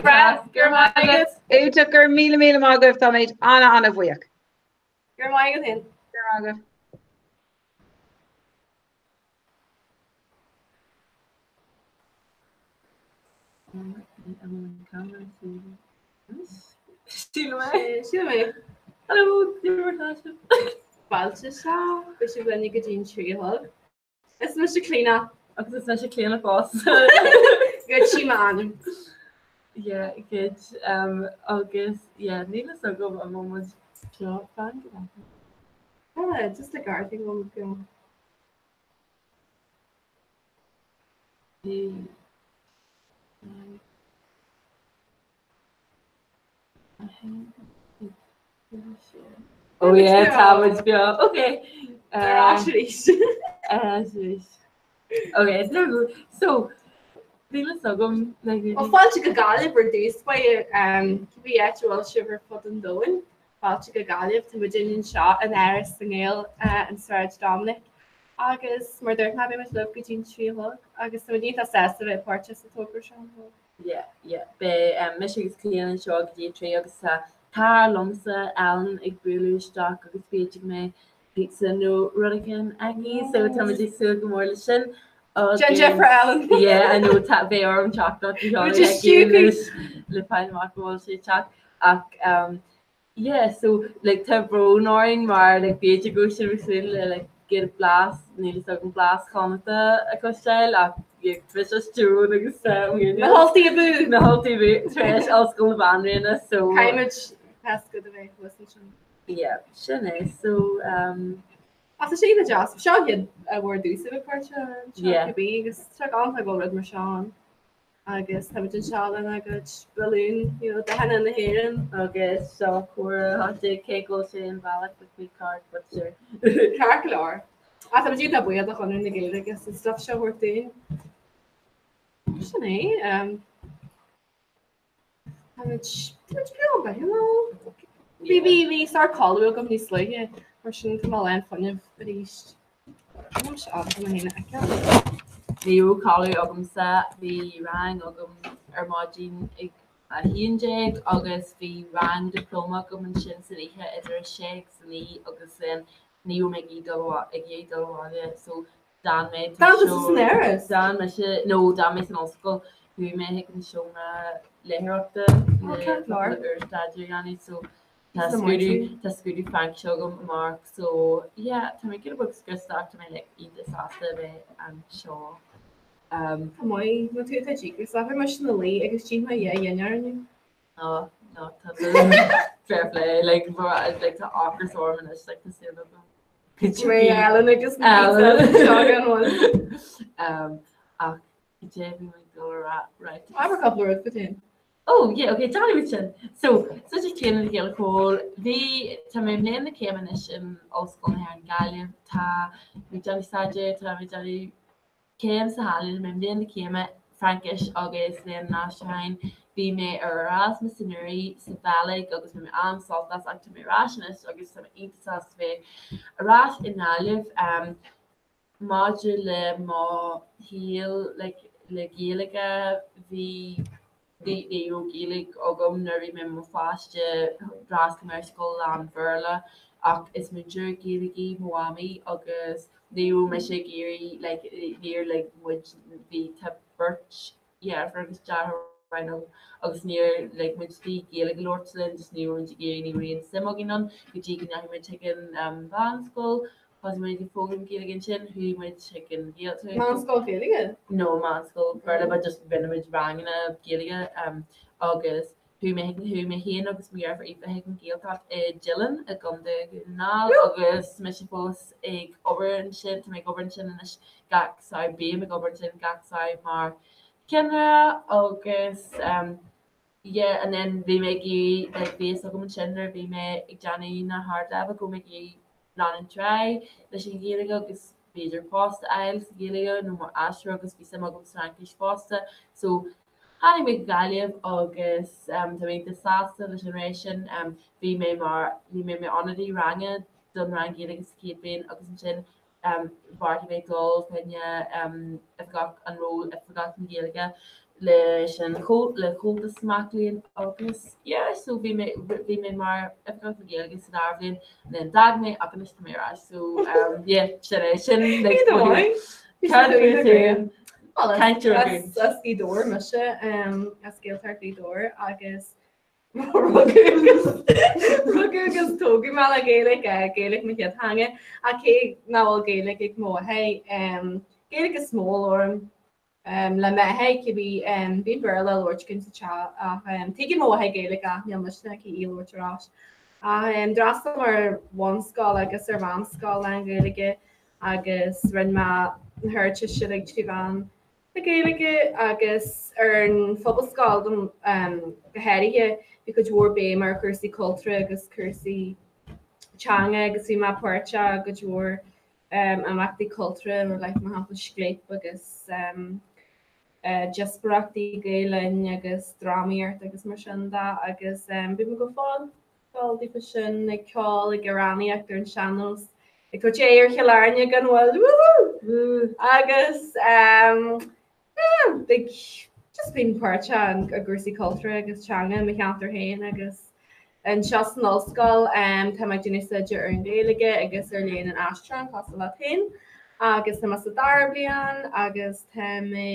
Breá, go raibh maith agat. Iontach, go raibh míle míle maith agaibh, táimid ana ana bhuíoch. Go raibh maith agat féin. Go raibh maith agaibh. Sílim é. Sílim é. Hello, sibh. Fáilte isteach, beidh sibh linn go dtí an 3 a chlog. Is mise Clíona. Agus is mise Clíona fosta. Good sí m'ainm. Yeah, good. Um, agus yeah, níl a fhios agam an bhfuil muid beo fan go bhfeicim. Ah, just like our thing bhfuil muid beo. Bhí Oh yeah, tá muid beo. Okay. Ar ais arís. Ar ais arís. Okay, so, so níl a fhios agam like Well, fáilte go Gaillimh ar dtús báire cibé áit a bhfuil sibh ar fud an domhain. Fáilte go Gaillimh, tá muid anseo in Áras na nGael in Sráid Dominic. Agus mar dúirt mé, beidh muid libh go dtí an 3 a chlog agus tá muid iontach sásta a bheith páirteach sa togra seo. Yeah, yeah. Beidh um, mise agus Clíona anseo go dtí a 3 agus tá cara liomsa Ellen ag bualadh isteach agus b'fhéidir go mbeidh pizza nó rud éigin aici so tá muid ag súil go mór leis sin. Déan deifir Ellen. Yeah, I know tá beidh orm teacht Muid ag stiúcadh. le fáil amach go bhfuil sé ag teacht ach um, Yeah so like tá brón orainn mar like b'fhéidir go raibh sibh ag súil le like giota blas níl fhios agam blas Chonnachta a chloisteáil ach yeah tá mise as Tyrone agus tá Na hUltaigh abú! Na hUltaigh abú tar éis Ollscoil na Banríona so Caithfimid pesca a bheith thuas ansin. Yeah sin é so um Ach tá sé iontach deas. Seo an chéad uair domhsa a bheith páirteach anseo Yeah. cibé agus tá galánta go bhfuil rud mar seo ann. Agus táimid anseo lenár gcuid balún, you know, dathanna na hÉireann. Agus seo comhartha 18 cé go bhfuil sé an bhealach but faoi card but sure. Ceart go leor. Ach táimid iontach buíoch do Chonradh na Gaeilge as an stuff seo a thabhairt dúinn. Sin é. Um, táimid táimid beo beatha Bhí bhí bhí sár codladh agam níos luaithe, mar sin tá mé lán fuinnimh arís. Níl sé ábalta mé féin a fheiceáil. Ní raibh codladh agamsa, bhí rang agam ar maidin ag 11 agus bhí rang dioplóma agam ansin san oíche idir 6 agus 9 agus then ní raibh mé ag iarraidh dul abhaile so d'fhan mé D'fhan tusa san Áras? D'fhan mise, no d'fhan mé san ollscoil, chuaigh mé chuig an seomra léitheoireachta le cúpla uair staidéir a dhéanamh so Tá scrúdú, tá scrúdú Fraincise agam amárach so yeah tá mé giota beag scriosta ach tá mé like iontach sásta a bheith anseo. Um, Tá maith, nó tú atá díograiseach, bhí mise ina luí agus d'ith mé dhá dhinnéar inniu. No, no, tá fair play, like, like tá ocras orm anois, like tá súil agam. Mé Ellen agus na pizza seo gan bhfuil. Um, ach cad é bhí mé ag dul a rá, right. Abair cúpla rud fút féin. Oh yeah, ok, déanfaidh muid sin. So, is mise Clíona Nic Giolla Chomhaill, bhí, tá mé i mbliain na céime anois in Ollscoil na hÉireann Gaillimh, tá mé ag déanamh staidéir, tá mé ag déanamh céim sna healaíona, mé i mbliain na céime, Fraincis agus Léann an Aistriúcháin, bhí mé ar Erasmus anuraidh sa Bheilg agus bhí mé an-sult as ach tá mé ar ais anois agus tá mé iontach sásta bheith ar ais i nGaillimh. Um, Maidir le mo shaol like le Gaeilge, bhí ní ní raibh Gaeilge agam nuair a bhí mé i mo pháiste, d'fhreastail mé ar scoil lán-Bhéarla ach is múinteoir Gaeilge í mo mhamaí agus ní raibh mise ag iarraidh like níor lig muid bhí tá beirt dheirfiúr agus deartháir amháin agam agus níor lig muid di Gaeilge a labhairt linn just ní raibh muid ag iarraidh ní raibh aon suim againn ann go dtí go ndeachaigh muid chuig an mheánscoil thosaigh muid ag foghlaim Gaeilge ansin chuaigh muid chuig an Ghaeltacht. Meánscoil Ghaeilge? No meánscoil Béarla but just rinne muid ranganna Gaeilge agus Chuaigh mé chuaigh mé féin agus mo dheirfiúr Aoife chuig an Ghaeltacht i dTeileann i gContae Dhún na nGall agus mise fós ag obair ansin, tá mé ag obair ansin anois gach samhradh, bím ag obair ansin gach samhradh mar cheannaire agus yeah and then bhí mé ag iarraidh like bhí fhios agam ansin nuair a bhí mé ag déanamh na hardleibhéil go raibh mé ag iarraidh leanúint ar aghaidh leis an Ghaeilge agus b'fhéidir post a fháil sa Ghaeilge nó mar aistritheoir agus bhí suim agam sa Fhraincis fosta so Tháinig mé go Gaillimh agus tá mé iontach sásta leis an ré sin. Bhí mé mar, bhí mé mar ionadaí ranga don rang Gaeilge sa chéad bhliain agus ansin bheartaigh mé dul fá choinne oifigeach, an ról Oifigeach na Gaeilge. leis an le Comhaltas Mac Léinn agus yeah so bhí mé bhí mé mar Oifigeach na Gaeilge sa dara bhliain and then d'fhág mé ach anois tá mé ar ais so um, yeah sin é sin like Cad faoi tú? Cainteoir As as Gaoth Dobhair mise um, as Gaeltacht Ghaoth Dobhair agus rugadh agus tógadh mé le Gaeilge, Gaeilge mo chéad theanga ach cé nach bhfuil Gaeilge ag mo mháthair um, Gaeilge is mó a labhraím le m'athair, cibé, bíonn Béarla á labhairt againn sa teach ach tuigeann mo mháthair Gaeilge ach níl mise aici í a labhairt ar ais. Ach d'fhreastail mé ar bhunscoil agus ar mheánscoil lán-Ghaeilge agus rinne mé na hArdteiste uilig trí mheán na Gaeilge agus ar an phobalscoil go háirithe bhí cuid mhór béim ar chúrsaí cultúrtha agus cúrsaí teanga agus bhí mé páirteach i gcuid mhór imeachtaí cultúrtha mar like mar shampla Scléip agus díospóireachtaí Gael Linn agus drámaíocht agus mar sin de agus bhí mé go fóill fóill daofa sin ag ceol ag amhránaíocht ar an sean-nós ag tabhairt aghaidh ar Chill Airne gan mhoill woohoo agus Like just bím páirteach i gcúrsaí cultúrtha agus teanga i mo cheantar féin agus anseo san ollscoil tá mé ag déanamh staidéar ar an Ghaeilge agus ar léann an aistriúcháin cosúil leat féin agus tá mé sa dara bliain agus tá mé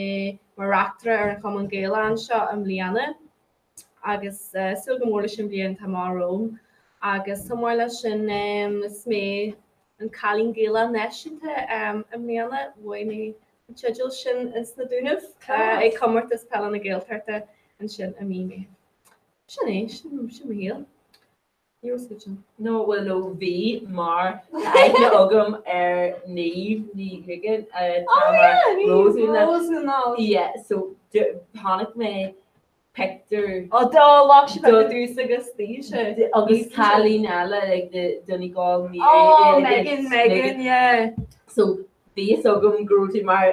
mar reachtaire ar an Chumann Gaelach anseo i mbliana. agus súil go mór leis an bhliain atá amach romham agus chomh maith leis sin is mé an Cailín Gaelach Náisiúnta i mbliana, bhuaigh mé an teideal sin ins na Dúnaibh ag Comórtas Peile na Gaeltachta ansin i mí Meitheamh. Sin é, sin mo shaol. Ní raibh scuid sin. No, bhuel no, bhí mar tá aithne agam ar Niamh Ní Ghuiginn atá mar Rose Úna. Yeah, so chonaic mé pictiúr. Ó do ghlac sí pictiúr domhsa agus daoibhse. Agus cailín eile like the Donegal Mary. Oh, Megan, Megan, yeah. So bhí fhios agam go raibh tú mar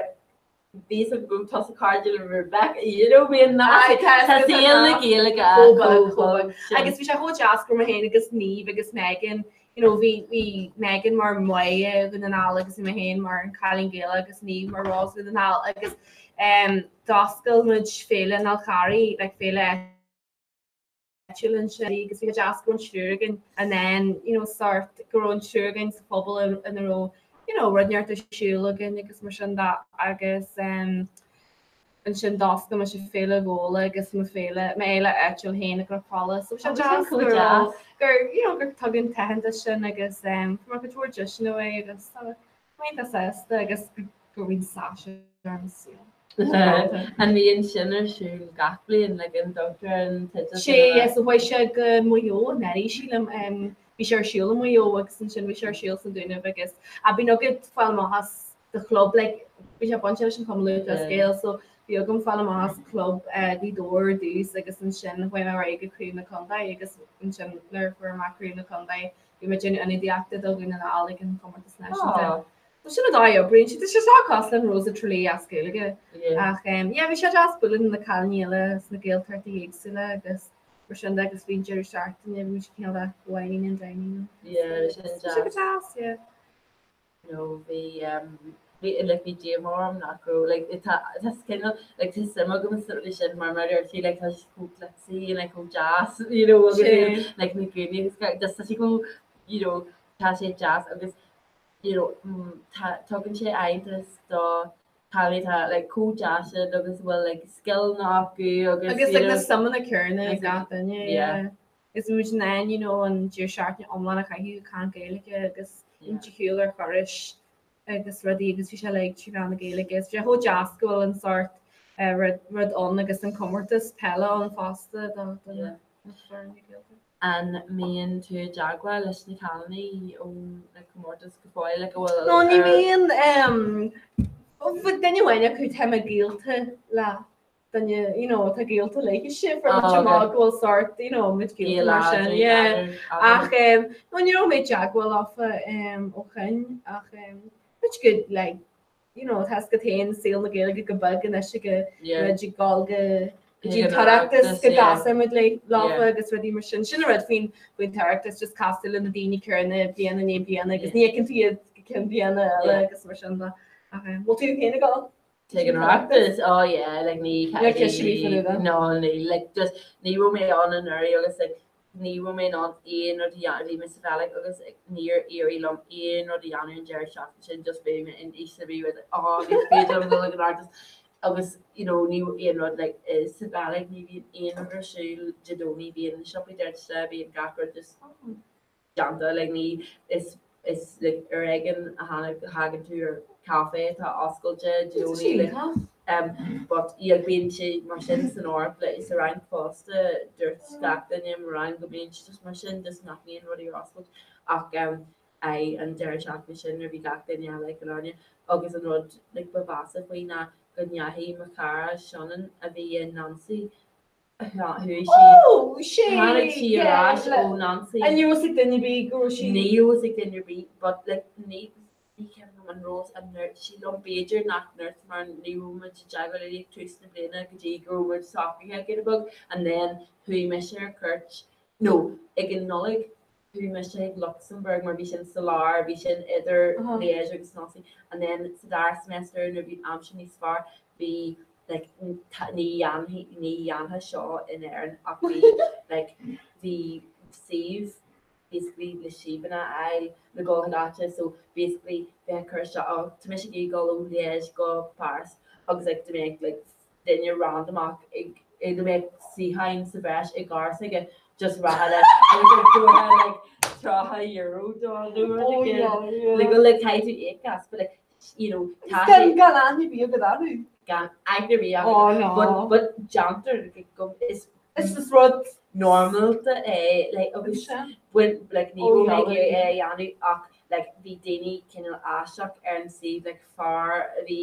bhí fhios agam go raibh tusa cairdiúil le Rebecca, you know, bhí an nasc, tá saol na Gaeilge chomh beag. Agus bhí sé chomh deas go raibh mé féin agus Niamh agus Megan, you know, bhí bhí Megan mar Mháire Dhún na nGall agus bhí mé féin mar an Cailín Gaelach agus Niamh mar Rose Dhún na nGall agus um, d'oscail muid Féile an Fhál Charraigh, like féile áitiúil ansin agus bhí sé deas go raibh an triúr againn and then you know sort go raibh an triúr againn sa phobal ina raibh you know rud inteacht ar siúl againn agus mar sin de agus um, ansin d'oscail mise Féile Ghabhla agus mo féile m'fhéile áitiúil féin i gCnoc Fola so bhí sé deas go raibh gur you know gur tugadh an t-aitheantas sin agus um, fuair mé cuid mhór deiseanna uaidh agus Tá mé sásta agus go bhfuil Sasha ar an saol. An mbíonn sin ar siúl gach bliain like an dtugtar an teideal sin Sé so chuaigh sé go Maigh Eo anuraidh sílim bhí sé ar siúl i Maigh Eo agus ansin bhí sé ar siúl san Dúnaibh agus a bíonn agat fáil amach as do chlub like bhí sé bainte leis an Chumann Lúthchleas Gael so bhí agam fáil amach as club Ghaoth Dobhair ar dtús agus ansin chuaigh mé ar aghaidh go Craobh na Contae agus ansin nuair a fuair mé Craobh na Contae Bhí mé ag déanamh ionadaíochta do Dhún na nGall ag an chomórtas náisiúnta. So sin an dóigh a oibríonn sé. Tá sé seo cosúil le an Rose of Tralee as Gaeilge. Ach yeah, bhí sé deas bualadh le na cailíní eile sna Gaeltachtaí éagsúla agus mar sin de agus bhí an deireadh seachtaine bhí muid cineál de wining and dining. Yeah, sin deas. Bhí sé go deas, yeah. No bhí bhí like bhí díomá orm nach raibh like tá tá cineál like tá suim agam sa rudaí sin mar mar a deir tú like tá sé chomh glitzy and like chomh deas you know agus like na gúnaí agus gach just tá sé chomh you know tá sé deas agus you know tá tugann sé aitheantas do cailíní atá like chomh deas sin agus bhfuil like scileanna acu agus Agus like na suimeanna céanna ag gach duine yeah. Is muid in ann you know an deireadh seachtaine iomlán a chaitheamh ag caint Gaeilge agus muid ar shiúl ar thurais agus rudaí agus bhí sé like trí mheán na Gaeilge. Is bhí sé chomh deas go bhfuil an sórt rud rud ann agus an comórtas peile ann fosta do do na foirne Gaeilge. An mbíonn tú i dteagmháil leis na cailíní ón like comórtas go fóill like an bhfuil No ní bhíonn duine amháin acu tá mé gaolta le duine you know atá gaolta léi sin fuair muid amach go bhfuil sórt you know muid gaolta mar sin yeah ach um, no ní raibh mé i dteagmháil leofa um, ó shin ach um, muid good like you know tá go téann saol na Gaeilge go beag anois go muid ag dul go go dtí an tOireachtas go gcasann muid le leofa agus rudaí mar sin sin an rud faoin faoin tOireachtas just castar le na daoine céanna bliain i ndiaidh bliana agus ní fheiceann tú iad go ceann bliana eile agus mar sin de ach um, bhfuil tú féin ag dul? Chuig an Oireachtas, oh yeah, like ní Níor cheist bhí fan úda. No, ní, like just ní raibh mé ann anuraidh agus like ní raibh mé in ann aon rud a dhéanamh, bhí mé sa Bheilg agus like níor éirigh liom aon rud a dhéanamh an deireadh seachtaine sin, just bhí mé in ísle brí with like oh ní féidir liom dul ag an Oireachtas agus you know ní raibh aon rud like sa Bheilg ní bhíonn aon rud ar siúl Dé Domhnaigh, bíonn na siopaí druidte, bíonn gach rud just déanta like ní is is like ar éigean a tháinig a thagann tú ar caife atá oscailte Dé Domhnaigh like um but yeah bíonn sé mar sin san Eoraip like sa Fhrainc fosta dúirt gach duine i mo rang go mbíonn sé just mar sin just nach mbíonn rudaí ar oscailt ach um aye an deireadh seachtaine sin nuair bhí gach duine eile ag Cill Airne agus an rud like ba mheasa faoi ná go ndeachaigh mo chara Sionainn a bhí i Nancy Chuaigh sí. Ó, sé! Tháinig sí ar ais ó Nancy. An raibh a fhios ag duine ar bith go raibh sí. Ní raibh a fhios ag duine ar bith but like ní ní cuimhin liom an raibh an ndúirt sí liom b'fhéidir nach ndúirt mar ní raibh muid i dteagmháil léi ag tús na bliana go dtí go raibh muid socraithe giota beag and then chuaigh mise ar cuairt no ag an Nollaig chuaigh mise chuig Lucsamburg mar bhí sin sa lár bhí sin idir Liège agus Nancy and then sa dara semester nuair bhí an aimsir níos fearr bhí like ní dhéanfaí ní dhéanfá seo in Éirinn ach bhí like bhí suíomh basically le síobanna a fháil le dul chuig áite so basically bheith ag cur isteach oh tá mise ag iarraidh dul ó Liège go Paris agus like dá mbeadh like duine randamach ag dá mbeadh suíochán sa bhreis i gcarr s'aige just rachfá leis agus like thabharfá like €30 dó nó rud éigin like well like caithfidh tú íoc as but like you know tá sé Gan gan aithne ar bith agat orthu. Gan aithne ar bith agat. Oh no. But but déantar go is Is is rud normalta é like agus bhain like ní raibh mé ag iarraidh é a dhéanamh ach like bhí daoine cineál aisteach ar an suíomh like fear a bhí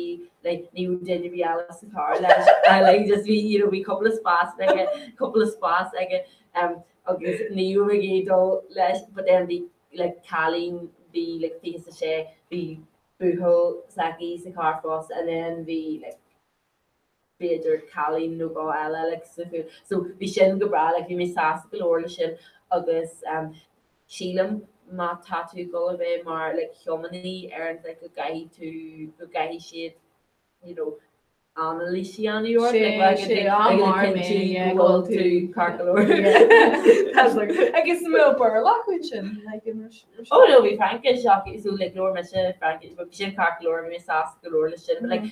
like ní raibh duine ar bith eile sa charr leis like just bhí you know bhí cúpla spás aige cúpla spás aige um agus ní raibh mé ag iarraidh dul leis but then bhí like cailín bhí like 26 bhí buachaill s'aici sa charr fosta and then bhí like b'fhéidir cailín nó dhó eile like sa chúl. So bhí sin go breá like bhí mé sásta go leor leis sin agus um sílim má tá tú ag dul a bheith mar like thiománaí ar an like go gcaithfidh tú go gcaithfidh siad you know anailís a dhéanamh ort like like Sé like am like mar mé cinntiú yeah, go go bhfuil bhfuil tú tú ceart go leor. Agus an raibh Béarla acu ansin like in Oh no bhí Fraincis acu so like labhair mise Fraincis but bhí sin ceart go leor bhí mé sásta go leor leis sin but like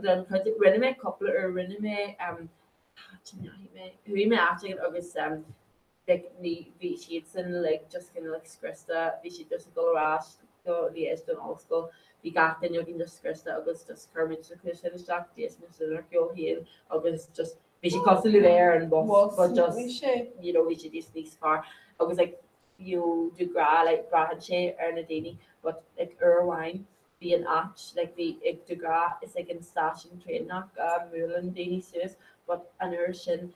den chuid rinne mé cúpla uair rinne mé um áit a ndeachaigh mé chuaigh mé áit éigin agus um like ní bhí siadsan like just kind of like scriosta bhí siad just ag dul ar ais go Liège don ollscoil bhí gach duine againn just scriosta agus just chuir muid na cluasáin isteach d'éist muid lenár gceol féin agus just bhí sé cosúil le bheith ar an bus but just Bhí sé. you know bhí sé just níos fearr agus like you know de ghnáth like braitheann sé ar na daoine but like uair amháin bhí an áit like bhí ag de ghnáth is ag an stáisiún traenach a mbuaileann daoine suas but an uair sin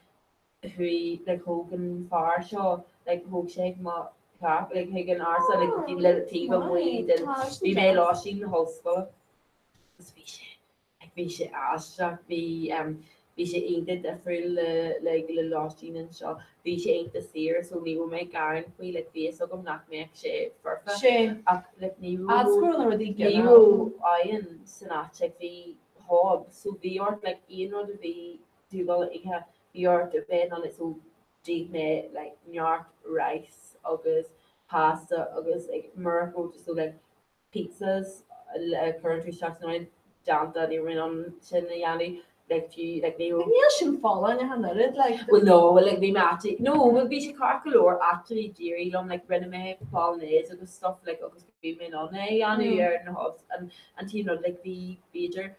chuaigh like thóg an fear seo like thóg sé chuig mo theach like chuig an árasán like bhí le taobh amuigh den bhí mé i lóistín na hollscoile agus bhí sé Bhí sé aisteach, bhí bhí sé iontach difriúil le like le lóistín anseo. Bhí sé iontach saor so ní raibh mé ag gearán faoi like bhí fhios agam nach mbeadh sé foirfe Sé. ach like ní raibh As go raibh na rudaí ní raibh oigheann san áit like bhí hob so bhí ort like aon rud a bhí tú ag dul a ithe bhí ort a bheith in ann so d'ith mé like neart rice agus pasta agus like murach go raibh so like pizzas a chuireann tú isteach san oigheann déanta ní raibh mé in ann sin a dhéanamh like fiú like ní raibh Níl sin folláin ach an oiread like Well no well like bhí mé actually no well bhí sé ceart go leor actually d'éirigh liom like rinne mé bolognese agus stuff like agus bhí mé in ann é a dhéanamh ar na hobs an an t-aon rud like bhí b'fhéidir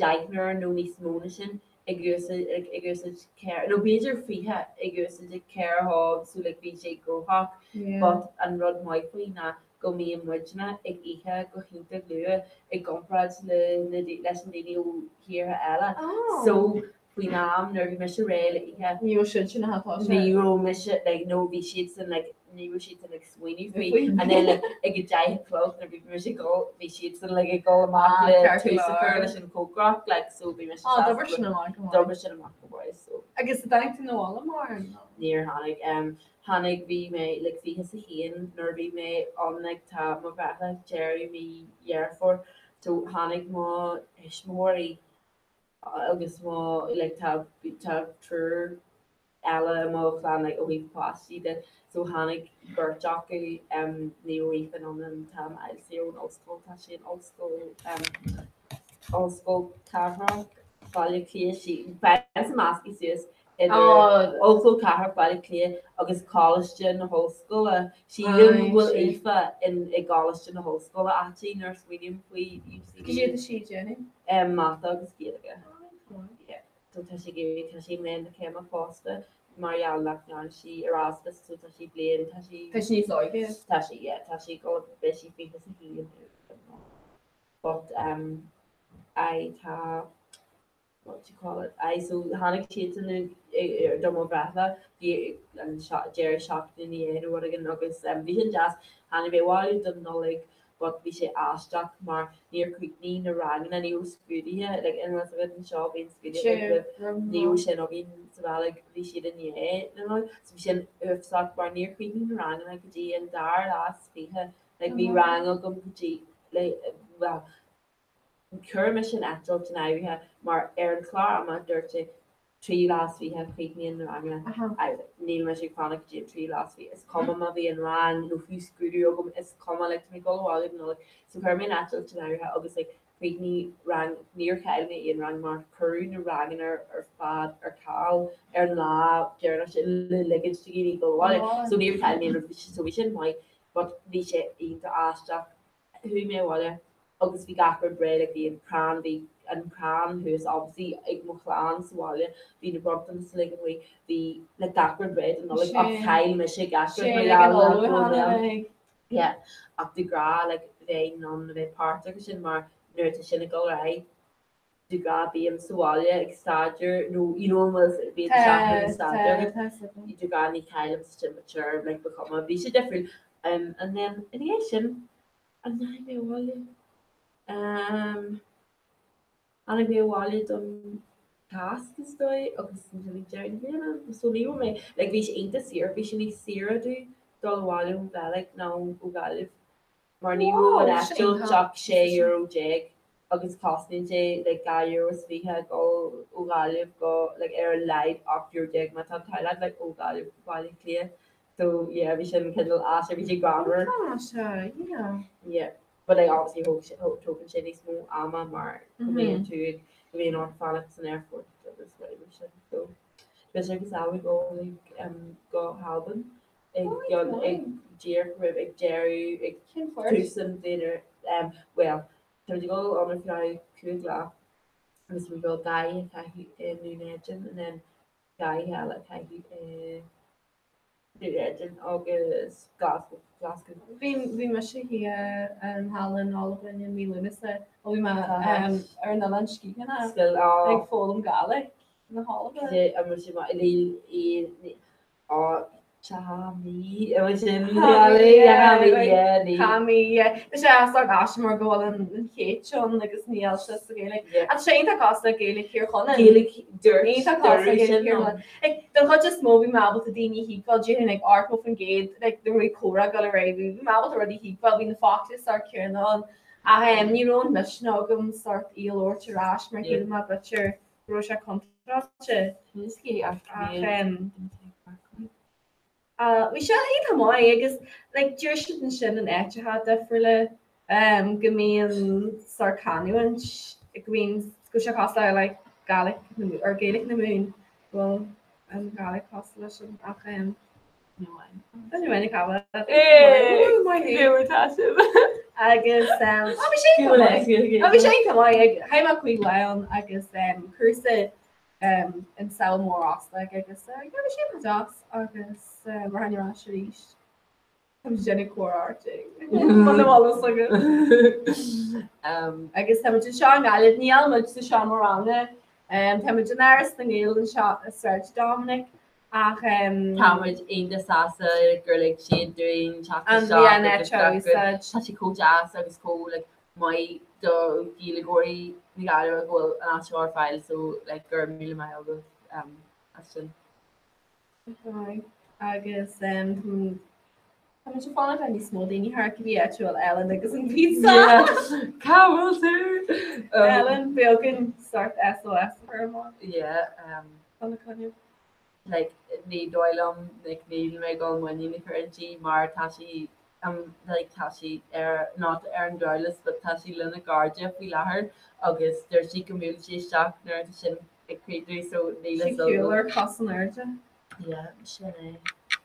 deichniúr nó níos mó na sin ag úsáid ag úsáid ceithre nó b'fhéidir 20 ag úsáid ceithre hob so like bhí sé gnóthach but an rud maith faoi ná go mbíonn muidne ag ithe go hiontach luath i gcomparáid le na leis na daoine ó thíortha eile so faoin am nuair a bhí mise réidh le ithe Ní raibh siadsan ach atá sé. ní raibh mise like nó bhí siadsan like ní raibh siadsan ag smaoineamh faoi and then like ag a 10 a chlog nuair bhí mise ag dul bhí siadsan like ag dul amach Ah, le ceart go tús a chur leor. leis an chócaireacht like so bhí mise Ah, sásta d'obair sin amach go maith. D'oibrigh sin amach go maith so. Agus an dtáinig tú 'na bhaile mar nó? Níor tháinig um tháinig bhí mé like 21 nuair a bhí mé ann like tá mo bhreithlá deireadh mí Dheireadh Fómhair so tháinig mo thuismitheoirí. Agus má like tá tá triúr eile i mo chlann like ó thaobh páistí de so tháinig beirt acu um ní raibh Aoife in ann an t-am a fháil saor ón ollscoil tá sí in ollscoil um Ollscoil Cathrach Bhaile Átha Cliath sí bímse measctha suas idir Ollscoil Cathrach Bhaile Átha Cliath agus Coláiste na hOllscoile sílim go bhfuil Aoife in i gColáiste na hOllscoile actually nuair a smaoiním faoi UCD. Cad é atá sí ag déanamh? Um Mata agus Gaeilge. Yeah. So tá sí ag iarraidh, tá sí i mbliain na céime fosta mar gheall nach ndearna sí Erasmus so tá sí bliain, tá sí. Tá sí níos óige. Tá sí, yeah, tá sí ag dul, beidh sí 21 but um aye tá what do you call it aye so tháinig siadsan do mo bhreithlá bhí an deireadh seachtaine ina dhiaidh nó rud éigin agus um bhí sin deas tháinig mé abhaile don Nollaig but bhí sé aisteach mar níor chríochnaigh na ranganna, ní raibh scrúduithe, like in agat anseo bíonn scrúduithe roimh, ní raibh sin againn sa Bheilg, bhí siad i ndiaidh na Nollag, so bhí sin uafásach mar níor chríochnaigh na ranganna go dtí an dara lá is fiche, like bhí rang agam go dtí like well chuir mise an eitilt in áirithe mar ar an chlár ama dúirt sé 23 lá críochnaíonn na ranganna. I was like, níl mise ag fanacht go dtí an tríú lá is fiche, is cuma má bhíonn rang nó fiú scrúdú agam, is cuma, like, tá mé ag dul abhaile don Nollaig. So chuir mé an eitilt in áirithe agus like chríochnaigh rang, níor chaill mé aon rang mar cuireadh na ranganna ar fad ar ceal ar an lá deireanach sin le ligint do dhaoine dul abhaile. So níor chaill mé aon rud, so bhí sin maith but bhí sé iontach aisteach. Chuaigh mé abhaile agus bhí gach rud réidh, like bhí an crann, bhí an crann thuas obviously ag mo chlann sa bhaile, bhí na bronntanais uilig amuigh, bhí like gach rud réidh don Nollaig ach chaill mise gach rud mar gheall ar an bhfuil Yeah, ach de ghnáth like bheinn in ann a bheith páirteach i sin mar nuair atá sin ag dul ar aghaidh, de ghnáth bím sa bhaile ag staidéar nó you know an bhfuil bíonn seachtain ag staidéar agat de ghnáth ní chaillim sin but sure like ba chuma bhí sé difriúil um and then ina dhiaidh sin an ndeachaigh mé abhaile um tháinig mé abhaile don Cásc is dóigh agus ansin ag deireadh na bliana so ní raibh mé like bhí sé iontach saor bhí sé níos saoire domh dul abhaile ón Bheilg ná ó Ghaillimh mar ní raibh an eitilt ach €16 agus cosnaíonn sé like €2.20 a dhul ó Ghaillimh go like ar a laghad €18 má tá an t-ádh leat like ó Ghaillimh go Baile Átha Cliath so yeah bhí sin cineál aisteach bhí sé greannmhar. Tá sé yeah. Yeah but like obviously thóg sé tógann sé níos mó ama mar go mbíonn tú ag go mbíonn ort fanacht san aerfort agus rudaí mar sin so bhí sé agus Alan ag dul ag um go hAlbain ag ag díreach roimh ag deireadh ag tús an bhliain bhuel tá muid ag dul ann ar feadh 5 lá agus muid ag dul dhá oíche a chaitheamh i nDún Éideann and then dhá oíche eile a chaitheamh i Dún Éideann agus Glasgow Glasgow. Bhí bhí mise thiar thall in Albain i mí Lúnasa ó bhí mé ar an Oileán Sgitheanach ag foghlaim Gàidhlig na hAlban. An bhfuil sé maith níl Tá mí sin Tá mí Tá sé as gas mar go bhfuil an H ann agus níl sé sa Ghaeilge. Ach sé iontach cosúil le Gaeilge Thír Chonaill. Gaeilge dúirt Don chuid is mó bhí mé ábalta daoine a thuigbheáil déarfainn like 80% like nuair a bhí comhrá ag dul ar aghaidh bhí mé ábalta rudaí a thuigbheáil bhí na focla sórt céanna ann ach ní raibh an misneach agam sórt í a labhairt ar ais mar shíl mé b'fhéidir go raibh sé contráilte. Ach bhí sé iontach maith agus like deir siad ansin in áiteacha difriúla go mbíonn sórt canúint go mbíonn go bhfuil sé cosúil le like Gaelic or Gaelic na Mumhan go bhfuil an Gàidhlig cosúil leis sin ach Agus bhí sé iontach maith chaith mé 5 lá ann agus cúrsa an Sabhal Mòr Ostaig agus bhí sé iontach deas agus rachainn ar ais arís. Tá muid ag déanamh comhrá Agus tá muid anseo i nGaillimh, níl muid sa seomra ranga, tá muid in Áras na nGael anseo i Sráid Dominic ach Tá muid iontach sásta gur lig siad dúinn teacht An isteach bhí an agus áit a gach rud. úsáid. Tá sé chomh deas agus chomh like maith do Ghaeilgeoirí na Gaillimhe go bhfuil an áit seo ar fáil so like go raibh míle maith agaibh as sin. Agus. Tá muid ag fanacht le níos mó daoine thar cibé áit a bhfuil Ellen agus an pizza. Cá bhfuil tú? Ellen, beagán sort SOS a chur amach. Yeah. Tá na coinne. Like, ní dóigh liom, like, níl mé ag dul muinín a chur inti mar tá sí um, like, tá sí ar, not ar an durlas, but tá sí lena cairde faoi láthair agus deir sí go mbuailfidh sí isteach nuair atá sin ag críochnú so níl a fhios agam. ar cos in airde. Yeah, sin é.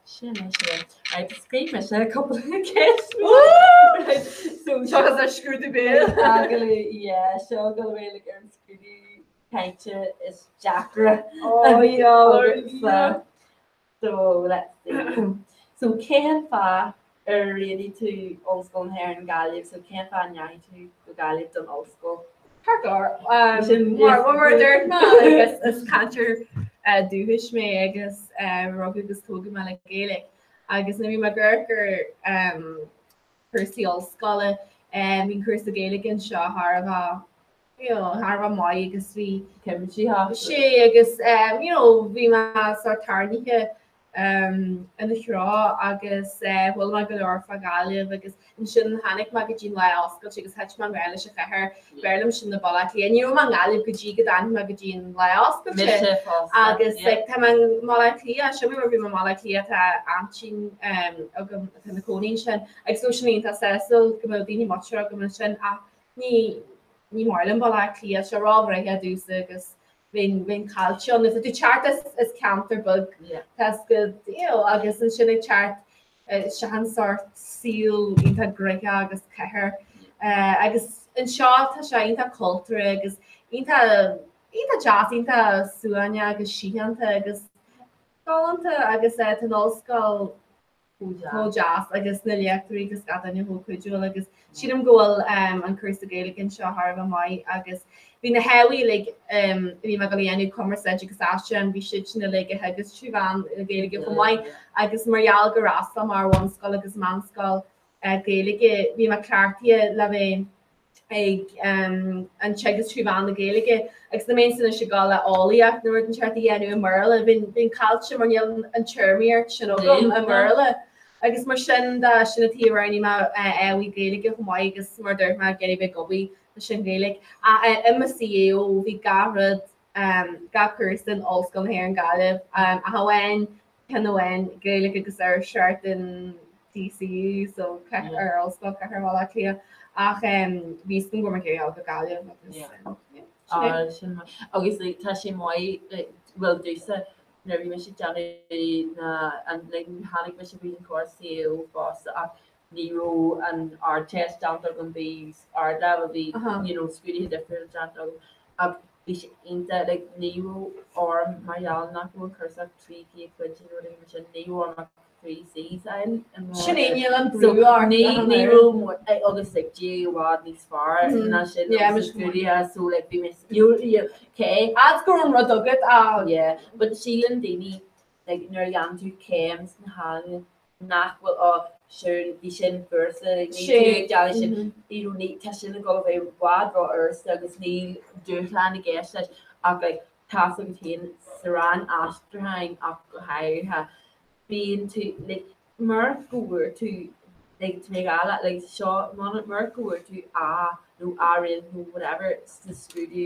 Sin é, sin é. Right, scríobh mise cúpla ceist. Right, so Seo is ar scrúdú béil. Agallamh, yeah, seo go bhfuil like, ar an scrúdú cainte is deacra. Oh, yeah, Agus, So, let's see. So, cén fáth ar roghnaigh tú Ollscoil na hÉireann Gaillimh? So, cén fáth a ndeachaigh tú go Gaillimh don ollscoil? Ceart go leor. Mar a dúirt mé agus is cainteoir dúchais mé agus rugadh agus tógadh mé le Gaeilge agus nuair a bhí mé ag amharc ar cúrsaí ollscoile bhí an cúrsa Gaeilge anseo thar a bheith you know, thar a bheith maith agus bhí cuimsitheach. Sé agus um, you know, bhí mé sort tarraingthe um, ina threo agus uh, chuala mé go leor fá Ghaillimh agus ansin tháinig mé go dtí an lá oscailte agus thit mé i ngrá leis an chathair. B'fhearr liom sin ná Baile Átha Cliath. Ní raibh mé i nGaillimh go dtí go dtáinig mé go dtí an lá oscailte. Mise fosta. Agus like, tá mé i mBaile Átha Cliath, sin mar bhí mé i mBaile Átha Cliath tá aintín um, agam atá ina cónaí ansin agus bheadh sin iontach sásúil go mbeadh daoine muinteartha agam ansin ach ní ní maith liom Baile Átha Cliath, sé róghnoitheach domhsa agus bheinn bheinn caillte ann. Tá tú teacht as as ceantar beag tá 'fhios agat you know agus ansin ag teacht isteach an sort saol iontach gnoitheach agus cathair agus anseo tá sé iontach cultúrtha agus iontach iontach deas, iontach suaimhneach agus síochánta agus galánta agus tá an ollscoil chomh deas agus na léachtóirí agus gach duine chomh cuidiúil agus sílim go bhfuil an cúrsa Gaeilge anseo thar a bheith maith agus bhí na hábhair uilig a bhí mé ag dul a dhéanamh, cumarsáid agus aistriúchán, bhí siad sin uilig á theagasc trí mheán na Gaeilge chomh maith agus mar gheall gur fhreastail mé ar bhunscoil agus meánscoil Gaeilge bhí mé cleachtaithe le bheith ag an teagasc trí mheán na Gaeilge agus dá mbeinnse anois ag dul le eolaíocht nó rud inteacht a dhéanamh i mBéarla, bheinn caillte mar níl an téarmaíocht sin agam i mBéarla. Agus mar sin de, sin an tuige a roghnaigh mé ábhair Gaeilge chomh maith agus mar a dúirt mé ag iarraidh bheith ag obair leis an Ghaeilge. Ach i mo CAO bhí gach rud, gach cúrsa in Ollscoil na hÉireann Gaillimh ach amháin ceann amháin, Gaeilge agus Iriseoireacht in DCU, so ar Ollscoil Chathair Bhaile Átha Cliath, ach bhí 'fhios agam go raibh mé ag iarraidh dul go Gaillimh agus sin é. Sin maith. Agus like tá sé maith like bhuel domhsa nuair a bhí mise ag déanamh na an like tháinig mise fríd an chóras CAO fosta ach ní raibh an Ardteist déanta agam bhí ardleibhéal bhí you know scrúduithe difriúla déanta agam ach bhí sé iontach like ní raibh orm mar gheall nach raibh an cúrsa ach 300 pointe nó rud éigin mar sin ní raibh orm ach 3 Cs a fháil i mo Sin é níl an so brú ort ní ach an ní oiread. raibh mo agus like G i bhfad níos fearr ná sin Yeah agus mise an scrúduithe so like bhí mé you you cé As go raibh an rud agat ach yeah but síleann daoine like nuair a dhéanann tú céim sna healaíona nach bhfuil á sure bhí sin furasta like níl tú ag déanamh sin you know ní tá sin ag dul a bheith i bhfad ró-fhurasta agus níl dúshlán i gceist leis ach like tá's agat féin sa rang aistriúcháin ach go háirithe bíonn tú like murach go bhfuair tú like tá mé ag rá leat like seo murach go bhfuair tú A nó A réalta nó whatever sa scrúdú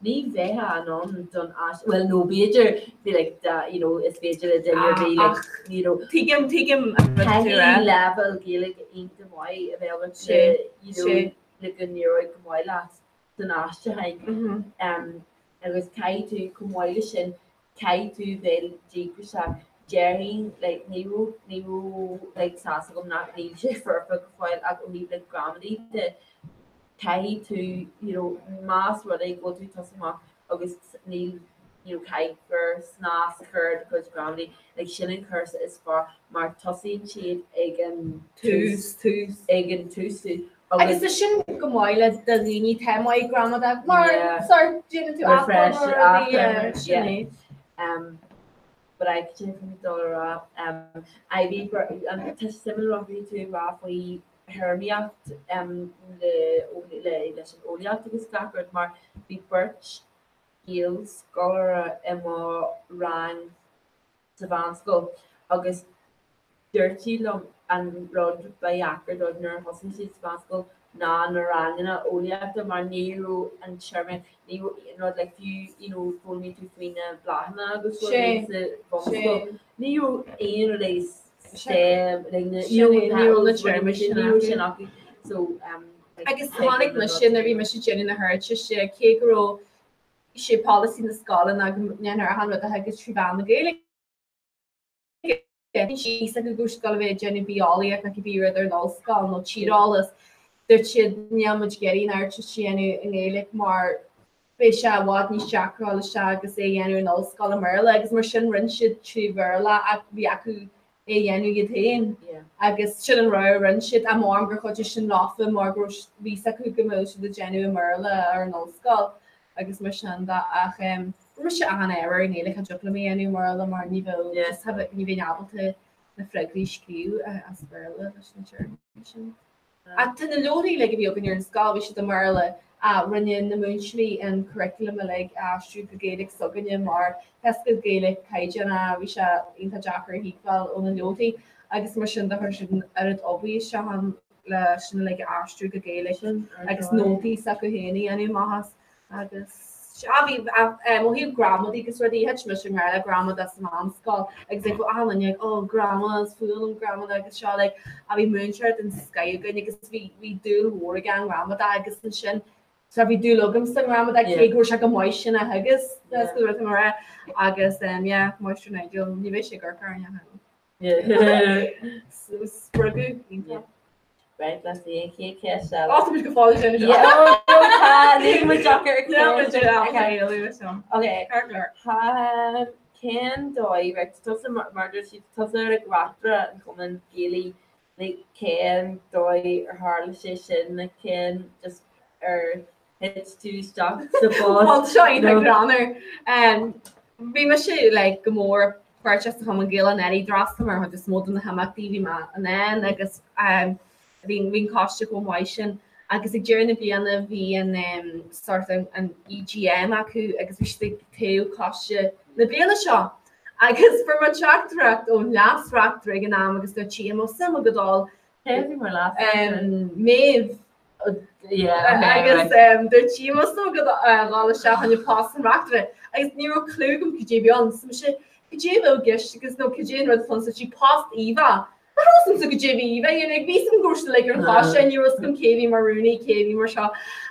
Ní bheifeá in ann don áis, bhuel nó b'fhéidir bhí like da you know is féidir le duine ar bith like you know Tuigim, tuigim an rud atá tú a rá. Caithfidh leibhéal Gaeilge iontach maith a bheith agat le you know le go n-éireoidh go maith leat san aistriúchán. Agus caithfidh tú chomh maith leis sin caithfidh tú bheith díograiseach. Déarfainn like ní raibh ní raibh like tá's agam nach níl sé foirfe go fóill ach ó thaobh like gramadaí de caithfidh tú you know más rud é go bhfuil tú ag tosú amach agus níl you know caithfear snas a chur ar do chuid gramadaí like sin an cúrsa is fearr mar tosaíonn siad ag an tús tús ag an tús tús agus tá sin go maith le do dhaoine atá maith gramadach mar sort déanann tú refresh athchóiriú sin é. Um, but I cad é a bhí mé ag dul a rá um, I bhí an tá suimiúil rud a bhí tú ag rá faoi théarmaíocht le leis an eolaíocht agus gach rud mar bhí beirt Ghaelscoláire i mo rang sa mheánscoil agus dúirt siad liom. an rud ba dheacra dóibh nuair a thosaigh siad sa mheánscoil ná na ranganna eolaíochta mar ní raibh an téarma, ní raibh aon rud like fiú you know foghlaimíonn tú faoi na bláthanna agus rudaí sa bhunscoil, ní raibh aon rud like STEM like na you know ní raibh na téarmaí sin ní raibh sin acu so um Agus tháinig mise nuair a bhí mise ag déanamh na hArdteiste cé go raibh sé polasaí na scoile ná go ndéanfar achan rud a theagasc trí mheán na Gaeilge. Bhí a fhios acu go raibh siad ag dul a bheith ag déanamh bitheolaíocht nó cibé rud ar an ollscoil nó tíreolas. Dúirt siad níl muid ag iarraidh an Ardteist a dhéanamh i nGaeilge mar beidh sé i bhfad níos deacra dul isteach agus é a dhéanamh in ollscoil i mBéarla agus mar sin rinne siad trí Bhéarla ach bhí acu é a dhéanamh iad féin agus sin an rogha a rinne siad. Ach m'anam gur chuidigh sin leofa mar go raibh bhí a fhios acu go mbeadh siad ag déanamh i mBéarla ar an ollscoil agus mar sin de ach Fuair mise achan ábhar i nGaeilge cha dtiocfadh liom a dhéanamh i mBéarla mar ní bheadh just ní bheinn ábalta na freagraí a scríobh as Béarla leis na téarmaí sin. Ach tá na leabharthaí uilig a bhí againn ar an scoil, bhí siad i mBéarla ach rinne na múinteoirí an curriculum uilig a aistriú go Gaeilge s'againne mar tá a fhios agat Gaeilge caighdeánach, bhí sé iontach deacair a thuigbheáil ó na leabharthaí agus mar sin de chuir siad an oiread obair isteach ann le sin uilig a aistriú go Gaeilge agus nótaí s'acu féin a dhéanamh amach as. Agus sea, bhí, ó thaobh gramadaí agus rudaí, thit mise i ngrá le gramadach sa mheánscoil agus like bhí achan duine ag, oh gramadach, is fuath liom gramadach agus seo like, ach bhí múinteoir den scoith againn agus bhí, bhí dúil mhór aige i ngramadach agus ansin so bhí dúil agam sa ngramadach cé go raibh sé go maith sin a theagasc, that's the rud mar agus um, yeah, Máistir Nigel, ní bheidh sé ag amharc orainn ach spreagadh iontach. Right, let's see an chéad cheist eile. Tá muid go fóill sin. Níl muid deacair ag Okay. Cén dóigh, right, tusa mar dúirt siad, tusa like reachtaire an Chumainn Ghaelaigh, like cén dóigh ar tharla sé sin, like cén just ar thit tú isteach sa bpost? Bhuel, seo iontach greannmhar. Bhí mise like go mór páirteach sa Chumann Gaelach anuraidh, d'fhreastail mé ar chuid is mó de na himeachtaí, bhí mé in ann agus bhí an coiste chomh maith sin. Agus ag deireadh na bliana bhí an sort an EGM acu agus bhí siad ag toghadh coiste na bliana seo. Agus fuair mé teachtaireacht ón leas-reachtaire ag an am agus dúirt sí, an mbeadh suim agat dul Cé a bhí mar leas-reachtaire? Maeve. Agus dúirt sí an mbeadh suim agat dhul isteach chun post an reachtaire agus ní raibh clue agam cad é a bhí ann. So mise, cad é a bheadh i gceist agus nó cad é an rud atá ann? So dúirt sí post Eva. Nach raibh a fhios agamsa cad é a bhí Eva a dhéanamh. Bhí a fhios agam go raibh siad uilig ar an choiste, ní raibh a fhios agam cé a bhí mar rúnaí, cé a bhí mar seo.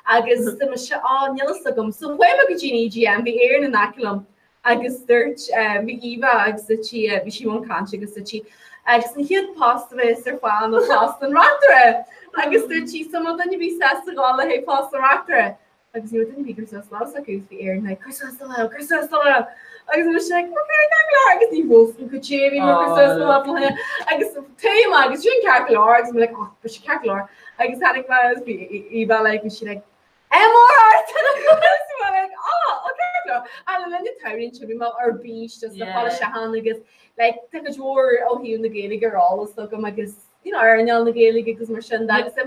Agus so mise, á níl a fhios agam. So chuaigh mé go dtí an EGM, bhí Erin in aice liom Agus dúirt, bhí Eva agus dúirt sí, bhí sí i mbun cainte agus dúirt sí, agus an chéad post a bheas ar fáil ná post an reachtaire! Agus dúirt sí, so an bhfuil duine ar bith sásta dhul le haghaidh post an reachtaire. Agus ní raibh duine ar bith ag cur suas lámh s'acu agus bhí Erin like, cuir suas do lámh, cuir suas do lámh! Agus mise like, ok, ceart go leor, agus ní raibh a fhios agam cad é a bhí mar cuir suas do lámh le agus taobh amach agus sin ceart go leor agus mé like, oh, bhí sé ceart go leor. Agus tháinig mé agus bhí Eva like, bhí sí like, MR art! Agus mé like, oh, okay, no. And le linn an tsamhraidh ansin bhí mé ar bís just le fáil isteach ann agus like tá cuid mhór ó thaobh na Gaeilge ar eolas agam agus you know earnáil na Gaeilge agus mar sin de agus mé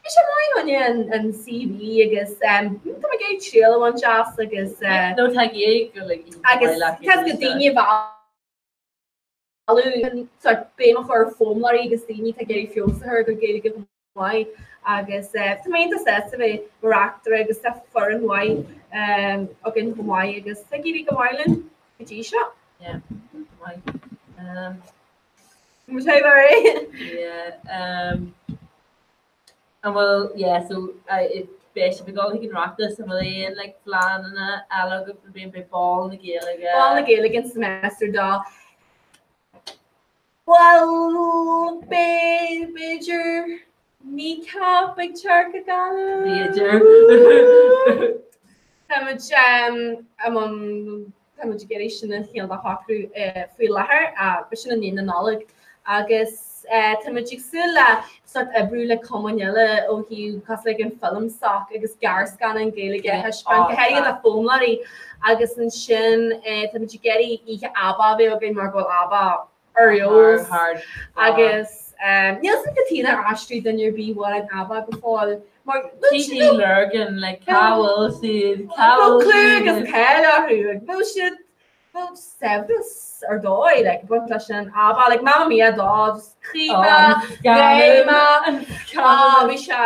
bhí sé maith againne an, an CV agus um, tá mé ag iarraidh triail a bhaint as agus uh, No tá Gaeilge go like agus tá go daoine a mhealladh sort béim a chur ar foghlaimeoirí agus daoine atá ag iarraidh feabhas a chur ar a gcuid Gaeilge mhaith agus tá mé iontach sásta bheith mar reachtaire agus tá foireann mhaith againn chomh maith agus tá ag éirí go maith linn go dtí seo. Yeah, maith. Mo sé mar é. Yeah, um, an bhfuil, yeah, so beidh sibh ag dul chuig an Oireachtas, an bhfuil aon like pleananna eile agaibh don bhliain, beidh Bál na Gaeilge. Bál na Gaeilge an semester dó. Bhuel, b'fhéidir Kneecap ag teacht go Gaillimh. B'fhéidir. Tá muid i mbun, tá muid ag iarraidh sin a chineál de shocrú faoi láthair, beidh sin i ndiaidh na Nollag. Agus tá muid ag súil le sort oibriú le cumainn eile ó thaobh cosúil le an Film Soc agus gearrscannáin Gaeilge a thaispeáint, go háirithe do foghlaimeoirí. Agus ansin tá muid ag iarraidh oíche ABBA a bheith againn mar go bhfuil ABBA ar fheabhas agus níl a fhios agam cad chuige nár aistrigh duine ar bith amhrán ABBA go fóill mar TG Lurgan like cá bhfuil siad cá bhfuil clú agus cáil orthu bhfuil siad Bhuel, saibhreas ar dóigh, like, baint leis an ABBA, like, Mamma Mia dó, just caoineadh, géimeadh, ah, bhí sé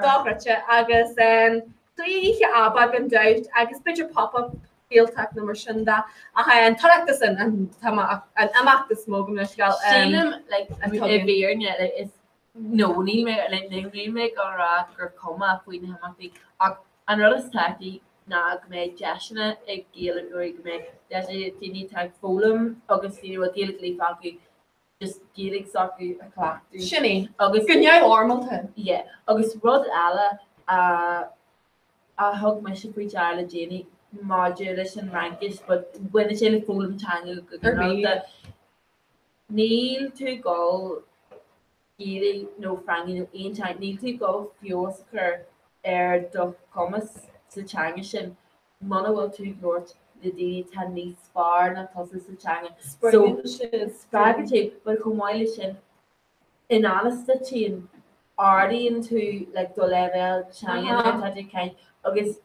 dochreidte agus um, oíche ABBA gan dabht agus b'fhéidir pop-up Gaeltacht nó mar sin de ach an tOireachtas an an tá mé an imeacht is mó go mbeidh scéal Sílim like, i bhfírinne like, is no níl mé like, níl mé ag rá gur cuma faoi na himeachtaí ach an rud is tábhachtaí ná go mbeidh deiseanna ag Gaeilgeoirí go mbeidh deiseanna ag daoine atá ag foghlaim agus daoine a bhfuil Gaeilge líofa acu just Gaeilge s'acu a chleachtadh. Sin é. Agus go neamhfhoirmeálta. Yeah. Agus rud eile a a thug mise faoi deara le déanaí maidir leis an Fhraincis but baineann sé le foghlaim teanga go ginearálta. Níl tú ag dul Gaeilge nó Fraincis nó aon teanga, níl tú ag dul feabhas a chur ar do chumas sa teanga sin muna bhfuil tú ag labhairt le daoine atá níos fearr ná tusa sa teanga. So spreagann sé, but chomh maith leis sin, in anas duit féin, ardaíonn tú like do leibhéal teanga nuair atá tú ag caint agus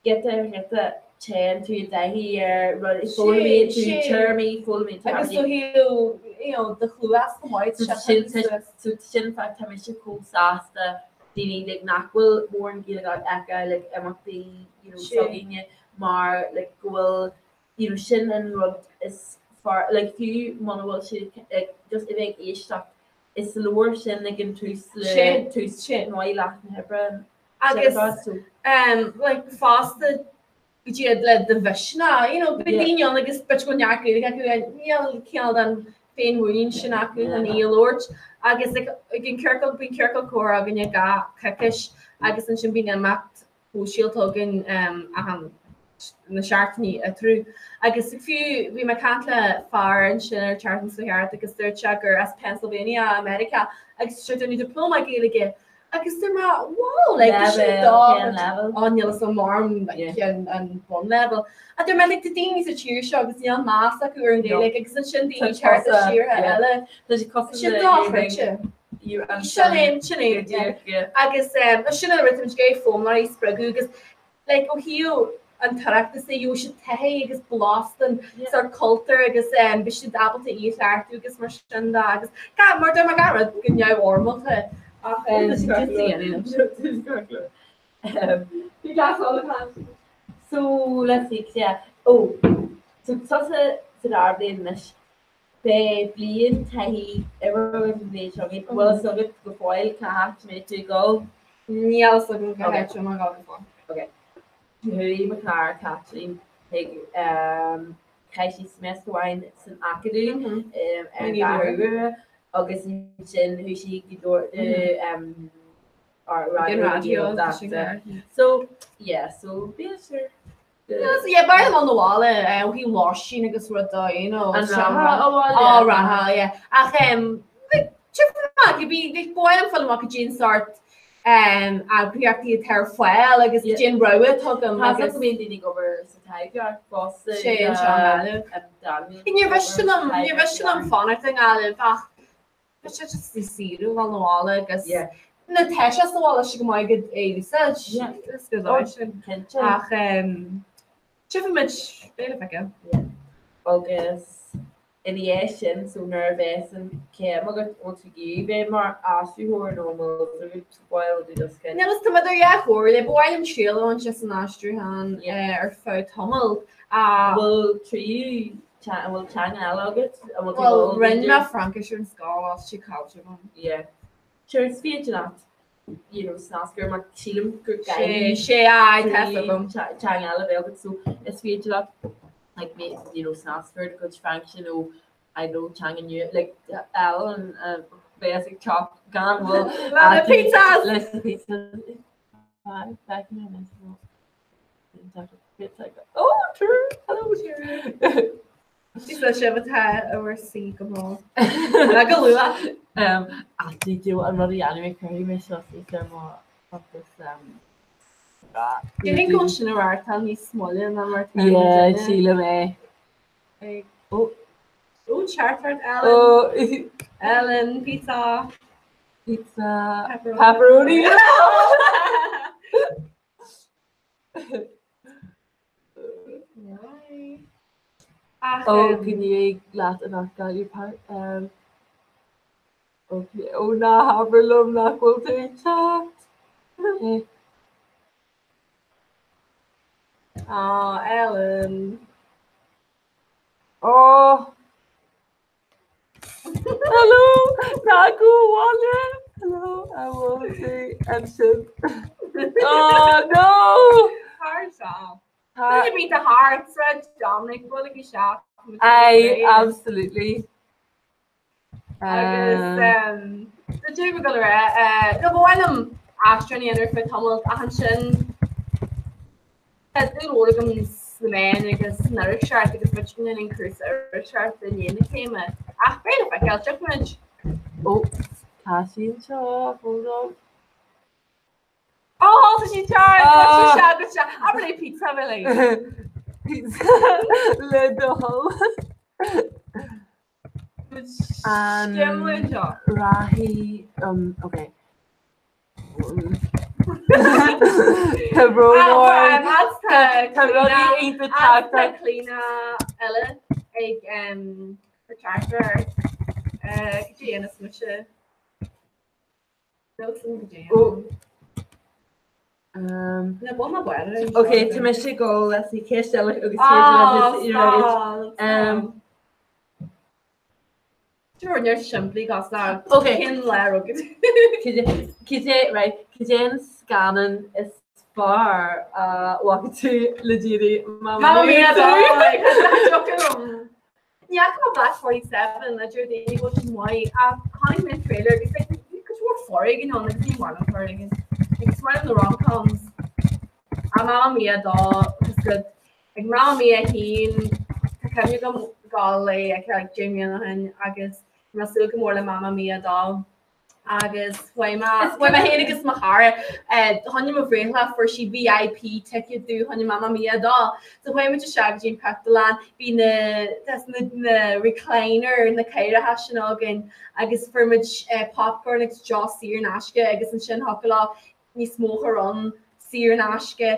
giota ar ghiota téann tú i dtaithí ar rudaí, foghlaimíonn tú téarmaí, foghlaimíonn tú Agus do thaobh, you know, do chluas chomh maith, So sin so sin an fáth tá mise chomh sásta daoine like nach bhfuil mórán Gaeilge acu like imeachtaí you know s'againne mar like go bhfuil you know sin an rud is fearr like fiú muna bhfuil siad like just a bheith ag éisteacht is leor sin ag an tús le tús maith leath na hoibre Agus um, like fosta go dtí le do mhisneach, you know, bíonn daoine ann agus b'fhéidir go bhfuil neart Gaeilge acu níl cineál den féinmhuinín sin acu chun í a labhairt agus like ag an ciorcal bíonn ciorcal comhrá againne gach coicís agus ansin bíonn imeacht shóisialta againn achan na seachtainí eatarthu. Agus fiú bhí mé ag caint le fear ansin ar an tseachtain seo thart agus dúirt sé gur as Pennsylvania i Meiriceá agus sé ag déanamh dioplóma Gaeilge agus dúirt mé wow like tá sin dá Á níl a fhios agam like an an bunlevel. A dúirt mé like tá daoine sa tír seo agus níl meas acu ar an Ghaeilge agus ansin daoine thart i tíortha eile. Tá sé cosúil Sin dochreidte. Sin é, sin é. Agus sin an rud táimid ag iarraidh foghlaimeoirí a spreagadh agus like ó thaobh an tOireachtais de gheobhaidh siad taithí agus blas den sórt cultúr agus beidh siad ábalta í a chleachtadh agus mar sin de agus mar dúirt mé gach rud go neamhfhoirmeálta ach Bhí glas ann. So let's see, yeah. Oh, so tusa sa dara bliain anois. Beidh bliain taithí oibre agat an bhliain seo chugainn. Bhfuil fhios agat go fóill cá háit a mbeidh tú ag dul? Níl fhios agam cá háit a bhfuil mé ag dul go fóill. Ok. Chuaigh mo chara Caitlín chuig, chaith sí seimeastar amháin san Acadamh ar an gCeathrú Rua agus ansin chuaigh sí go dtí Raidió na Gaeltachta. So, yeah, so b'fhéidir. Yeah, b'fhearr liom dul abhaile ó thaobh lóistín agus rud dó, you know. An rachfá abhaile? Á, rachfá, yeah. Ach, like, tchífidh mé, bhí, like, ba mhaith liom fáil amach cad é an sórt eagraíochtaí atá ar fáil agus cad é an rogha atá agam Tá agus go mbíonn daoine ag obair sa Taibhdhearc fosta. Sé anseo i nGaillimh. Níor mhiste liom, níor mhiste liom fanacht i nGaillimh ach Tá sé just níos saoire a dhul abhaile agus nuair atá sé sa bhaile sé go maith go é a úsáid. Is go dóigh sin. Cinnte. Ach tchífimid beidh le feiceáil. Agus ina dhiaidh sin, so nuair a bheas an chéim agat, bhfuil tú ag iarraidh bheith mar aistritheoir nó an bhfuil tú ag bhfuil tú just kind Níl, tá mé idir dhá chomhairle, ba mhaith liom triail a bhaint as an aistriúchán ar feadh tamaill. Bhfuil tríú An bhfuil teanga eile agat? An bhfuil tú Bhuel, ag dul rinne mé b'fhéidir? Fraincis ar an scoil ach tá sé caillte agam. Yeah. Sure, is féidir leat, you know, snas gur mar sílim gur Sé, caithfidh sé, aye, tá fhios agam. te- teanga eile a bheith agat, so is féidir leat, like, me, you know, snas gur do chuid Fraincise nó, I don't know, teanga nua, like, Ellen, uh, bheas ag teacht gan mhoill Le na pizzas! Leis na pizzas. Bye, back in a minute. Oh, true. Hello, true. Is sibh atá i bhur suí go mall. Le go luath. Actually, do an rud a dhéanfaidh mé cuirfidh mé seo suas ar mo chuntas Déarfainn go bhfuil sin a reáchtáil níos moille ná mar atá Yeah, sílim é. Ag Oh. Ó, teachtaireacht Ellen. Oh. Ellen, pizza. Pizza. Pepperoni. Pepperoni. Ach Ó go n-éirí leat anocht Gaillimh um, Ok, ó ná habair liom nach bhfuil tú ag teacht. Aw, Ellen. Ó! Hello! Ná go bhaile! Hello, an bhfuil tú ansin? Oh no! Thar seo. Duine bíonn the heart, Sráid Dominic, buailigí isteach. Aye, absolutely. Agus cad é bhí mé ag dul a rá, no ba mhaith liom aistriúchán a dhéanamh ar feadh tamaill ach ansin tá dúil mhór agam sna meáin agus san iriseoireacht agus b'fhéidir go ndéanfainn cúrsa iriseoireachta i ndiaidh na céime. Ach beidh le feiceáil, tiocfaimid. Ó, tá sí anseo, hold on. Ó, tá sí tearr, tá sí seo go seo. Abair léi pizza a bheith léi. Pizza le do thoil. An rachaidh ok. Tá brón orm. Tá rudaí iontach tábhachtach. Tá Clíona eile ag teacht go dtí Inis mise. Ok, tá mise ag dul le sí ceist eile agus simplí gas Ok. Cén lá rugad. Cad é right, cad é an scannán is fearr a bhfaca tú le déanaí Mamma Mia! Ní fhaca mé Black 47 a deir daoine go bhfuil sé maith ach chonaic mé an trailer agus like bhí cuid mhór foréigin ann agus ní maith liom foréigean. Like is maith liom na rom-coms. Ach Mamma Mia 2 is good. Like Mamma Mia 1 tá cuimhne agam dul é a fheiceáil like 10 mbliana ó shin agus bhí mé ag súil go mór le Mamma Mia 2. agus chuaigh mé chuaigh mé féin agus mo chara fá choinne mo bhreithlá fuair sí VIP ticket dúinn fá choinne Mamma Mia 2 so chuaigh muid isteach go dtí an pictiúrlann bhí na na na recliner na cathaoireacha sin againn agus fuair muid popcorn agus deoch saor in aisce agus ansin thiocfadh leo níos mó a chur ann saor in aisce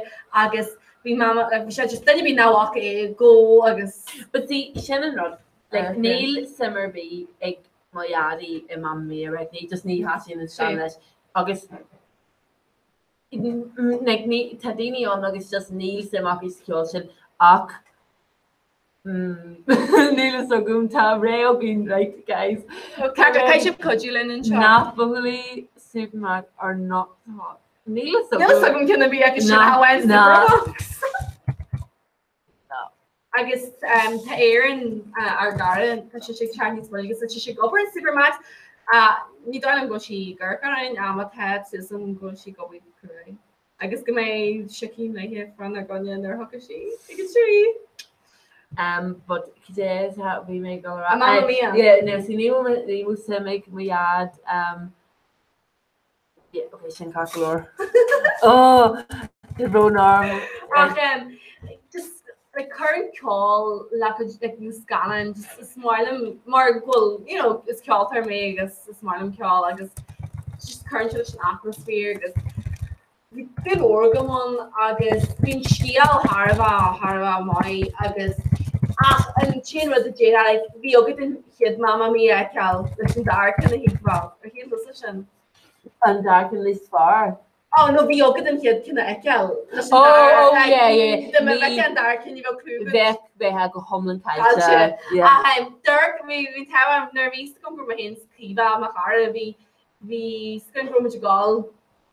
agus bhí mama bhí sé just duine ar bith nach bhfaca é go agus But see sin an rud like níl suim ar bith ag mo dhaidí i Mamma Mia right ní just ní thaitníonn an scannán leis agus like ní tá daoine ann agus just níl suim acu sa cheol sin ach mm, níl fhios agam tá ré againn right guys Caithfidh sibh cuidiú linn anseo. Na buachaillí Supermac are not hot. Níl fhios Níl fhios agam cén a bhí acu sin Na, amháin na. Supermacs. Agus tá Erin ár gcara, tá sí ag teacht níos moille agus tá sí ag obair in Supermacs. Ní dóigh liom go bhfuil sí ag amharc orainn ach má tá tá súil agam go bhfuil sí ag obair go cruaidh. Agus go mbeidh sicín léithe fána gcoinne nuair a thiocfaidh sí ag an trí. Um, but cad é atá bhí mé ag dul a rá? Mamma Mia. Yeah, no, see, ní raibh suim ag mo dhaid um, Yeah, okay, sin ceart go leor. Oh, tá brón orm. Ach um, just like cuireann ceol le cuid like na scannáin just is maith liom mar go bhfuil you know is ceoltóir mé agus is maith liom ceol agus just cuireann sé leis an atmaisféar agus bhí dúil mhór agam ann agus bhí an scéal thar a bheith thar a bheith maith agus ach an t-aon rud a déarfá like bhí agat an chéad Mamma Mia a fheiceáil leis an dara ceann a thuigbheáil. Ar shíl tusa sin? An dara ceann níos fearr. Oh no bhí agat an chéad ceann a fheiceáil leis an Oh, dara oh, like, yeah, yeah. Dá mbeadh Ní- an dara ceann ní bheadh clue agat. Bheadh bheith go hiomlán caillte. Caillte. Yeah. Ach um, Dirk bhí bhí an t-am ann nuair a bhí fhios agam go raibh mé féin is Caoimhe mo chara bhí bhí fhios againn go raibh muid ag dul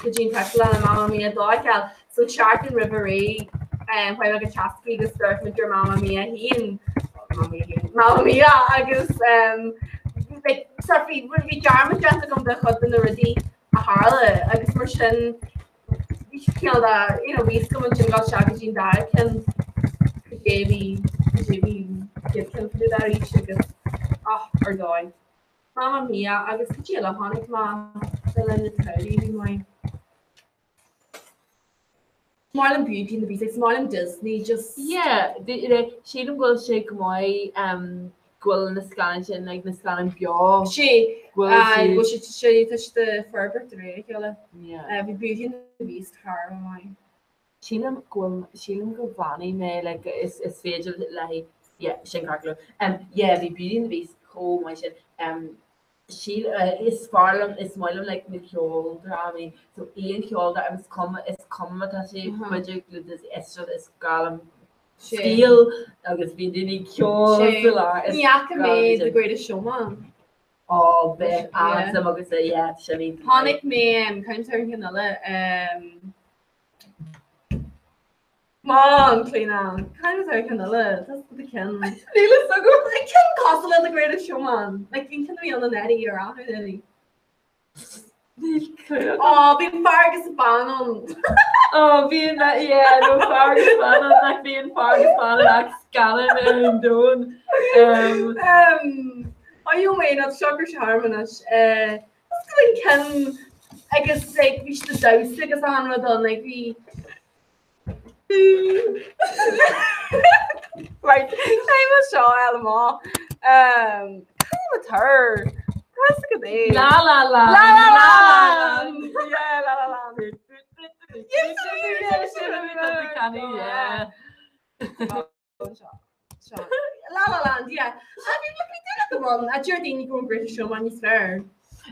go dtí an pictiúrlann le Mamma Mia 2 a fheiceáil. So seachtain roimh ré um, chuaigh mé go Tesco agus d'amharc muid ar Mamma Mia 1 Mamma Mia 1 Mamma Mia agus um, like, sort bhí bhí dearmad déanta agam de chuid de na rudaí a tharla agus mar sin bhí cineál de you know, bhí fhios agam ansin dul isteach go dtí an dara ceann cad é bhí cad é bhí chéad ceann faoi deara arís agus ah, ar dóigh. Mamma Mia agus cad é eile a chonaic mé le linn an tsamhraidh bhí maith. Is maith liom Beauty and the Beast, is maith liom Disney just. Yeah, sílim go bhfuil sé go maith um, go bhfuil na scannáin sin like, na scannáin beo. Sé Go bhfuil aye, siad- go bhfuil sé sé tá siad ag forbairt de réir a chéile. Yeah. Eh, Bhí Beauty and the Beast thar a bheith maith. Sílim go bhfuil sílim go bhfanfaidh mé like, is, is féidir le. Yeah, sin ceart go leor. Um, yeah, bhí Beauty and the Beast chomh maith sin. Um, síl, uh, is fearr liom, is maith liom like, na ceoldrámaí, so aon cheoldráma, is cuma, is cuma tá sé mm -hmm. b'fhéidir le Disney, is just is grá liom scéal agus bíonn daoine ag ceol sa lár. Ní fhaca mé The Greatest Showman. Ó, bheadh an-suim agat sa, yeah, sin iontach. Chonaic mé, um, caint ar an cheann eile, um, Come on, Clíona. Cad é an ceann eile? Tá the ceann. Níl a fhios agam. An ceann cosúil le The Greatest Showman. Like bhí ceann a bhí ann anuraidh ar athrú anuraidh. Níl clue agam. Ó, bhí fear agus bean ann. Ó, bhí an yeah, no fear agus bean ann, like bhí an fear agus bean in gach scannán ar an domhan. Um, Um, Ó, you mé ná seo gur sé thar anois. Eh, Is go an ceann agus like bhí siad ag damhsa agus an rud ann, like bhí Right, Tá mo seo eile má. Um, Cad é tar? Tá go é. La La Land. La La Land. Yeah, La La Land. Yeah. La La Land, yeah. I mean, look, bhí duine go bhfuil a deir daoine go bhfuil Greatest Showman níos fearr.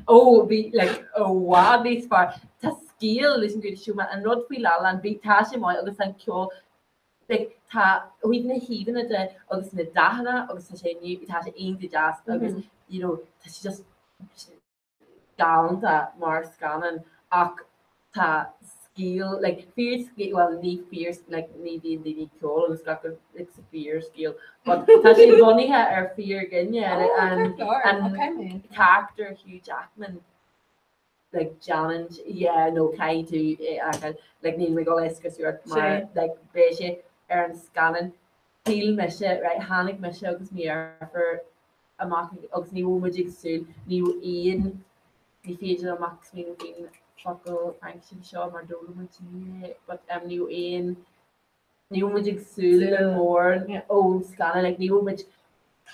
Ó, bhí, like, i bhfad níos fearr. Tá scéal leis an Greatest Showman, an rud faoi La La Land, bhí, tá sé maith agus an ceol, like, tá, ó thaobh na híomhánna de agus na dathanna agus tá sé, tá sé iontach deas agus, you know, tá sé just, galánta mar scannán ach tá scéal like fíor scéal bhuel ní fíor like ní bhíonn daoine ag ceol agus gach rud like sa fíor scéal but tá sé bunaithe ar fíor dhuine an an character Hugh Jackman like déanann yeah no caithfidh tú é a fheiceáil like níl mé ag dul é a scriosadh ort mar like beidh sé ar an scannán Shíl mise, right, tháinig mise agus mo dheirfiúr amach agus ní raibh muid ag súil, ní raibh aon, ní féidir liom ach smaoineamh faoin focal Fraincise seo mar d'fhoghlaim muid inniu é, but um, ní raibh aon, ní raibh muid ag súil le mórán ón scannán, like ní raibh muid,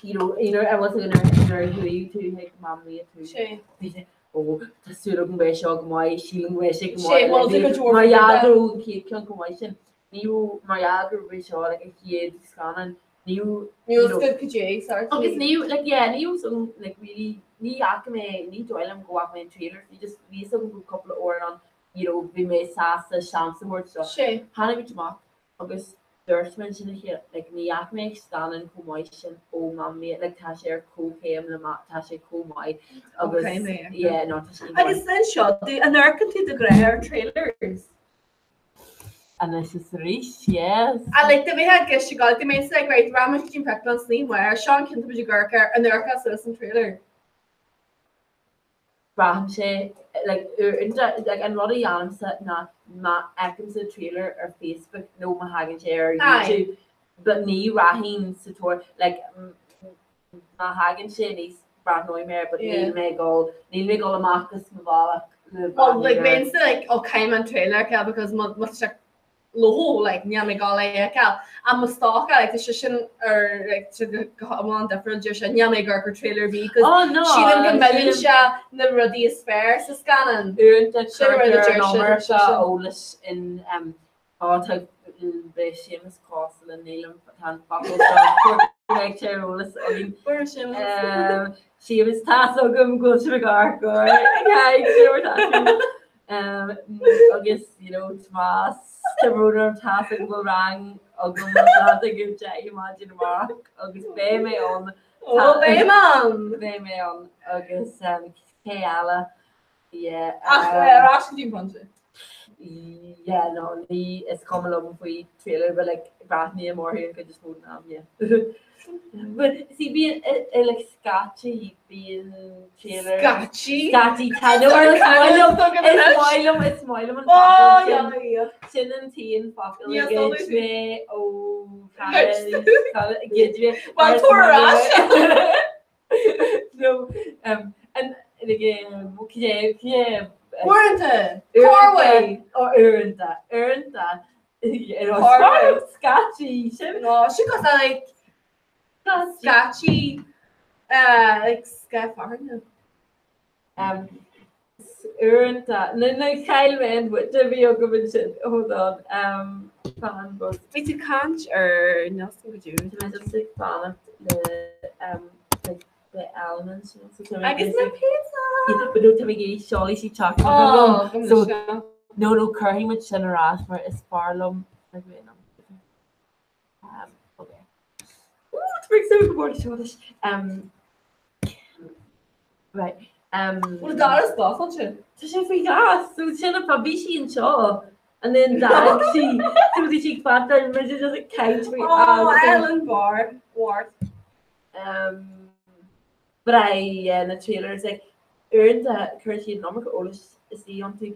you know, you know, I was like nuair a chuaigh tú chuig Mamma Mia tú, bhí sé, ó, tá súil agam go mbeidh seo go maith, sílim go mbeidh sé go maith, mar gheall go raibh an chéad ceann chomh maith sin. Ní raibh, mar gheall gurb é seo like a chéad scannán, ní raibh, Ní raibh scoil cad é, sorry. Agus ní raibh, like yeah, ní raibh some, like really, ní fhaca mé, ní dóigh liom go bhfaca mé an trailer, bhí just, bhí fhios agam go raibh cúpla amhrán ann, you know, bhí mé sásta seans a thabhairt dó. Sé. Tháinig muid amach agus dúirt muid lena chéile, like ní fhaca mé scannán chomh maith sin ó Mamma Mia, like tá sé ar comhchéim le ma, tá sé chomh maith agus, Okay, mé. yeah, no, tá sé maith. Agus anseo, an amharcann tú de ghnáth ar trailers? Anois is arís, yes. Ah like dá mbeifeá ag gabháil, dá mbeinnse like right, rachaidh muid go dtí an pictiúrlann san oíche amárach, seo an ceann tá muid ag amharc air, an amharcfá suas an trailer. Braithimse, like uaireanta, like an rud a dhéanaimse ná má fheicimse trailer ar Facebook nó má thagann sé ar YouTube, but ní rachainn sa tóir, like Má thagann sé aníos breathnóidh mé air but níl mé ag dul, níl mé ag dul amach as mo bhealach le breathnú air. Well like bheinnse like oh caithfidh mé an trailer a fheiceáil because má tá sé low like níl mé ag dul é a fheiceáil. Ach mo stócach like tá sé sin ar like tá sé go hiomlán difriúil deir sé níl mé ag amharc ar trailer ar bith because Oh no, sílim go milleann sé na rudaí is fearr sa scannán. Uaireanta Sin rud a cuirtear deir an sé, iomarca sé sin. eolais in um, Á tá beidh Séamus cosúil le nílim tá an focal seo ag sé ar eolas againn. Fuair Séamus. Séamus tá's agam go bhfuil sibh ag amharc air. Agus you know Tomás tá brón orm tá's agam go bhfuil rang agam ag 10 maidin amárach agus beidh mé ann. Ó beidh mé ann! Beidh mé ann agus cé eile? Yeah. Ach ar ais go dtí an pointe. Yeah, no, ní is cuma liom faoi trailer but like breathnaím orthu an chuid is mó den am, yeah. But see bíonn i like scaití bíonn trailer Scaití? Scaití tá no is maith liom is maith liom is maith liom an focal sin. Sin an t-aon focal a ghoid mé ó ghoid mé. Well tabhair ar ais! No, um, and like, um, cé, cé, Uaireanta! Corrway! Ó, uaireanta, uaireanta. Corrway. Scaití, sin. No, sin cos like, scaití, uh, like, scaith fearthainne. Um, Uaireanta, nó chaill mé an bhuaite a bhí agam ansin, hold on, fan bus. Bhí tú ag caint ar Nelson go deo. Tá mé just ag fanacht le like beidh Ellen ansin so tá mé Agus na pizza! But no tá mé ag iarraidh seolfaidh sí teacht agam so no no cuirfidh muid sin ar ais mar is fearr liom like wait no. Okay. Ooh, tá mé ag súil go mór leis seo anois. Right. Bhfuil doras oscailte? Tá sé faoi ghlas, so sin an fáth bhí sí anseo and then d'fhág sí, so bhí sí ag fanacht muid just ag caint faoi Oh, Ellen Bar, Ward. But I, yeah, na trailers, like, uaireanta cuireann siad an iomarca eolais istigh iontu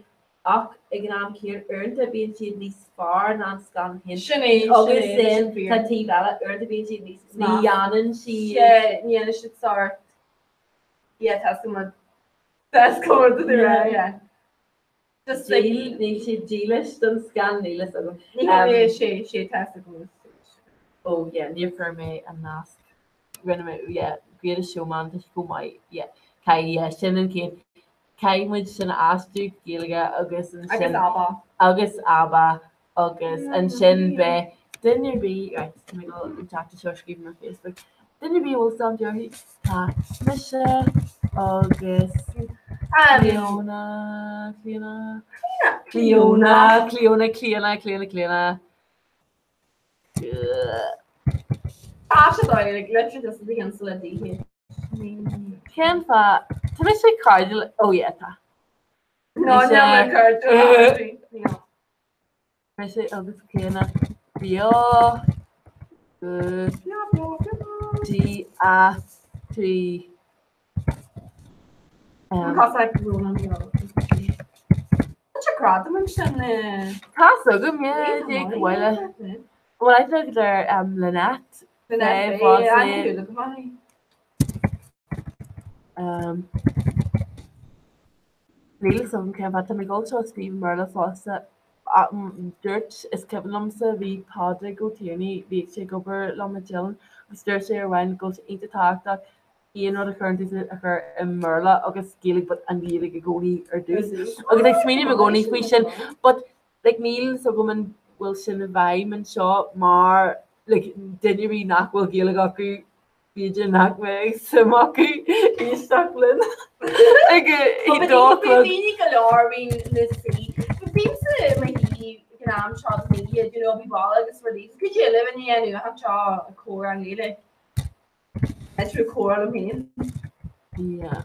ach ag an am céanna uaireanta bíonn siad níos fearr ná an scannán féin. Sin é, sin Agus é, then sin fíor. tá taobh eile, uaireanta bíonn siad níos, ní dhéanann siad. Yeah, ní dhéanann siad sort. Yeah, tá súil agam, tá súil agam do rá, yeah. Just like. Díl, níl siad dílis don scannán, níl fhios agam. Ní hé sé, sé tá súil agam. Oh yeah, níor chuir mé an nasc. Rinne mé, yeah, Greatest Showman, tá sé chomh maith, yeah. Caithfidh, yeah, sin an chéad, caithfidh muid sin a aistriú go Gaeilge agus ansin. Agus ABBA. Agus ABBA agus ansin beidh duine ar bith, right, tá mé ag dul an teachta seo a scríobh ar Facebook, duine ar bith a bhfuil staidéar orthu, tá mise agus Clíona, Clíona, Clíona, Clíona, Clíona, Clíona, Clíona. Tá sé dóigh, like, literally just the answer le daoithe. Cén fáth? Tá mise cairdiúil, oh yeah, tá. No, Mise- níl mé cairdiúil. Níl. Mise agus Clíona beo go dtí a 3. Tá fhios agam, yeah, dé go bhfuil. Bhfuil aithne agat ar Lynette? Lynette, Níl fhios agam cén fáth, tá mé ag dul seo a scríobh i mBéarla fosta. Dúirt, is cuimhin liomsa, bhí Pádraig Ó Tiarnaigh, bhíodh sé ag obair liom i Dillon, agus dúirt sé uair amháin go bhfuil sé iontach tábhachtach aon rud a chuireann tú a chur i mBéarla agus Gaeilge but an Ghaeilge i gcónaí ar dtús. Agus ag smaoineamh i gcónaí faoi sin, but like níl fhios agam an bhfuil sin i bhfeidhm anseo mar like duine ar bith nach bhfuil Gaeilge acu b'fhéidir nach mbeadh suim acu éisteacht linn ag a Bhí dó a chlog. daoine go leor bhíonn na suí. Bímse i mo shuí ag an am seo den oíche, you know, bhí baile agus rudaí. Cad é le bheith ina dhéanamh anseo ag comhrá i nGaeilge? Is tú comhrá liom féin. Yeah.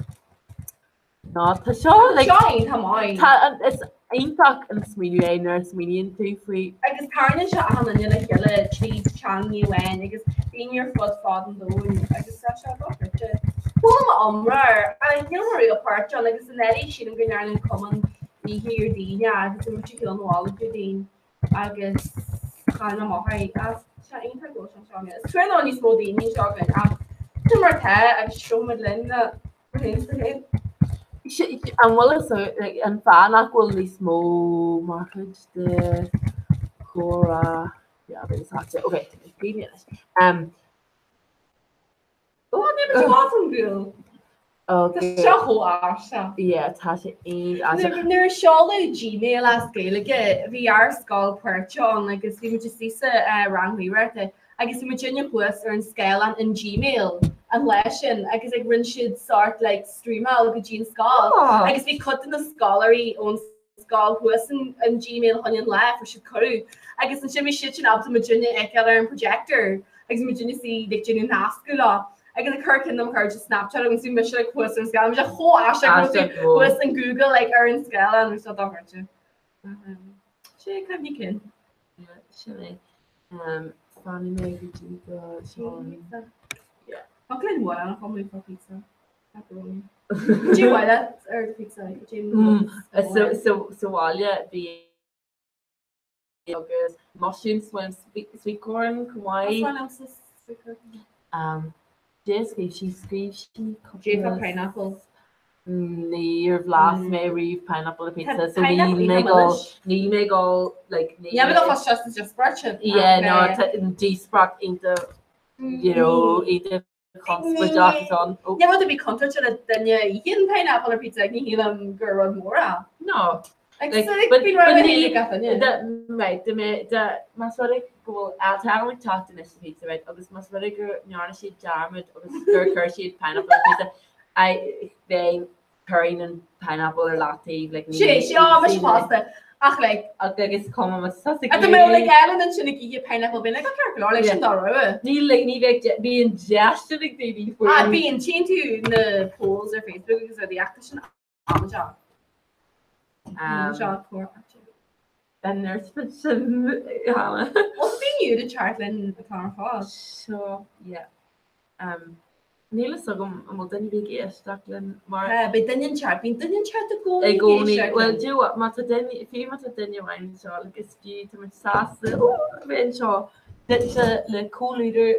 Ná tá seo like Seo iontach maith. Tá an is iontach an smaoineamh é nuair a smaoiníonn tú faoi. Agus tarraingíonn sé achan duine le chéile tríd teanga amháin agus daoine ar fud fad an domhain agus tá sé dochreidte. Chuala mé iomrá air ach níl mé riamh páirteach ann agus anuraidh sílim go ndearna an cumann oíche Dhéardaoin agus bhí muid ar shiúl na bhaile Déardaoin agus chaill mé amach é ach tá sé iontach go bhfuil sé anseo. Is trua nach bhfuil níos mó daoine anseo againn ach sin mar atá agus seo muid linn na An bhfuil fhios agat an fáth nach bhfuil níos mó mar chuid de chomhrá yeah, agus háite. Ok, bhí anois. Ó, ní bhí an gúil. Ok. Tá seo chomh aisteach. Yeah, tá sé iontach. Nuair a seoladh Gmail as Gaeilge, bhí ár scoil páirteach ann agus bhí muid istigh sa rang ríomhaireachta agus bhí muidinne thuas ar an scáileán in Gmail an lá sin agus ag rinne siad sort like streamáil go dtí an scoil agus bhí cuid de na scoláirí ón scoil thuas in in Gmail chun an lá fuair siad cuireadh agus ansin bhí siad sin ábalta muidinne a fheiceáil ar an projector agus muidinne suí like déanamh nascadh leo agus ag cur ceann de mo chairde Snapchat agus bhí mise like thuas ar an scáileán bhí sé chomh aisteach go raibh tú thuas in Google like ar an scáileán bhí sé dochreidte. Sé cuimhní cinn. Sin é. Fanfaidh mé go dtí go seolann. Tá linn bhaile an chum fá pizza. Pepperoni. Dé bhaile ar pizza Sa bhaile bhí agus mushroom swim sweet corn chomh maith. Dé scríobh sí scríobh sí cúpla pineapple. Níor bhlas mé riamh pineapple ar pizza so níl mé ag dul níl mé ag dul like níl mé ag dul fá just is just spread Yeah no díospracht iontach you know iontach Conspóideach atá ann. Ní rud ar bith contúirteach le duine a itheann pineapple ar pizza, ní shílim gur rud mór é. No. Right, más rud é go bhfuil tá Ellen ag teacht anois sa pizza, right, agus más rud é go ndearna siad dearmad agus gur chuir siad pineapple ar pizza, I bheinn cuireann an pineapple ar leataobh, like, Sé, sé, á, mise fosta. Ach like, agus cuma má tá Ach dá mbeadh like Ellen ansin ag ithe pineapple bheinn like, oh, ceart go leor, like, sin do rogha. Ní like, ní bheadh bíonn deistin ag daoine faoi. Ah, bíonn, tchíonn tú na polls ar Facebook agus rudaí ach tá sin amaideach. Seo cóir An nurse sin cheana. Bhuel bhí iad ag teacht linn atá ar fáil. So yeah. Um, níl fhios agam an bhfuil duine ar bith ag éisteacht linn mar Eh, Beidh duine inteacht, bíonn duine inteacht i gcónaí i gcónaí. ag éisteacht Well, linn. do you know what, má tá duine, fiú má tá duine amháin anseo, like, is fiú, tá muid sásta ó, a bheith anseo duitse le comhluadar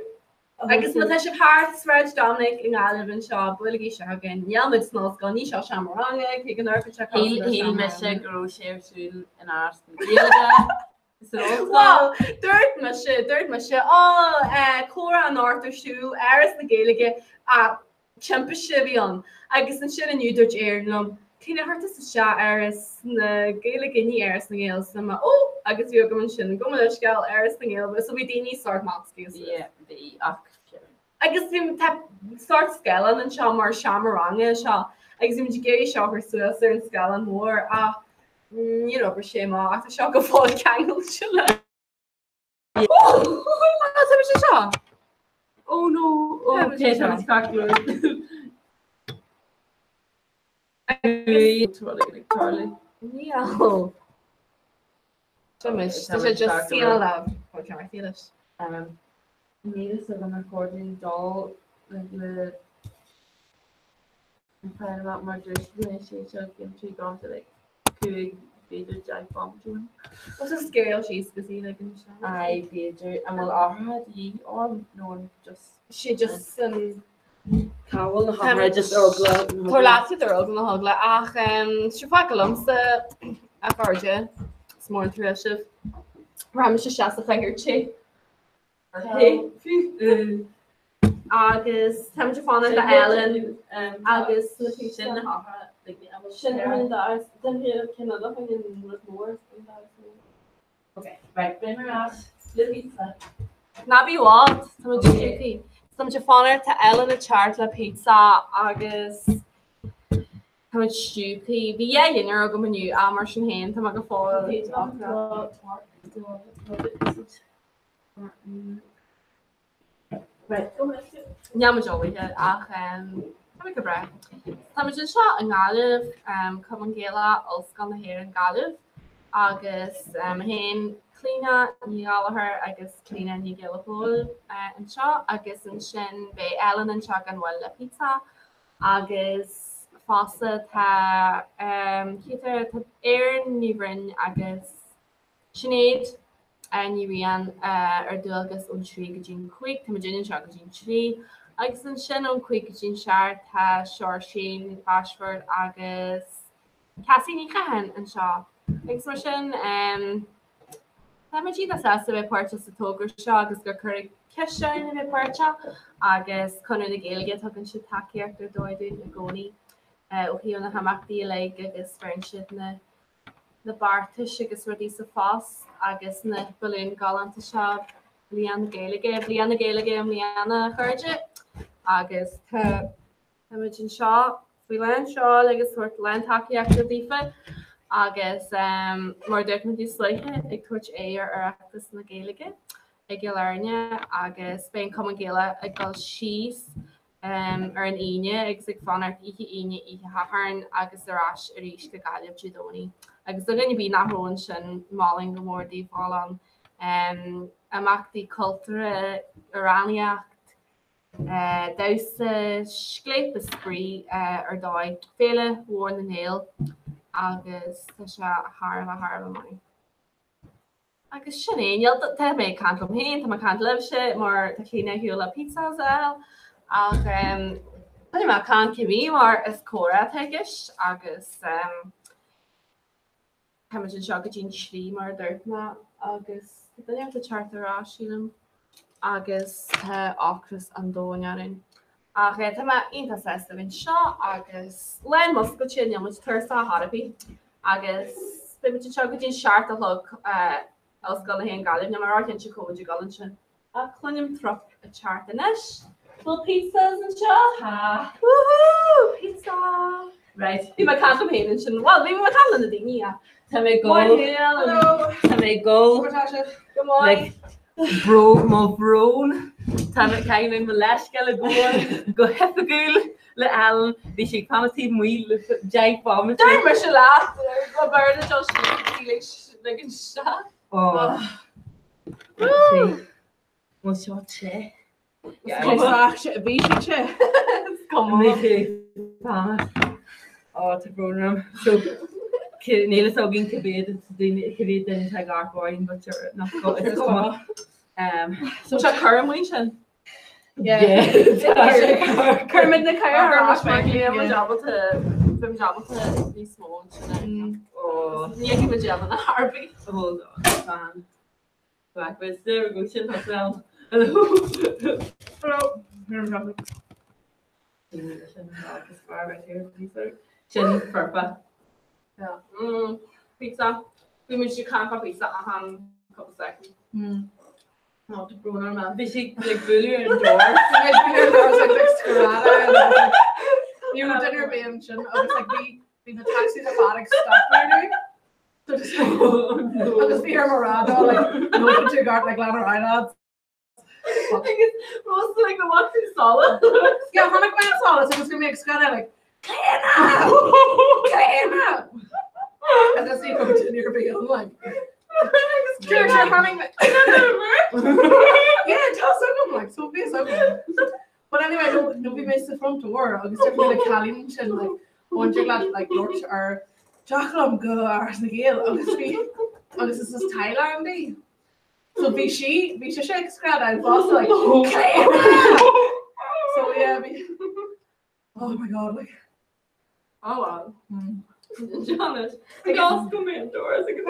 Agus má tá sibh thart Sráid Dominic i nGaillimh anseo, buailigí isteach chugainn. Níl muid san ollscoil, ní seo seomra ranga, cé go n-amharcann sé cosúil le Shíl seomra mise ranga. go raibh sé ar siúl in Áras na Gaeilge san ollscoil. Bhuel, dúirt mise, dúirt mise, ó, eh, comhrá anocht ar siúl, Áras na Gaeilge, ach timpiste a bhí ann. Agus ansin inniu dúirt Erin liom, Clíona, chuir tusa isteach Áras na Gaeilge, ní Áras na nGael, so mé, ó! Agus bhí agam ansin, gabh mo leithscéal, Áras na nGael, so bhí daoine sórt measctha suas. Yeah, bhí, ach Agus bhí, tá sórt scáileán anseo mar seomra ranga seo, agus bhí muid ag iarraidh seo a chur suas ar an scáileán mór ach níor oibrigh sé amach, ach tá seo go fóill ceangailte le. Tá mise seo. Oh no, oh, okay, tá muid ceart go leor. Tarlú. Níl. Tá mis, tá sé just sína lev. Ó ceart leis. Níl fhios agam ar chóir dúinn dul le an fáil amach mar dúirt go mbeidh sé seo ag trí go like 5 b'fhéidir 10 bomaite ó shin. Tá sé scéal síos go dtí like anseo. Aye, b'fhéidir. An bhfuil athruithe de dhíth orm nó an just Sé just an Cá bhfuil na hathruithe just ar eagla na Tabhair leat ar eagla na heagla ach sure fág liomsa a chairde is mór an trua sibh. Raghaidh mise isteach sa chathaoir te. Agus táimid ag fanacht le Ellen agus Sin na hathruithe. Sin an doras den chéad eile chuig an rud mór an doras mór. Okay, right, beidh mé ar ais le pizza. Ná bí i bhfad, táimid stiúgtha. Táimid ag fanacht tá Ellen ag teacht le pizza agus táimid stiúgtha. Bhí dhá dhinnéar agam inniu ach mar sin féin tá mé go fóill ocrach. Níl muid ullmhaithe ach tá mé go breá. Táimid anseo i nGaillimh, Cumann Gaelach Ollscoil na hÉireann Gaillimh agus mé féin, Clíona Ní Ghallchóir agus Clíona Ní Ghiolla anseo agus ansin beidh Ellen anseo gan mhoill le pizza agus fosta tá tá Erin Ní Bhroin agus Sinéad Ní Riain ar dualgas ón 3 go dtí an 5, tá muidinne anseo go dtí an 3, agus ansin ón 5 go dtí an 7 tá Seoirsín Bashford agus Cassie Ní Chatháin anseo. Agus mar sin, tá muid iontach sásta a bheith páirteach sa togra seo agus gur cuireadh ceist orainn a bheith páirteach agus Conradh na Gaeilge, tugann siad tacaíocht ar dóigh dúinn i gcónaí ó thaobh na himeachtaí uilig agus bheireann siad na na beartais agus rudaí sa phost agus na balúin galánta seo Bliain na Gaeilge, Bliain na Gaeilge i mbliana, a chairde, agus tá muid anseo faoi lán seoil agus tabhairt lán tacaíochta daofa agus mar a dúirt muid níos luaithe ag tabhairt aghaidh ar Oireachtas na Gaeilge i gCill Airne agus beidh an Cumann Gaelach ag dul síos ar an Aoine agus ag fanacht oíche Aoine, oíche Shathairn agus ar ais arís go Gaillimh Dé Domhnaigh. Agus do dhuine ar bith nach raibh ansin, molaim go mór daoibh dhul ann. Imeachtaí cultúrtha, amhránaíocht, damhsa, scléip is spraoi ar dóigh. Féile mhór na nGael agus tá sé thar a bheith thar a bheith maith. Agus sin é, níl, tá mé ag caint liom féin, tá mé ag caint libhse mar tá Clíona ar shiúl le pizzas a fháil ach tá mé ag caint cibé mar is comhrá atá i gceist agus táimid anseo go dtí'n 3 mar a dúirt mé agus tá duine ag teacht ar ais sílim agus tá ocras an domhain orainn. Ach tá mé iontach sásta a bheith anseo agus lán muscailte, níl muid tuirseach ar chor ar bith agus beidh muid anseo go dtí an 7 a chlog Ollscoil na hÉireann Gaillimh, níl mé róchinnte cá bhfuil muid ag dul ansin. Ach cluinim trup ag teacht anois. Bhfuil pizzas anseo? Tá. Woohoo! Pizza! Right. Bhí mé ag caint liom féin ansin. Bhuel, bhí mé ag caint le na daoine, yeah. Tá mé ag gol. Tá mé ag gol. Go maith. Bro mo bhrón. Tá mé caithfidh mé mo leithscéal a ghabháil go hoifigiúil le Ellen. Bhí sí ag fanacht taobh amuigh le 10 bomaite. Deir mise leat go mb'fhearr duit dul síos go dtí like an seach. Oh. Bhfuil seo te? Bhí sí te. Bhí sí fanacht. Ó, tá brón orm. So, níl a fhios againn cé mhéad daoine cé mhéad duine atá ag amharc orainn, but sure, nach go- is cuma. So sé cur amuigh sin. Cuirfimid na cairr ar ais mar níl muid ábalta bheidh muid ábalta níos mó ansin. Ní fheicfidh muid Ellen ar bith. Hold on, fan. Backwards, there we go, sin as well. Hello. Hello. Sin foirfe. Pizza. Bhí muid ag caint fá pizza achan couple second. Nó tá brón orm. Bhí sí ag bualadh ar an door. Ní raibh duine ar bith ansin agus like bhí bhí na taxis ar fad ag stopadh orthu. So just agus bhí orm a rá dó like no tú ag like lean ar aghaidh lads. Agus Rose like the one too solid. Yeah, tháinig mé an solas agus bhí mé ag screadadh like Clíona! Clíona! Agus ní raibh duine ar bith ann like. Sure, sure, tháinig mé. Yeah, tá a fhios agam like so bhí a fhios agam. But anyway, no no bhí mé sa front door agus dúirt mé le cailín sin like ó an dtig leat like labhairt ar teach liom go Áras na nGael agus bhí agus is as Thailand í. So bhí sí, bhí sise ag screadadh fosta like Clíona! So yeah, bhí Oh my god, like Oh well. Janet, Gás go mé an doras agus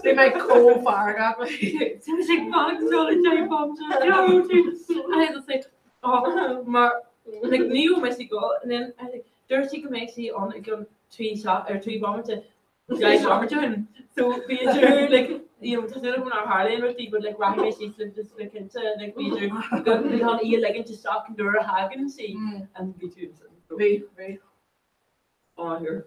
Bhí mé chomh feargach like. Tá sé ag fanacht seo le deich bomaite. Mar like ní raibh mise ag gol and then I like dúirt sí go mbeidh sí ann i gcionn trí ar trí bomaite deich bomaite ó shin. So b'fhéidir like you know tá súil agam nár tharla aon rud di but like rachaidh mé síos le just le cinnte like b'fhéidir go chun í a ligint isteach nuair a thagann sí and bhí tú ansin. So Bhí, bhí. Oh here.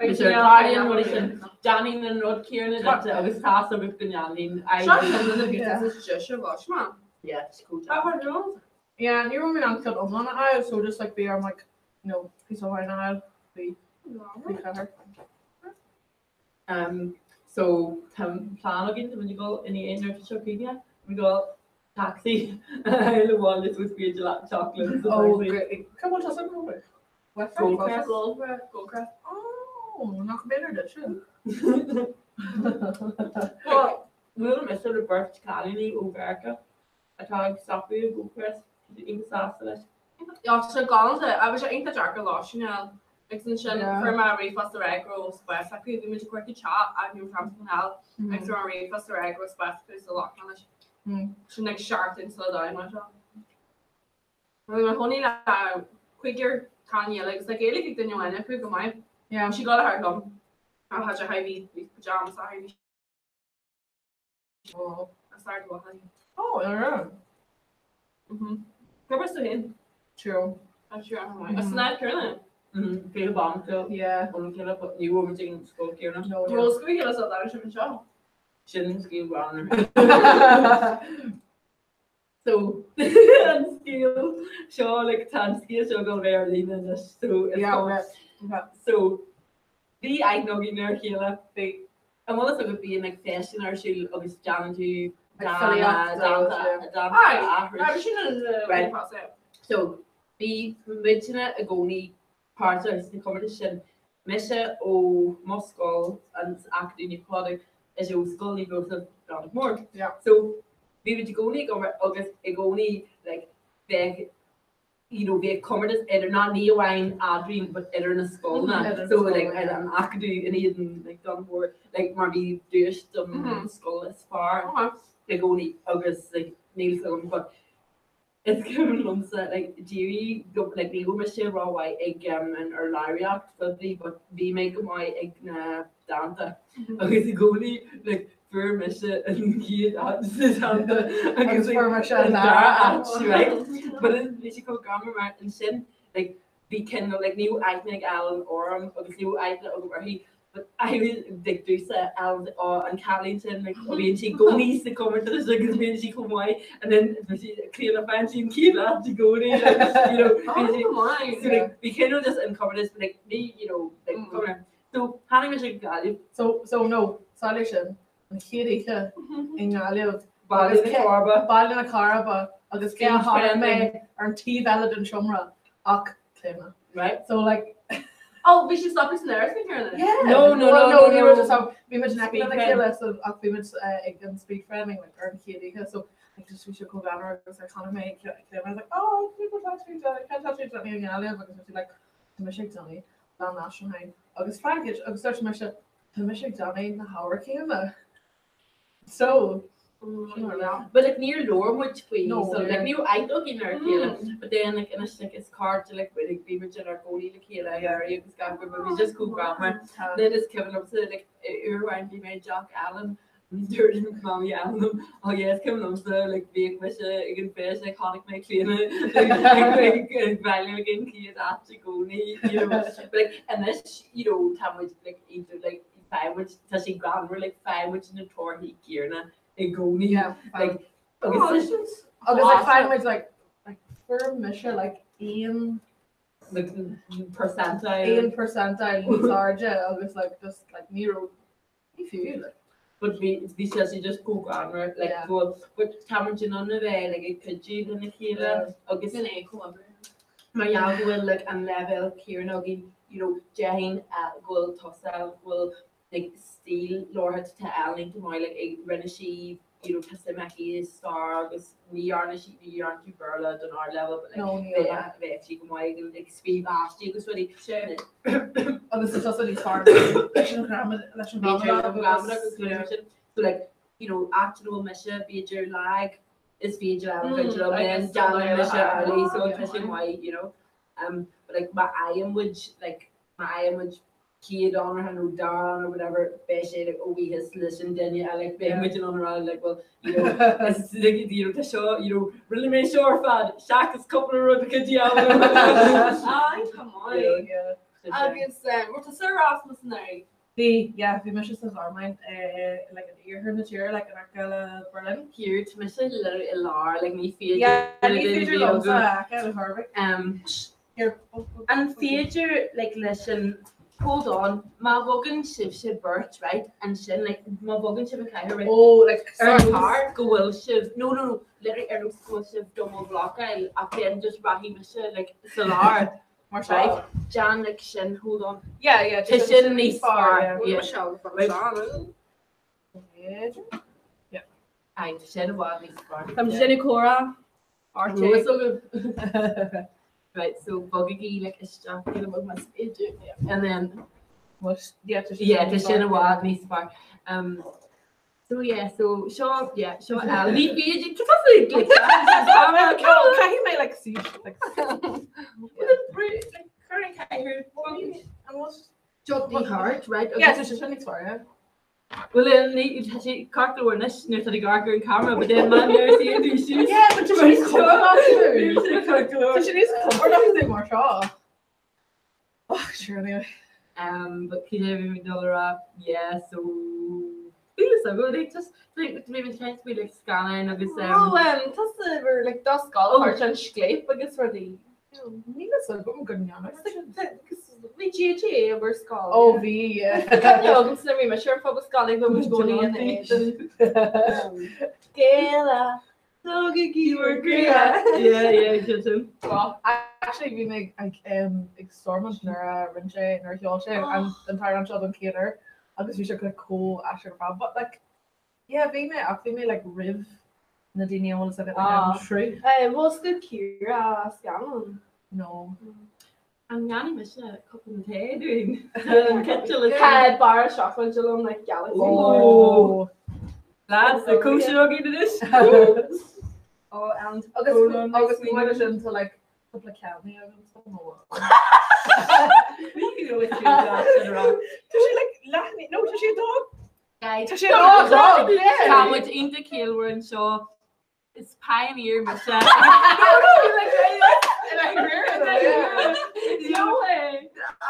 Agus ar tarlaíonn rudaí sin, déanfainn an rud céanna duit agus tá a fhios agat go ndéanfainn. Seo ceann de na pizzas is deise a bhlais mé. Yeah, it's cool. Tá Yeah, ní raibh mé in ann ceann iomlán a fháil, so just like bhí orm like, you know, píosa amháin a fháil, bhí, bhí chathair. Um, so tá plean againn, tá muid ag dul ina dhiaidh nuair atá seo críochnaithe, tá muid ag dul taxi le bhaile is with féidir leat chocolate sa Oh, taxi. great. Cá bhfuil tusa ag obair? Goldcrest. Goldcrest. Goldcrest. Oh, nach mb'fhéidir duit sin. Well, bhuail mise le beirt cailíní ó Mheiriceá atá ag stopadh i Goldcrest, tá siad iontach sásta leis. Yeah, tá sé galánta agus sé iontach deacair lóistín a fháil. Agus ansin fuair mé ríomhphost a rá go raibh spás acu, bhí muid ag cuartú teach ach ní raibh trampoline ann agus fuair mé ríomhphost a rá go raibh spás acu sa lockdown leis. Sin ag seachtain sula dtáinig mé anseo. Bhí mé i mo chónaí le cúigear cailíní eile agus tá Gaeilge ag duine amháin acu go maith. Yeah. Bhí sí ag dul thart liom. Ach tá sé bhí bhí pajamas a bhí Oh. as Ard Mhacha. Oh, yeah. Mhm. Gurb as tú féin? True. Tá sí an maith. As an áit céanna? Féile bánta Yeah. ón chéile, but ní raibh muid ag an scoil céanna. No. Bhfuil scoil chéile sa dara sibh anseo? Sin an scéal greannmhar. So an scéal seo like tá an scéal seo ag dul bheith ar líne anois so is Yeah, cuma. okay. Okay. So bhí aithne againn ar a chéile bhí an bhfuil a fhios agat bíonn like feiseanna ar siúl agus déanann tú Like dánta filíocht dánta agus, dánta Aye, a aithris. Aye, sin an Right. pass é. So bhí muidne i gcónaí páirteach sna comórtais sin. Mise ó mo scoil an Acadamh Naomh Pádraig is ó Scoil Naomh Iósaf Domhnach Mór. Yeah. So bhí muid i gcónaí ag obair agus i gcónaí like bheadh you know bheadh comórtas idir ná ní amháin eadrainn but idir na scoileanna. Idir na So like scoileanna. an Acadamh in éadan like Domhnach Mór like mar bhí duais don scoil is fearr Okay. i gcónaí agus like níl a fhios agam but. Is cuimhin liomsa like d'éirigh go like ní raibh mise rómhaith ag um, an urlabhraíocht phoiblí but bhí mé go maith ag na dánta agus i gcónaí like fuair mise an chéad áit sa dánta Agus fuair mise an an dara dara áit. áit right but bhí sé chomh greannmhar mar ansin like bhí cineál like ní raibh aithne ag Alan orm agus ní raibh aithne agam uirthi but I was like dúirt Alan ó an cailín sin like ó bhíonn sí i gcónaí sa comórtas agus bíonn sí chomh maith and then bhí sí Clíona faigheann sí an chéad áit i gcónaí like you know bhí sí Oh my. so like bhí cineál just an comórtas but like ní you know like Mm. come on. So tháinig mise go Gaillimh So so no, samhlaigh sin an chéad oíche i nGaillimh Baile Agus na cé- Coirbe. Baile na Coiribe agus cé a Speed chonaic mé friending. ar an taobh eile den seomra ach Clíona. Right? So like Oh, bhí sí stoptha san Áras na hÉireann. Yeah. No, no, Well, no, no, ní no. raibh just bhí muid in aice Speed lena friend. chéile so ach bhí muid eh, ag an speed friending like, ar an chéad oíche so like, just bhí sé chomh greannmhar agus like, chonaic mé Clíona I was like oh can you talk to Johnny can talk to Johnny i nGaillimh agus bhí sí like tá mise ag déanamh lánaisiúcháin agus Fraincis agus dúirt mise tá mise ag déanamh na hábhair céanna. So But like níor labhair muid faoi No, so like yeah. ní raibh aithne againn ar a chéile but then like anois like is cairde like like bhí muid inár gcónaí le chéile Yeah. ar agus gan go bhí just chomh greannmhar. Then is cuimhin liomsa like uair amháin bhí mé i dteach Alan dúirt mamaí Alan liom oh yeah is cuimhin liomsa like bhíodh mise ag an bhfeis like chonaic mé Clíona like ag baile ag an chéad áit i gcónaí you know but like anois you know tá muid like idir like faigheann muid tá sé greannmhar like faigheann muid na torthaí céanna i gcónaí yeah, like agus agus agus like faigheann muid like like fuair mise like aon like percentile aon percentile níos airde agus like just like ní raibh ní fiú like But bhí bhí sé sé just chomh greannmhar like Yeah. go but tá muid in ann a bheith like ag cuidiú lena chéile agus Sin é chomh oibre. mar gheall go bhfuil like an leibhéal céanna againn you know déarfainn eh, go bhfuil tusa go bhfuil like stíl labhartha tá Ellen go maith like ag rinne sí you know tá suim aici i stair agus ní dhearna sí ní dhearna tú Béarla don ardleibhéal but like no ní bheadh raibh. bheadh sí go maith ag ag scríobh aistí agus rudaí. Agus tá tusa níos fearr leis an ghramadach leis an B'fhéidir ghramadach an ghramadach agus rudaí sin. So like you know áit a bhfuil mise b'fhéidir lag is féidir liom cuidiú liom then déanann mise amhlaidh so tá sé maith you know. Um, but like má fhaigheann muid like má fhaigheann muid chéad onartha nó dara or whatever beidh sé like ó bhuíochas leis an duine eile like beidh muid in ann a rá like well you know is like you know tá seo you know rinne mé seo ar fad seachas cúpla rud a cuidiú Ai, come on. Yeah. Agus raibh tusa Erasmus anuraidh. Bhí, yeah, bhí mise sa Ghearmáin, like in iarthar na tíre, like in aice le Berlin. Here tá mise literally i lár like ní féidir Yeah, le ní duine féidir bheith liomsa agam. a fheiceáil ar chor ar bith. Um, Here, oh, oh, An oh, féidir like leis an hold on má bhogann sibhse beirt right ansin like má bhogann sibh an chathaoir right Oh, like ar sorry. nós go bhfuil sibh no no no literally ar nós go bhfuil sibh do mo bhlocáil ach then just rachaidh mise like sa lár Mar seo. right Déan like sin hold on Yeah, yeah, Tá sin níos fearr, yeah. yeah. Right. Yeah. Aye, tá sin i bhfad níos fearr. Tá sin i comhrá. Rós agam. Right, so bogaigí like isteach go bhfuil mas féidir and then Well, yeah, tá sin yeah, tá níos sin i fearr. bhfad níos fearr. Um, so yeah, so seo yeah, seo Al. Ní féidir tá tusa ag like Caithfidh mé like suí like Cuir an chathaoir an bhfuil Jodí thart, right? Yeah, tá sé sin níos fearr, yeah. Well, ní tá sé ceart go leor anois nuair atá ag amharc ar an camera, but then man nuair is iad tú siúd. Yeah, but tá sé níos compordach Níl sé ceart go Tá leor. sé níos compordach é mar seo. Oh, sure, anyway. Um, but cé bhí mé dul a rá, yeah, so bhí fhios agam, like, just like, bhí mé caint faoi like scannáin agus um, Oh, um, tusa bhur like do scoil thart an scléip agus rudaí. Níl fhios agam go ndéanfaidh sin. Bhí GAA a bhur scoil. Oh, bhí, yeah. Agus na bhí mé sure phobal scoil ag bhfuil muid gcónaí in Éadan. Gaela. Tugaigí bhur gcroíthe. Yeah, yeah, sin sin. Actually, bhí mé ag um, ag Stormont nuair a rinne sé nuair a sheol sé an an t-amhrán seo don chéad uair agus bhí sé chomh chomh aisteach ar fad. But like, yeah, bhí mé ach bhí mé like roimh na daoine a bhfuil fhios agat like Ah. an sruth. Bhfuil scu Ciara Scanlon. No. An ndéanfaidh mise cupán tae dúinn? An citeal is Tá barra seacláide liom like Galaxy. Oh. Lads, tá cóisir againn anois. Oh, and Agus agus mar sin tá like cúpla ceannaí agam so nó. Tá sé like leath no tá sé dog. Guys, Tá sé dog dog. Tá muid iontach ciallmhar anseo. Is pioneer mise. No way.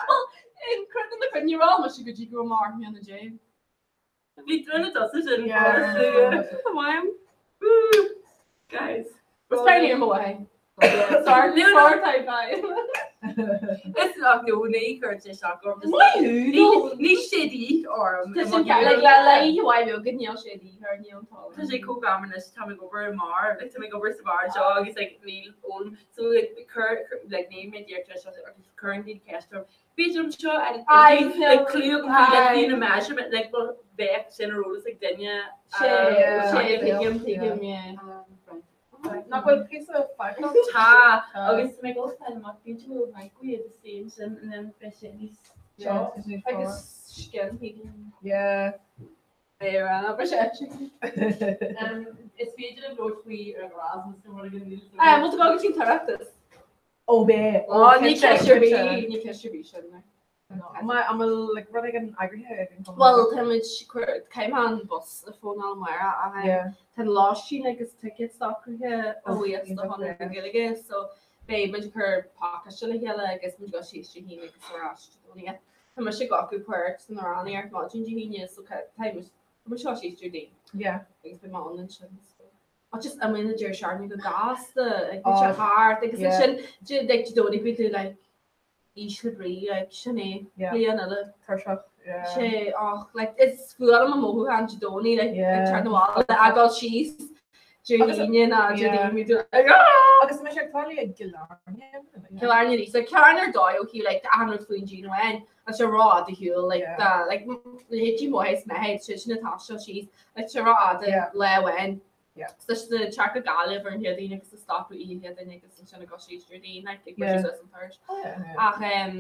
Well, in credit na cruinne rá me go dtí go mar na dé. Bhí duine dosa sin. Yeah. Bhaim. Guys. Was pioneer mo way. Sorry, sorry type vibe. Is nach nó ní chuir sé seach orm. Ní sé dí orm. Tá sin like le le bhaid go níl sé dí ar níl Tá sé chomh glamorous tá mé ag obair i mbeár, like, tá mé ag obair sa bheár seo agus like, níl ón so like, cur like, níl mé díreach leis seo agus cuireann daoine ceist orm. B'fhéidir an seo I know. like, clue agam faoi like, Aye. bhí na measurement like, well, bheadh sin ar eolas ag duine Sé yeah. sé tuigim tuigim yeah. Nach bhfuil píosa fágtha? Tá agus mé go fáil amach b'fhéidir go bhfuil microwave the same sin and then beidh sé níos Yeah, tá sé Agus scian tuigim. Yeah. Ar an abair sé. Is féidir le labhairt faoi ar Erasmus nó rud éigin níl Ah, bhfuil tú go dtí an tOireachtas? Ó bé. Ó, ní ceist ar bith, ní ceist ar bith sin. Am bhfuil like rud éigin eagraithe ag an gcumann? Bhuel, tá muid caithfidh mé an bus a fónáil amárach ach Yeah. tá an lóistín agus tickets socraithe ó bhuíochas do iontach, Chonradh na yeah. Gaeilge so beidh muid ag cur pacáiste le chéile agus muid ag dul síos Dé hAoine agus ar ais Dé Domhnaigh. Tá mise ag glacadh páirt san amhránaíocht maidin Dé hAoine so tá muid tá muid seo síos Déardaoin Yeah. agus beidh mé ann ansin. So. Ach just imíonn an deireadh seachtaine go gasta ag Oh, sé thart agus yeah. ansin Dé like, Dé Domhnaigh bíonn tú like ísle brí like sin é Yeah. bliain eile. Tuirseach. Yeah. Sé ach like is fuath liom an mothúchán Dé Domhnaigh like Yeah. ag teacht abhaile ag dul síos Dé Agus- hAoine ná yeah. Déardaoin bíonn tú like "Ah!" Agus mé ag tarlú ag Cill Airne. Cill Airne arís like Cill Airne ar dóigh ó like achan rud faoin díon amháin tá sé rófhada ar shiúl like Yeah. tá like leithéidí mo is mé sé sin atá seo síos like sé rófhada Yeah. lá amháin. Yeah. So sé teacht go Gaillimh ar an Chéadaoin agus ag stopadh oíche Chéadaoin agus ansin ag dul síos Déardaoin like ag Yeah. briseadh suas an turas. Oh, yeah. Ach um,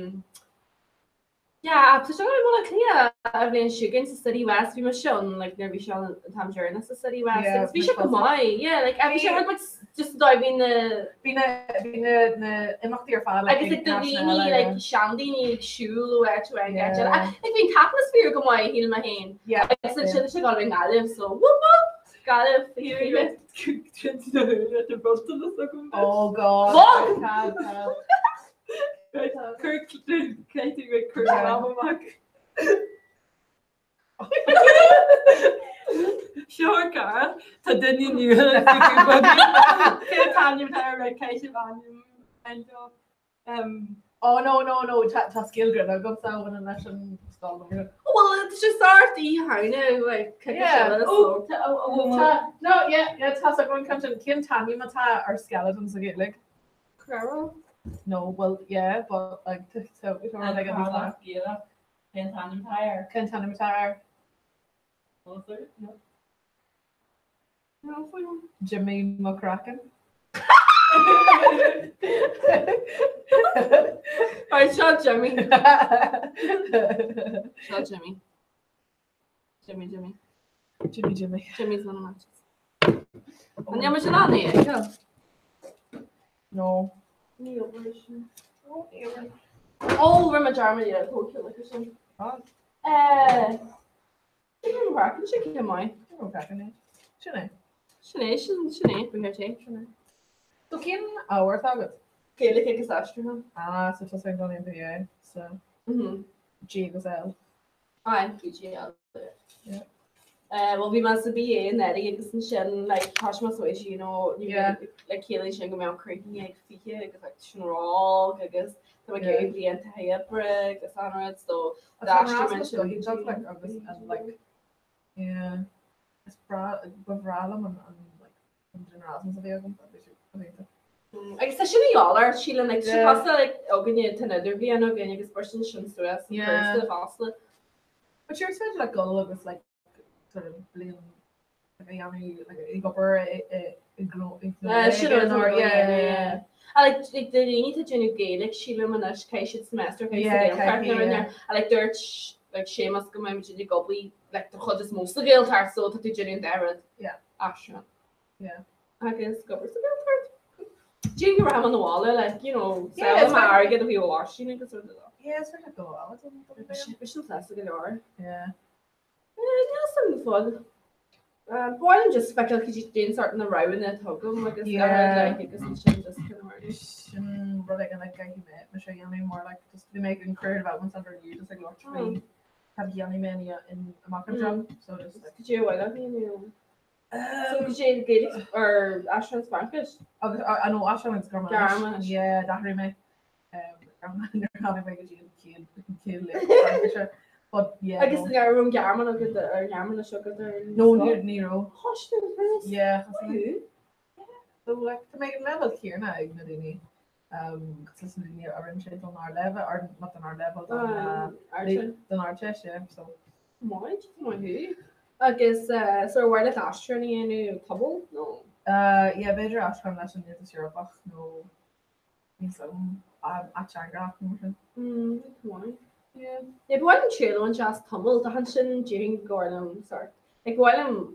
yeah, tá sé i mBaile Átha Cliath an bhliain seo chugainn sa City West, bhí mise ann like nuair bhí sé an t-am deireanach sa City West Yeah, agus bhí sé go maith, yeah, like bhí sé rud beag just dóigh bhí na Bhí na bhí na na imeachtaí ar fad like agus like do ag dhaoine national, like yeah. seandaoine ag siúl ó áit go áit Yeah. eile. Like bhí an t-atmaisféar go maith shíl mé féin. Yeah. Agus ansin sé go i nGaillimh so whoop whoop Gaillimh here. Oh God. What? Tá, tá. Cuir amach. Seo cara Tá duine nua Cé t-ainm ar céisi ainm Oh no no no tá tá scéal grinn agamsa a bhaineann leis an scoil nua. Well, it's just art í haine like Yeah. Oh, Tá no yeah yeah tá a fhios agam cén t-ainm atá ar skeleton sa Ghaeilge. Carol. No, well yeah, but like t- so it's more like a Cén t-ainm atá Cén t-ainm atá ar No, Jimmy McCracken. Right, seo Jimmy. Seo Jimmy. Jimmy, Jimmy. Jimmy Jimmy. Jimmy's one of matches. An ndéanfaidh sin an é? No. Ní obair sin. Ó, rinne mé dearmad é a thógáil sin. Ah. Eh, Jimmy McCracken sin cé maith. Jimmy McCracken é. Sin é. Sin é, sin sin é, bhí sé. Sin é. So cén ábhar atá agat? Gaeilge agus aistriúchán. Ah, so tá an gan BA, so Mhm. G agus L. Aye, GGL. Yeah. Well, bhí mé sa BA anuraidh agus ansin like tá mé so is you know ní Yeah. like ciallaíonn sin go mbeadh críochnaithe ag 20 agus like sin ró-óg agus tá mé ag Yeah. iarraidh blianta oibre agus an rud so Tá d'aistrigh mé Erasmus sin go hiontach, like, agus and like yeah is breá ba bhreá liom an an like an den Erasmus a bhí agam bhí sé go hiontach. Agus tá sin a dhíobháil ort sílim like Yeah. cosúil like againne tá an idirbhliain againn agus briseann sin suas an Yeah. cúrsa fosta. But sure is féidir le dul agus like sort of bliain like a dhéanamh like ag obair i i i gnó i gnó Eh, sin éigin rud or or yeah yeah yeah. A like like do dhaoine atá ag déanamh Gaeilge sílim anois caithfidh siad semester caithfidh Yeah, siad Gaeltacht caithfidh, nó yeah. a like dúirt like Séamus go mbeidh muid ag obair like den chuid is mó sa Ghaeltacht so tá tú ag déanamh an dá rud. Yeah. Aistriúchán. Yeah. Agus ag obair sa Ghaeltacht. Dí go raibh an bhála like, you know, Yeah, it's mar airgead a bhí ó lóistín agus rud eile. Yeah, it's like go out. Bhí sin sásta go leor. Yeah. Níl san fud. Ba mhaith liom just feiceáil cad é an sórt na roghanna atá agam agus Yeah. like agus ansin just kind of mar Sin rud éigin like caithfidh mé mé seo a dhéanamh mar like just bhí mé ag an career development centre inniu just ag labhairt faoi Mm. cad a dhéanfaidh mé in amach anseo so just like Cad é a bhfuil againn nó So cad é Gaeilge or aistriúchán Fraincis? Agus I know aistriúchán agus Gearmáinis. Gearmáinis. Yeah, d'athraigh mé. Nuair a tháinig mé go dtí an chéad an chéad léacht Fraincise. But yeah. Agus no. an raibh an Ghearmáin agat ar Ghearmáinis agat ar an No, scoil? ní ní raibh. Thoisc na bhfios. Yeah, thosaigh mé. Thú? So like tá mé ag an leibhéal céanna ag na daoine um cosúil leis na daoine a rinne sé don ardleibhéal or not don ardleibhéal don uh, Ardteist. don Ardteist, yeah, so. Maith, maith thú. Agus uh, so ar mhaith leat aistriúchán a dhéanamh pobal nó? Uh, yeah, b'fhéidir aistriúchán leis an Aontas Eorpach nó níos um, ateangaireacht nó mar sin. Mm, maith. Yeah. Yeah, ba mhaith liom triail a bhaint as tamall, ach ansin déarfainn gur liom sort. Like, ba mhaith liom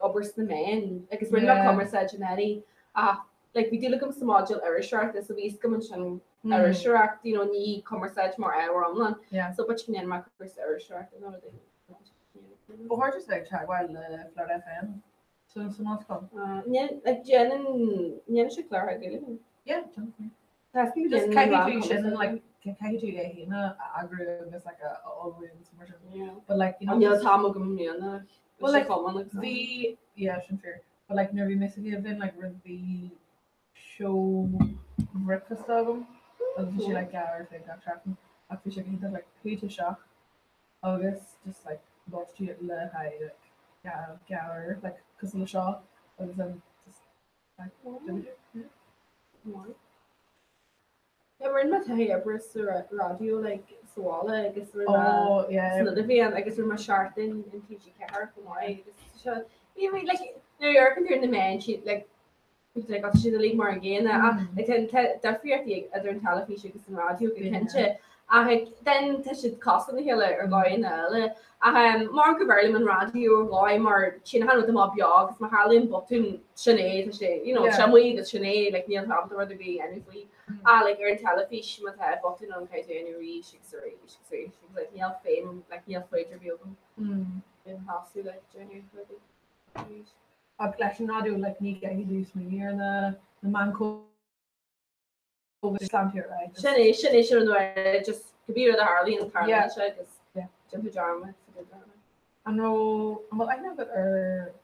obair sna meáin agus rinne mé Yeah. cumarsáid anuraidh ach like, bhí dúil agam sa modúl iriseoireachta so bhí a fhios agam ansin Mm. iriseoireacht, you know, ní cumarsáid mar ábhar iomlán. Yeah. So but sin mar cúrsa iriseoireachta nó rud éigin. Ba chóir just bheith ag teagmháil le Flirt FM so san ollscoil. Uh, ní- like, déanann déanann sé clár Gaeilge. Yeah, déanann. Tá sí Just déanann caithfidh lá tú sin cumarsáid. like caithfidh tú é féin a eagrú agus like a a ullmhú agus mar sin. Yeah. But like you know An níl t-am agam i mbliana. Well, like, cumann agus bhí yeah sin fíor. But like nuair a bhí mé sa chéad bhliain like roimh bhí seó breakfast agam agus bhí sé like dhá uair an chloig gach seachtain ach bhí sé go hiontach like chuaigh tú isteach agus just like labhair tú le haghaidh like dhá dhá uair like cosúil le seo agus then just like yeah. Maith. Yeah, rinne mé taithí oibre sa raidió like sa bhaile agus rinne mé Oh yeah. san idirbhliain agus rinne mé seachtain in TG4 chomh maith agus seo you know, like nuair a amharcann tú ar na meáin siad like like tá siad uilig mar an gcéanna ach Mm. like tá difríochtaí idir an teilifís agus an raidió go Yeah. cinnte ach like, then tá siad cosúil lena chéile ar dhóigheanna eile ach um, mar go mb'fhearr liom an raidió ar dhóigh mar sin an rud atá beo agus má tharlaíonn botún sin é tá sé you know, Yeah. sé amuigh agus sin é like níl an rud a bhí ann faoi Mm. Ah, like ar an teilifís má tá botún ann caithfidh tú é a dhéanamh arís agus arís agus arís agus like níl feidhm like níl foighid ar bith agam Mm. in thasú like déanamh rudaí arís. Ach leis an raidió like ní gcaithfidh tú smaoineamh ar na na meancóga sláinte ar aghaidh. Sin é sin é sin an uair just cibé rud a tharlaíonn Yeah. tarlaíonn sé agus Yeah. déanfaidh tú dearmad sa gcuid eile. An raibh an bhfuil aithne agat ar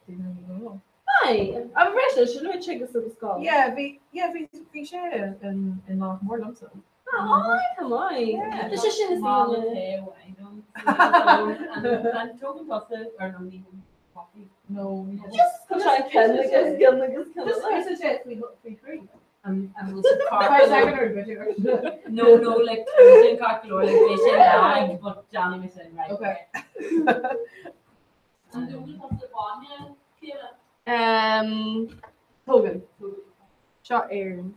David Ní Dhomhnaill? Aye, an raibh sé sin rud agus agus scoil. Yeah, bhí yeah, bhí bhí sé in in Loch Mór liomsa. Ah, come on. Yeah. Tá sé sin is Má í tae An tógann tusa ar nó ní coffee. No, ní Just go try pen agus gin agus Just pen. is sé faoi faoi thrí. An an bhfuil sé Five car second or video. No, no, like sin car go leor, like bhí sé lag, but Johnny was saying right. Okay. An dtógann tusa bainne Ciara? Um, Tógann. Seo Éirinn.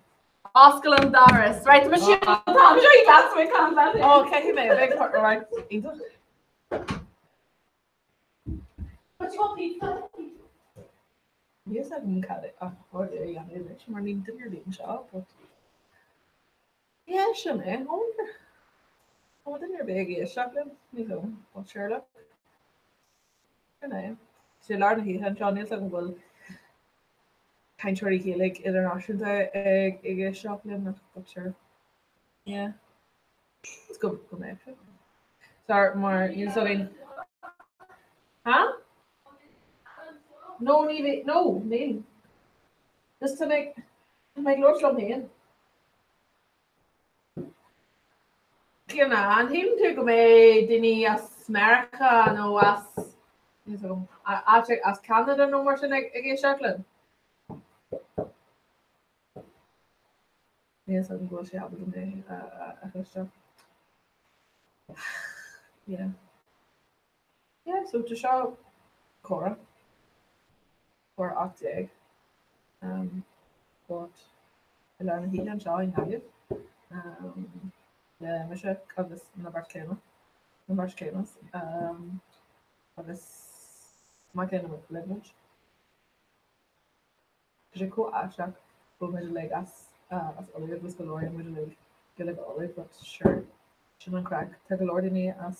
Oscail an doras. Right, tá sé tá seo i glas mé can leat. Oh, caithfidh mé a bheith part right. Iontach. But you want pizza? Níl a fhios agam cad é ach cad é a dhéanamh anois mar níl duine ar bith anseo but yeah sin é. An bhfuil duine ar bith ag éisteacht liom? Ní dóigh, but sure look. Sin é. Sé lár na hoíche anseo níl a fhios agam an bhfuil cainteoirí Gaeilge idirnáisiúnta ag ag éisteacht liom ach but sure. Yeah. It's go go mbeadh sé. Sorry mar níl a fhios againn. Ha? No ní bhí no níl. Just tá mé tá mé ag labhairt liom féin. Cíona, an shíleann tú go mbeidh daoine as Meiriceá nó as níl a fhios agam, áit as Ceanada nó mar sin ag ag éisteacht linn? Níl a fhios agam go bhfuil sé ábalta mé a a chloisteáil. Yeah. Yeah, so tá seo comhrá. 14 18. Um, but i lár na hoíche anseo i nGaillimh. Um, le mise agus na beirt chéanna. Na beirt chéanna. Um, agus mac léinn le muid. Tá sé chomh aisteach go bhfuil muid uilig as as Ulaidh agus go labhraíonn muid uilig Gaeilge Uladh but sure sin an craic. Tá go leor daoine as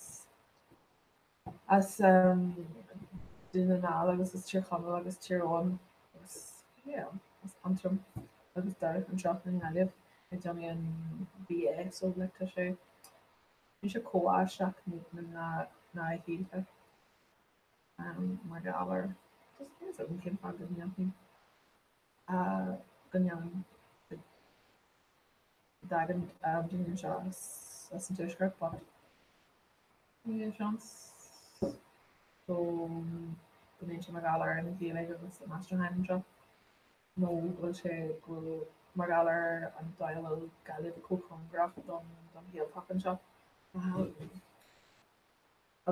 as Dún na nGall agus as Tír Chonaill agus Tír Eoghain agus yeah as Aontroim agus Doire anseo i nGaillimh ag déanamh an BA so like tá sé níl sé chomh aisteach ná ná a shílfeá. Mar gheall ar just níl a fhios agam cén fáth go ndéanfainn go ndéanann go dtagann daoine anseo as as an tuaisceart but yeah seans go go mbíonn sé mar gheall ar an Ghaeilge agus an aistriúchán anseo nó go bhfuil sé go bhfuil mar gheall ar an dóigh a bhfuil Gaillimh chomh cóngarach don don Ghaeltacht anseo.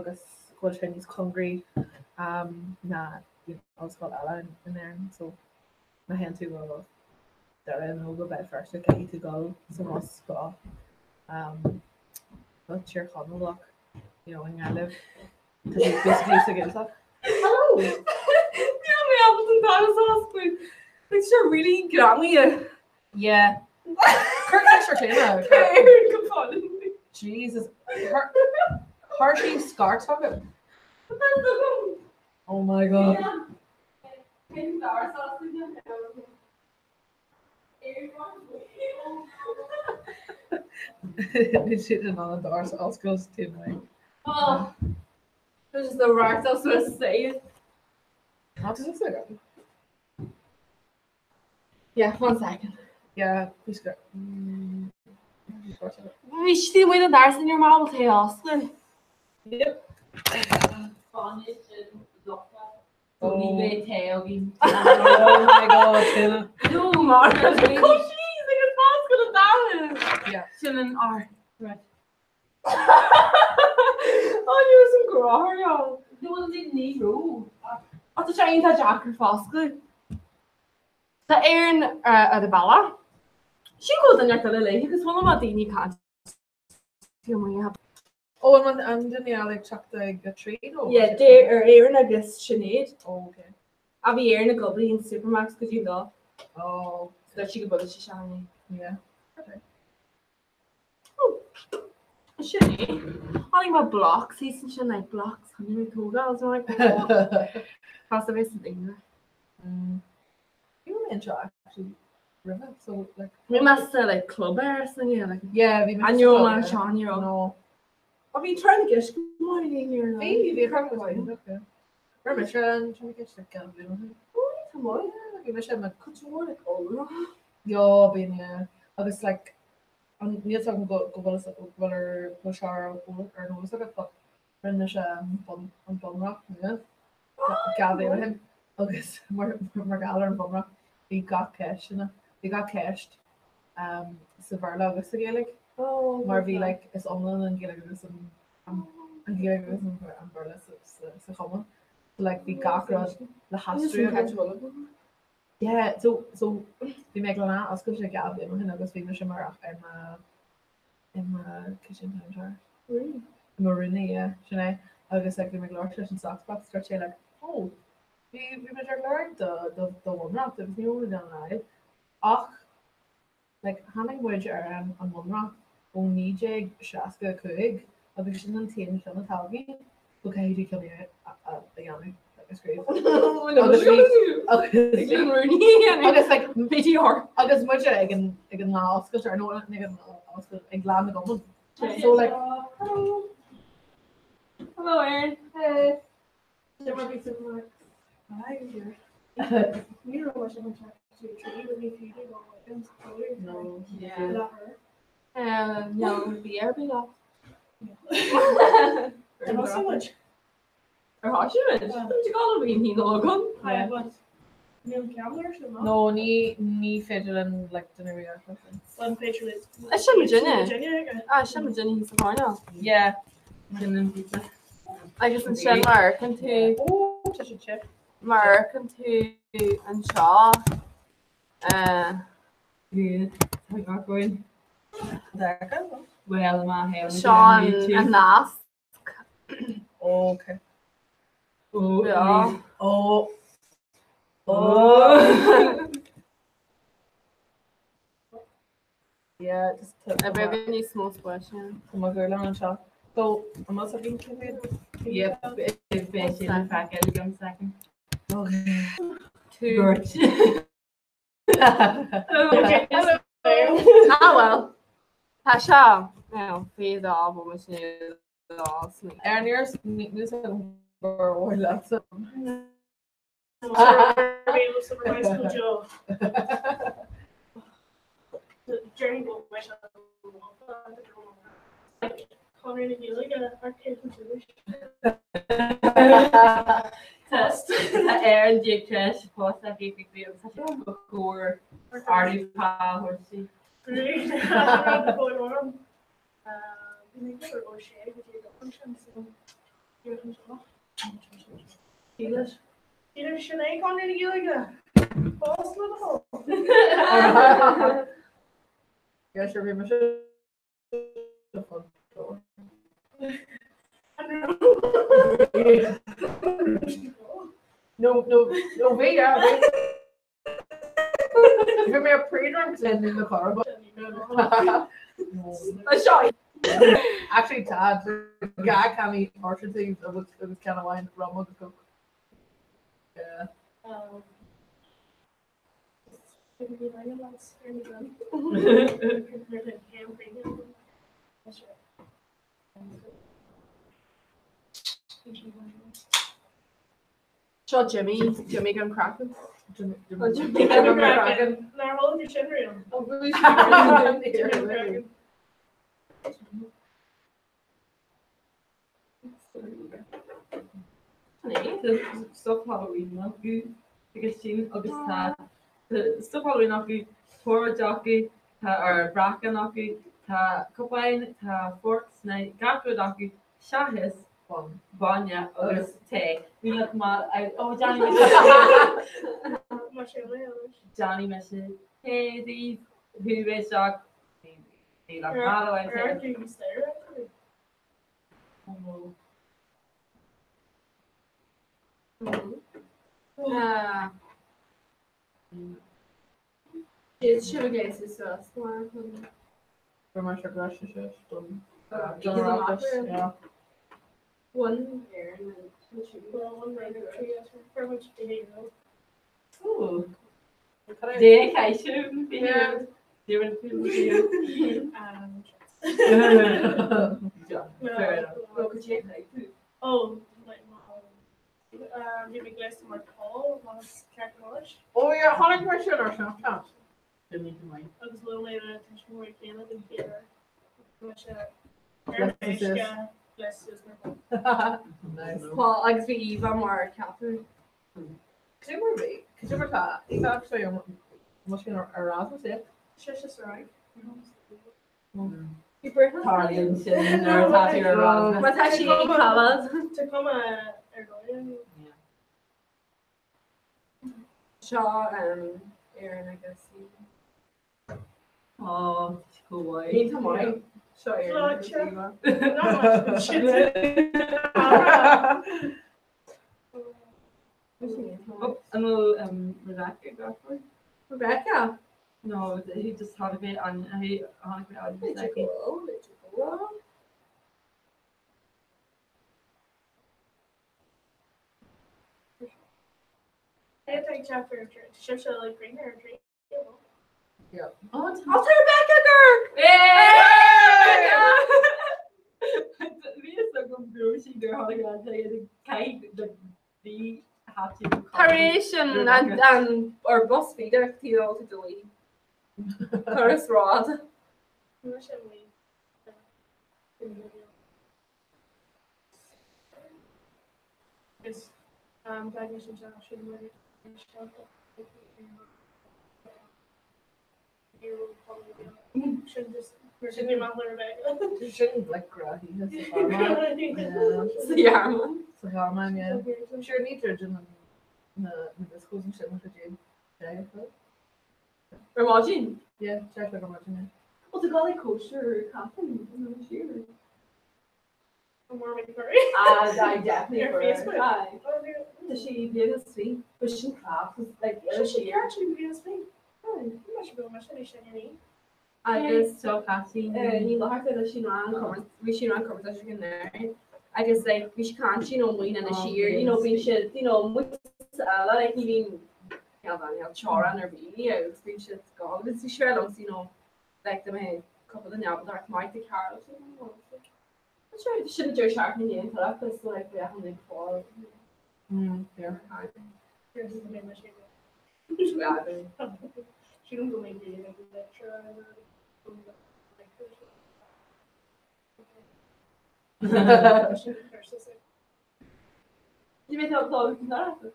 agus go bhfuil sé níos cóngaraí ná ollscoil eile in Éirinn so má théann tú go Doire nó go Béal Feirste caithfidh tú dul sa bhus go go Tír Chonaill ach you know i nGaillimh tá sé basically sa Ghaeltacht. Hello! Níl mé ábalta an doras a oscailt. Tá sé really greamaithe. Yeah. Cuir ceist ar Clíona. Céard go fóill? Jesus. Chuir sí scairt agam. Oh my god. Cén doras a oscailt? Níl siad in ann an doras a oscailt taobh amuigh. Oh, this is the right also safe. How does this look? Yeah, one second. Yeah, please go. Bhí sí amuigh an doras in your mouth é oscailt. Yep. Fáinne sin lofa. So ní bheidh tae againn. Oh my god, Tina. No, mar Coisín agus foscail an doras. Yeah. Sin an art. Right. Oh, you was an grá No, well, ní raibh. Tá sé iontach deacair foscladh. Tá Éirinn ar a bealach. Sin go bhfuil duine eile léi agus bhfuil má daoine caint amuigh. Ó an an duine eile ag teacht ag a trí nó? Yeah, deir ar Éirinn agus Sinéad. Oh, okay. A bhí Éirinn ag obair in Supermacs go dtí lá. Oh, So dúirt sí go bhfuil sé sean. yeah. Okay. Sin é. Tháinig mé blocks thíos ansin like blocks chun mé tógáil so like Fás a bheith san aoine. Bhí mé anseo actually roimhe so like Bhí mé sa like club ar san yeah like Yeah, bhí mé An raibh mé anseo ní raibh. No. Ó bhí tráth na gceist go maith ní ní Bhí bhí cur go maith. Raibh mise ar an tráth na gceist like gan bhliain ó shin. Tá maith. Bhí mise mar Cuid mhór like ollra. Jo, bíonn yeah. Agus like an níl a fhios agam go go bhfuil go bhfuil ar go bhfuil sé ar ar an eolas agat but rinne mise an bun an bunreacht nua 2 bhliain ó shin agus mar mar gheall ar an bhunreacht bhí gach ceisteanna bhí gach ceist um, sa Bhéarla agus sa Ghaeilge mar bhí like is ionann an Ghaeilge agus an an an Ghaeilge agus an an Béarla sa sa sa chumann so like bhí gach rud le haistriú agam. Yeah, so so bhí mé ag lá oscailte 2 bhliain ó shin agus bhí mise mar i mo i mo kitchen counter. I mo rúnaí, yeah, sin é. Agus like bhí mé ag labhairt leis an Sox Box, dúirt sé like, oh, bhí bhí muid ag lorg do do do bhunreacht agus ní raibh muid in ann a fháil. Ach Like, tháinig muid ar an an bhunreacht ó 1965 agus sin an t-aon cheann atá againn, so caithfidh tú ceann a a dhéanamh, like, a scríobh. Agus bhí agus like PTR. agus muide ag an ag an lá oscailte ar nó ag an lá oscailte ag lá na gcumann. So like Hello, Erin. Hey. No. Yeah. No, bhí ar bith leat. Ar thosaigh muid? Tá muid ag dul bhí ní agam. No, ní ní féidir linn like duine ar bith a Is sin muidinne. Ah, sin muidinne thíos sa choirnéal. Yeah. Sin an pizza. Agus ansin má amharcann tú Ó, tá sé te. má amharcann tú anseo eh, Tá gach going. Well, má théann seo an an nasc. Okay. Oh, Yeah. Oh. Oh. Yeah, just A bheith níos mó spáis. Tá mo ghualainn anseo. So, an bhfuil againn cibé? Yep, beidh sé le feiceáil agam second. Okay. Two. Beirt. Ah well. Tá sé fi dá bh sin Ar níor níos gur bhfuil leatsa. Tá ar an diaidh treis fós aici faoi agus tá sé go chóir ardú pá a thabhairt di. Sin é Conradh na Gaeilge. Fás le do thoil. Yeah, sure, bhí mise sa front door. No, no, no, bhí, yeah, bhí. Bhí mé pre-drunk le linn na carb. Seo. Actually, tá dhá cannaí Orchard Thieves agus agus ceann amháin rum agus coke. Yeah. Seo Jimmy, Jimmy gan craiceann. Jimmy Oh, Jimmy Jimmy gan craiceann. Nár bhfuil tú sin riamh? Jimmy Stuff Halloween acu agus sin agus tá stuff Halloween acu, porridge acu, tá ar brachán acu, tá cupáin, tá forks, gach rud acu seachas bainne agus tae. Bhí le ó Johnny Johnny mise tae daoibh thu isteach ní le tae. Sin gléas suas mar chun Bhí mar seo gleis sé don Don One hair and then two. Dé caiisiú Oh, bhí mé gléasta mar Paul mas ceart Ó yeah, tháinig mar sin ar Snapchat. agus bhfuil mé le tuismitheoirí céanna den chéad Nice. Paul agus bhí Eva mar ceapadh. Cad é mar bhí? Cad é mar tá? Eva actually an sin ar Erasmus é? Bhí Britney. Tarlaíonn sin nuair atá tú ar Erasmus. Má tá sí ag cabad. Tá cuma ar dóigh. Seo Éireann agus Eva. Ó, go mhaith. Ní tá maith. Seo Éireann agus Sláinte. Eva. Oh, an bhfuil Rebecca gach Rebecca. No, he just had a bit on he tháinig mé an B'fhéidir go bhfuil, b'fhéidir go bhfuil. Oh, Tá Rebecca gur! Bhí go bru sí gur tháinig an cai bhí happy Tar éis an an ar bus feeder tí tú dóí. Turas rod. Sin like graí Sa Ghearmáin. Sa Ghearmáin, yeah. Sure ní dúirt na na discos an sin go dtí. Ar maidin? Yeah, check le go maidin. yeah. Well, tá gála kosher caffeine yn siar. Ah, I definitely Ar Facebook? Aye. Tá sí bhéad sweet, but sin craft like She actually be me. Agus Seo Caitlín. Ní Fhlatharta leis sin an bhí sí an comórtas go n agus like bhí sí caint you know muin na siar you know bíonn siad you know muid eile like ní bhíonn níl teorainn ar bith agus bíonn siad go agus bhí sé liom you know like do mé cúpla duine ábalta ach maith de Carol Sure, sin a deir seachtain i ndiaidh an tOireachtas so like bheadh an ag fáil. Yeah. Ní bheidh tú ag an Oireachtas.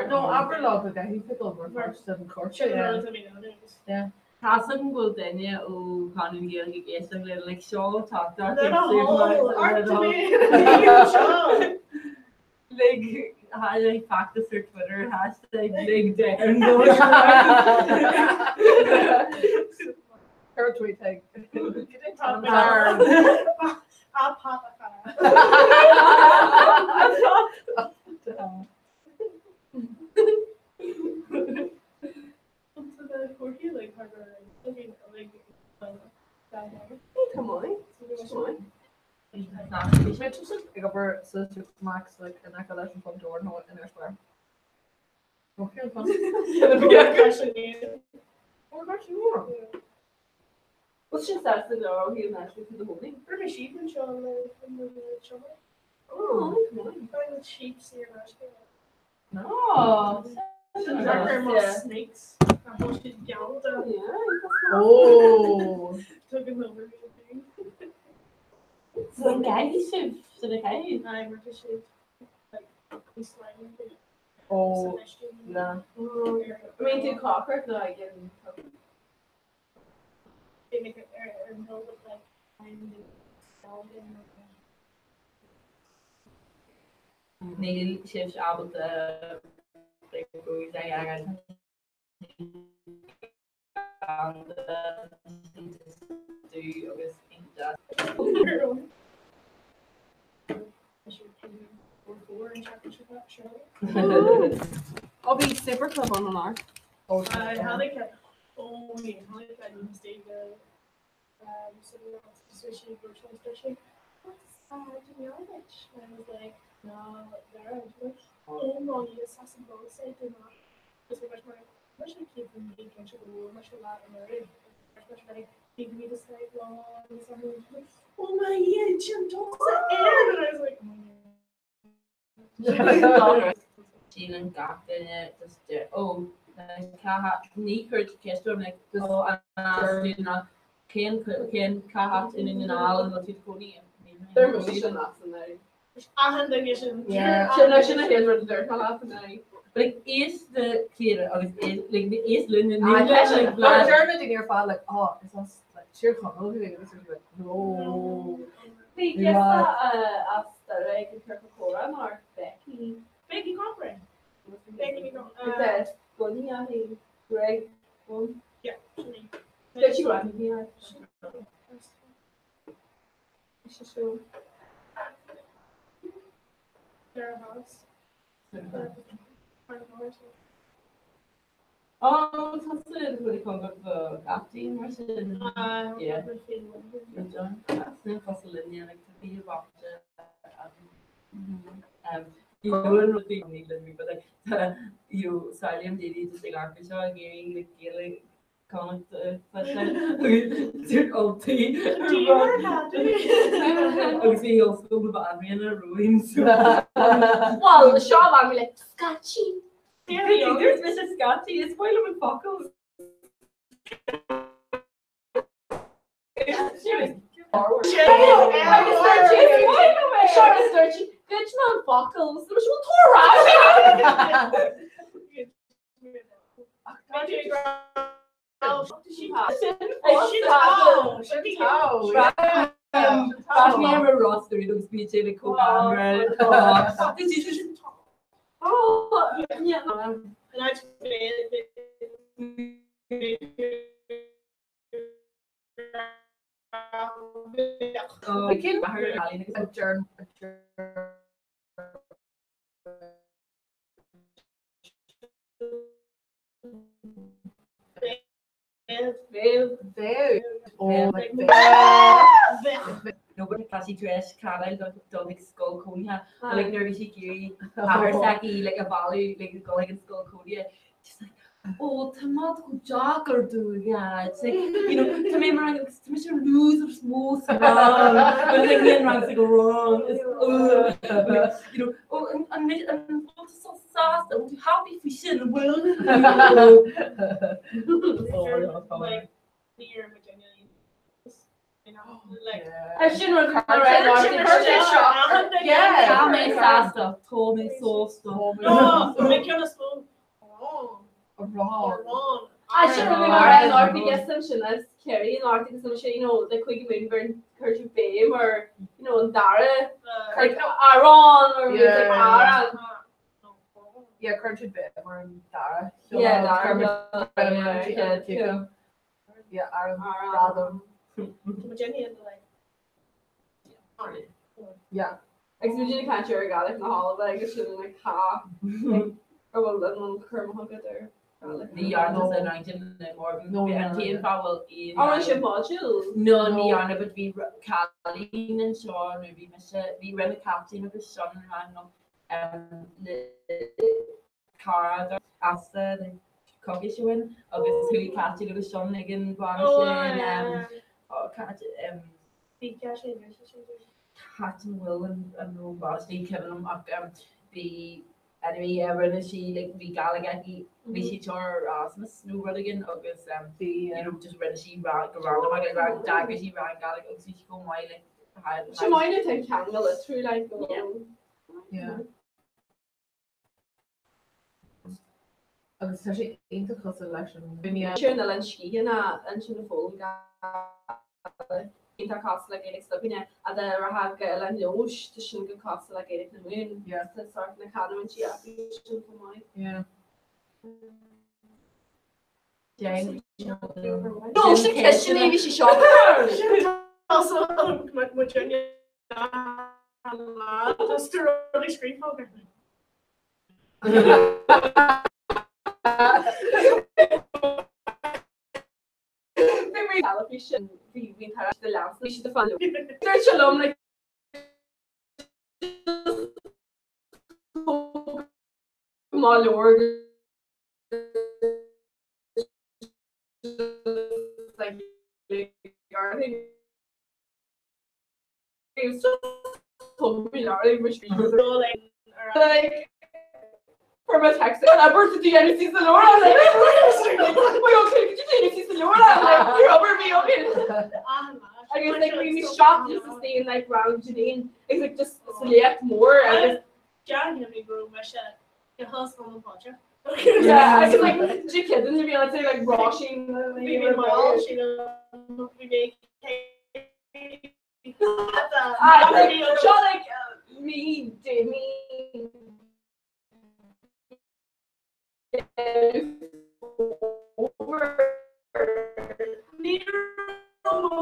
No, abair leo go gcaithfidh tú dul mar pháirt den chúrsa. Tá 's agam go bhfuil duine ó Chonradh na Gaeilge ag éisteacht linn, like seo teachtaireacht Like like feachtas ar Twitter hashtag lig d'Éirinn dul. Cuir tweet ag. A pat a chara. Come on. Bhí tusa ag obair sa Max like in aice leis an front door nó in Eyre Square. Ó cén fáth? Ó gach uair. Bhfuil sin sásta go raibh an áit tú do chónaí? Rinne siad an seo le seo. Oh, come on. Cheap saor in aisce. No. Snakes. siad geallta. Oh. Tugann over. An gcaithfidh sibh sin a chaitheamh? Aye, mar siad like slime. Oh, yeah. I mean, do cockroach nó ag an Níl sibh ábalta bróid a fhágáil agus Ó bhí super club an an art. Oh, Oh my yeah, Jim And I was like, Síleann gach duine just de ó ní chuir ceist orm like just an cén cén cá háit i nDún na nGall an bhfuil tú i do chónaí? Deir mo sin leat san é. Achan duine sin. Sin é sin a chéad rud a deir mé leat san é. But like is the clear agus is like the is linn Deir na daoine ar fad like oh is as like Tír Chonaill thú agus you're like no. Bhí giosta as Doire ag an ciorcal comhrá mar Becky. Becky Copper. Becky Copper. Gunny a hí Greg Bun. Yeah. Did she go here? Is sí Sarah House. Oh, tá sa bhfuil cóngarach do Gaiftín mar sin. Yeah. Cosúil linne like tá bhí bhachta You know an rud ní le but like you know Salim daoine just ag amharc seo ag iarraidh like Gaeilge Connacht Dúirt Ultaí agus bhí ollscoil na Banríona romhainn so Well, seo bha mé le scaití. Dúirt mise scaití is maith liom an focal. Agus dúirt sí, Goid mé an focal, so dúirt sí, "Bhuel, tabhair ar ais." Bhí ar roster agus bhí sé le comh Oh, yeah. Cén deir Bheadh. Bheadh. Oh, like Bheadh. No, but tá sí tar éis ceadáil dul ag scoil cónaithe but like nuair a bhí sí ag iarraidh athair s'aici like a mhealladh like dul ag an scoil cónaithe she's like oh tá mad go deacair dúinn like you know tá mé mar agus tá mise an loser is mó sa rang but like me an rang like wrong is like you know oh an an an bhfuil tú so sásta bhfuil tú happy faoi sin an bhfuil Like, níor mo Sin rud Tá mé sásta, tá mé sásta. Sin rud mar an ort agus ansin as Kerry an ort agus an sé you know le chuig mé gur chuir tú béim ar you know an dara like arán or like arán. Yeah, chuir siad béim ar an dara. Yeah, dara. Yeah, ar an radam. Yeah. Agus muid ag caint ar Gaelic na hAlba agus sin like ha a bhfuil an an chur agat ar Gaelic. Ní dhearna an rang na mór No, an t-aon fáth bhfuil aon Á sin module. No, ní dhearna but bhí cailín anseo nó bhí mise bhí rinne Caitlín agus Seán an rang liom le cara asta cogaidh sin agus chuaigh Caitlín agus Seán ag an bhaile sin Cait an bhfuil an rón báistí cuimhin liom ach bhí anyway yeah rinne sí like bhí Gaeilge aici bhí sí tar Erasmus nó rud éigin agus Bhí you know just rinne sí rang go random agus rang d'eagraigh sí rang Gaeilge agus bhí sí chomh maith like Sin maith tá ceangal litriú like go Yeah. Agus tá sé iontach cosúil leis an Sin na linn scíthe ansin a foghlaim Gaelic. Iontach cosúil le Gaeilge s'againne a de ratha Gaelainn Leodhais tá sin go cosúil le Gaeilge na Mumhan. Yeah. Tá sórt na canúintí acu sin chomh maith. Yeah. No, sin ceisteanna bhí sí seo. Dúirt sé liom like má leor like It was just like for my text and I burst into Genesis the Lord I'm like wait okay could you Genesis the Lord I'm like you're over me okay agus like bhí mé shocked just to stay in like round Janine it's like just select more agus yeah I was like did you kidding to be honest like rushing Ah, like, seo like me Jamie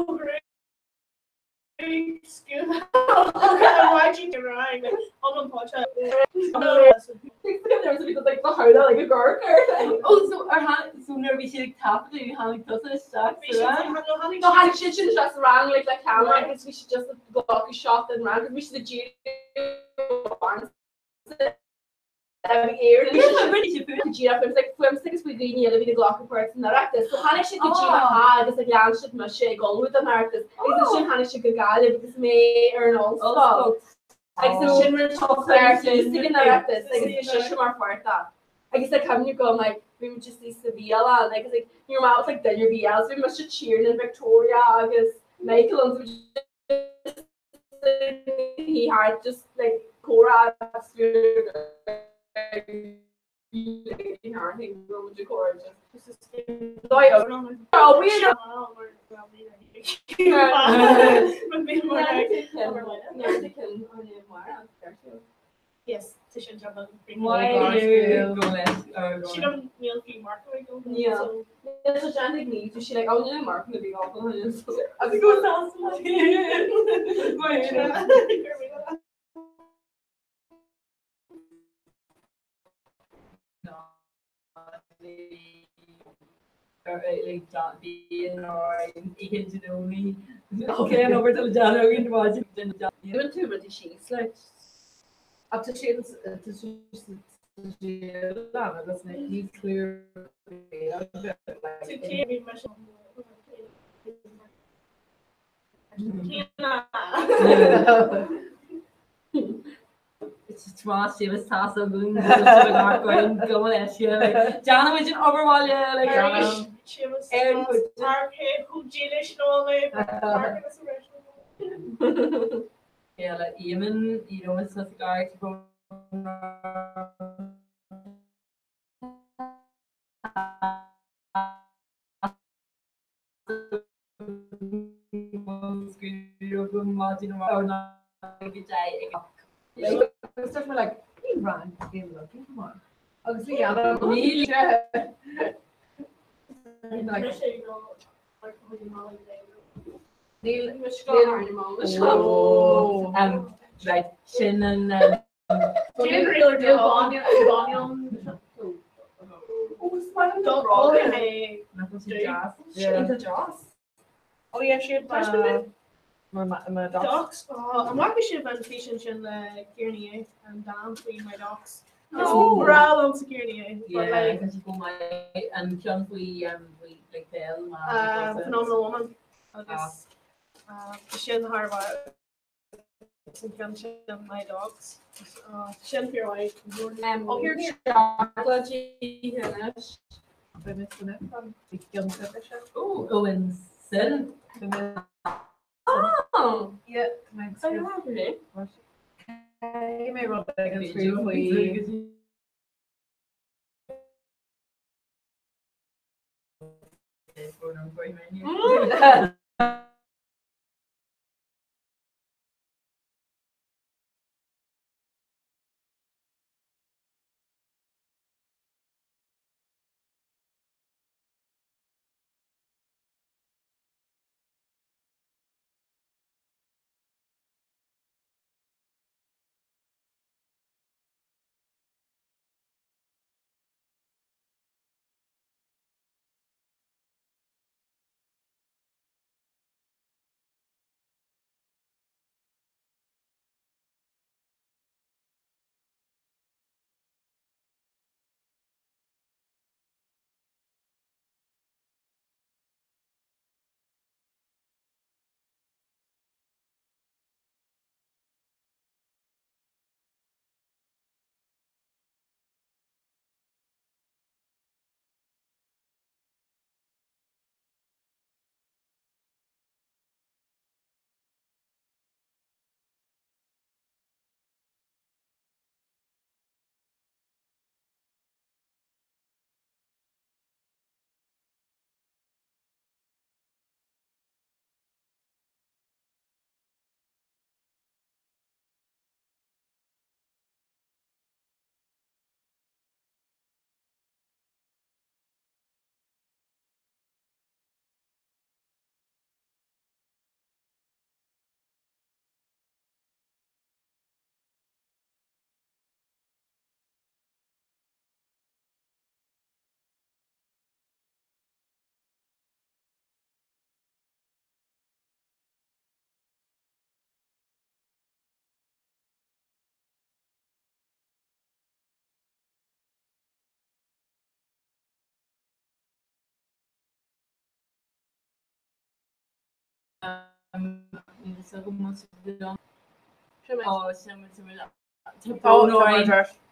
over like the how like a gark Oh, so ar tháinig so nuair a bhí siad ag taifeadadh tháinig tusa isteach sa rang? No, tháinig siad sin isteach sa rang like le camera agus bhí siad just ag glacadh shot den rang agus bhí siad ag díriú díreach agus like fuaimse agus faoi dhaoine eile a bhí ag glacadh páirt san Oireachtas. So tháinig siad go dtí mo theach agus like lean siad mise ag ullmhú don Oireachtas. Agus ansin tháinig siad go Gaillimh agus mé ar an ollscoil. Agus ansin rinne siad clár suas ag an Oireachtas agus bhí sise mar pháirt de. Agus like cuimhne agam like bhí muid just sa bhialann agus like ní raibh mé ábalta like duine ar bith eile so bhí mise Tiernan Victoria agus Michael and so just he had just like comhrá agus Yes, tá sin Bíonn orainn oíche Dé Domhnaigh. Cén obair atá le déanamh againn maidin Dé Bíonn tú rudaí síos leis. Ach tá sé tá sé sa agus ní clear Déanfaimid an obair bhaile le Eamon, you know, is Sin an Oh yeah, siad my docs. Oh, an bhfaca sibh an físeán sin le Ciarnaí an dán faoi my docs? No. Breá liomsa Ciarnaí. But like an ceann faoi like Bell Phenomenal Woman agus sin thar bharr. An ceann sin my dogs. Sin fíormhaith. Owen sin.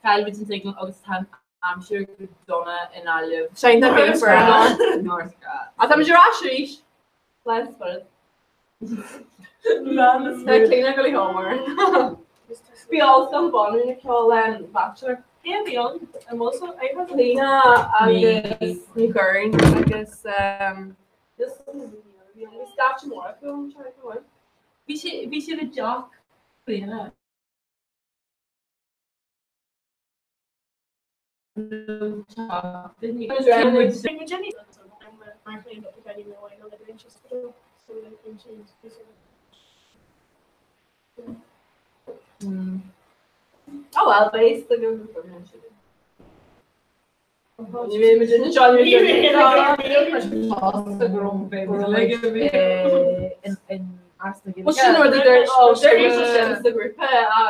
Caillfimid an signal agus tá an aimsir go dona i nGaillimh. Sin tá mé Ach tá muid ar ais arís. Let's put it. Tá Clíona go leor. Bhí Ollscoil na Banríona ceol an Bachelor. Cé a bhí ann? An bhfuil so? I have Clíona agus Ní Churraoin agus bhí scaifte mór acu an seo go bhfuil. Bhí sé bhí siad i dteach Clíona. Oh well, based go. Ní bheidh muid in seo ní Bhuel sin rud a deir ó deir sé sin sa ghrúpa a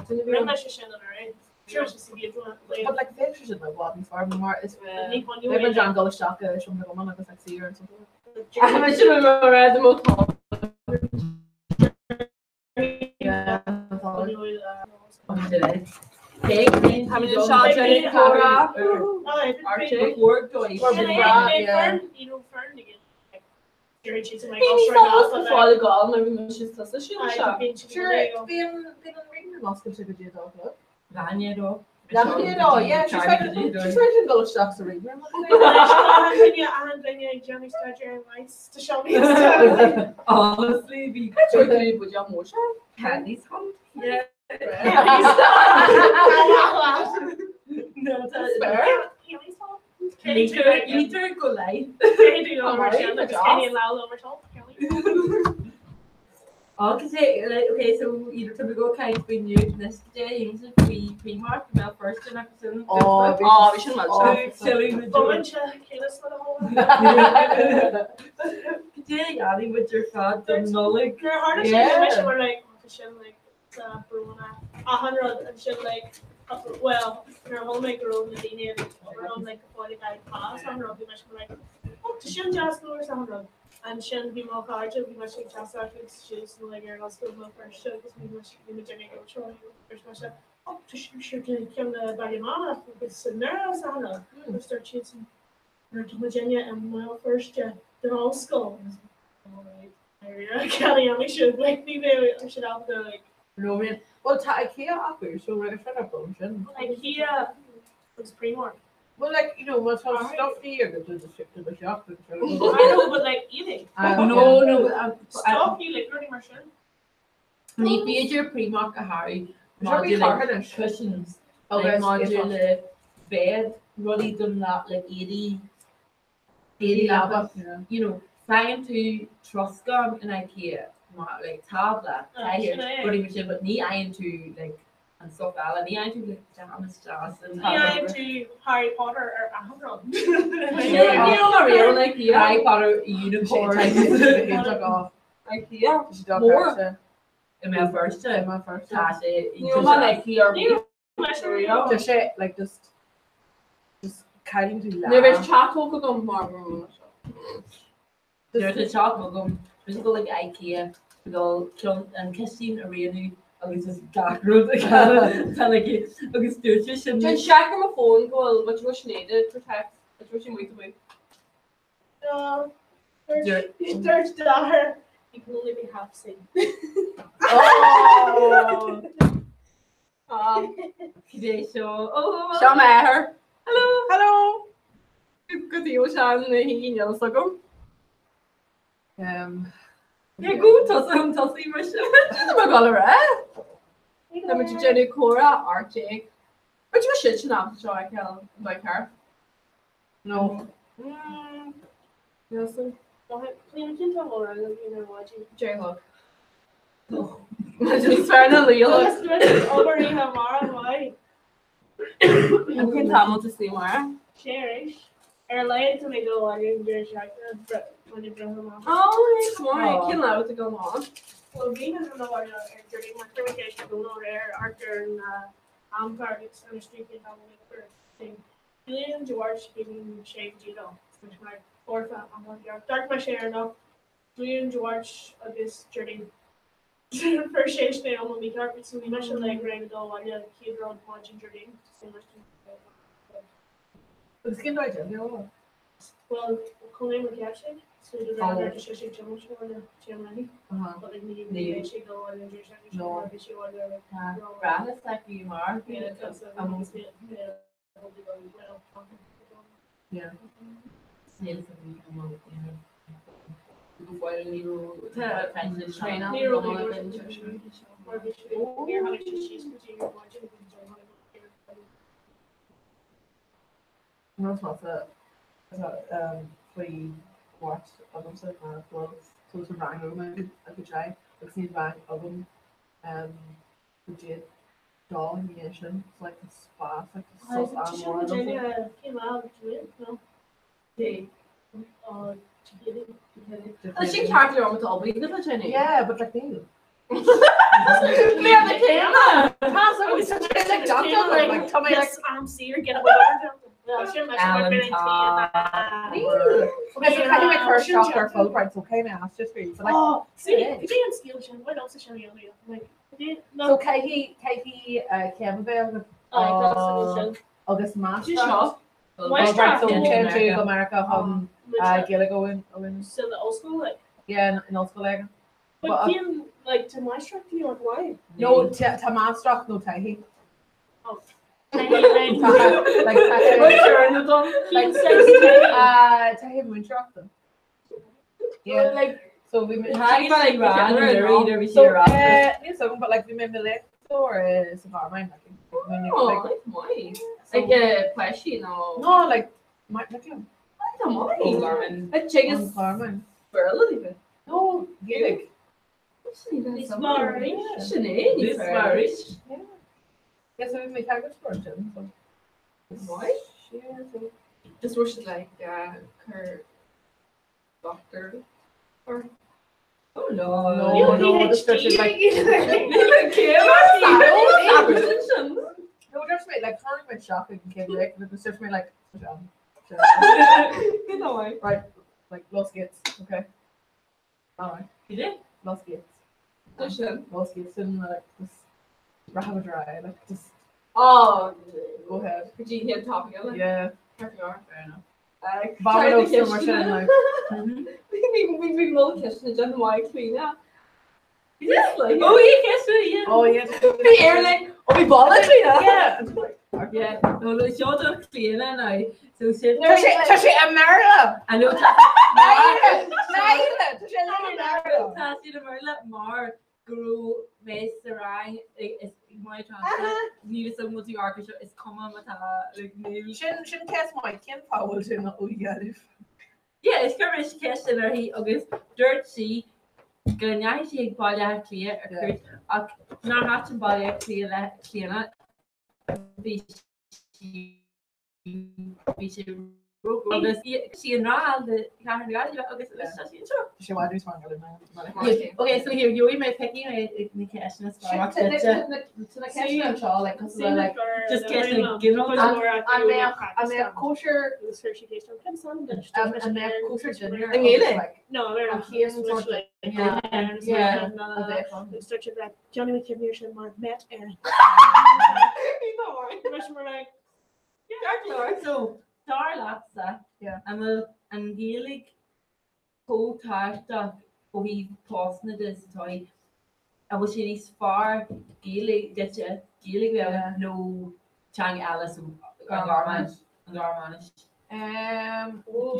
Rinne sé sin anuraidh. Sure sé sa gcéad But like bheadh sé sin i bhfad níos fearr mar is beidh muid an dul isteach i seomra na gcumann agus like suí ar an sófá. Sin mar a mo Honestly, bhí Candies hunt. Yeah. Lítear go leith. Agus é like okay so either tá go caint faoi nuacht anois go dé dhéanamh faoi Primark i mBéal Feirste nach sin Ó, bhí sin mar Cad é a dhéanfaidh muid ar fad don Nollaig? Achan rud ansin like well nuair a chuala mé go raibh na daoine ag obair ann like go fóill ag fáil pá is achan rud bhí mise like oh tá sin deas go leor is achan rud. Ansin bhí mo chairde bhí mise ag teastáil agus siad san like ar an ollscoil i mBéal Feirste agus bhí mise bhí muid ag obair agus mise oh tá sin siúd le ceann na Baile Meánach agus i nDoire is achan rud agus dúirt siadsan nuair atá muid inne i mBéal Feirste don ollscoil agus alright cad a dhéanfaidh sibh like ní bheidh siad ábalta like No bhíonn Well tá IKEA acu so right is féidir dul ansin. IKEA agus Primark. Well like you know má tá stuff ní agus do do do do theach agus I know but like eating. No no Stuff ní like rudaí mar sin. Ní féidir Primark a shárú maidir le cushions like maidir le bed rudaí don lá like éadaí éadaí leapa you know faigheann tú troscán in IKEA mar like tábla cathaoir rudaí mar sin but ní fhaigheann tú like an stuff eile ní fhaigheann tú like pajamas deas and Ní fhaigheann tú Harry Potter ar achan rud. Níl mar aon IKEA Harry Potter unicorn IKEA mór. I mBéal Feirste. I mBéal Feirste. Tá sé Níl mar IKEA ar bith. Tá sé like just just cailín tú Ní bheidh teach óg agam mar Nuair atá teach agam, bhí sé dul ag IKEA dul ceann an cistín a rianú agus is gach rud a tá like agus dúirt sé sin. Déan seic ar mo fón go bhfuil what you wish needed for text, what you wish you might do. Dúirt d'athair, you can only be half seen. Oh! Cad é seo? Oh, Seo m'athair. Hello! Hello! Go dtí ó sean na híon eile agam. Yeah, go tusa an tosaí mar sin. Sin mar gall rá. Tá muid ag déanamh comhrá RTÉ. But you sin sin am seo feiceáil an ceart. No. Nelson. Cén cén tá mór an bhíonn ar maidin? J-Hog. Just fear na líol. Obair oíche amárach mhaith. An cén tamall de sí mar? Sé arís. Ar a laghad tá mé ag dul abhaile an deireadh seachtaine baile breithe amach. Oh, it's more. Cén lá to go on? Well, bhí mé chun abhaile ar Déardaoin mar chuir mé ceist ar Dhónall aréir thart ar an amchlár agus an aistriú cén t-am a bhí air. Bíonn de bharr bíonn sé go dtí dó mar foirfe an ceart. D'amharc mé sé ar anocht Bíonn de bharr agus Déardaoin. Fuair sé mé iomlán mícheart so bhí mise like réidh le dul abhaile chéad rud maidin Déardaoin. Agus cén dóigh déanta ó? Well chun é mar cheap sé so de réir mar sé sé tiomáint sé abhaile téam léi. But like ní bhí sé dul abhaile an deireadh seachtaine sin mar bhí sé abhaile like Braithis aici mar Yeah, yeah. Faoi mháirt agamsa ná go bhfuil so rang agam ag a deich agus níl rang agam go dtí. dá dhiaidh sin, it's like a spás, like a sos an-mhór agamsa. Tá sin ceart le rud obair na sin. Yeah, but like níl. Bliain na céanna! Tá sé like déanta agam, like tá mé like am saor get away Alan tá. Níl. Okay, so caithfidh mé cur isteach ar Fulbright, so caithfidh mé aistriú scríobh, so like Oh, see, cad é an scéal sin? Why not sin a dhéanamh? Like, So caithfidh caithfidh céim a bheith agat agus máistreacht. Máistreacht. So téann tú go Meiriceá chun Gaeilge a mhúineadh. San ollscoil like? Yeah, in ollscoil éigin. But cén like tá máistreacht de dhíth why? No tá máistreacht nó taithí. Oh. Like taithí múinteoireachta. Yeah. Like So bhí mé So níl agam but like bhí mé i mo léachtóir sa Ghearmáin like Oh, Like páistí nó No like mic léinn. Tá maith. A chigus Ghearmáin. Béarla daofa. No, Gaeilge. Níos fearr. Sin é níos fearr. Yeah, so bhí mé teagascóir ansin. So. Maith? Yeah, so Just wish it like cur doctor or Oh no. No, no, just just like No, just mé like tháinig mé isteach ag an chéad léacht agus just mé like Right, like Los Gates, okay. All right. Los Gates. Los Gates and like just rather dry, like just Oh, go ahead. go dtí an topic eile. Yeah. Fair enough. Bhí mar sin like. bhí mol ceiste den mhaith clíine. Oh yeah, ceiste yeah. Oh yeah. Bhí air like ó bhí ball clíine. Yeah. Yeah, no, no, seo do Clíona now. So sin Tá sé tá sé i mBéarla. I know tá Náire! Náire! Tá sé i mBéarla. Tá siad i mBéarla mar go raibh mé sa rang is my translate níl a fhios agam tú amharc seo is cuma má tá like níl Sin sin ceist mhaith cén fáth bhfuil tú ó Ghaillimh? Yeah, is chuir mise ceist sin uirthi agus dúirt sí go ndeachaigh sí ag Baile Átha Cliath ar cuairt ach nár thaitin Baile Átha Cliath le Clíona bhí sí bhí sé agus sí an rá le Cathair na Gaillimhe agus anois tá sí anseo. Tá sé i bhfad níos fearr Gaillimh ná Baile. Okay, so here, gheobhaidh mé piocfaidh mé na ceisteanna is fearr amach duitse. Tá na ceisteanna anseo like cosúil le like Just ceisteanna ginearálta. An mbeadh an mbeadh cóisir an mbeadh cóisir dinnéar I nGaeilge? like No, an chéad sort Yeah. Yeah. a bheadh ann. Johnny McKibney sin mar Met Éireann. Mar like So, dar leatsa, Yeah. an bhfuil an Ghaeilge chomh tábhachtach ó thaobh postanna de sa todhchaí? An bhfuil sé níos fearr Gaeilge duitse, Gaeilge a bheith agat nó teanga eile so an Ghearmáinis, an Ghearmáinis?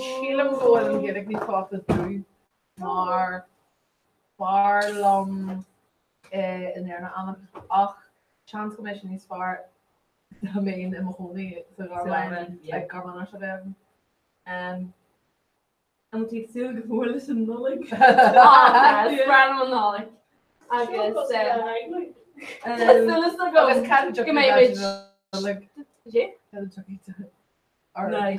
Sílim go bhfuil an Ghaeilge níos tábhachtaí domh mar b'fhearr liom in Éirinn a fhanacht ach seans go mbeidh sé níos fearr dá mbeinn i mo chónaí sa Ghearmáin, like Gearmáinis a bheith agam. An bhfuil tú ag súil go mór leis an Nollaig? Is breá liom an Nollaig. Agus súil Agus agam cad a go mbeidh muid Nollaig? Sé? Cad a tiocfaidh tú?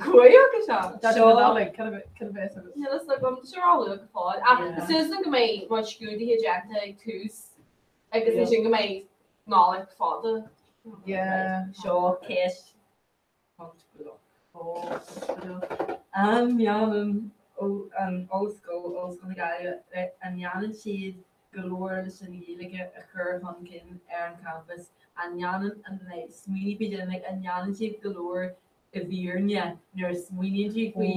Cuaigh agus seo. Daidí na Nollag, cad a bheas agat? Níl a fhios agam, tá sé róluath go fóill. Ach Yeah. súil agam go mbeidh muid scrúduithe déanta ag tús agus ansin go mbeidh Nollaig fada. Yeah. Seo ceist Oh, An ndéanann an ollscoil, Ollscoil na Gaillimhe, an ndéanann siad go leor leis an Ghaeilge a chur chun cinn ar an champas? An ndéanann, an smaoinigh faoi sin, like, an ndéanann siad go leor i bhfírinne nuair a smaoiníonn tú faoi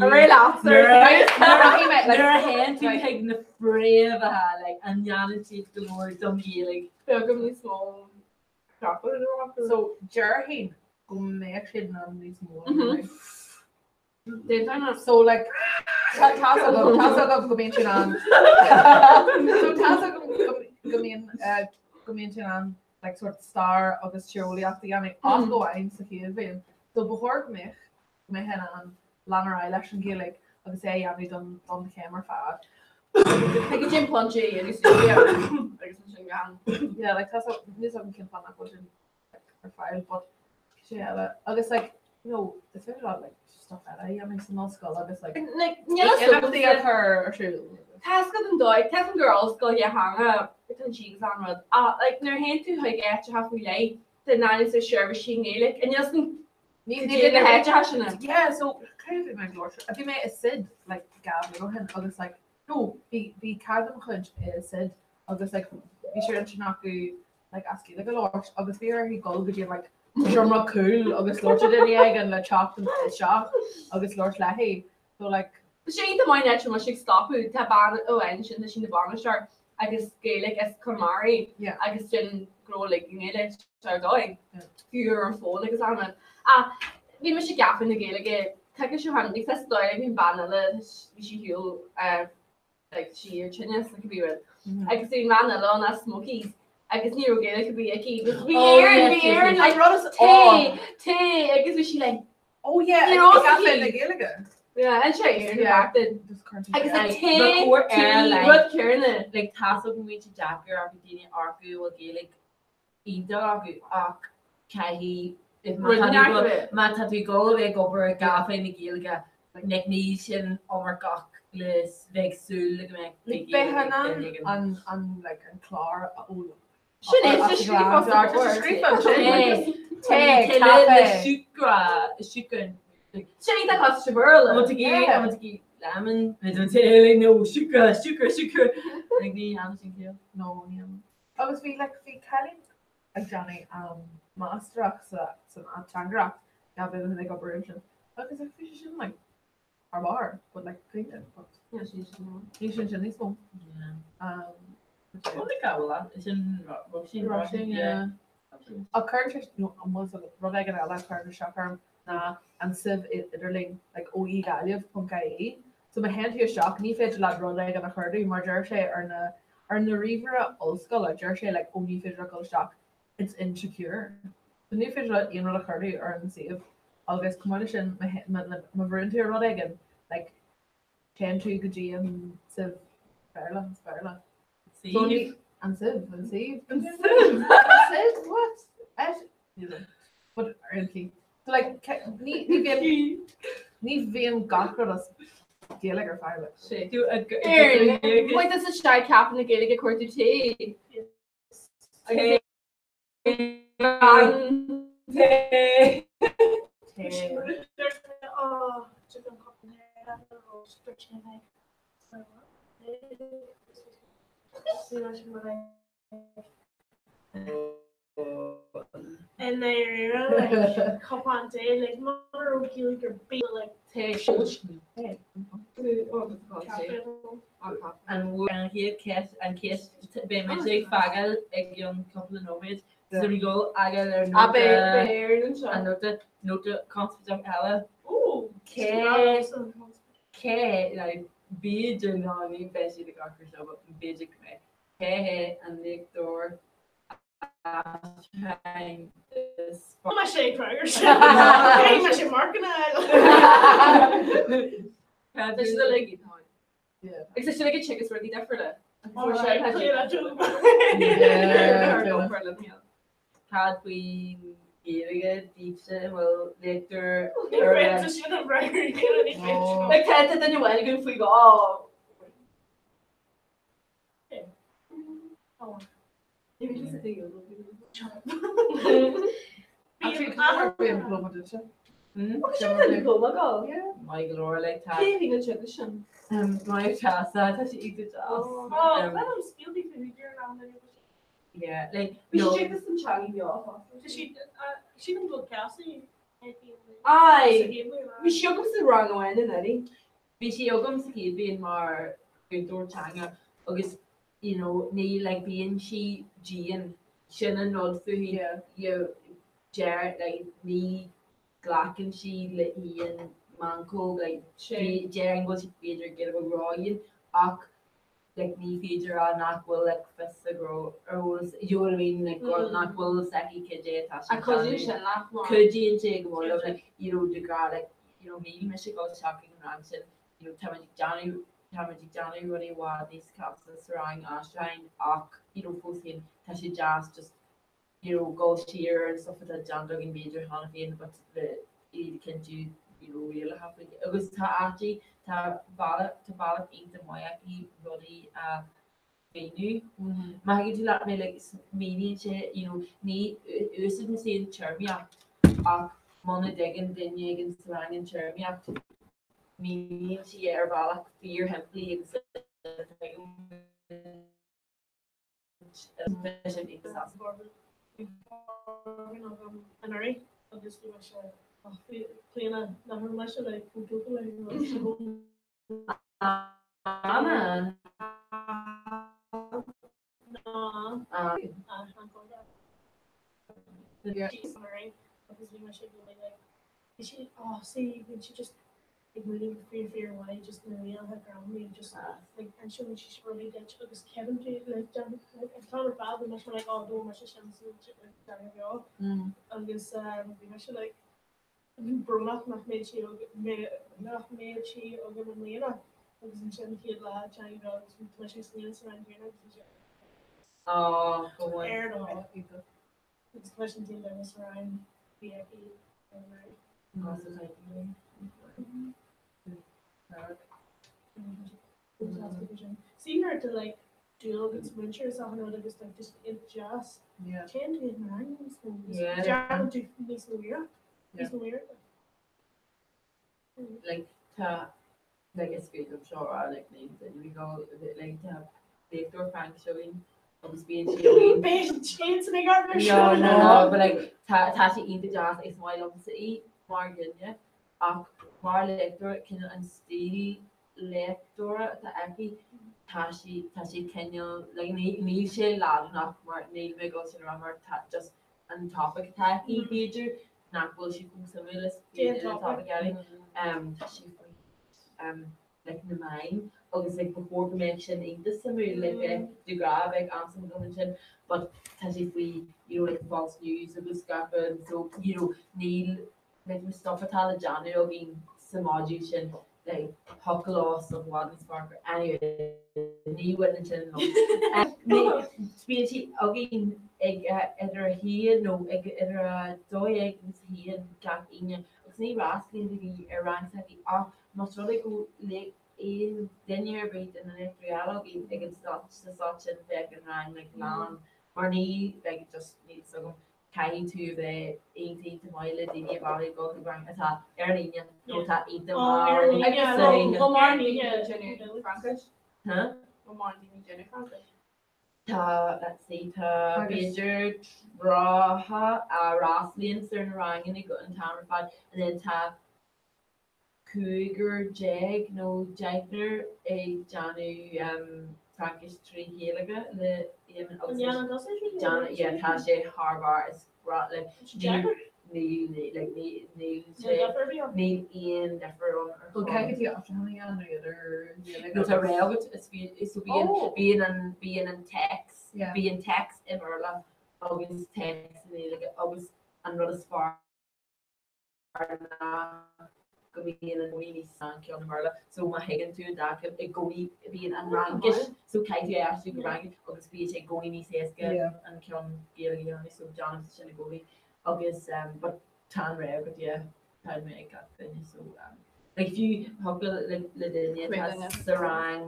Ar leat nuair Nuair a nuair a théann tú chuig na fréamhacha, like, an ndéanann siad go leor don Ghaeilge? Beagán níos mó crap So déarfainn go mbeadh siad in ann níos mó. Déantar na So like tá tá agam tá agam go mbíonn sin ann. So tá agam go mbíonn go mbíonn sin ann like sort stair agus tíreolaíocht a dhéanamh ach amháin sa chéad bhliain. So ba chóir go mbeadh go mbeadh in ann lean ar aghaidh leis an Ghaeilge agus é a dhéanamh don don chéim ar fad. Ag déanamh pointí agus agus ansin gan. Yeah, like tá níl a fhios agam cén fáth nach bhfuil sin like, ar fáil, but sé eile. Agus like, you know, is féidir leat like stuff eile a dhéanamh san ollscoil agus like Like, níl a fhios imeachtaí a chur ar siúl. Tá a fhios agat an dóigh, tá a fhios agam gur ollscoil dhátheangach atá ansin agus an rud. Ach like, nuair a théann tú chuig áiteacha faoi leith, tá na seirbhísí i nGaeilge, and níl a fhios agam Ní cad é na háiteacha sin ann. Yeah, so cé bhí mé ag labhairt? Bhí mé i Sid like 2 bhliain ó shin agus like no, bhí bhí cara de mo chuid i Sid agus like bhí sé intinn acu like as Gaeilge a labhairt agus bhí uirthi dul go dtí like seomra cúil agus labhairt le duine éigin le teacht isteach agus labhairt léi. So like Tá sé iontach maith an áit a bhfuil mise ag stopadh, tá bean amháin ansin, tá sí ina bainisteoir agus Gaeilge as Conamara í Yeah. agus sin gnó uilig i nGaeilge ar dóigh, Yeah. fiú ar an bhfón agus an rud. Ach bhí mise gafa na Gaeilge, coicís ó shin, agus is dóigh bhí an bean eile, bhí sí shiúl like sí ar tinneas nó cibé rud. Agus bhí an bhean eile ann as Smokies agus ní raibh Gaeilge ar bith aici. Agus bhí Oh, Éireann, yes, bhí yes, Éireann yes. like An rud is tae, tae agus bhí sí like Oh yeah, Ní ag raibh caife sí. na Gaeilge. Yeah, an sé Éireann Yeah. back then. Just currently. Agus like Like, tae, ba chóir tea, air, like- rud céanna. Like tá a fhios agam go mbíonn sé deacair acu daoine acu bhfuil Gaeilge iontach acu ach caithfidh if má Rud tá tú neart go- a bheith. má tá tú ag dul a bheith ag obair i gcaife na Gaeilge like níl sin iomarcach le s- bheith ag súil le go mbeadh Like Gaeilge bheith in ag ann duine éigin. an an like an clár a fhoghlaim. Sin é, tá scríofa os Tá a sé chomhair. scríofa ansin. Tae, Tae, tae le le caife. siúcra, siúcra. Sin é tá cos sa Bhéarla. An bhfuil tú ag iarraidh- Yeah. an bhfuil tú ag iarraidh lemon, nó don tae like no siúcra, siúcra, siúcra. Like ní dhéanann sin ciall. No, ní dhéanann. Agus bhí like bhí cailín ag déanamh um, máistreacht sa san ateangaireacht 2 bhliain ó shin ag obair ansin. Agus like bhí sé sin like thar barr, but like cinnte, but Yeah, sin sin. ní sin sin níos mó. Yeah. Um, Bhuel, like, ah, well, sin Róisín, Róisín, yeah. yeah. Ach cuireann sé no, an bhfuil fhios agat, rud éigin eile a chuireann isteach orm ná an suíomh idirlín like oegaillimh.ie. So má théann tú isteach ní féidir leat rud éigin a chuardú mar deir sé ar na ar na ríomhaire ollscoile deir sé like ó ní féidir leat dul isteach it's insecure. So ní féidir leat aon rud a chuardú ar an suíomh agus chomh maith leis sin má má má bhrúnn tú ar rud éigin like téann tú go dtí an suíomh Béarla an Béarla. So ní Suíomh. an suíomh an suíomh An suíomh. An suíomh what? Et But ar aon chaoi. So like ce- ní ní bhíonn ní bhíonn gach rud as Gaeilge ar fáil like. Sé. Do a g- Éireann. Wait, this is shy caife na Gaeilge cuartú tae. Tae. Gan Tae. Tae. Oh, I ndáiríre, like, cupán tae, like, mura raibh Gaeilge ar bith, like, tae. Tae. caife. An bhfuair an chéad ceist, an ceist, beidh muid ag fágáil i gceann cúpla nóiméad, so ní gá fhágáil ar A nóta, Éireann anseo. an nóta, nóta conspóideach eile. Ooh, Cé, cé, like, b'fhéidir ná ní bheidh siad ag amharc air seo, but b'fhéidir go mbeidh. Cé hé an léachtóir aistriúcháin is Tá mé sé ag freagairt. Caithfidh mé sé marcanna a fháil. Tá siad uilig. Yeah. Agus tá siad uilig ag teagasc rudaí difriúla. Alright, clear that joke. Yeah. Cad faoin Ghaeilge daoibhse an bhfuil léachtóir ar leith? Tá siad ag freagairt, ní féidir. Like tá duine amháin againn faoi dhó. Actually, tá mé an diploma duitse. Diploma Yeah. Maith go leor like tá Cé bhí na teagasc sin? Maith Treasa tá sé iontach deas. Oh, let him spill the food you're around and Yeah, like Bhí no. sé teagasc an teanga beo fosta. Tá sí sí an bhfuil ceasaí Aye. Bhí sí agam sa rang amháin anuraidh. Bhí sí agam sa chéad bhliain mar chúntóir teanga agus you know ní like bíonn sí dian sin an rud fúithi Yeah. you deir like ní ghlacann sí le haon mheancóg like Sé. déarfainn go bhfuil sí b'fhéidir giota beag ródhian ach like ní féidir a rá nach bhfuil like fios a gnó ar eolas you know what I mean like go Mm. nach bhfuil fhios aici cad é atá sí A cuidíonn sin leat mar. Cuidíonn sé go mór liom like you know de ghnáth like you know níl mise ag dul isteach ag an rang sin you know táimid ag déanamh Táimid ag déanamh rudaí i bhfad níos casta sa rang aistriúcháin ach you know fós féin tá sé deas just you know dul siar ar an stuff atá déanta againn b'fhéidir cheana féin but le iad a chinntiú you know rialacha faoi agus tá áití tá bealach tá bealach iontach maith aici rudaí a mhíniú. Má thuigeann tú leat mé like míníonn sé you know ní úsáideann sí an téarmaíocht ach muna dtuigeann duine éigin sa rang an téarmaíocht míníonn sí é ar bhealach fíorshimplí agus Anuraidh agus bhí mise claonadh nach raibh mise le chomh tógtha le Anna. Agus bhí mise ag like bhí sí oh see bhí sí just ag múineadh go fíor fíor mhaith just na rialacha gramadaí just like insíonn sí rudaí duit agus creideann tú like déan like an t-am ar fad bhí mise like oh no mise sin sa teanga bheo agus bhí mise like brónach nach mbeadh sí nach mbeadh sí agam i mbliana agus ansin chéad lá teanga bheo agus bhí mise sa sa rang céanna agus bhí sé Oh, go bhfuil. ar do agus tá mise an taobh eile sa rang bhí aici ar an rang. See her to like dúil agus múinteoir is achan rud agus like just it deas. Yeah. Téann tú an rang níos mó. Yeah. Déanann tú níos mó iarracht. Níos mó iarracht. Like tá like is féidir liom seo a rá like ní duine go like tá léachtóir Fraincis againn agus bíonn sí againn. Beidh an tséan san ag ar No, no, no, but like tá tá sí iontach deas is maith liomsa í mar dhuine ach mar léachtóir cineál an stíl léachtóra atá aici tá sí tá sí cineál like ní níl sé leadránach mar níl mé ag dul sin a rá mar tá just an topic atá aici b'fhéidir nach bhfuil sí chomh suimiúil is Cén an topic eile. Tá sí faoi like na meáin agus like ba chóir go mbeadh sin iontach suimiúil like bheadh de ghnáth bheadh an-suim agam ansin but tá sí faoi you know like false news agus gach rud so you know níl like na stuff atá le déanamh againn sa module sin like thiocfadh leo stuff i bhfad níos fearr anyway ní bhaineann sin liom. Bíonn sí againn ag idir a haon nó ag idir a 12 agus a haon gach Aoine agus ní fhreastlaíonn daoine ar rang s'aici ach Más rud é go bhfuil aon duine ar bith de na léachtóirí eile againn ag an stát sa stát sin bheadh an rang like lán mar ní like just níl fhios agam caithfidh tú a bheith iontach iontach maith le daoine a mhealladh ag dul chuig rang atá ar an Aoine nó atá iontach Oh, ar an mall Aoine, sa Aoine. Go mórán daoine ag déanamh Fraincis. Huh? Go mórán daoine ag déanamh Fraincis. Tá, let's see, tá b'fhéidir 30 a fhreastlaíonn ar na ranganna go an t-am ar fad and then tá cúigear déag nó deichniúr ag déanamh Fraincis trí Ghaeilge le Éamonn An agus ndéanann tusa trí Ghaeilge? Déanann, yeah, tá sé thar barr, is breá like Tá sé deacair? níl, níl, like ní, níl Níl sé, deifir ar bith ann? níl aon deifir ann ar Bhuel chor. caithfidh tú aistriúchán a dhéanamh idir Gaeilge No tá agus. rogha agat, is bíonn, so bíonn, Oh! bíonn an, bíonn an téacs, Yeah. bíonn téacs i mBéarla agus téacs i nGaeilge agus an rud is fearr ná go mbíonn i gcónaí níos an ceann i mBéarla so má thuigeann tú an dá cheann i gcónaí bíonn an Fhraincis so caithfidh tú é a aistriú go Fhraincis agus bíonn sé i gcónaí níos éasca an ceann Gaeilge a dhéanamh so déanaimse sin i gcónaí agus um, but tá an rogha agat yeah tá mé ag gach duine so um, like fiú thiocfadh le le duine atá sa rang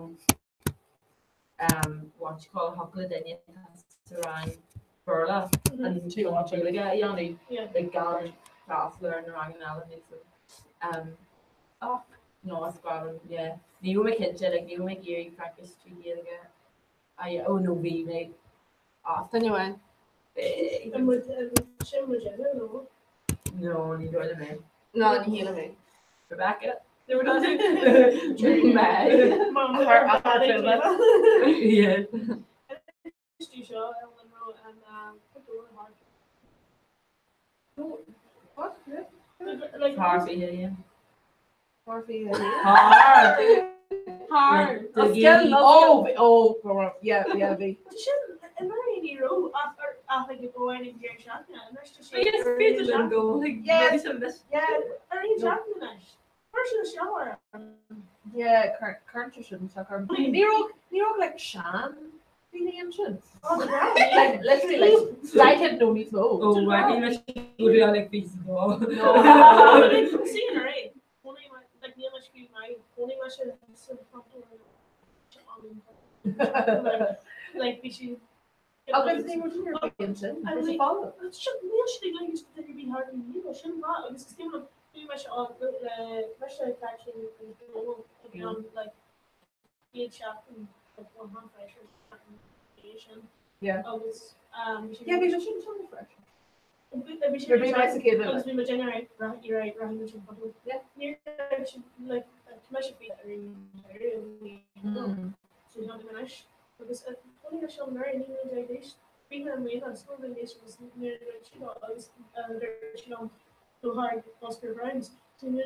um, what you call thiocfadh le duine atá sa rang Béarla an ceann Gaeilge a dhéanamh like gan freastal ar na ranganna eile níl so um, ach no is breá liom yeah ní raibh mé cinnte like ní raibh mé ag iarraidh Fraincis trí Ghaeilge a oh no bhí mé ach Duine amháin. An bhfuil sin muid eile nó? No ní dóigh liom é. No ní shílim é. Rebecca? Yeah. Is tú seo ar an raibh an pictiúr thart. What? Like, Thar yeah. Thar Thar. Thar. Oscail, Oh, oh, go on. Yeah, yeah, bhí. Tá sin an raibh ní raibh ach ach ag go bhfuil an deireadh seachtaine anois tá sé Yes, féidir linn go. Yeah. Maybe some this. Yeah. Ar aon seachtain anois. Chuir sin isteach orm. Yeah, cuireann sé sin isteach orm. Ní raibh ní raibh like sean daoine ansin. Like literally like daichead nó níos mó. Ó right, ní raibh sé go dtí like bhí sa dá. Like bhí sí Agus ní raibh duine ar bith ansin. Bhí sé folamh. Níl siad ag ligint do duine ar bith thart níl sin maith agus is cuma bhí mise á le mise Caitlín agus Donal a bhí ann like chéad seachtain like one hand fresher é sin Yeah. agus um bhí sé Yeah, bhí sé sin sin fresh. bhí sé Bhí mé sa chéad agus bhí muid ag rá rachaidh muid an phobal. Yeah. Níor raibh siad like tá mise faoi ar an So tá mé anois agus chonaic mé seo anuraidh, ní raibh mé d'aois, bhí mé i mbliana agus chuir mé léis agus nuair a dúirt sí liom agus dúirt sí liom go hard Oscar Browns so nuair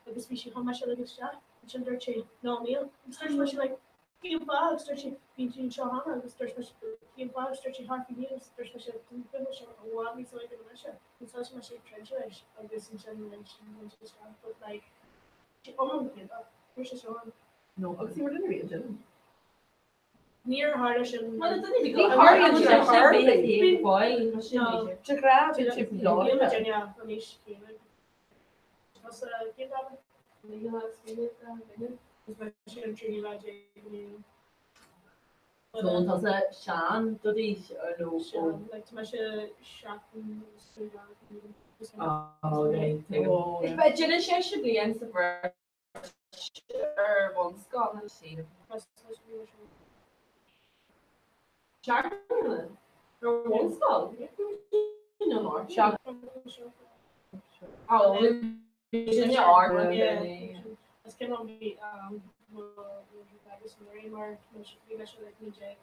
agus bhí sí chun mise a ligean isteach ansin dúirt sí ná níl agus dúirt mise like Cén fáth agus dúirt sí bíonn tú anseo cheana agus dúirt mise cén fáth agus dúirt sí thart faoi mhí agus dúirt mise tá an duine seo i bhfad níos óige ná mise agus thosaigh mise ag troid leis agus ansin rinne sí rinne sí isteach but like sé iomlán céadach dúirt sé seo an No, agus ní raibh duine ar bith ansin. Níor tharla sin. Well, duine Ní tharlaíonn sé ar bith. bhfáil De ghnáth bíonn sé Níl bláthach. muid duine an aois chéanna. Tusa cén dáta? So an tusa sean do d'aois ar nó ó? Like tá mise seachtain Oh, right, tuigim. But déanann sé sé bliain sa bhreis ar bhunscoil na sílim. Seachtain ar bhunscoil? No mar. Oh, sin ard. Is cuma bhí agus nuair mar bhí mise like 19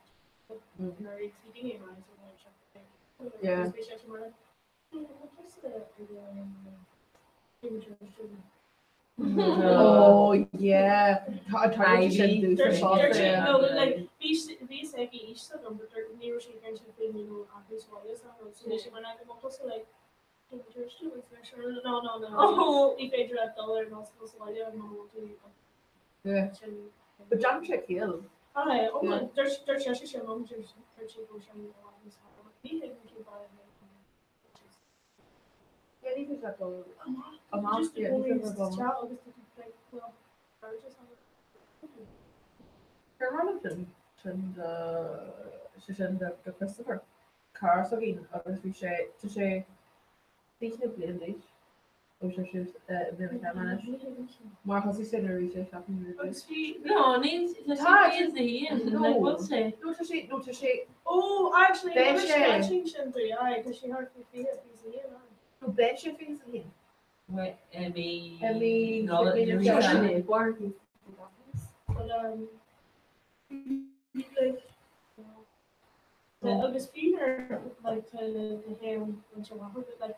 nuair a bhí daoine mar Yeah. bhí sé mar Oh yeah. Tá an tarlaíonn sé sin dús ar fad, yeah. No, like bhí bhí sé ag aois agam but ní raibh sé ag caint faoi nó athrú sa bhaile sa rud so bhí sé mar like an bhfuil tusa like No, no, no. Ní féidir leat dul ar an ollscoil sa bhaile muna bhfuil tú Yeah. sin. But déanann sé ciall. Aye, oh my, dúirt dúirt seisean sin liom, dúirt dúirt sé go raibh sé i bhfad níos fearr. Ní thuigim cén fáth a Yeah, ní féidir leat dul Amach, amach, just yeah, ní féidir leat dul amach. agus tá tú like, well, just Ar mar liom sin, sin do, sé sin do do Christopher. Cara s'againn agus bhí sé, tá sé 20 bliain d'aois ó sé sé i mbliana céanna anois. Mar thosaigh sé nuair a bhí sé 17 mbliana d'aois. Agus bhí No, níl tá sé Tá, bliain sa haon, no. like bhfuil sé? No, tá sé, no, tá sé, Oh, actually, Beidh bhí sé. sé sin dú, aye, tá sé thart faoi 20 bhí sé haon, aye. no, beidh sé 21. Wait, i mí I mí Nollaig, mí na mí Samhna. Samhna. But, um, like, agus fiú nuair like tá na haon an seo amach but like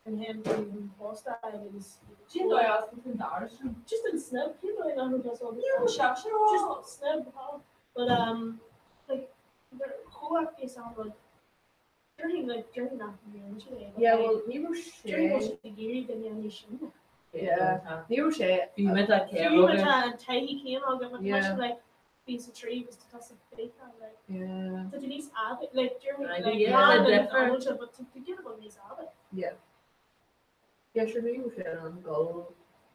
an haon an posta agus Cén dóigh as an dara sin? just an snib cén dóigh nach raibh just Ní raibh sé sin rá. just snib huh? but um like chomh is an rud déarfainn like déarfainn nach ndéanann sé é but Yeah, like well, ní raibh déarfainn go sé, bhfuil sé ag iarraidh go ndéanfaidh sin yeah, ní raibh sé, Bhí muid le Fiú céim má tá an taithí céanna agat má tá Yeah. sé like bhí sa trí agus tá tusa fiche like yeah, tá tú níos aibí like déarfainn Aibí, like yeah, tá the an differ. an seo but tú tú déanamh an níos aibí. yeah. Yeah, sure, ní raibh sé in ann dul,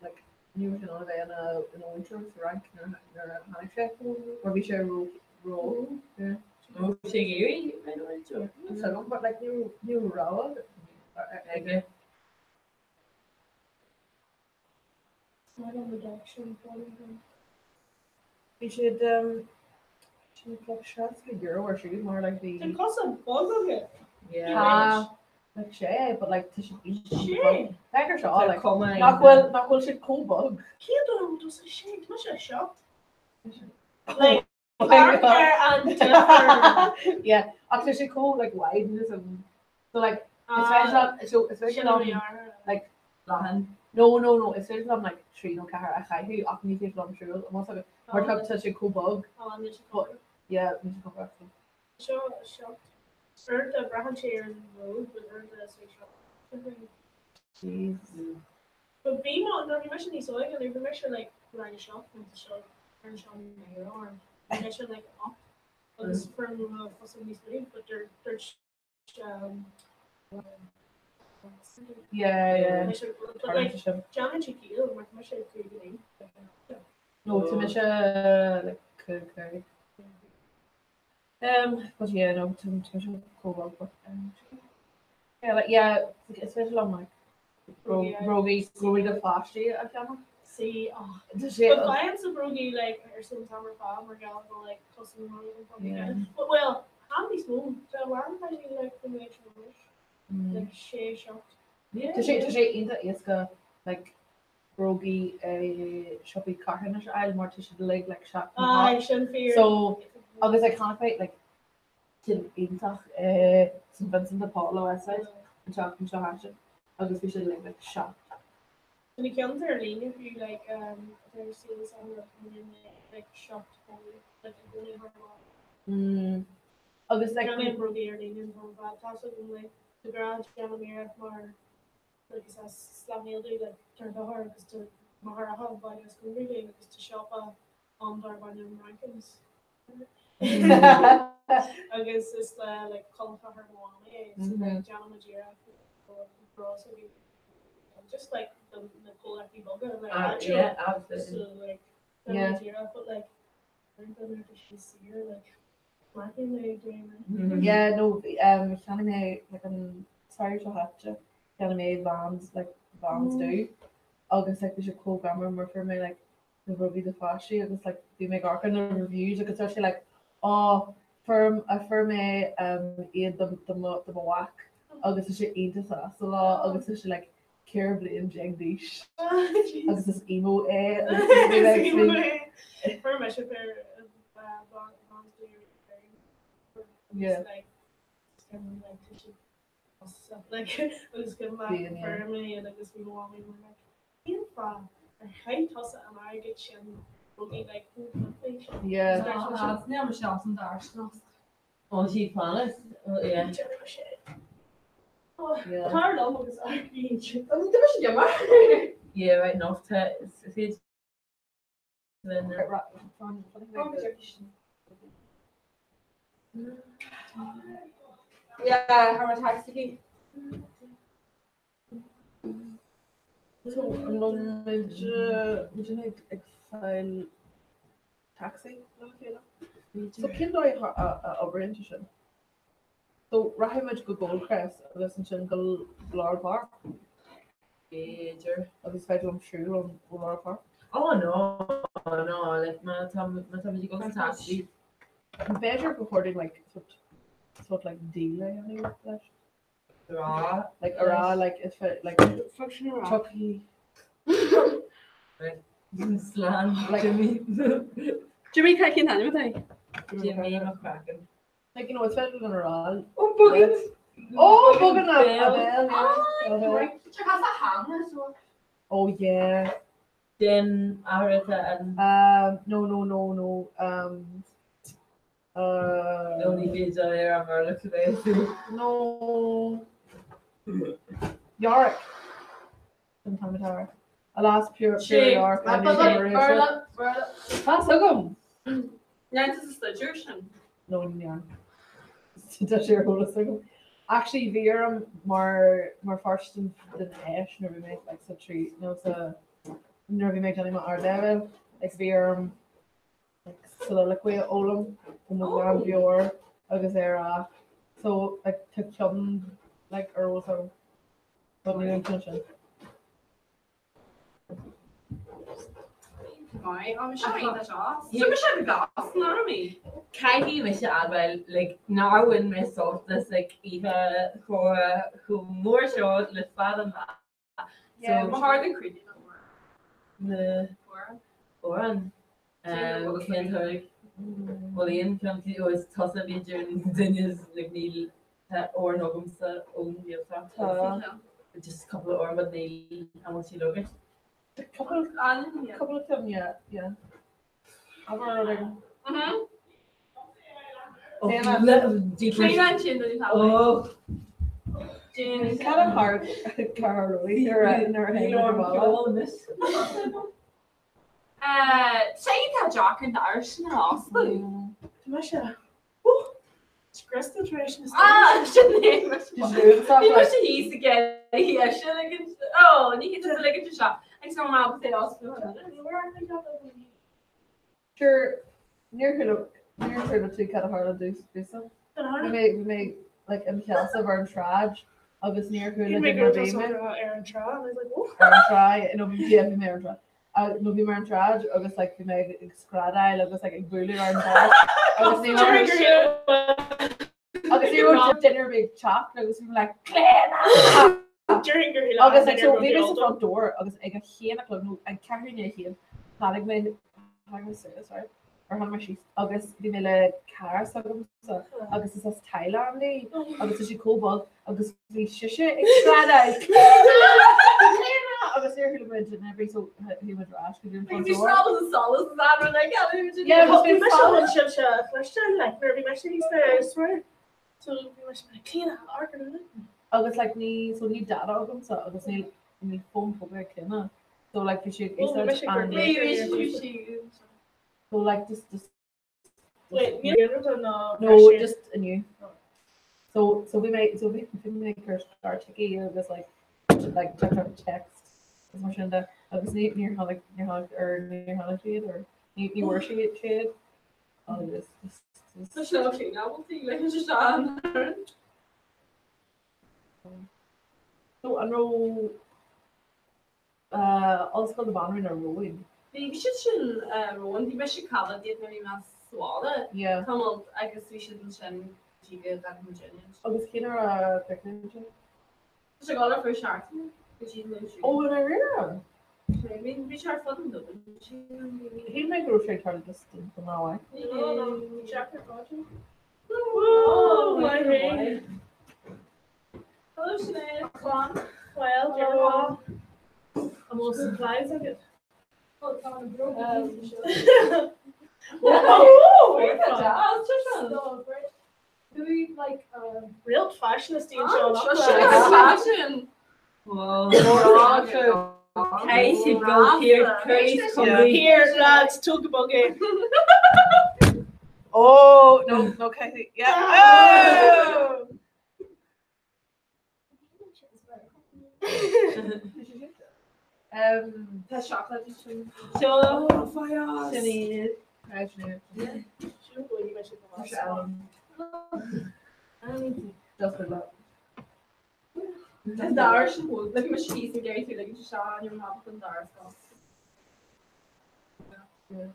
like, ní raibh sé in ann a bheith ina ina mhúinteoir sa Fhrainc nuair a nuair a tháinig sé, mar bhí sé ró ró yeah. Raibh sé ag iarraidh bheith ina mhúinteoir. Tá agam, but like ní raibh ní raibh rogha Aige. Smile on the dark sin fáil. Bhí siad siad like €60 ar siúd mar like bhí Tá cosa bog agat. Yeah. Tá like sé but like tá siad Sé. Féach ar seo Tá like cuma nach bhfuil nach bhfuil siad chomh bog. Cén dóigh a bhfuil tusa sé? Tá mise 7. Like amharc ar an difear. Yeah, ach tá siad chomh like wide and so like is féidir leat so is féidir Sin liom an like Leathan. No no no is féidir liom like 3 nó 4 a chaitheamh ach ní féidir liom siúl amach agus mar tá tá sé chomh bog. Á níl sé chomh Yeah níl sé chomh bog. Seo seo. Uaireanta braitheann sé ar an ród but uaireanta is féidir liom. Jeez. But bhí mo nuair bhí mise níos óige nuair bhí mise like rang 7 nó seo ar an seo na orm. Bhí mise like 8 agus fuair mo chosa níos lú but dúirt Yeah, yeah. But like déanann sé ciall mar tá mise ag 5 9. No, tá mise like 5 5. But yeah, no, tá mise chomh bog but yeah, like yeah, is féidir liom like brógaí brógaí do pháistí a cheannach. See, oh. Tá sé But faigheann brógaí like ar son tam ar fad mar gheall go like cosa na mná an fáth Yeah. But well, am níos mó tá bhar like go mbeidh sé like sé seacht. Tá sé tá sé iontach éasca like brógaí i siopaí carthanais a fháil mar tá siad uilig like seacht Aye, sin fíor. So agus like chonaic mé like ceann iontach i St Vincent de Paul i Westside an tseachtain seo caite agus bhí siad uilig like seacht. Tá na ceann ar líne fiú like atá ar sale an like seacht like i gcónaí thar lá. Agus like Ceannaím brógaí ar líne an t-am ar fad. Tá a fhios agam like de ghnáth déanaim iarracht mar like is as Sleacht Néill domh like tá an t-athair agus tá máthair atá baile as cóngar dúinn agus tá siopa ann darb ainm Rankins. Agus is le like col ceathar mo mhamaí é so like déanaimid iarracht bros a bhí just like the na comhlachtaí beaga like Ah, áitiúil. yeah, absolutely. So like déanaimid iarracht but like uaireanta nuair atá sé saor like marking mé doing it. Yeah, no, cheannaigh mé like an samhradh seo caite, cheannaigh mé Vans like Vans dubh agus like bhí sé chomh greannmhar mar fuair mé like na brógaí do pháistí agus like bhí mé ag amharc ar na reviews agus dúirt sé like oh fuair a fuair mé um, iad do, do, mo, do mo mhac agus tá sé iontach sásta leo agus tá sé like 14 bliain d'aois agus is emo é agus bhí like, bhí- Fuair mise péire Vans dubh Yeah. like like agus go Bíonn, yeah. fuair mé iad agus bhí mo mhamaí mar like Cén fáth ar chaith tusa an airgead sin brógaí like Yeah. Níl mé seans an dár. Ó sí planet? Yeah. Yeah. Tar liom agus airgead. An dúirt sé mar? Yeah, right enough to féidir linn. Yeah, how much taxi? So an bhfuil muid muid ag ag fáil taxi lena chéile? So cén dóigh a a oibríonn sé sin? So rachaidh muid go Goldcrest agus ansin go Laurel Park B'fhéidir. agus féidir liom siúl ón ó Laurel Park. Oh no, no, like má tá má tá muid ag dul sa taxi. B'fhéidir gur chóir dúinn like sort sort like deal a dhéanamh leis. Rá. Like a rá like is fe like Function a rá. tiocfaidh Slán Like- Jimmy. Jimmy cad cén t-ainm atá? Jimmy McCracken. Like you know is féidir linn a rá Oh bogan! Oh bogan a Béal. a béal, yeah. Tá cas a hammer so. Oh yeah. Den áirithe an No no no no um nó ní féidir ar an mBéarla go bhféadfaí. No. Yorick. An t-ainm atá air. Alas pure pure Sé. Yorick. Burla, burla. Tá agam. Neanta sa stuidir sin. No ní an. Tá sé ar eolas agam. Actually bhí orm mar mar pháirt den den áis nuair a bhí mé like sa trí nó sa nuair a bhí mé ag déanamh m'ardleibhéal like bhí orm like soliloquy a fhoghlaim ó mo ghlanmheabhair agus é a rá. So like tá ceann like ar eolas agam. But níl an ceann sin. Mai, am seo iontach deas. Seo mise go gas ná mí. Caithfidh mise a admháil like nár bhain mé sult as like oíche chomhrá chomh mór seo le fada an lá. Yeah, So mo thar den chroí. na amhráin cén toradh bhfuil aon cheann ó is tusa b'fhéidir an duine is like níl tá amhrán agamsa ón Ghaeltacht. Tá. Just cúpla uair but níl an bhfuil siad agat. Couple couple of them, yeah, yeah. Abair rud éigin. Clean sin do Oh, Cad a tharlóidh nuair a nuair a théann muid abhaile? Sé tá deacair an doras sin a oscailt. Tá mise scriosta tar éis na Ah, sin é. Bhí Bhí mise thíos aige é sin ag an ó ní hé le seo agus ná mar é oscailt. Sure, níor chuala níor chuala tú cad a tharla domhsa. Bhí mé bhí mé like im sheasamh ar an tsráid agus níor chuala Bhí mé duine go ar bith mé. ar an trá and I was like, oh. Ar an trá, nó bhí yeah, bhí mé ar an trá. Nó bhí mé ar an tsráid agus like bhí mé ag screadaíl agus like ag bualadh ar an doras agus ní raibh agus ní raibh duine ar bith ag teacht agus bhí mé like Clíona! During gur Agus like so bhí mé sa front door agus ag a haon a chlog nó ag ceathrú i ndiaidh a haon tháinig mé tháinig mé suas sorry or tháinig mé síos agus bhí mé le cara s'agamsa agus is as Thailand í agus tá sí chomh bog agus bhí sise ag screadaíl Clíona! Clíona! Agus níor chuala muid duine ar bith so bhí muid ar ais go dtí an front Bhí door. sálas an solas an rud ag Yeah, Bhí bhí mise solas. an sibhse chloiste like nuair a bhí mise thíos there I swear. So bhí mise like Clíona amharc ar an Agus like ní so níl data agamsa agus níl níl fón póca ag Clíona so like bhí sí ag Oh, bhí mise úsáid ag an so like just just Wait, ní rud ná No, just inniu. So so bhí mé so bhí bhí mé ag cur scairteachaí agus like like TikTok text agus mar sin de agus ní níor tháinig níor tháinig ar níor tháinig siad or ní ní bhfuair siad siad agus just just Tá sé Clíona le sé an. So an raibh Ollscoil na Banríona romhainn? Bhí siad sin romhainn, bhí mise callad iad nuair a bhí mé sa bhaile Yeah. tamall agus bhí siad ansin go dtí go dtagann muid in. Agus cén uair a chríochnaíonn sé? Tá sé ag dul ar feadh seachtaine go dtí nó siúd. Ó, i ndáiríre? Bhí bhí sé ar fud an domhain. Shíl mé go raibh sé ag tarlú just don lá amháin. Oh, my ring. Hello Sinéad. Clann. Well, dear An bhfuil supplies agat? Oh, tá an bróg. Oh, Do we like Real fashionista an seo Fashion. Casey go here, Craig Cymru. Here, lads, talk about it. Oh, no, no, Casey. Yeah. Oh! Tá seacláid sin. Seo Sinéad. Hi, Sinéad. Tá sé ann. Just for luck. An dara sin bhfuil le me síos an gcéir tú le se an ná an dara scá.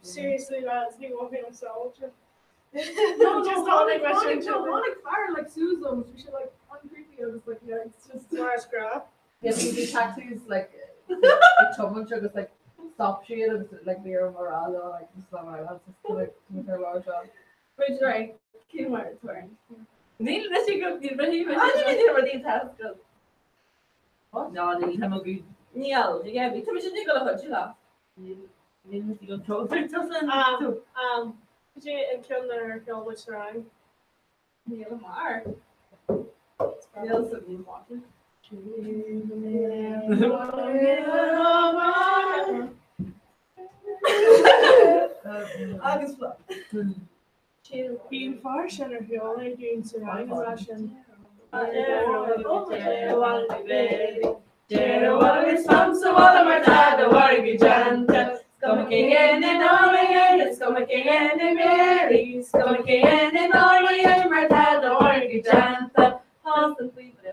Seriously, lads, ní walking on soldier. No, Just no, tháinig tháinig, leis no, an tháinig fear like Susan, she should like uncreepy. I was like, yeah, it's just Mar grá. Yeah, bhí bhí taxis like ag tiomáint agus like stop siad agus like bhí orm a rá leo like just not my lads just like come ar lá seo. Bridge right. Cén mar tuair. Níl leis go níl rudaí Ní rudaí tá What? Ná níl tá go Níl, bhí tá sin go le chuid le. níl go Cad é an ceann ar ceol bhfuil sa rang? Níl mar. Níl sa bhí máte. Agus Bhí an fear sin ar cheol ar dún sa rang an raibh sin.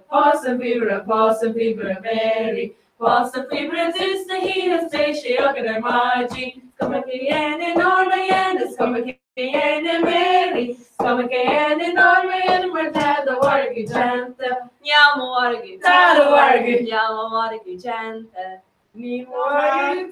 Pás an bhíbre Mary, Pás an bhíbre dús na hína spéisi agad ar maidí, Cuma cé in orma is cuma cé Mary, Cuma cé in orma mar tá do mhargadh déanta. Níl mórgadh Tá do mhargadh. Níl mórgadh déanta. Ní mhargadh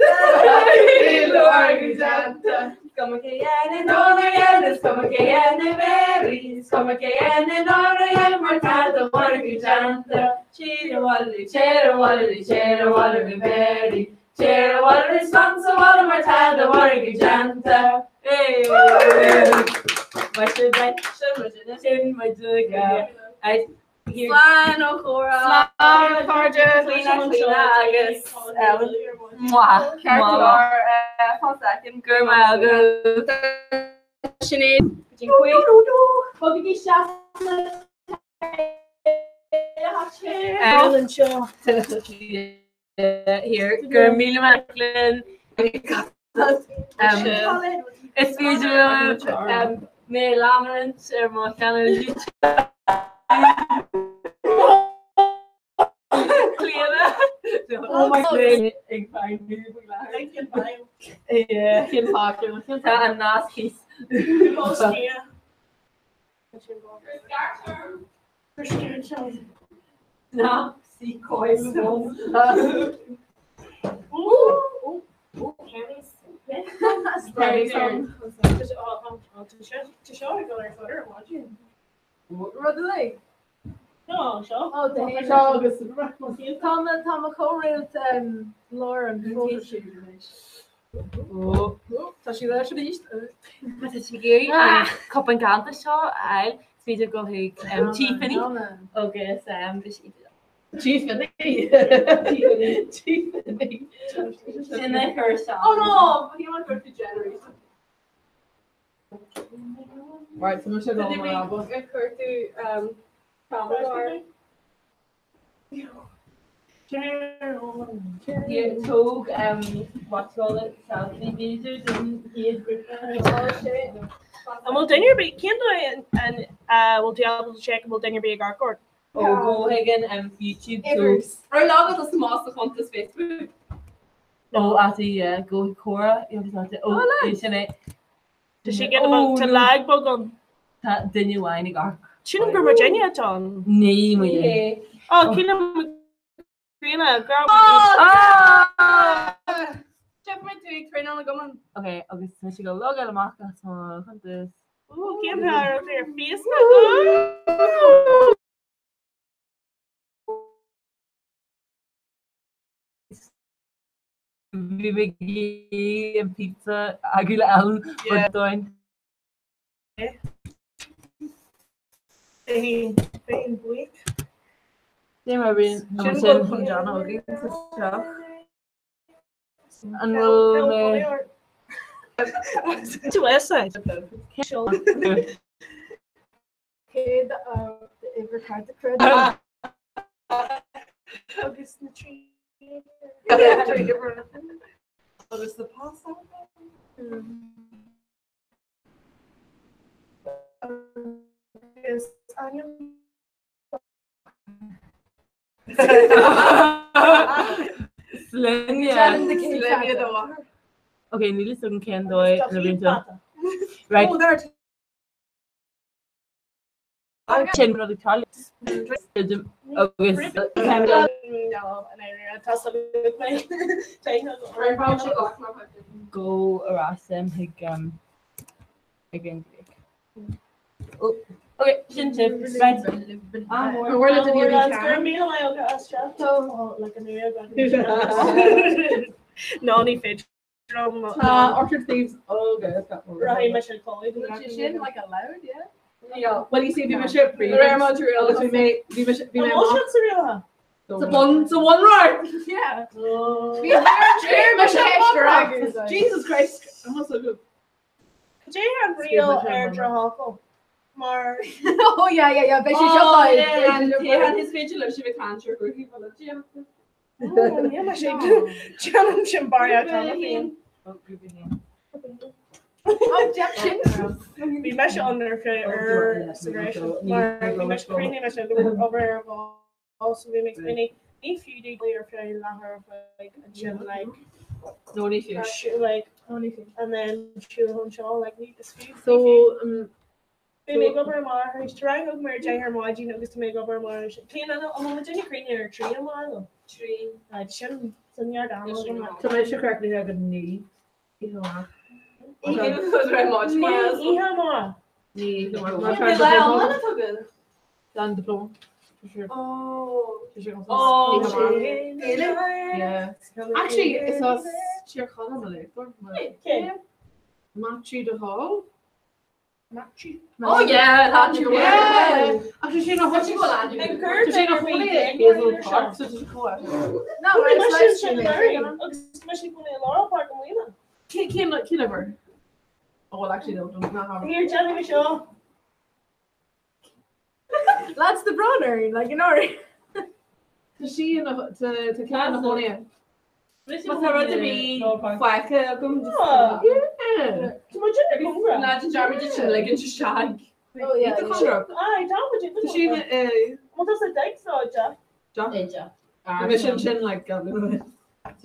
Ní mhargadh déanta. Cuma cé In orma is cuma cé Mary, Cuma cé in orma mar tá do mhargadh déanta. Téir abhaile, téir abhaile, téir abhaile go Mary. Téir abhaile slán sa bhaile mar tá do mhargadh déanta. Mar sin de, sin muid, sin muid go. Slán ó chomhrá. Slán a chairde. Clíona, Clíona agus Ellen. Mwah. Ceart go leor, fán soicind. Go raibh maith agat. Sinéad. Bogaigí isteach anseo. Here, go raibh míle maith linn. Is féidir libh mé a leanúint ar mo channel YouTube. Clíona. Oh my God. Ag feidhmiú faoi láthair. Yeah. Cén fáth? Tá an nasc thíos. Ná sí coil Rud eile. Seo agus Tá tá mo chomhréalt lár an photoshoot anois. Tá sí leis arís. Má tá sibh ag iarraidh an cupán galánta seo a fháil, is féidir dul chuig Tí Finney agus bhí sí Tí Finney. Tí Finney. Sin a chuir Seán. Oh no, he wants to generate. Right, so mise dul mar album. Chuir tú camera Tóg what you call it, selfie b'fhéidir don chéad ghrúpa. An bhfuil duine ar bith, cén dóigh an bhfuil tú ábalta check an bhfuil duine ar bith ag amharc ort? Ó go chuig an YouTube so. Ar lámh atá sa más sa chuntas Facebook. Ó ata yeah, go chuig Comhrá agus ata ó sin é. Tá sé ag déanamh tá lag beag ann. Tá duine amháin ag amharc. Sílim gur muidinne atá ann. Ní muidinne. Ó, Cílim Críona, gur Cheap mé tú ag traenáil agam an. Ok, agus tá mise ag logáil amach as mo chuntas. Ó, cén fáth a raibh tú ar Facebook? Bhí mé ag iarraidh an pizza agaibh le Ellen but dóin. Bheinn buíoch. Dé mar bhíonn Sin go chun John againn sa teach. An bhfuil mé To Westside. Céad uimhir cárta creid. Agus na trí. Agus na pas Agus ainm. Sloinne. Sloinne do mháthar. Ok, níl fhios agam cén dóigh na bhíonn tú. Right. Oh, there. Sin rud ag tarlú. Agus go ar ais chuig an Gréig. Ok, sin sibh. Right. No, ní féidir. Tá Orchard Thieves agus Rachaidh mise codladh. Bhfuil sé sin like allowed, yeah? Yeah. Well, you see, bhí mise pre Réir Montreal. agus bhí mé bhí mise bhí mé An bhfuil siad sa rialacha? Sa bun sa one right. Yeah. Bhí Bhí mise éistear Jesus Christ. I'm also good. Cad é an riail ar drochfhocal? Mar Oh yeah, yeah, yeah. Beidh sé seo fáil. Is féidir libh sibh ag caint ar ghrúpaí polaitíochta. Déanann sin barra féin. Objection. Bhí mise ann ar feadh ar sa gréis mar bhí mise cruinne mise obair ar bhás so bhí mé ag smaoineamh ní fiú di ar feadh leathuair a chloig ansin like No, ní fiú. like and then siúl anseo like ní is fiú. So, Bhí mé ag obair amárach arís. Tá rang agam ar 10 ar maidin agus tá mé ag obair amárach arís. Cén an bhfuil muid ag cruinniú ar 3 amárach nó? 3. Right, sin san neart ama agam. Tá mise críochnaithe ag 9. Oíche amárach. Oíche amárach. Ní Lá iomlán atá againn. Dan diploma. Oh. Oh, Actually, is as Tír Chonaill mo léachtóir. Matthew de Hall. Matthew. Oh yeah, Matthew. Yeah. Ach sé na sé na Hazel Park so sé có. No, Agus me sí gona Laurel Park an lína. Cén cén ever? Oh well actually no, don't not have. Here Jenny me seo. Lads the Bronner, like in our Tá sí ina tá cé na hóna. Má tá rud a bhí faighte agam Oh. Yeah. Tá mu gongra. Ná den dearmad sin le an seag. Oh yeah. Tá conra. Ai tá mu Tá sí ina Má tá sa deich sá Jack. Bhí sin sin like Tá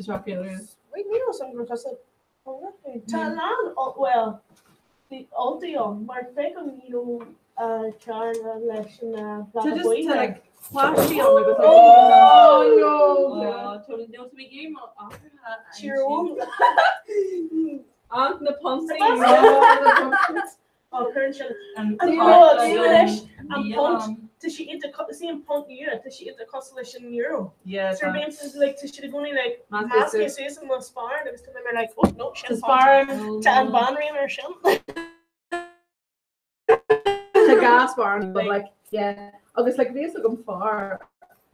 seo céile. Wait, ní sam gur tá Tá lán well the altaí an mar fe an ní cearn leis an Tá just tá like flashy on agus Oh, no. Ant na ponsaí. chuir sin An leis an punt Tá si inta sí an punt ní tá si inta cos leis an euro. Yeah. Sir bíonn like tá si gcónaí like Mas is an spar agus tá mé like oh no sin Spar Tá an banríon ar sin. Tá gas bar but like yeah agus like bhí gom far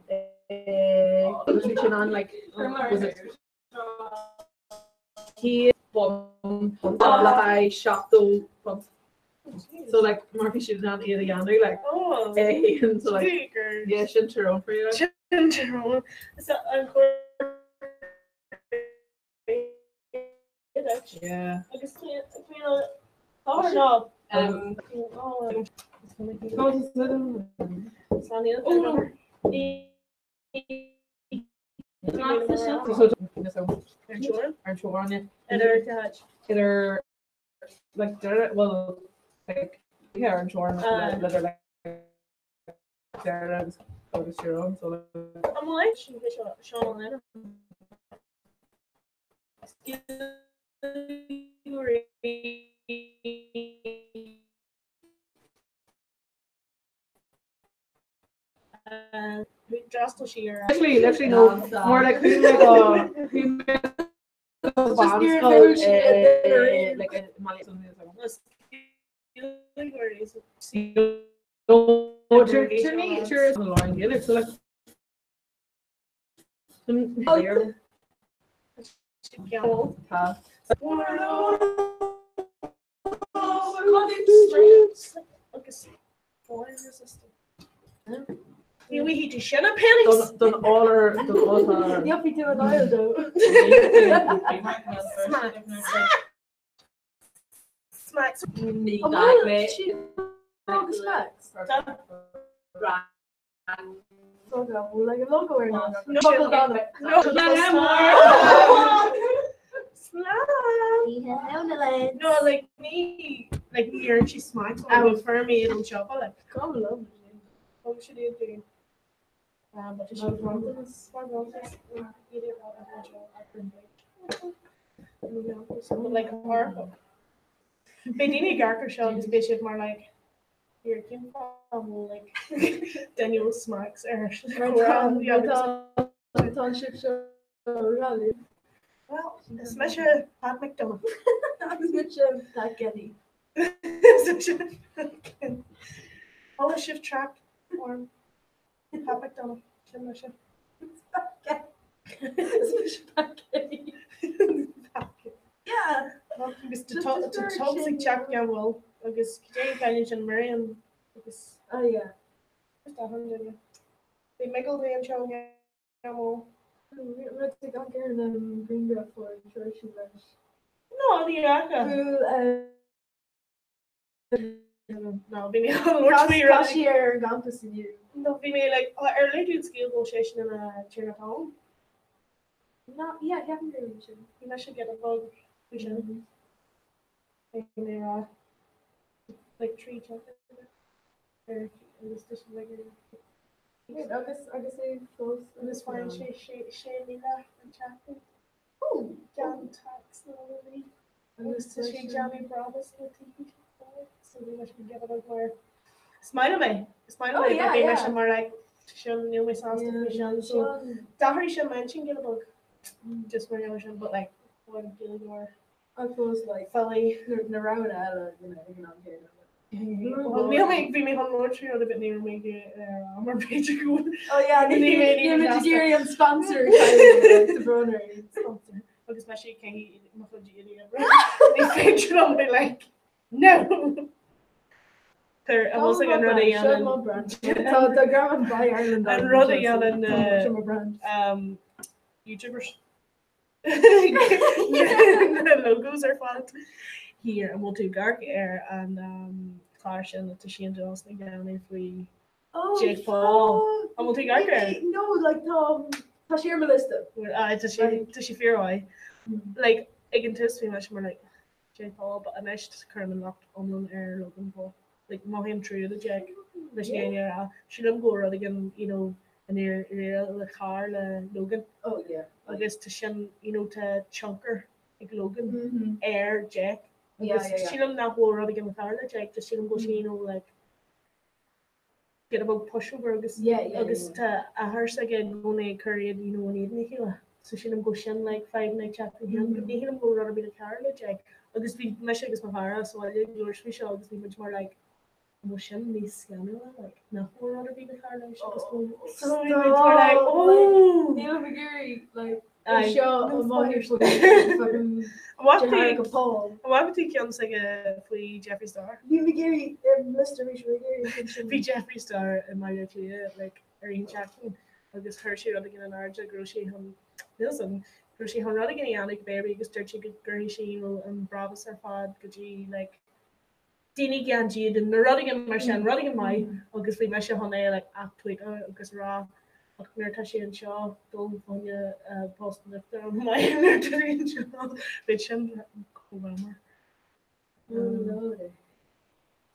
agus bhí sin an like was it cé bum le haghaidh 70 punt. So like mar bhí siad an iad a dhéanamh like Oh. é so like yeah sin Tyrone for you. like. An chur Yeah. agus ná Oh, So ar Tyrone either like they're well like yeah ar Tyrone leather like they're agus Tyrone so like Am leis Sean Lennon. Drastal sí ar Literally, literally no. More like who made a who made a Just near band who she did. like a Mali something. No, No, to me, sure is Lauren Gaelic. So like, Oh. Ní bhí tú sinna pennies? Don all our don all our Yuppie to an oil though. Smacks. Oh, well, she oh, smacks. Logo, like a logo or not. No. Buckle down it. No, Slam. No, like me, like me she smacks out for me it'll chop like come love. Oh, she did do. But she like her. Bhí daoine garcar seo agus bhí siad mar like here cén fáth like Daniel smacks ar Tá sib seo rally. Well, is me Pat McDonald. Agus mit sem Pat Getty. All shift track or Pat McDonald. Sin me sin. Is mit Pat Getty. Yeah. Agus toxic Jack Gamwell agus Jane Canyon sin Miriam agus Oh yeah. Bhí Michael Day an seo Gamwell. Rud gan gur an green for sin leis. No, ní racha. Bú No, bhí mé an Tá sí ar an gcampus inniu. No, bhí mé like ar le scéal bó sé sin ina tír home. No, yeah, ceapan gur sin. Bhí me get a bug bhí sin. Bhí mé rá like trí ar agus like Wait, agus agus é fós agus fain sé sé sé míle an teachtain. Oh, John tax na rudaí. Agus tá sé Johnny Brabus na TV so bhí leis get a mar. Is maith mé Is maith Oh, mé yeah, bhí yeah. me sin mar like Sin níl mé sásta faoi sin so d'athraigh sin m'intinn giota beag just mar gheall ar sin but like bhain Gaeilgeoir I suppose like filí. na roghanna eile you know ag an am céanna. Well níl mé bhí mé chun labhairt faoi rud a bit ní raibh mé ag ar mar b'fhéidir go bhfuil Oh yeah Ní mé ní ní mé sásta. d'iarraidh an sponsor the brunner sponsor agus mé sé cé mo chuid éadaí oibre. Ní féidir liom mé like no! Tar a bhfuil an rud a dhéanann Tá grab Buy Ireland An rud a dhéanann Seo mo brand. YouTubers. Na logos ar fad. Here an bhfuil tú ag amharc ar an chlár sin atá Shane Dawson ag déanamh faoi Jake Paul. An bhfuil tú ag amharc air? No, like tá tá sé ar mo liosta. Tá sé tá sé fíormhaith. Like ag an tús bhí mise mar like Jake Paul but anois cuirim an locht iomlán ar Logan Paul. Like mothaím trua do Jake leis an fhírinne a rá. Sílim go bhfuil rud éigin you know i ndáiríre le cur le Logan. Oh yeah. Agus tá sin you know tá tionchar ag Logan mm -hmm. ar Jake. Agus yeah, yeah, yeah. sílim nach bhfuil rud éigin le cur le Jake, just sílim go bhfuil sé you know like giota beag pushover agus agus tá athair s'aige i gcónaí ag cur iad you know in éadan a chéile. So sílim go sin like fadhb ag teacht chun cinn. Ní shílim go bhfuil rud ar bith le cur le Jake. Agus bhí mise agus mo chara sa bhaile ag labhairt faoi seo agus bhí muid mar like an bhfuil sin níos scanrúla like nach bhfuil rud ar bith le cur leis agus go so bhí muid mar like oh! Níl ag iarraidh like Aye. seo an máthair An go Paul. bhfaca tú ceann s'aige faoi Jeffree Star? Bhí mé ag iarraidh ar mo liosta arís bhí mé ag iarraidh sin. Bhí Jeffree Star i mBaile Átha Cliath like, ar an tseachtain agus chuir sé rud éigin in airde go raibh sé chun Nielsen, go raibh sé chun rud éigin a dhéanamh go béirí agus dúirt sé go gcuirfidh sé you know, an brabús ar fad go dtí like, daoine gan dídean nó rud éigin mar sin, rud éigin maith agus bhí mise chun é like ath-tweetáil agus rá ach nuair atá sé anseo dul fá choinne post an uachtaráin maith nuair atá sé anseo beidh sin chomh hamar.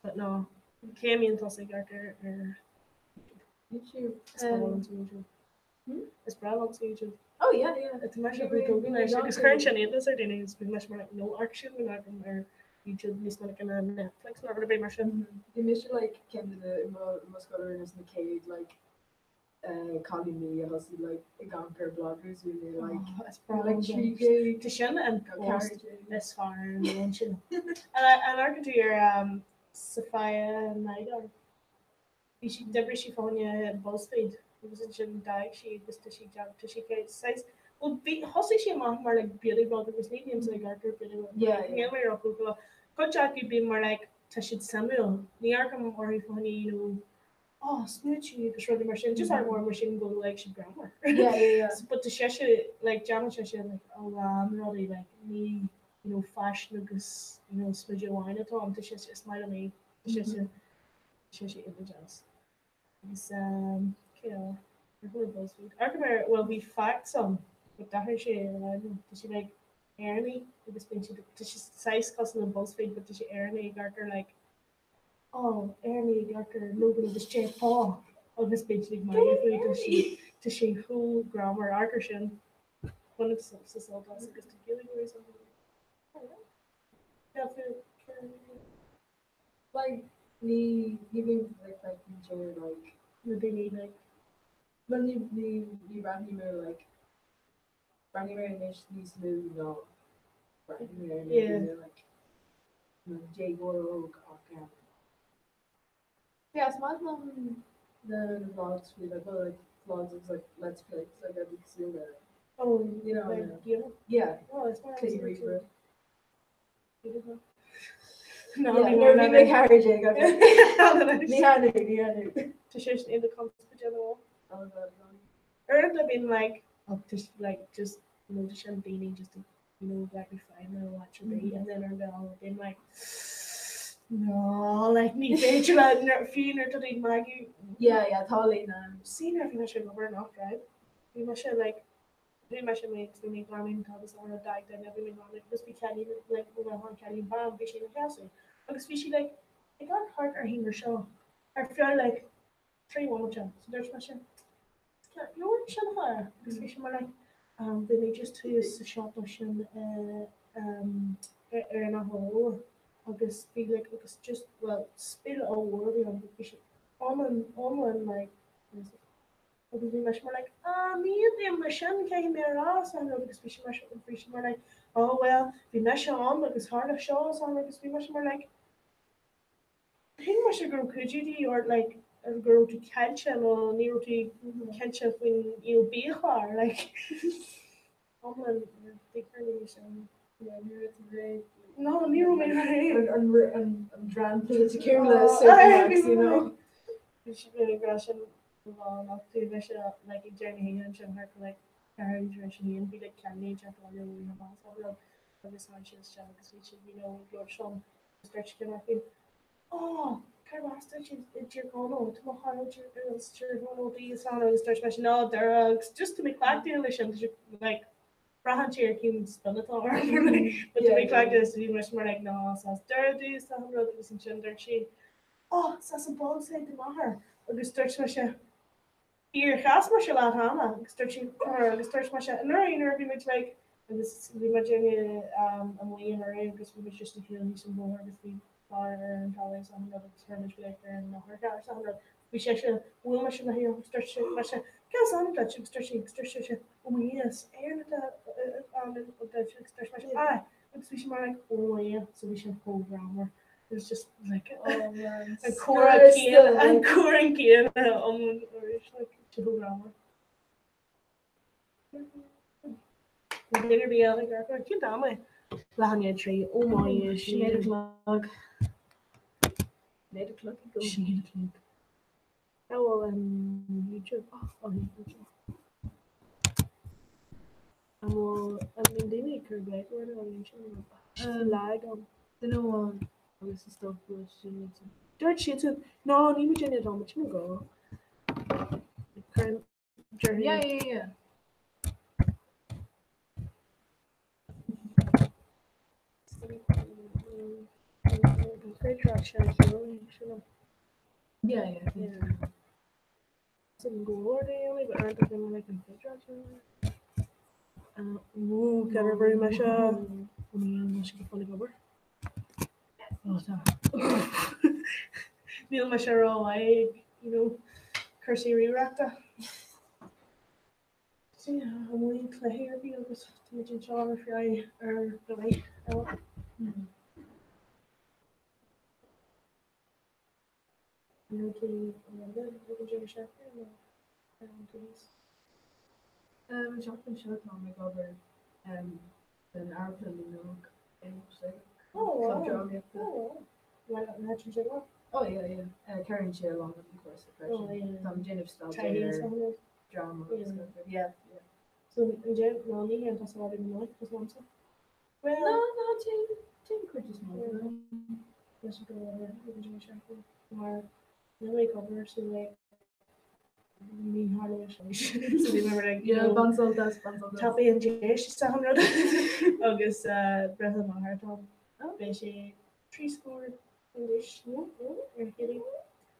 But no, cé a mbíonn tusa ag amharc ar ar YouTube? Is breá liomsa YouTube. Is breá liomsa YouTube. Oh yeah, yeah. Tá mise faoi tógadh leis agus cuireann sin iontas ar daoine agus bíonn mise mar like, no amharc sin go n-amharcaim ar YouTube níos minice ná Netflix nó rud ar bith mar sin. Bhí mise like ceann de na mo mo scoil ar na céad like uh, cailíní a thosaigh like ag amharc ar bloggers bhí mé like Oh, is breá like liom 13 Tá sin an go post 14. is fearr ar an domhan sin. An amharcann tú ar um, Safiya Nygaard? Bhí sí, d'oibrigh sí fá choinne Buzzfeed agus ansin d'fhág sí agus tá sí ag tá sí ag saghas, bhuel bhí, thosaigh sí amach mar like beauty blogger agus ní bhímse ag amharc ar beauty blogger, Yeah, yeah. níl mé ró-chócaileach. Cuid acu bím mar like tá siad suimiúil, ní amharcaim orthu fá choinne you know oh smúití agus rudaí mar sin, just amharcaim orthu mar sin go like siad greannmhar. Yeah, yeah, yeah. But tá sise like déanann sise like a lán rudaí like ní you know faisean agus you know smideadh amháin atá ann, tá sise, is maith liom í, tá sise Sé sé iontach deas. Agus cé eile? Ar chuala Buzzfeed? Amharcaim ar, bhuel bhí Facts ann but d'athraigh sé a ainm. Tá sé like Éireannaigh agus bíonn siad, tá sé saghas cosúil le Buzzfeed but tá sé Éireannaigh ag amharc ar like oh Éireannaigh ag amharc ar Logan agus Jake Paul agus bíonn siad ag magadh faoi tá sé tá sé chomh greannmhar. Amharc ar sin. Bainim sult as agus tá Gaeilgeoirí ann. Yeah, Like ní ní bhím like feicimse like na daoine like well ní ní ní bhreathnaím ar like breathnaím air anois níos lú ná breathnaím air nuair a bhí mé like i mo dhéagóir óg ach um yeah is maith liom na na vlogs faoi like well like vlogs agus like let's plays like I'd be cosúil le oh you know like yeah yeah oh is maith Cluichí ríomhaire. No, Yeah, ní nuair a bhí mé 14 Ní hea, ní hea. Tá sé sin in the conspiracy Uaireanta bím like oh just like just you know just sin daoine just to you know let me find or watch or be and then ar bheal bím like no like ní féidir le nuair fiú nuair atá tú ag magadh Yeah, yeah, tá líne ann. Sí nuair a bhí mise ag obair nach raibh bhí mise like Bhí mise mé agus bhí mé ag glanadh an t-agus an rud d'fhág duine, bhí mé ag glanadh agus bhí cailín like ó bheith an cailín ban, bhí sí ina sheasamh agus bhí sí like ag amharc thart uirthi mar seo ar feadh like 3 bhomaite so dúirt mise leabhar sin a chara agus bhí sí mar like um, bhí mé just thuas sa siopa sin uh, um, ar an Achadh Mhór agus bhí like agus just well spéile ollmhór a bhí ann bhí sí iomlán iomlán like Agus bhí mise mar like, ah, ní aontaím leis sin, caithfidh mé a rá is achan rud agus bhí sí mar bhí sí mar like, oh well, bhí mise ann agus tharla seo is achan rud agus bhí mise mar like, thuig mise go raibh cuidiú de dhíth ort like, go raibh tú caillte nó ní raibh tú cinnte faoin you know, biachlár like. Iomlán difriúil ní sin. Yeah, ní raibh tú réidh. No, ní raibh mé réidh. An an an dream polaitiúil le certain you know. Bhí sí ag rá sin lá nach tú bhí sé like ag deireadh na hoíche ansin thart go like ceathrú tar éis a haon bhí like ceannaí ag teacht abhaile ó oíche mhaith is rud agus tháinig siad isteach agus bhí siad you know ag labhairt liom agus dúirt ceann acu Oh, cárb as duit i dTír Chonaill, tá mo chara as Tír Chonaill di is ann agus dúirt mise no Doire agus just tá mé cleachtaithe leis sin tá sé like braitheann sé ar cén spin atá orm but tá mé cleachtaithe so bhí mise mar like no is as Doire domh is an rud agus ansin dúirt sí oh is as an bholside do m'athair agus dúirt mise Ar chas mise leat cheana agus dúirt sí Ar agus dúirt mise anuraidh nuair a bhí muid like agus bhí muid amuigh anuraidh agus bhí muid just ag siúl thíos an bóthar agus bhí fear ar an talamh is achan rud agus chuir muid glaoch ar an otharcharr is achan rud. Bhí sise bhuail mise léi agus dúirt sí mise cén t-ainm duit agus dúirt sí agus dúirt sise ó mo Dhia is Éireannach atá ann duit agus dúirt mise aye agus bhí sí mar like oh my Dhia so bhí sin chomh greannmhar. It was just like Oh man. an comhrá céanna an comhrá céanna um arís like chomh greannmhar. Duine ar bith eile ag amharc cén t-am é? Leath i ndiaidh 3 oh my Dhia Sinéad o'clock. Sinéad o'clock go. Sinéad o'clock. Cá bhfuil an YouTube? Oh, oh, YouTube. An bhfuil an mbíonn daoine ag cur glaoch ort ar YouTube? Lag ann. Duine amháin agus is dócha go bhfuil sin níos Dúirt siadsan, ná ní muid ina dá muid go. Cuireann Yeah, yeah, yeah. Yeah, yeah. I think so. Sin go leor daoine, but aren't they like an féidir Cear bhrú me se se go fáil obair. Níl mise ró-mhaith you know, cúrsaí ríomhaireachta. So yeah, an bhfuil aon cluichí ar bith agus tá muid anseo ar feadh ar go leith eile. An raibh tú i Londain ag an deireadh seachtaine nó ar fhan tú thíos? An seachtain seo táim ag obair san Amharclann na nÓg i Sligeach. Oh Club wow. drámaíochta. Oh wow. Bhfuil an áit sin go? Oh yeah, yeah. Cabhraíonn sé a lán leis an chúrsa Oh freisin. yeah. Táim ag déanamh Taithí staidéar is ar achan rud. dráma agus Yeah. gach rud. Yeah, yeah. So an dé nó ní hé an tusa Ardú na Nollag is liomsa. No, Well, no, téim téim cuid is mó yeah. de. Leis an go obair ag an deireadh seachtaine mar níl mé ag obair so like ní tharlóidh sé. So bhí mé mar like, you Yeah, know, bain sult as, bain sult as. tapaigh an deis is achan rud agus breithlá m'athar atá ann. Oh. Beidh sé 60 anois nó ar chéile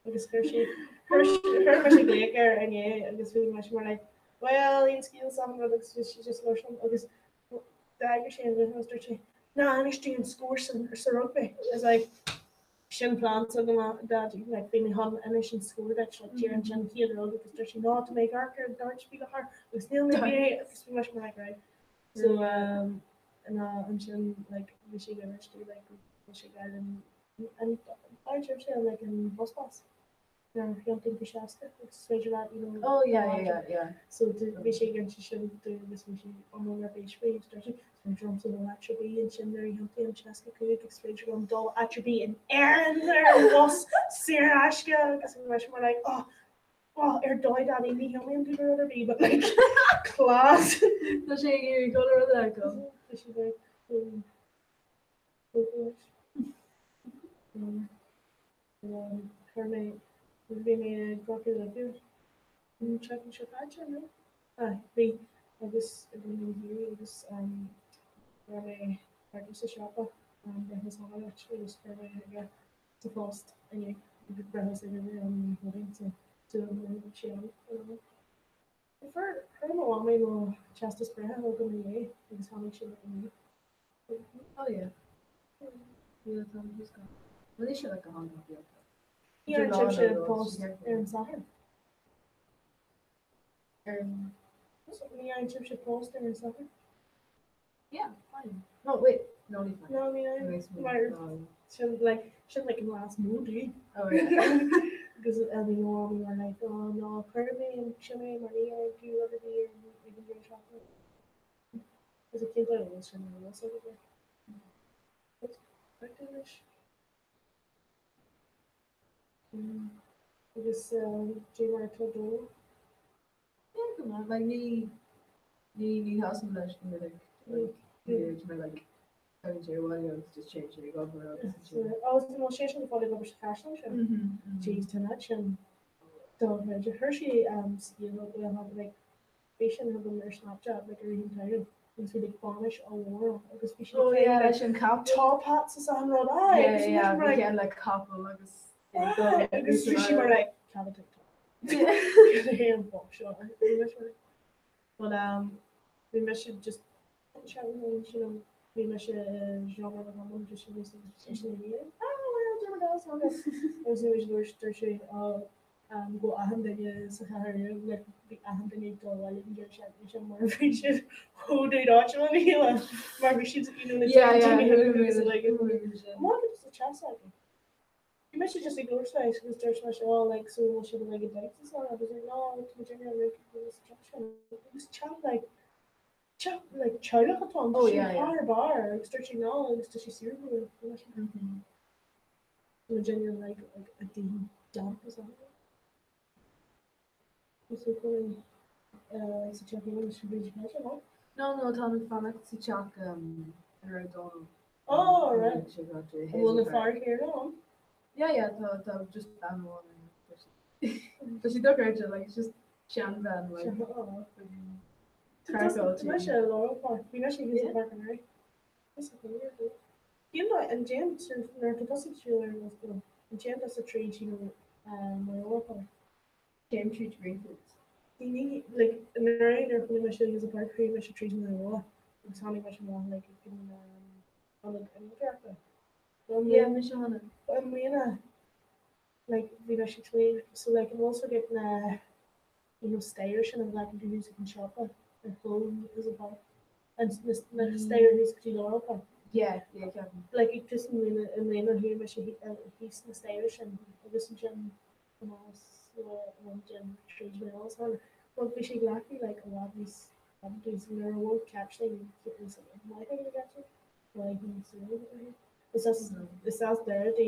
agus chuir sé chuir chuir mise glaoch air inné agus bhí mise mar like well aon scéal is achan rud agus bhí sé just labhairt liom agus d'fhreagair sé an guthán agus dúirt sé ná inis domh an scór sa rugbaí. I was like sin plean s'agam a Dhaidí like bhí mé chun inis an scór duit like díreach ansin chéad rud agus dúirt sé ná tá mé ag amharc ar an dart faoi láthair agus níl mé ag iarraidh agus bhí mise mar like right. So um, ná ansin like bhí sé ag inis domh like go bhfuil sé ag fháil an an an sé like an bus pass. Ar thiontaigh go 60 agus is féidir leat you know Oh yeah, yeah, yeah, yeah. So bhí sé ag inse sin domh agus bhí sé iomlán ar bís faoi agus dúirt sé is féidir liomsa dul áit ar bith ansin nuair a thiontaím 65 agus is féidir liom dul áit ar bith in Éirinn ar an bhus saor in aisce agus bhí mise mar like oh oh ar dóigh Daddy ní thiontaím tú go rud ar bith but like class. Tá sé ag iarraidh chuile rud a fheiceáil. Tá sé like Chuir mé, bhí mé i gCorca Dhuibhne an tseachtain seo caite, nó? Aye, bhí, agus i gContae na hIarmhí agus fuair mé cárta sa siopa breithlá Shona duit agus chuir mé chuige sa phost inniu agus breithlá s'aige an Chéadaoin so súil agam go mbeidh sé ann in am. Fuair, chuir mo mhamaí mo teastas breithe chugam inné agus tháinig sé inniu. Oh yeah. Yeah, tá mé go. Well, ní sé like a han beag. Ní raibh sibhse post ar an Satharn. Ar an Ní fhaigheann sibhse post ar an Satharn? Yeah, fine. No, wait, no, ní fine. No, ní fhaigheann. Mar sin like sin like an last move dude. Oh, yeah. Because bhí mo mhamaí mar like oh no chuir mé an sin é mar ní fhaigheann tú rud ar bith ar an ag an deireadh seachtaine. Is a cén dóigh a bhfuil sin ar eolas agat like. But anois. Agus cé mar atá dó? Yeah, go maith. Like ní ní ní sheasaim leis go minic. Like ní mé like tagann sé abhaile agus just téann sé ag obair agus ansin. Agus an bhfuil sé sin ag fáil ag obair sa chaisleán sin? Jeez, tá an sin dochreidte. Chuir sí scéal like bhí sin agam ar Snapchat like i rith an tsamhraidh agus bhí like bainis ollmhór agus bhí Oh yeah, leis an capall. top hats is achan rud. Aye, Yeah, agus bhí yeah, mar bhí like ceann le capall agus aye, agus bhí sí mar like cad atá ag an bhfuck seo. Bhí mise mar But um bhí mise just you know bhí mise i seomra mo mham just agus sin é. Ah well, Dermot agus agus nuair a dúirt dúirt sé oh um, go achan duine sa chathair like bhí achan duine ag dul abhaile an deireadh seachtaine sin mar bhí siad chomh dúráite lena chéile mar bhí siad you know na Yeah, yeah, daoine yeah, agus like yeah. Má bhí sa teas againn. Bhí mise just ag labhairt leis agus dúirt mise oh like so bhfuil siad like ag dul sa agus like no tá muid ag like sa teach sin agus teach like teach like teaghlach atá ann Oh, tá sé yeah, yeah. thar barr agus dúirt sí no agus tá sé saor go leor. Tá muid ag like like a daoine damp is ann. Is é go sa teach féin sa bhríd peise no? No, no, tá mé fanacht sa teach um, ina raibh Dónal. Oh, right. Sé go raibh An bhfuil na fear céanna ann? Yeah, yeah, tá tá just bean amháin ann. Tá sí- Tá sí dochreidte, like, it's just seanbhean, like, Tá mise i Laurel Park. Bhí mise thíos i Park an Rí. Cén dóigh an dtéann tú nuair atá tusa ag siúl ar an ollscoil, an dtéann tusa tríd you know Moyola Park? Téim tríd Greenfields. Ní like anuraidh nuair a chuaigh mise thíos an Park chuaigh mise tríd Moyola agus tháinig mise amach like ag an ionad innealtóireachta. Yeah, mise cheana. I mbliana like bhí mise ag smaoineamh so like an bhfuil fhios agat na you know staighre sin an bhfeiceann tú thuas ag an siopa ar chúl Hazel Park and na na staighre thuas go dtí Laurel Park. Yeah, yeah, ceapaim. Like ag tús na mbliana i mbliana chuaigh mise thíos na staighre sin agus ansin anuas le an tríd Moyola san. But bhí sé glacadh like i bhfad níos fada so nuair a bhfuil capsule is maith ag na capsule like níos Is as is as Doire di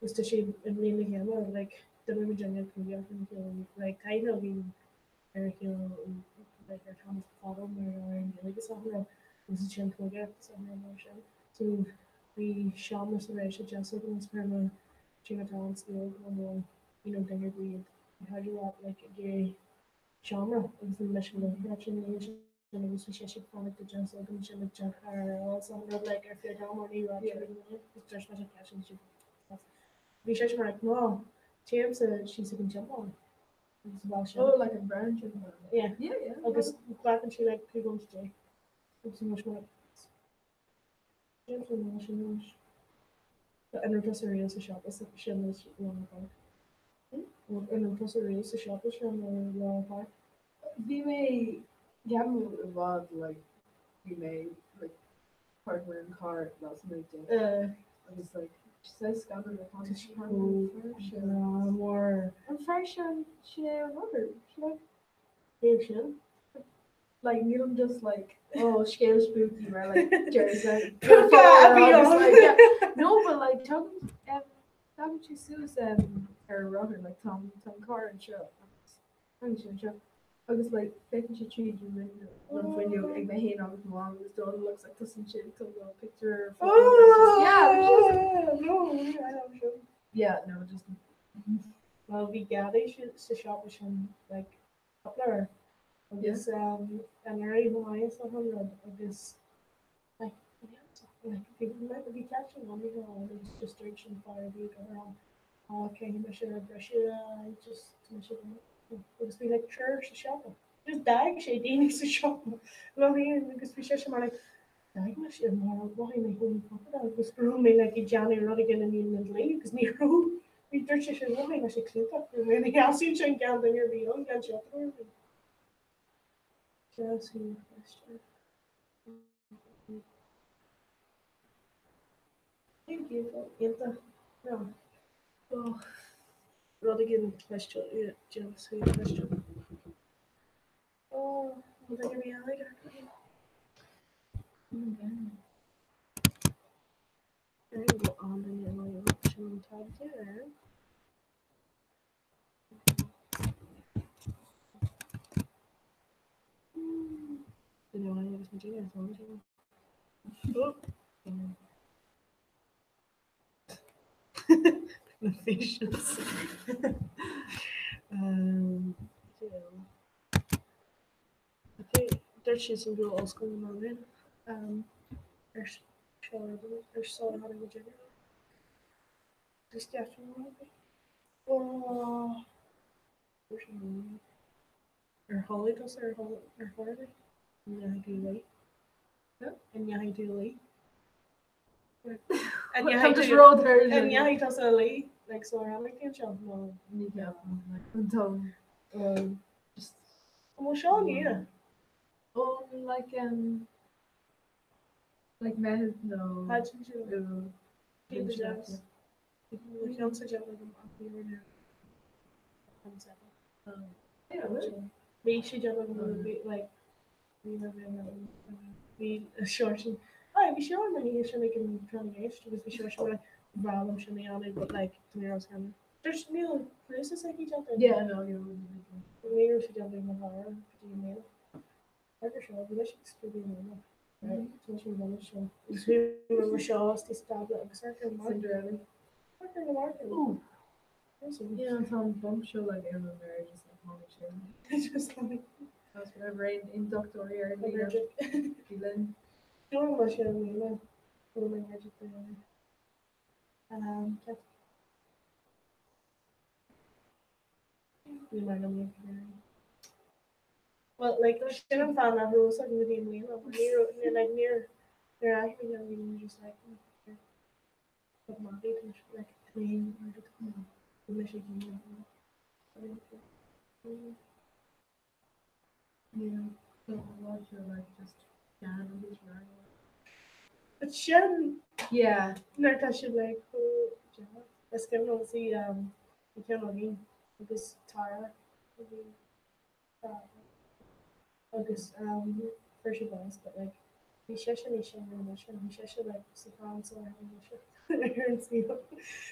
agus tá sí i mbliain na chéime like d'imir muid inniu cúigear an chéile like taithí againn ar a chéile like ar tamall fada mar ar an Ghaeilge is achan rud agus ansin cúigear is achan rud mar sin. So bhí seomra sa bhreis deas agam agus chuir mé sin atá an scéal go bhfuil you know duine ar bith ag caidreamh like ag iarraidh seomra agus bhí mise lóchrainn sin agus bhí sé ag fanacht i dteach agam sin ag teach ar eolas an rud like ar feadh am ní raibh sé agus dúirt mé leis sin bhí sé mar like no téimse síos ag an timpeall agus bhí sé Oh, like a brown timpeall. Yeah. Yeah, yeah. Agus glacann sé like 15 nóiméad agus bhí mar Déanfar an lá sin anois. An raibh tusa riamh sa siopa sin i Laurel Park? An raibh tusa riamh sa siopa sin i Laurel Park? Bhí mé ceapaim i bhfad like bhí mé like park mé an car lasmuigh de agus like saghas scannal le Tá sí chomh mór. An fear sin sin é an rubber like Bíodh sin. Like nílim just like oh scéal spooky mar like deir Púca a bhí ann. No but like tagann um, tagann sé suas um, ar an rothar like tá tá an car anseo agus tagann sé anseo agus like féachann sé tríd an window an fuinneog ag mé féin agus mo mham agus Donal looks like tosaíonn sé ag tógáil picture Oh, yeah which is- no, I don't know. yeah no just Well, bhí gadaí sa siopa sin like cúpla uair agus anuraidh chomh maith is achan rud agus like bhí bhí ceist an mhamaí go ann agus just dúirt sin fear a bhí ag obair ann á caithfidh mise briseadh é just tá mise go agus bhí like triúr sa siopa just d'fhág sé daoine sa siopa lá féin agus bhí seisean mar like d'fhág mise mar mhothaigh mé chomh compordach agus go raibh mé like ag déanamh rud éigin in éadan an dlí agus ní raibh bhí dúirt sé sin mhothaigh mise claontach go raibh mé ina sheasamh ansin gan duine ar bith ann gan siopadóir ar bith. Deasú cliste. Thank you. Iontach. No. Oh. Rud éigin cliste deasú cliste. Oh, rud éigin bhí eile Ar go an duine sin an tabhairt ar. Duine amháin agus na daoine atá ansin. Na facials. Dúirt siad san go raibh ollscoil na Mumhan ar ar sular tháinig muid air. Just definitely. Oh. Ar tharla tusa ar ar tharla? An ndeachaigh tú a luí? An ndeachaigh tú a luí? An ndeachaigh Just tú rud ar an ndeachaigh tusa a luí? Like sular tháinig tú anseo? No. Ní ceapaim, like, an t-am. Just An bhfuil seo nua? ón like um like Meitheamh nó Thaitin sé Iúil. Bhí the jazz. Bhí ceann sa déanamh agam ach ní raibh an Bhí sé déanamh agam bhí like bhí bhí sin bhí sé an oíche sin ag an tráth na gceist agus bhí sé sin like bhreá liom sin a dhéanamh but like ní raibh sé Dúirt níl cluas aici déanta. Yeah, no, you Ní raibh sé déanta ag mo chara go dtí an mbliana. Ar seo bhí leis ag scrúdú na Right, tá sé bhuna seo. Agus bhí mar seo is tábla agus ar ar Cinderella. ar na marker. Ooh. Yeah, an t-am bump seo like ar an méar just like tháinig sin. Just like That's whatever aon ionductóirí ar an líne. allergic. Bhí linn. Dúirt mar sin an líne go mbeidh allergic to Ní mar liom Well, like, sin an fáth nach raibh agam go dtí i mbliana, mar ní raibh, ní, like, níor, níor aithin mé an líne just like, but Maggie, tá mise, like, clean, like, bhí mise ag iarraidh, Yeah, so a lot sure like just gan agus rang. But sin, Yeah. nuair atá siad like chomh deas. Is cuimhin liom sí um, bhí ceann againn agus Tara a bhí agus um, fuair sí bás but like bhí sise níos sine ná mise, bhí sise like sa clann sular tháinig mise ar an saol.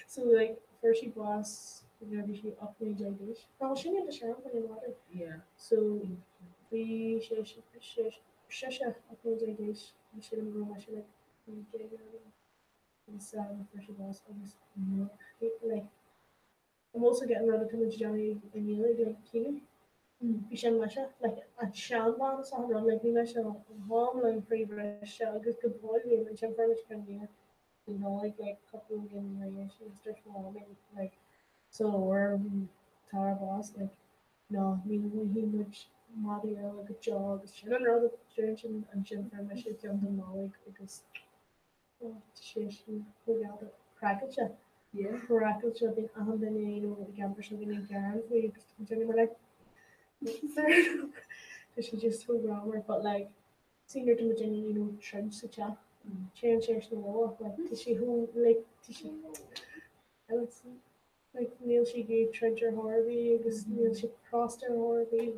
So like fuair sí bás nuair a bhí sí 18 mbliana d'aois. Ná sin iad na seandaoine an water. Yeah. So bhí sé sise 18 mbliana d'aois, bhí sí go raibh mise like 15 bliana agus um, fuair sí bás agus like I'm also getting rud atá muid ag déanamh i nGaeilge like caoineadh. Bhí sin mise like an seanbhean is achan rud like bhí mise an t-am le an chroí bhriste agus go bhfuil bhí ansin fuair muid ceann nua don Nollaig like cúpla bliain ina dhiaidh sin agus dúirt mo mhamaí like sula bhfuair Tara bás like no ní bhfaighidh muid madaí eile go deo agus sin an rud a dúirt sin ansin fuair mise ceann don Nollaig agus oh tá sé sin chomh geal craiceáilte. Yeah. Craiceáilte bíonn achan duine you know i gceantar seo bíonn ag gearán faoi agus tá duine mar like Tá sé just chomh greannmhar but like see nuair atá muid you know troid sa teach téann sé leis na bhfolach like tá sé chomh like tá sé like níl sé ag troid ar chor ar bith agus níl sé crosta ar chor ar bith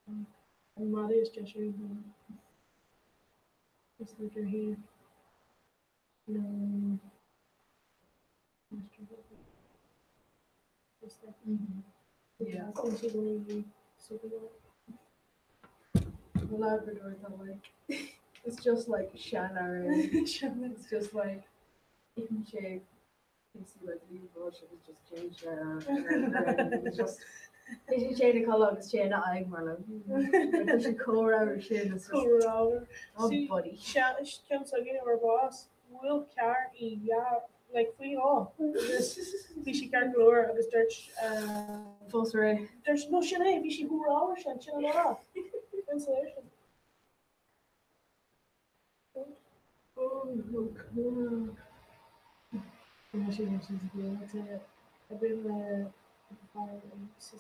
like an madadh is deise is like ar thaobh nó just like Yeah. Bíonn siad really super The Labrador that like it's just like sean-air. It's just like in shape. You see like the brush it was just change there. It's just Is sé na col agus sé na ag mar sé chomhrá sin is just Chomhrá. oh See- buddy. Ceann s'againne ar bás bhfuil cear í like faoi á agus bhí sí ceart go leor agus dúirt Fós ré. dúirt no sin é bhí sí chomhrá sin sin an lá. Sin sin. Oh no cool. Bhí sé sin sa bhliain a bhí le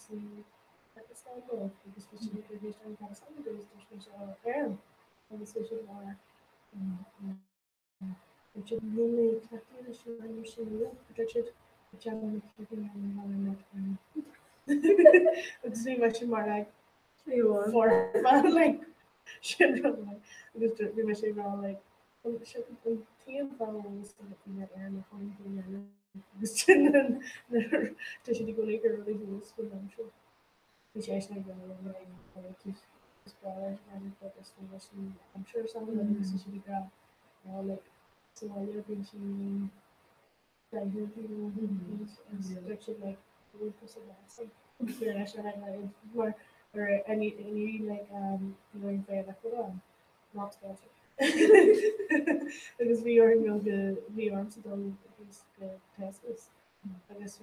fear Phacastáin dóibh agus bhí siad ag iarraidh an Phacastáin agus dúirt mise ó Éirinn agus bhí siad mar dúirt siad níl mé cleachtaithe leis an aimsir sin nua a dúirt siad but déanann na cluichí ar an bhaile net agus bhí mise mar like foirfe like sin rud like agus dúirt bhí mise ag rá like an sin an t-aon fáth a bhfuil fhios ag daoine ar na chun daoine eile agus sin an tá siad i gcónaí gur rudaí thuas faoin am seo. Bhí sé sin ag rá liom like is breá leis an but is bhí leis an aimsir or something agus bhí siad ag rá oh like sa bhaile bíonn sí Agus bhí orm go bhí ormsa dul go Tesco's agus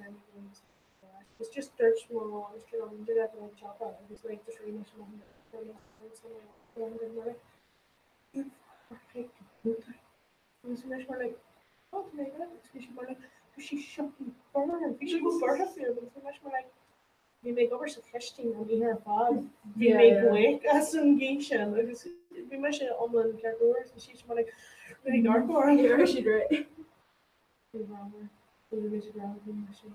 It's just dúirt mo mháistir liom go raibh an siopa agus like just rinne sé Agus bhí mise mar like, oh, tá mé ag agus bhí sí mar like, bhí sí siopaí burn, bhí sí go burtha faoi agus bhí mise mar like, bhí mé ag obair sa chistin an oíche ar fad, bhí mé buíoch as an gcinn sin agus bhí mise iomlán ceart go leor agus bhí sí mar like, really dark or Bhí siad réidh. Bhí rámar, bhí mise ag rá bhí mise.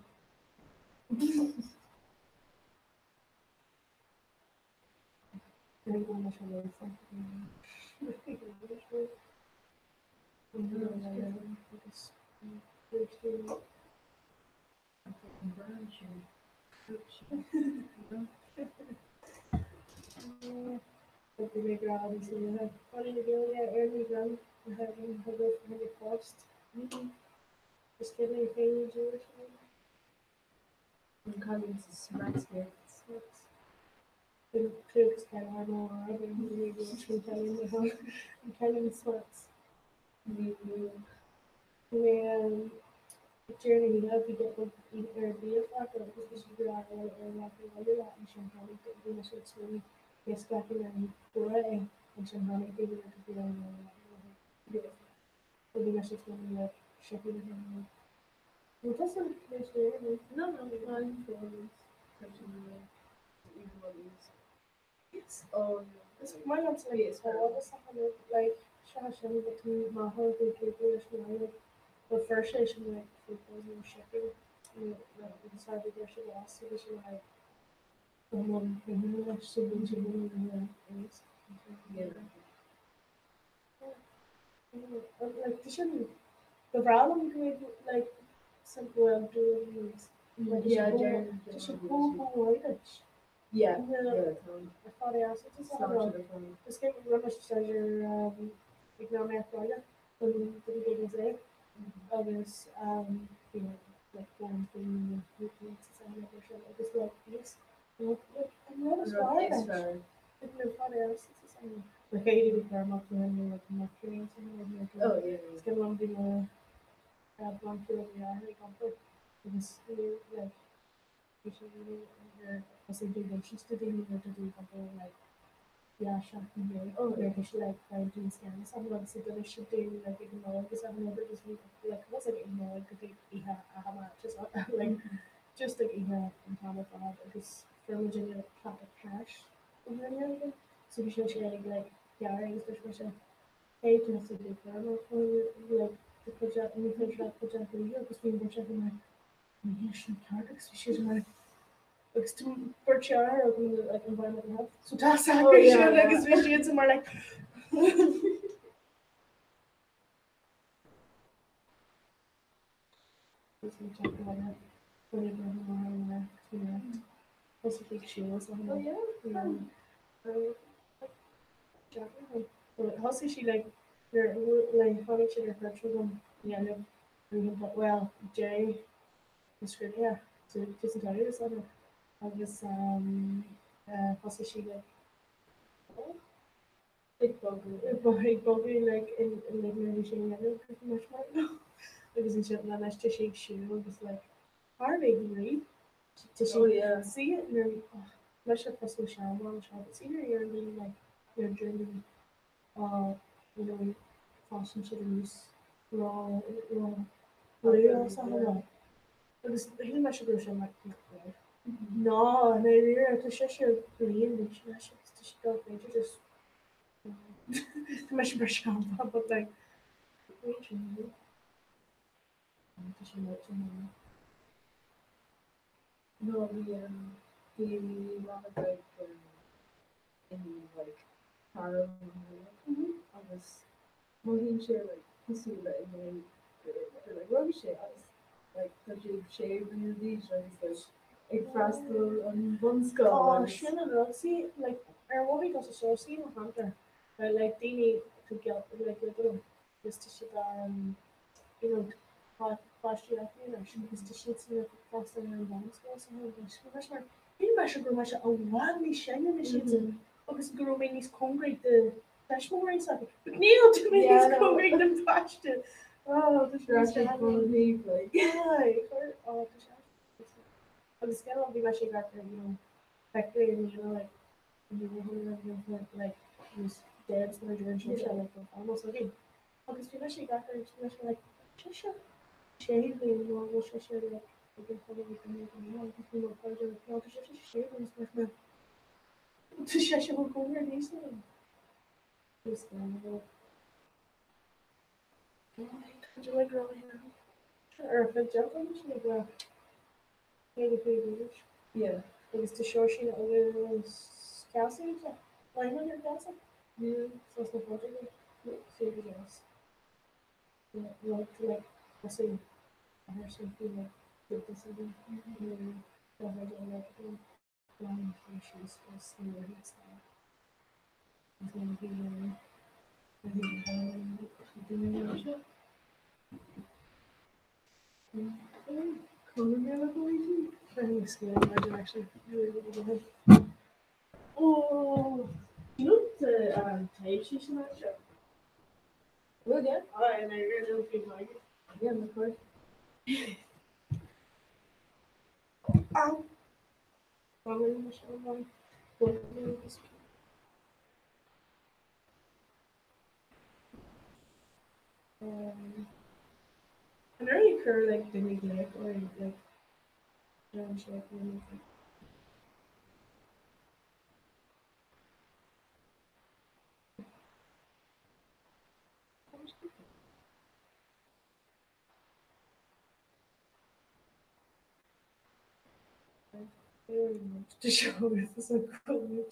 An cailín sa smart Ná, ndáiríre, tá sise bliain níos sine agus tá sí dul b'fhéidir just tá mise mar seanbhean but like wait a minute. Tá sé leite mé. No, bhí bhí leanbh ag in like cara agus mothaíonn sé like cosúil le inné gur like rugadh sé agus like tá sé sé bliana d'aois agus like ag freastal an bhunscoil Oh, agus sin an rud see like ar mhothaigh tusa so see mo cheantar but like daoine go geal like go dom agus tá siad ar an you know páistí acu anois agus tá siad san ag freastal ar an bhunscoil sa cheantar. So bhí mar shíl mise go raibh mise i bhfad níos sine ná siadsan agus go raibh mé níos cóngaraí do thuismitheoirí s'acu. But níl tá mé níos cóngaraí don pháiste. Oh, tá sé Raibh sé chomh like. Aye, chuir oh tá sé agus gan bhí mise ag amharc ar you know pictiúirí i mbliana like like dead mar dúirt sé sé like almost againn. Agus bhí mise ag amharc ar bhí mise like sise sé bliana nó bhfuil sise like ag an chomh ag an ag agus bhí mo chairde like no tá sise sé bliana is mar tá sise chomh cóngar níos ná. Is Tá like rá ar feadh deich sé go 55 aois. Yeah. Agus tá Seoirsín agus Cassie Lyman ar Cassie? Yeah. So sna fótaí sé go deas. Rud like thosaigh athair Sophie like cúpla sa bhí like síos agus ní raibh agus ní bhí Duine Actually really really good. Oh, you know the type she's in that show? Well, yeah. Oh, and I really don't feel like it. Yeah, of course. Ow. Probably Michelle one. Um, and early cur like duine léic or like John Shea To show with a cool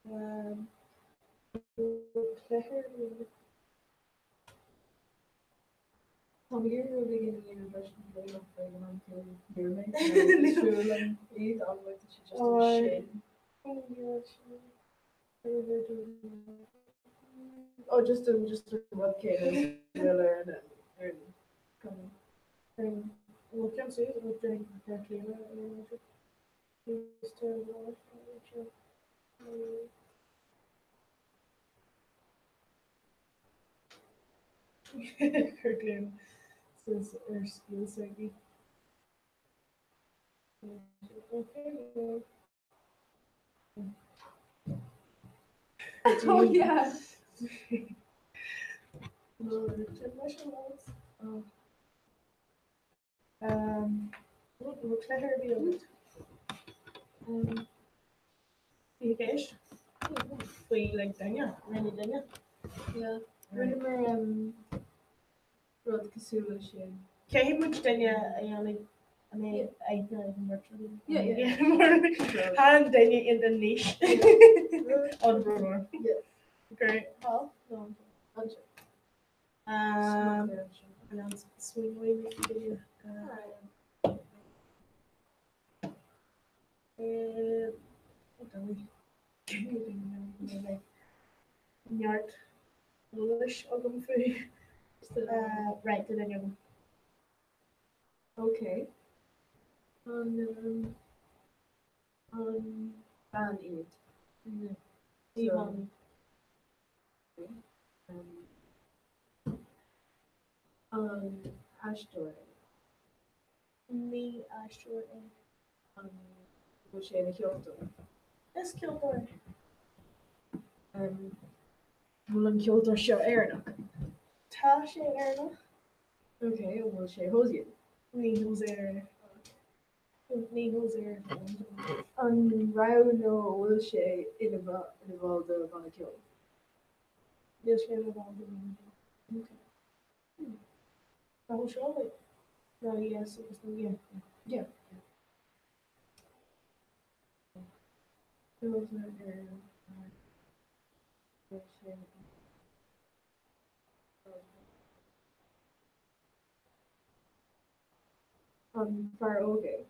Um, Tá mé ag iarraidh rud éigin a dhéanamh leis an léitheoir ag an am céanna níor mé siúlann iad ach like tá sé just ansin. Oh just an just an rud céanna is bhfuil ar an ar an Well, can't say it with during the cleaner Kirkland says ar scéal s'aige. Okay. Oh yeah. Um, cluiche ar bith agat? Bhí i gceist faoi like duine, rinne duine. Yeah. Rinneamar um, rud cosúil leis sin. Caithfidh muid duine a dhéanamh a mbeidh aithne ag an mbeirt againn. Yeah, yeah. Tá an duine in the niche. An brúnóir. Yeah. Great. Huh? No. Anseo. Um, Smugair anseo. and swing away with the Neart eolais agam faoi. Right, tá duine agam. Okay. An um, an bean iad. Ní bhean. Um, an aisteoir é. Ní aisteoir é. An bhfuil sé ina cheoltóir? Is ceoltóir é. Um, bhfuil an ceoltóir seo Éireannach? Tá sé Éireannach. Okay, an bhfuil sé Hozier? Ní Hozier é. Ní Hozier. An raibh nó an bhfuil sé ina bhall de bhanna ceoil? Níl sé ina bhall de bhanna ceoil. Okay. Tá seo like no yes agus no yeah. Yeah. An fear óg é?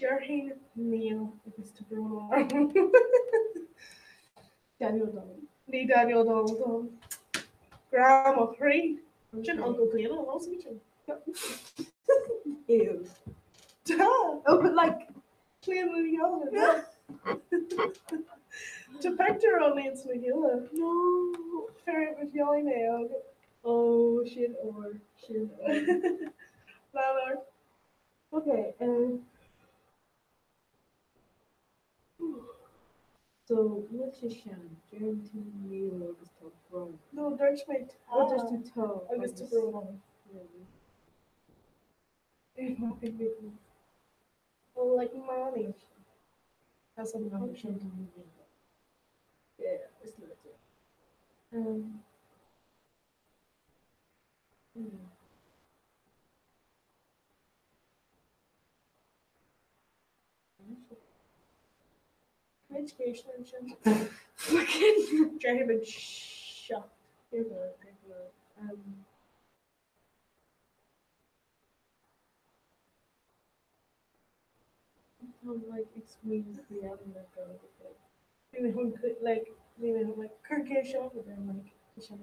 Déarfainn níl agus tá brón orm. Daniel O'Donnell. Ní Daniel O'Donnell dom. Grá mo chroí. Sin Uncle Clíona, an bhfuil sin? Ew. Tá! Oh, but like, Clíona Ní Ghiolla. Tá pictiúr ann ins na Giolla. no. Fear with yelling mé agus. Oh, sin ór, sin ór. Lean ort. Okay, so bhfuil sé sean, deireann tú níl agus tá brón. No, dúirt mé tá. Oh, dúirt tú tá. Agus tá brón orm. Yeah. Well, like mommy. That's something I'm sure. Yeah, it's not it. Education ansin. Fucking. Déarfaidh muid seo. Here we go, here we go. Tá like ag smaoineamh faoi ainm na go like. Bhí mé chun like bhí mé chun like cur cé seo but then like tá sé an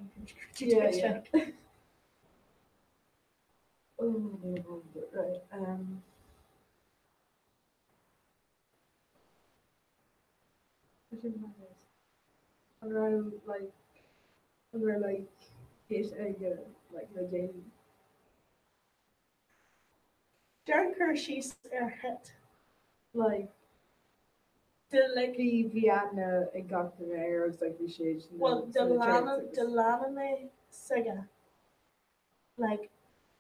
Yeah, yeah. Oh, no, right. An raibh like an raibh like hit aige like le déanaí? Déan cur síos ar hit. Like De like bhí bhí aithne ag gach duine air agus like bhí sé well de leana de leana mé s'aige like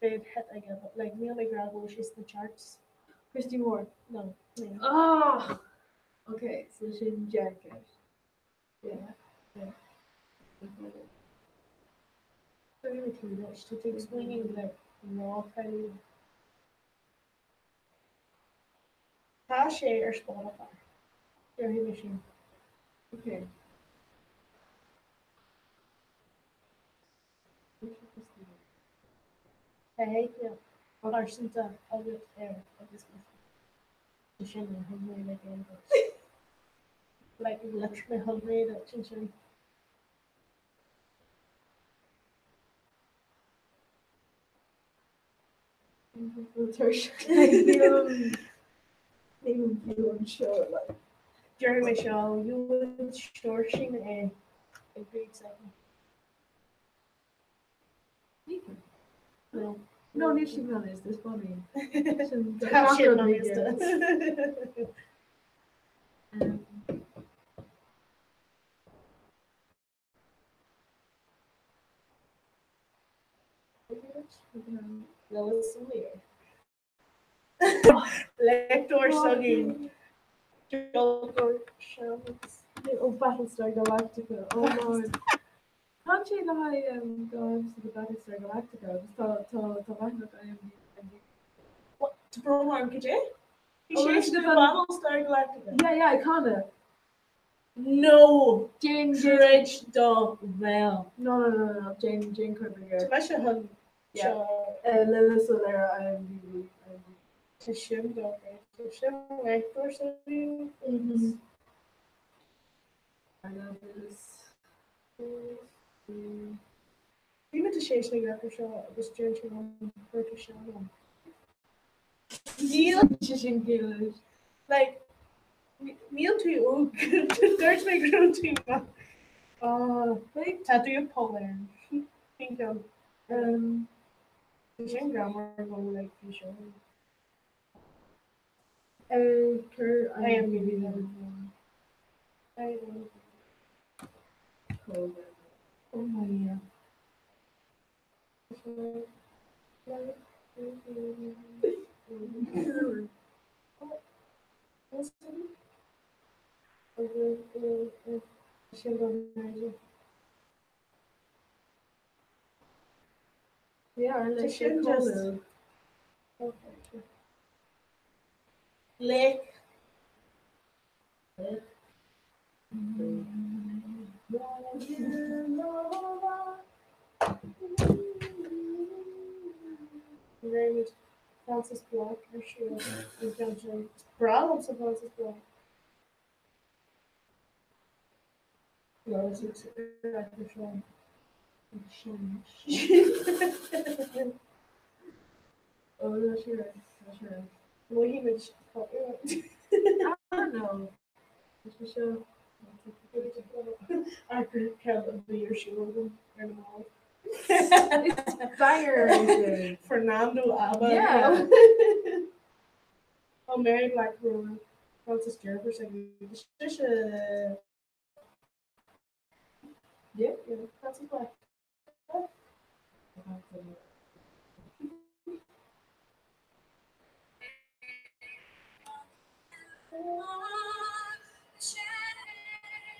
beidh hit aige but like níl mé ag rá go bhfuil sé sna charts. Christy Moore. No. Níl. Ah! Okay, so sin Jacket. Yeah. Yeah. Tá mé tú leis tá tú ag smaoineamh like ráchailí. Tá sé ar Spotify. Déarfaidh mé sin. Okay. Tá aithne phearsanta agat air agus sin a thug mé le gael duit. Like literally thug mé duit ansin. Níl fiú anseo like. Déarfaidh mé seo, gheobhaidh Seoirsín é ag grade 7. No. No, níl sé gan is this funny. Tá sé gan is Lois Weir. Léachtóir s'againn. Ceoltóir seans. Oh, Battlestar Galactica. Oh Lord. Tá sé le haghaidh do the Battlestar Galactica agus tá tá tá leathanach IMDb. What? Tá brón orm cad é? Bhí Oh, sé is the the Battlestar Galactica. Yeah, yeah, Connor. No! Jane Jane. Troid do bhéal. No, no, no, no, Jane Jane Kirby. Tá mise chun Yeah. seo Lilith Solera IMDb. Tá sin dochreidte. Tá sin léachtóir s'againn. Mhm. Agus Bhí mé sé na leachar seo agus dúirt sé an chuir sé an. Níl sé sin céile. like níl tú óg dúirt mé go raibh tú maith. Tá tú poll air. Think Sin grammar go like bhí seo. Cur IMDb. Oh my yeah. Sin just Lake. Réimid Frances Black ar siúl an ceann sin. Is breá liomsa Frances Black. Mothaímid copyright. I don't know. Ceann a bhí ar siúl agam ar na mallaibh. It's banger é. Fernando Abba. Yeah. Oh, Mary Black Rowan. Frances Gerber sise Yeah. Yeah, Frances Black.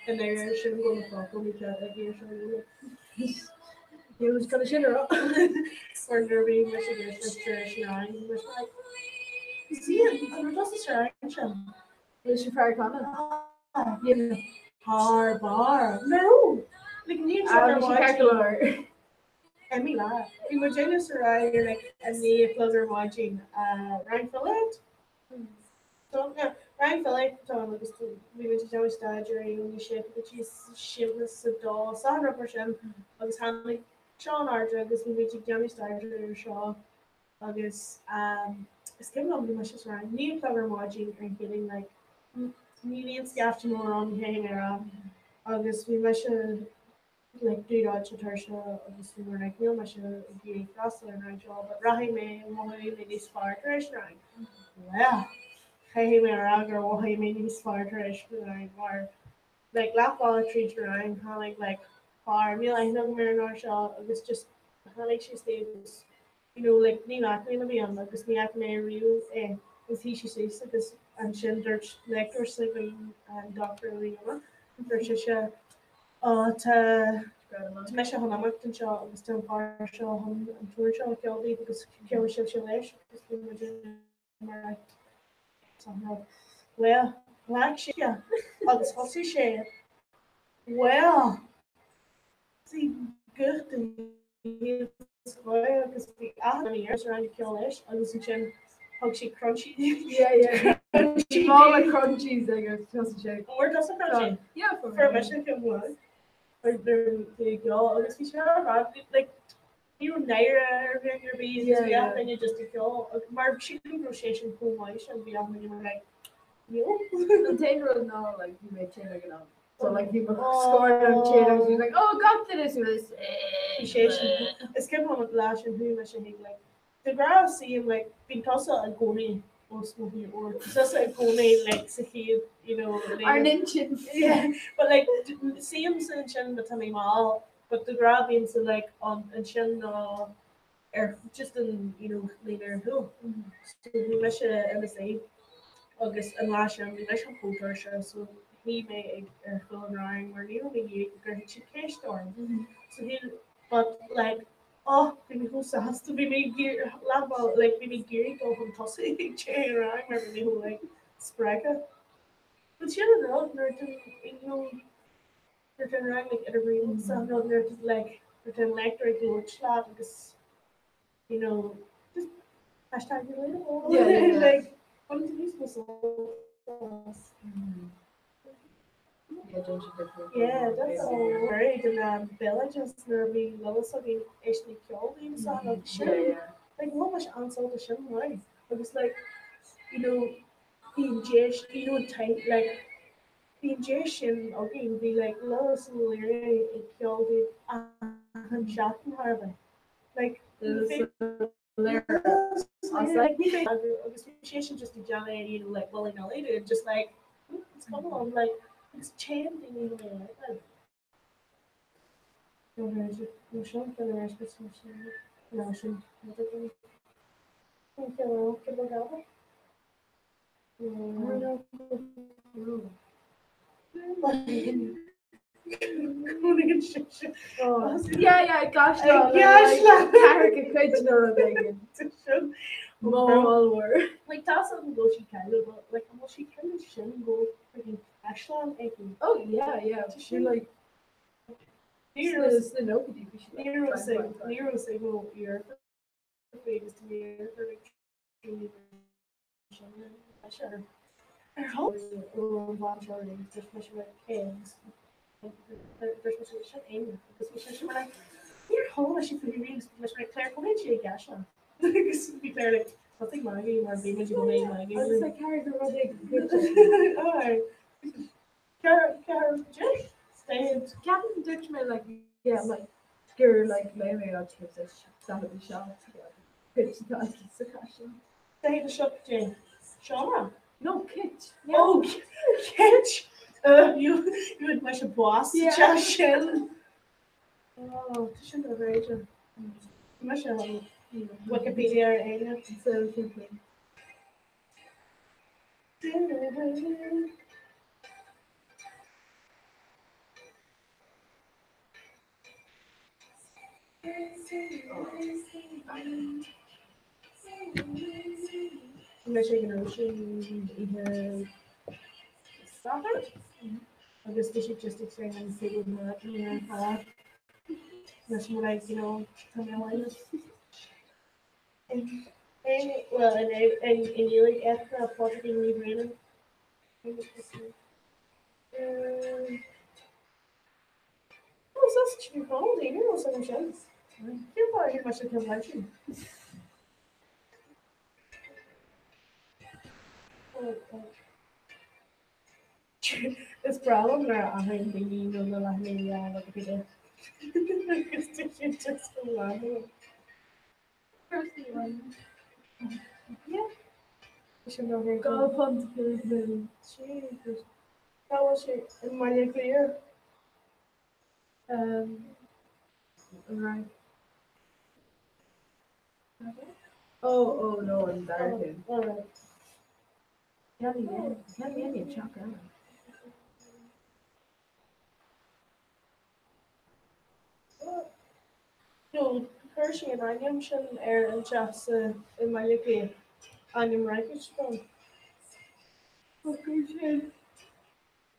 And there sin go na fáil ag iar It was kind of sin up. Or nuair bhí me See an sin. Is sin fear canna? Yeah. Thar bar. No! Like ní Ah, bhí sé ceart go leor. Emmy lá. Bhí mu déine sa ra like a ní plug ar maidin rang fillet? Rang fillet tá agus bhí muid ag déanamh staidéar ar ní sé go dtí séamas sa dá sa rud mar sin agus tháinig Seán Arda agus bhí muid ag déanamh staidéar ar seo agus is cuimhin liom bhí mise sa rang ní plug ar maidin ar an chéadaoin like níl aon scaifte mór ann ní théann ar agus bhí mise like dúráite tuirse agus bhí mar like níl mise ag iarraidh freastal ar an rang seo but rachaidh mé mhothóidh mé níos fearr tar éis an rang. Well, chaithfidh mé a rá gur mhothaigh mé níos fearr tar éis an rang mar like leath bealach tríd an rang tháinig like fear níl aithne agam ar an fhear seo agus just tháinig sé isteach agus you know like ní mac léinn a bhí ann agus ní fhaca mé riamh é agus shuigh sé suas agus ansin dúirt léachtóir s'againn an Dr. Leona dúirt sise Ó tá tá mise chun imeacht anseo agus tá an fear seo chun an t-amhrán seo a cheol daoibh agus ceolfaidh sibhse leis agus bhí muid mar like well ghlac sé agus thosaigh sé well bhí guth den scoth agus bhí achan duine sa rang ag ceol leis agus ansin thug sé crunchies Yeah, yeah. Crunchies. Mála crunchies agus thosaigh sé. Fuair tusa crunchy? Yeah, fuair Fuair mise ceann amháin. Bhí ceol agus bhí sé ar fad like ní raibh náire ar bith ar bith agus Yeah, bhí yeah. achan duine just ag ceol agus mar sílim go raibh sé sin chomh maith sin bhí achan duine mar like níl. An t-aon rud ná like bhí mé tinn ag an am. So like bhí mo scór an tinn agus bhí like oh gach duine suas. Bhí sé sin is cuimhin liom an lá sin chuaigh mise chuig like de ghnáth suím like bíonn tusa i gcónaí os mo chomhair tusa i gcónaí like sa chéad you know Ar n-intinn. Yeah, but like suímse ansin but tá mé mall but de ghnáth bímse like an ansin nó ar just an you know líne ar chúl. So bhí mise i mo suí agus an lá sin bhí mise chomh tuirseach so shuigh mé ag ar chúl an rang mar ní raibh mé ag iarraidh go gcuirfeadh siad ceist orm. So shíl but like oh bhí mé chomh sásta bhí mé ag iarraidh leathbhall like bhí mé ag iarraidh dul chun tosaigh ag deireadh an rang mar bhí mé chomh like spreagtha. But sin an rud nuair atá you know nuair atá an rang like in agreement sa rud nuair atá like nuair atá an léachtóir ag labhairt leat agus you know just hashtag relatable Yeah, yeah, yeah. like baineann tú níos mó sult as. Yeah, don't you think? Yeah, that's all right. And béaloideas nuair a bhí Lillis againn éist le ceol daoine sa like sin Yeah, yeah. like bhain mise an-sult as sin right agus like you know bhí an deis you know type like Bhí an deis sin againn, bhí like Lillis O'Leary ag ceol dúinn achan seachtain thar a bheith. Like like ní féidir agus bhí sé sin just ag déanamh you know like willy nilly dúinn just like it's come along like agus téann daoine go like like. Nó seo No, sin Cén Yeah, yeah, gcaisleán ceathracha cuid nó rud éigin. Mallmhór. Like tá san go bhfuil sí cáiliúil, but like an bhfuil sí cáiliúil sin go bhfuil freaking caisleán aici? Oh yeah, yeah. Tá sí like Ní raibh sna nóchaidí bhí sí ní raibh ní raibh signal agus Ceapaim dúirt mé like yeah like gur like léigh mé áit 47 cuid atá aici sa chaisleán. 47 seomra? No, cit. Oh, cit! You you leis an blas sin. Oh, tá sin dochreidte. Mise Wikipedia ar éine. So simplí. Bhí sé ag an Róisín oíche Sathairn agus bhí siad just ag seinm Fleetwood Mac an ar fad. Leis an like, you know, tá mé abhaile. Well, in in Gaeilge Pádraigín Ní Bhraonáin. Oh, so that's Chicken Connell, you know, some sense. Cén fáth ar mar sin leis sin? Is breá liom nuair a athraíonn daoine nó na leathanaigh Wikipedia. Agus tá siad just go leathan. Yeah. Sin nó Gá punt milliún. Jesus. Cá bhfuil sé i mBaile Átha Cliath? Right. Oh, oh no, an dara cinn. Alright. Ceann dhéanfaidh teach eile. No, chuir sí an ainm sin ar an teach sa i mBaile Átha Cliath. Ainm Fhraincis atá ann. Focal sin.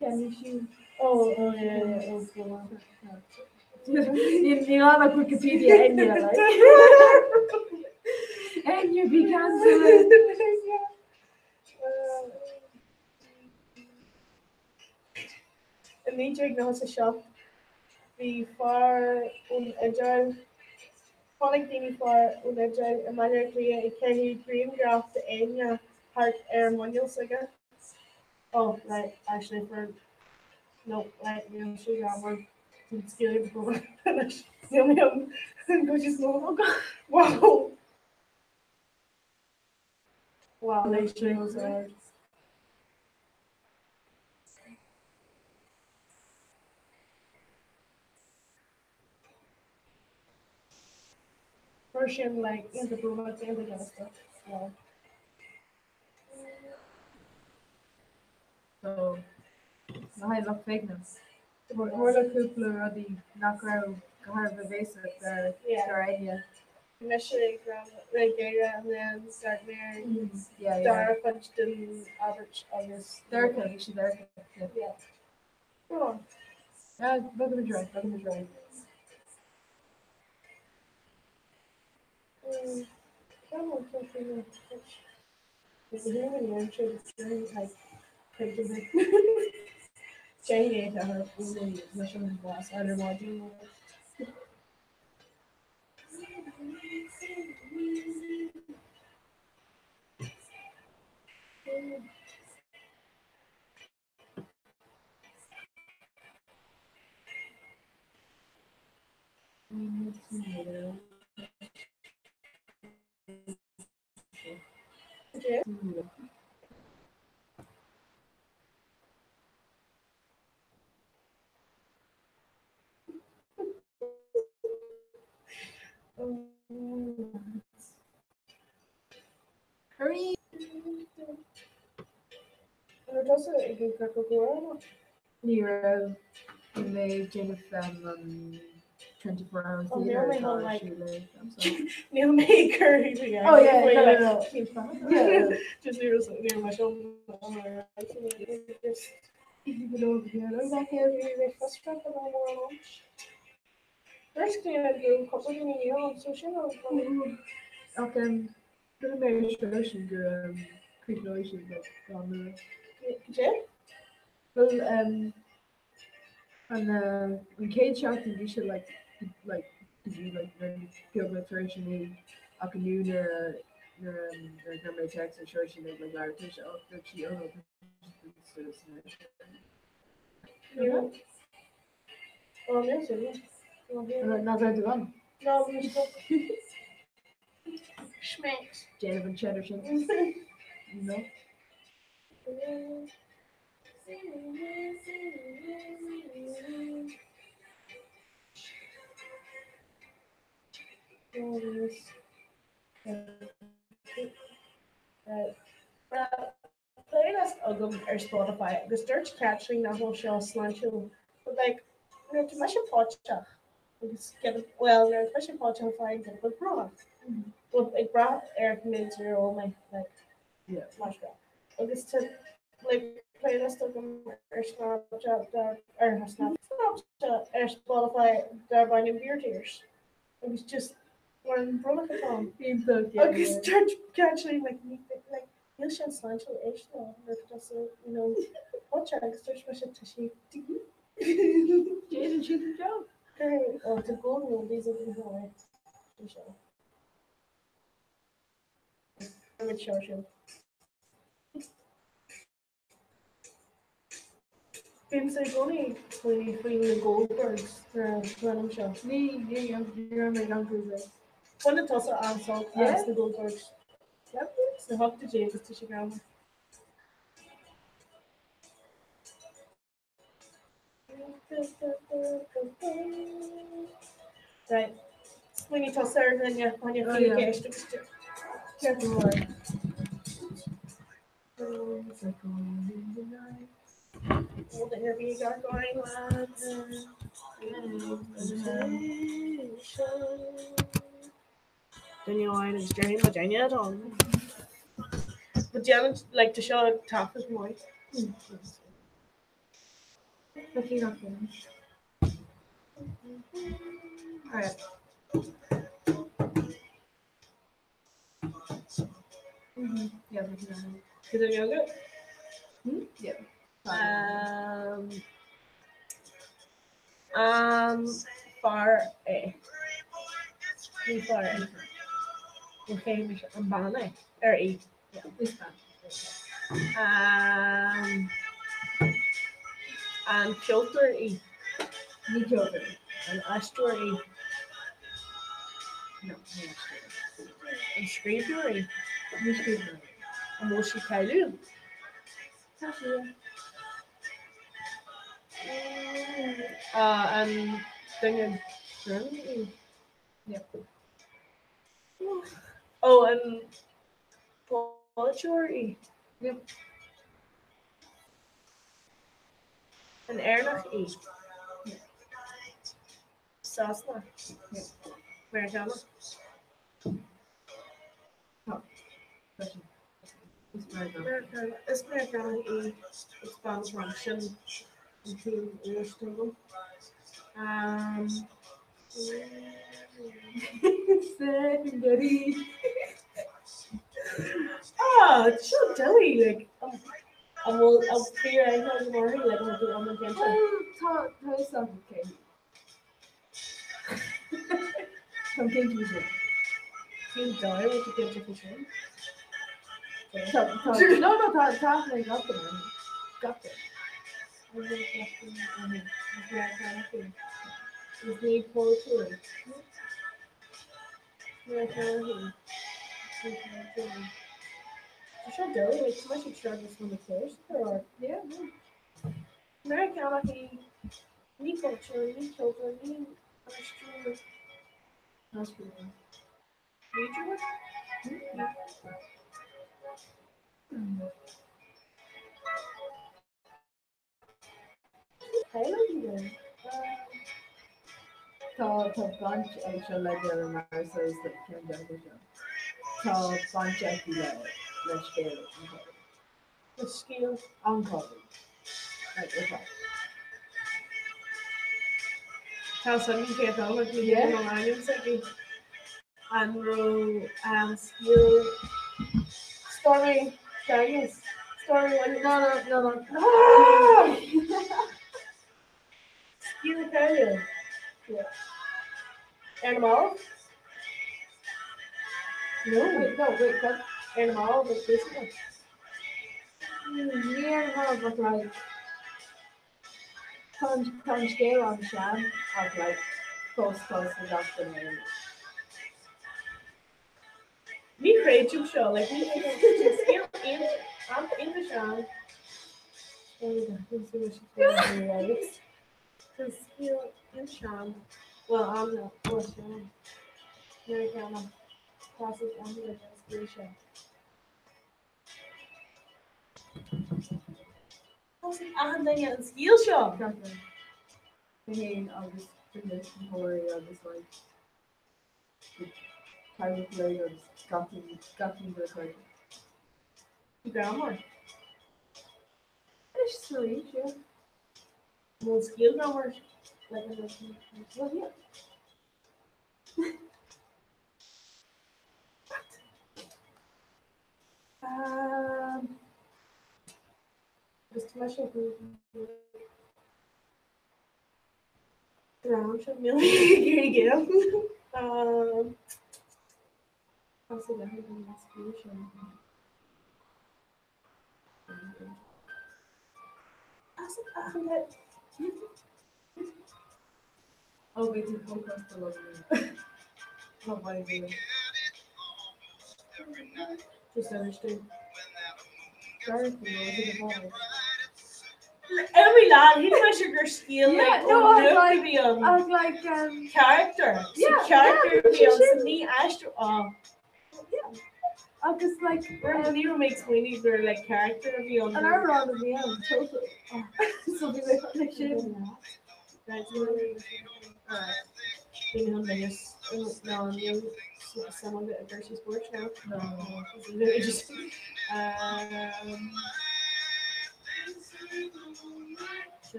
Ceannaigh sí. Oh, oh yeah, yeah, oh go on. Níl ann ach Wikipedia Enya, like. Enya be cancelled. I 1997, bhí fear ón Iodáil, chonaic daoine fear ón Iodáil i mBaile Átha Cliath ag caitheamh grianghraf d'Éinne thart ar a muineál s'aige. Oh, right, actually for, no, right, níl sé leabhar den scéal go anois. Níl mé an go is mó. Wow! Wow, actually was hard. Version like in the boom at the end of stuff. Wow. So, le haghaidh lucht féachana. Tharla cúpla rudaí nach raibh go thar a bheith béasach ar Yeah. ar Enya. Mise ag ag géire and then start mé Yeah, yeah. dara cuid den abairt agus Dorcha, bhí sé dorcha. Yeah. Yeah. Go on. Bogfaimid ar aghaidh, bogfaimid ar aghaidh. Come on, something Is the human nature like Jane her mission was under watching. Yeah. tusa ag an gciorcal comhrá nó? Ní raibh. Bhí mé ag déanamh an 24 hour Oh, níl theatre mé atá chun, ar like- siúl ag am so. Níl mé ag cur thú faoi Oh yeah, faoi, no, like, no, no. Yeah. Just ní raibh ní raibh mé seo just bhí mé frustrach an am mór an Dúirt mé go cúpla daoine níl ann so sin an Ach rinne mé sin go críochnóidh siad like gan nua. Cé? Well an an chéad seachtain bhí sé like like go dtí like beagnach tar éis 9 ach inniu nuair a nuair a nuair a chuir mé text ar Saoirse ag like labhairt leis oh dúirt sí oh no Níl. Oh, níl sin. Nach raibh tú ann? No, bhí mé Schmecks. Déanamh an cheddar sin. No. Playlist agam ar Spotify agus dúirt Caitlín nach bhfuil seo sláintiúil but like nuair atá mise póiteach agus get well nuair atá mise póiteach faighim giota beag bronnach but ag brath ar an méid ar ól mé like Yeah. mar seo. Agus tá like playlist agam ar Snapchat dar ar Snapchat ar Spotify darb ainm Beer Tears agus just mar an bronnach atá ann. Iontach, yeah, Agus yeah. dúirt Caitlín like ní like níl sé an sláintiúil éist leo nuair atá tú you know póiteach agus dúirt mise tá sé dí. Déanann siad an job. Oh, tá golden oldies agam chomh maith. Tá seo. Tá seo sin. Bímse i gcónaí ag smaoineamh faoi na Goldbergs nuair a chluinim seo. Ní ní ní raibh mé gan cúis. Baineann tusa an-sult Yeah. as na Goldbergs. Sna hochtóidí agus tá sé greannmhar. Right. Smaoinigh tusa ar dhuine fá choinne Oh, yeah. ceist agus Ceart go leor. It's like going in the night. Bhfuil duine ar bith ag amharc orainn, lads? Duine amháin agus déarfaidh muid duine atá ann. But déanann like tá seo ag taifead maith. Lucky not finished. Alright. Yeah, we can. Cad é agat? Yeah. An fear é. Ní fear é. Ó chéim an bean é ar í. Is bean. An ceoltóir í, Ní ceoltóir. an aisteoir í, No, ní aisteoir. an scríbhneoir í, Ní scríbhneoir. an bhfuil sí cáiliúil? Tá sí. An duine grinn í? Yeah. Ó, an polaiteoir í? Yep. An Éireannach í? Sasanach? Yeah. Meiriceánach? Tá sí. Is Meiriceánach. Meiriceánach. Is Meiriceánach í is bean atá ann. Sin an t-aon eolas atá agam. Secondary. Ah, seo doiligh, like, an bhfuil an fíor aithne agam uirthi, like, an bhfuil an cinnte? Well, tá tá fhios agam cé hí. Táim cinnte faoi sin. Cén dóigh a bhfuil tú cinnte faoi sin? Tá tá no no tá tá aithne ag gach duine uirthi. Gach duine. Is ní polaiteoir í. Meiriceánach í. Ní polaiteoir í. Tá seo doiligh, like, tá mise ag struggle leis na cláir or Yeah, no. Meiriceánach í, ní polaiteoir, ní ceoltóir, ní aisteoir, Tá scríbhneoir. ní Hmm. Tá Tá tá baint ag seo le deireadh mar so is like ceann deireadh seo. Tá baint aici le le scéal an chogaidh. Le scéal an chogaidh. Like ar fad. Tá san cé atá like ní Yeah. an ainm s'aici. An raibh an scéal Stormy Daniels Stormy Williams No no no no. Ah! Scéal na Caille. Yeah. Ar na mallaibh? No wait no wait what? Ar na mallaibh like basically. Ní ar na mallaibh but like Tá an scéal an-sean ach like fós fós le gach duine in. Ní chreidim seo like ní scéal iontach sean. Scéal iontach sean. Well an sean. Meiriceánach. Classic an scéal. Thosaigh achan duine an scéal seo. Ceapaim. Mé féin agus do thuismitheoirí agus like do theaghlach uilig agus gach duine gach duine de chuid. Greannmhar. Anois is arís, yeah. Bhfuil an scéal greannmhar like an Well, yeah. What? Um, Agus tá mise Dream seo mí gé. Ó bhí tú podcast a Tá bhain Just understood. Sorry Every lad, he mé gur scéal Yeah, no, I was like- bhí an I was like, character. Yeah, character yeah, bhí an sin. ní aistear á. agus like, Ní raibh mé ag smaoineamh gur like character a bhí an amhrán a bhí ann, totally. So bhí mé like sin. Right, so Bhí an duine ná níl some of it a Gertie Sports now. No. It's literally just sin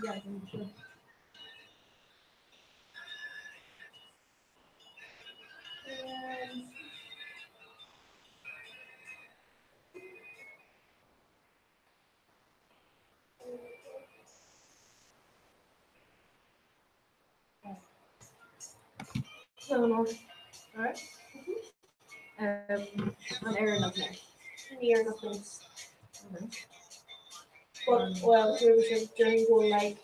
yeah, I'm sure. So no, Alright. An Éireannach mé. near nothing. But well, there was a during go like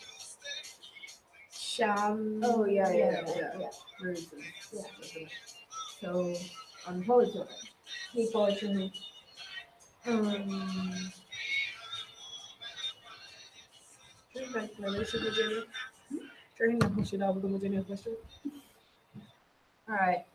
sham. Oh yeah, yeah, yeah. yeah. Roots and Yeah. stuff. So an polaiteoir. Ní poetry. All right.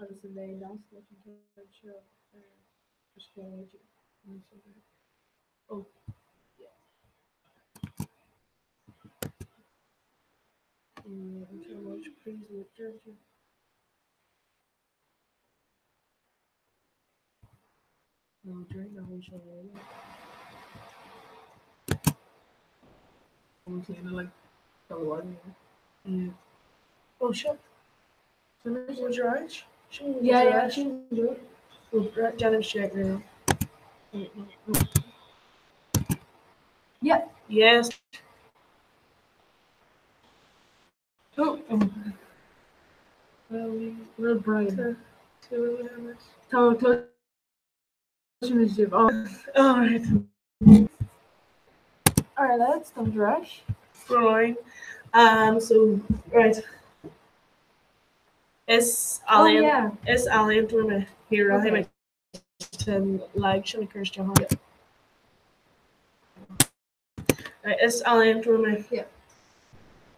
Agus an mbeidh nasc leis an gceann seo ar Coiscéim? Oh, yeah. Please literature. No, during the whole show. Like the one. Yeah. Oh shit. Was your eyes? Yeah, yeah, she do it. Well, Jenna check now. Yeah. Yes. Oh, well, well, Brian. Tá Tá sibh All right. All right, lads, time to rush. Right. So right. Is Oh Alien yeah. is Alien through me here Okay. I ten lag sin Kirsty Right, is Alien through me.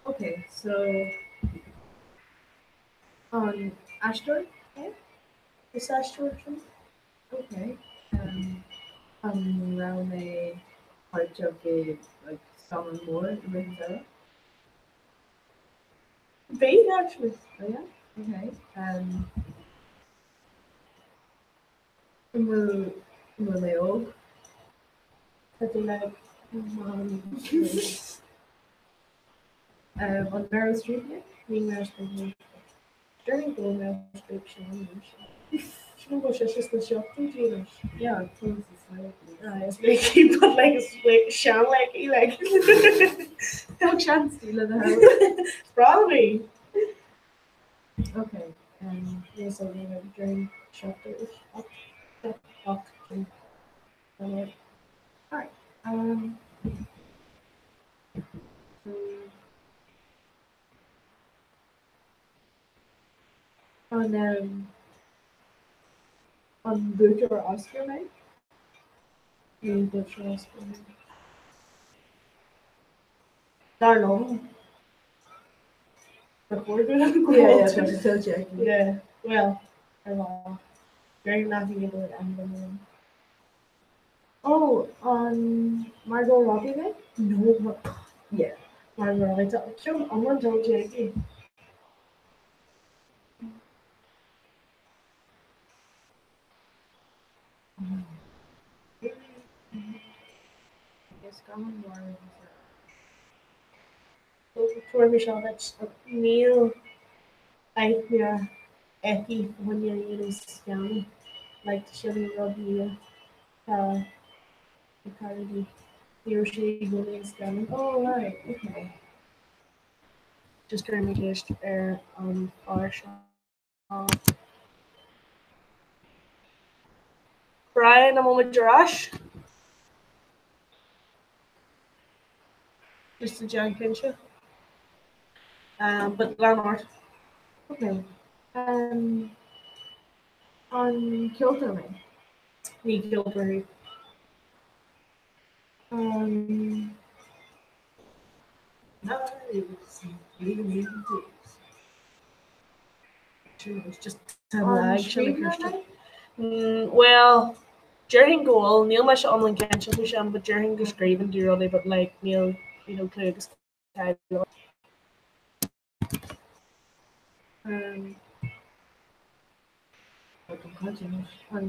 Okay, so on Ashton. Is Ashton? Okay. An raibh mé páirteach i like scannán mór i rith an samhradh? Bhí actually. Oh yeah? Okay. An bhfuil an bhfuil mé óg? Tá tú like An Meryl Streep mé? Ní Meryl Streep mé. During go Meryl Streep sin Sin go sé sna seachtóidí anois. Yeah, close is like. It's like but like it's like sean like í like Tá seans le the Probably. Okay. Yes, I mean during chapter So an an buaiteoir Oscar mé? Ní buaiteoir Oscar mé. Dar liom. Yeah, yeah, still checking. Yeah, well, ar lá. During nothing about an Oh, an Margot Robbie mé? No, but Yeah. Margot Robbie tá ceann iomlán dul aici. Yes, scannán mór i rith an Tuair mé seo duit níl aithne aici bhaine you scannán like sin an rud nua tá ag tarlú di. Ní raibh sí i gcónaí i scannán. Oh, right, okay. Just cuir mé ceist ar an fear seo. Brian, an bhfuil muid ar ais? Just a Jan cinnte. But lean ort. Okay. An ceoltóir mé? Ní ceoltóir thú. Just An lag sin scríbhneoir mé? Well, déarfainn go bhfuil, níl mise iomlán cinnte faoi sin, but déarfainn go scríobhann tú rudaí, but like níl you know, clue agus cáil. An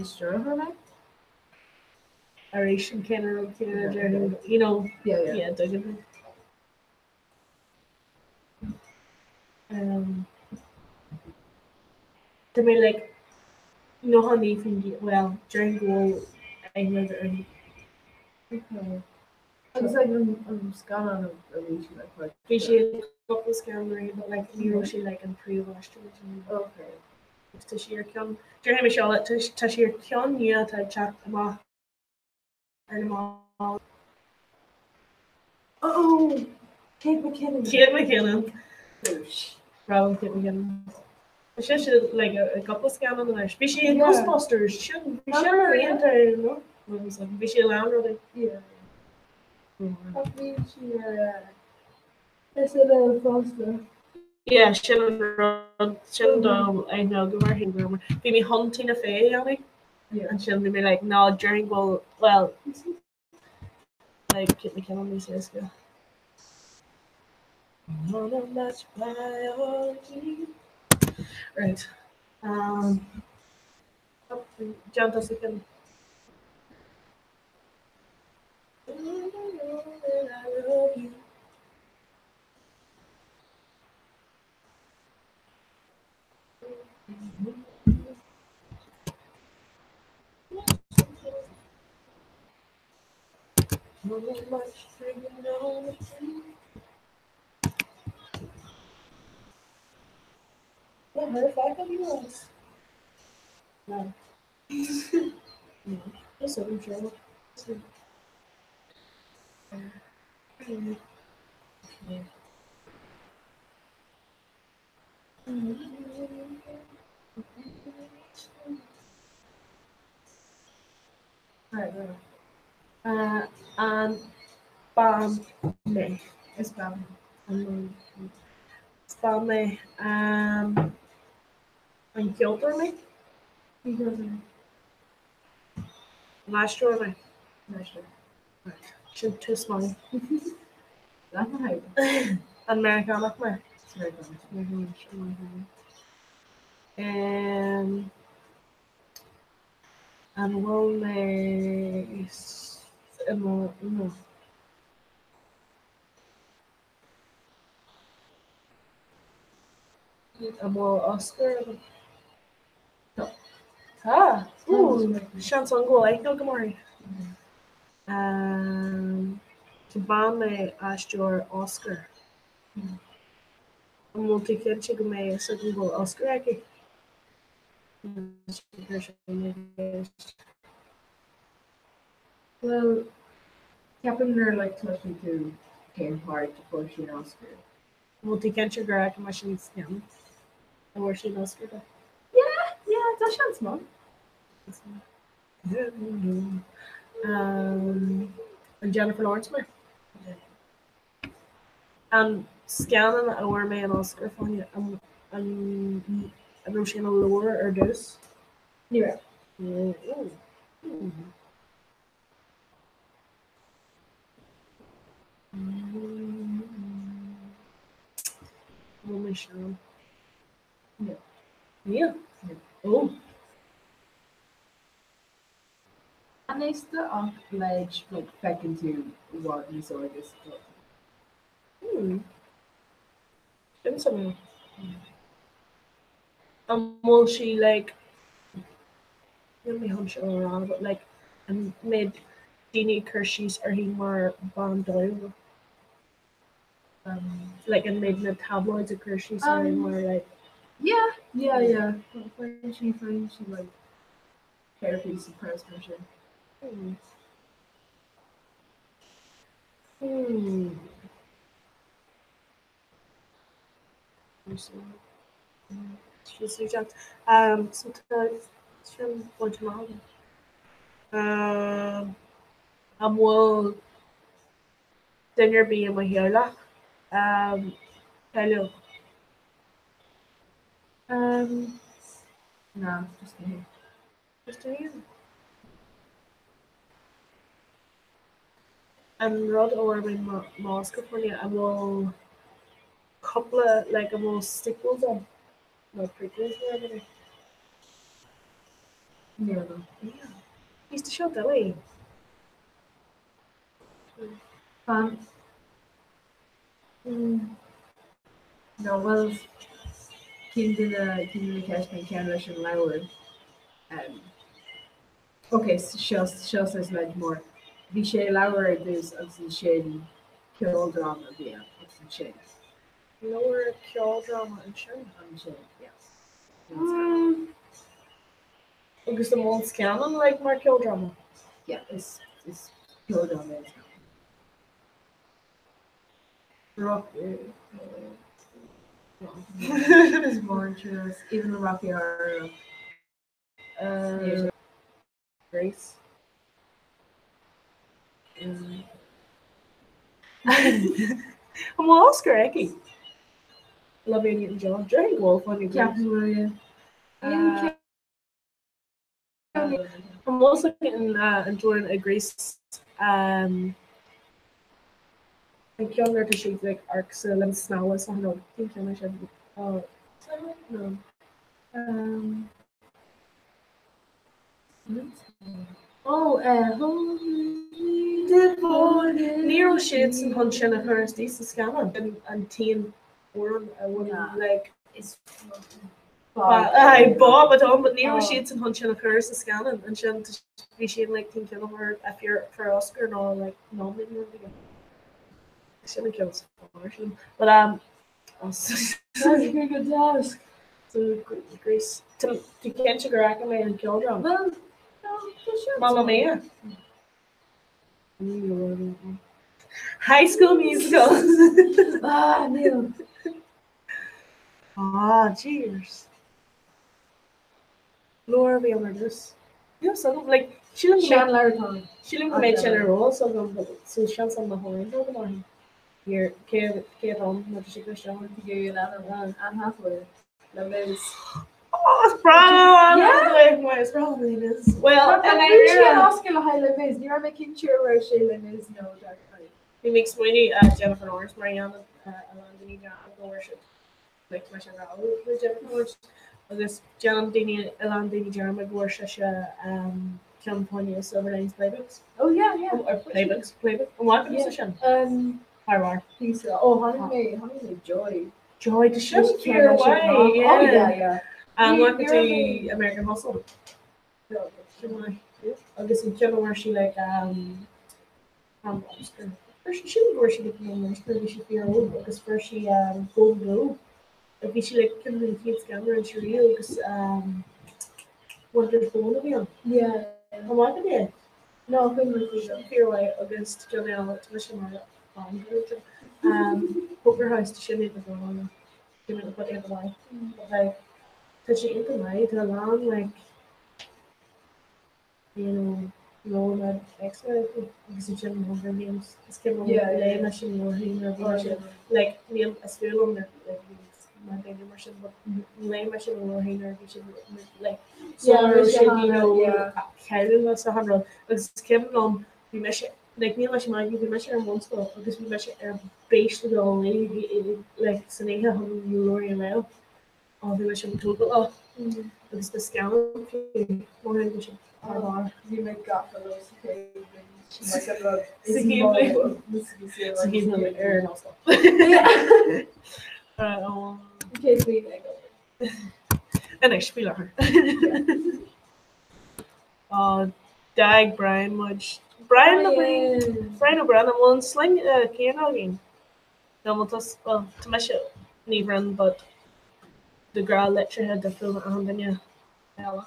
stiúrthóir mé? Arís an céanna rud céanna déarfainn, you know, Yeah, yeah. yeah, tuigim thú. Tá mé like 99%, well, déarfainn go bhfuil aithne agat uirthi. Okay. Agus like an an scannán a bhí sí like páirteach Bhí sí i gcúpla scannán uirthi, but like ní raibh sí like an príomhaisteoir. Okay. Agus tá sí ar ceann, déarfaidh mé seo leat, tá sí ar ceann nua atá ag teacht amach ar na mallaibh. Oh! Kate McKinnon. Kate McKinnon. Bravo Kate McKinnon. Tá sise like i gcúpla scannán anois. Bhí sí i Yeah. Ghostbusters, sin, bhí sin ar aon time, no? Bhí sí i lán rudaí. Yeah. Ach bhí sí ar SNL fosta. Yeah, sin an rud, sin dom aithne agam uirthi go raibh bhí mé chun Tina Fey a dhéanamh ansin bhí mé like ná déarfainn go bhfuil well like cúpla ceann níos éasca. Wanna match biology. Right. Um, Déan tusa ceann. I love you. No. No. Just I'm sure. Right, right. Uh, an bean mé. Is bean. An Is bean mé. Um, an ceoltóir mé? Ní ceoltóir mé. An aisteoir mé? An aisteoir. Sin tús maith. Leath na hoibre. An Meiriceánach mé? Is Meiriceánach. Um, an bhfuil mé i mo no. An bhfuil Oscar agam? Tá. Tá? Ooh, seans ann go bhfuil aithne agam uirthi. Um, so bean mé aisteoir Oscar. An bhfuil tú cinnte go mbeidh fhios agam go bhfuil Oscar aici? Bhuel, ceapaim nuair like cloiseann tú cén páirt a fuair sí an Oscar. An bhfuil tú cinnte gur fheiceann mé sin scannán a bhfuair sí an Oscar dó? Yeah, yeah, tá seans maith. Um, an Jennifer Lawrence mé? An scannán a bhfuair mé an Oscar fáinne, an raibh sé ina leabhar ar dtús? Ní raibh. Bhfuil mé sean? Níl. Níl? Ó. Aosta ach leid like feiceann tú i bhfad níos óige sa chlub. Hmm. Sin suimiúil. An bhfuil sí like níl mé chun seo a rá but like an mbeidh daoine ag cur síos uirthi mar bean dóighiúil? Um, Like an mbeidh na tabloids ag cur síos uirthi Um, mar like yeah, yeah, yeah. Faigheann sí faigheann sí like therapy sa press mar sin. hmm. Hmm. Um, so tá sin bainte amach agam. Um, an bhfuil duine ar bith i mo theaghlach um, cáiliúil? Um, no, just me. Just é. An rud a bhfuair mé m'Oscar fáinne an bhfuil cúpla like an bhfuil sequels ann nó prequels whatever it is. Níl no. Yeah. Níos tá seo doiligh. Fan. Mm. No, well, cinn de na cinn de na ceisteanna ceann leis an leabhar. Um, ok, seo seo saghas leid mór. Bhí sé leabhar ar dtús agus ansin ceoldráma a bhí ann agus ansin. Leabhar ceoldráma ansin. Ansin, yeah. Mm. Agus an bhfuil an scannán like mar ceoldráma? Yeah, is is ceoldráma é an scannán. Rock. Is mór an trua, even the Rocky Horror. Uh, Grace. Um. An bhfuil Oscar aici? Olivia Newton-John. Déarfainn go bhfuil fá choinne Grease. Ceapaim go bhfuil, yeah. I'm also getting an dúin i Grease an ceann nuair atá siad like amharc sa linn snámha sa nó cén ceann é sin? Oh, no. Um, Oh, Ní raibh siad san chun sin a chur istigh sa scannán an t-aon amhrán a bhfuil like Aye, Bob atá ann, but ní raibh siad san chun sin a chur sa scannán ansin bhí siad like an ceann a chur a fear for Oscar nó like nominated nó rud éigin. Sin an ceann is fearr sin. But um That's go deas. So Grease Tá tú cinnte gur fhaca mé an ceoldráma? Well, no, tá sé. Mamma Mia. High School Musical. Ah, níl. Ah, cheers. Leabhar a bhí ann ar dtús. Níl 's agam, like, sílim go mbeidh- Seanleabhar. sílim go mbeidh sin ar eolas agam, but so seans an na hamhráin go maith. Here, cé cé atá ann, nó tá sé cliste ann. Anne Hathaway. Les Mis. Oh, is breá liom Anne Yeah. Hathaway, mar is breá liom Les Mis. Well, Bhuaigh and I sí an really- Oscar le haghaidh Les Mis, ní raibh mé cinnte an raibh sé Les Mis nó Dark Knight. Bhí mé ag smaoineamh Jennifer Lawrence mar dhéanamh a lán daoine dearmad go bhfuair siad like leis an rá le Jennifer Lawrence agus déanann daoine a lán daoine dearmad go bhfuair sise um, ceann fá choinne Silver Linings Playbooks. Oh yeah, yeah. Or Playbooks, Playbook. An bhfaca tusa sin? Um, Thar barr. píosa. Oh, tháinig mé, tháinig mé Joy. Joy tá sin Sin fíor sin mhaith, Oh yeah. yeah, yeah. An Ní- bhfaca ní tú raibh mé- American Hustle? No. Sin maith. Agus an ceann a bhfuair sí like um, an Oscar. Fuair sí sin fuair sí like an Oscar bhí sí fíor óg agus fuair sí um, Golden Globe. Like, bhí sí like ceann de na chéad scannáin sí riamh agus um, Winter's Bone a bhí ann. Yeah. An bhfaca tú é? No, chuir mé faoi Sin fíor mhaith agus John L. Tá mise mar fan go um, Poker House tá sin iontach go maith. Sin iontach iontach maith. But like tá sé iontach maith tá a lán like you know, leabhar X-Men agus ansin an Hunger Games is cuma Yeah, yeah. léigh mise an leabhar féin nuair a bhí mise like níl is fuath liom nuair like bhí mar daoine mar sin but léigh mise an leabhar féin nuair a bhí siad like so Yeah, raibh mise siad you cheana, know yeah. ceann sa han rud agus is cuimhin liom bhí mise like níl mise maith bhí mise ar an bhunscoil agus bhí mise ar bís le dul léi like san oíche chun na leabhair a léamh. Ó bhí mise an tógáil á agus ba scannán fiú mar bhí sé thar barr. Bhí mé gafa leo sa chéad bhliain. Sin like an rud Sa is chéad mó bhliain. a Sa chéad bhliain ar an ollscoil. Chéad bhliain ag obair. Anois faoi láthair. Ó d'fhág Brian muid. Brian nó Brian? Brian O'Brien an bhfuil an sloinne céanna againn? Nó bhfuil tusa, well tá mise Ní Bhroin but de ghnáth litrithe difriúil ná achan duine eile.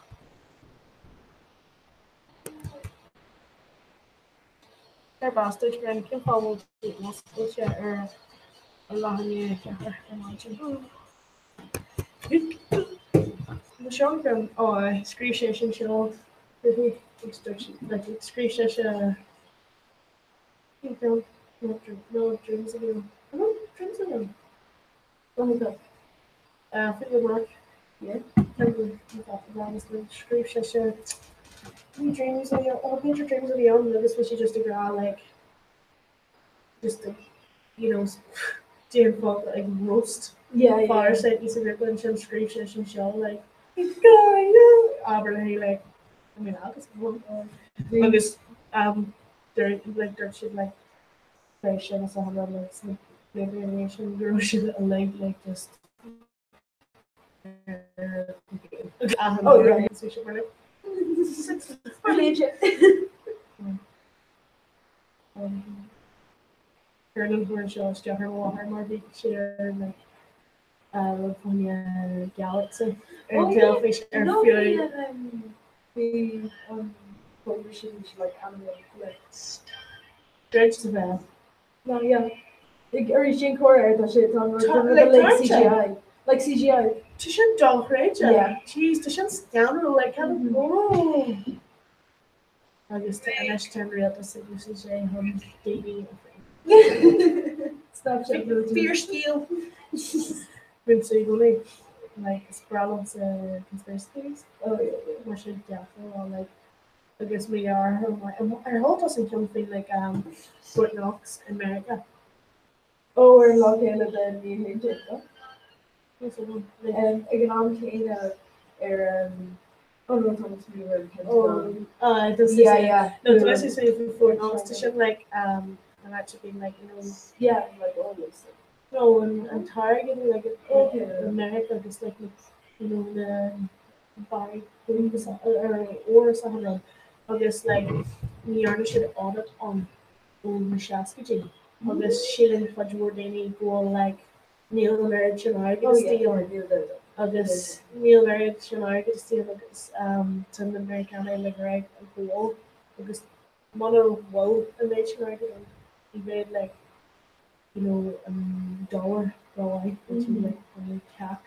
Cérbh as duit, Brian? Cén fáth a bhfuil tú oscailte ar a leath i ndiaidh a 4 ar maidin? Mo shean ó scríobh sé sin seo fúithi agus dúirt sí like scríobh sise Cén ceann? No, no, Dreams of You. No, Dreams of You. Oh my God. Fleetwood Mac. Yeah. Scríobh sise Bhí Dreams of You, oh, b'fhéidir Dreams of You agus bhí sí just ag rá like just like, you know, déan fág like roast Yeah, yeah. fear s'aici sa ghrúpa ansin scríobh sé sin seo like abair léi like I mean agus agus um, dúirt like dúirt siad like beidh sin is a rud like sna blianta ina dhiaidh sin go raibh siad uilig like just Oh, yeah. So siad mar like Brilliant. Ar an bhfuair seo isteach ar mo mháthair mar bhí sé ar like rud fá choinne Galaxy ar Oh, an yeah. teilifís ar No, fiú bhí an, um, bhí an fógra sin bhí sé like anime like Dredge the Veil. No, yeah. Like, arís sin cóir air tá sé tá an rud Tá- rud like, like tá sé. CGI. Like CGI. Tá sin dochreidte. Yeah. Jeez, tá sin scanrúil like kind of oh. Agus tá anois tá an rialtas ag úsáid sé chun daoine a Snapchat Fíorscéal. Bímse i gcónaí like is breá liomsa conspiracy theories. Oh yeah, yeah. Mar sin deacair rá like agus mo dheartháir mar ar chuala tusa an ceann faoi like um Fort Knox in America? Ó ar an lá céanna den ní haon déag no? Níl fhios agam. Like Um, ag an am céanna ar um, an rud an tí ar an Pentagon. Oh, uh, Yeah, yeah. No, tá mé ag smaoineamh faoi Fort Knox tá sin like um an áit a bhíonn like you know Yeah, like always. No, an an t-airgead like Okay. in America agus like na you know na barraí agus ar ór is achan rud agus like ní dhearna siad audit ann ó na seascaidí agus síleann cuid mhór daoine go bhfuil like níl an oiread sin airgid Oh, istigh yeah. ann Níl níl. agus níl an oiread sin airgid istigh ann agus um tá na Meiriceánaigh like ar aghaidh go bhfuil agus muna bhfuil an méid sin airgid ann ní bheidh like you know an dollar rómhaith which is like an ceach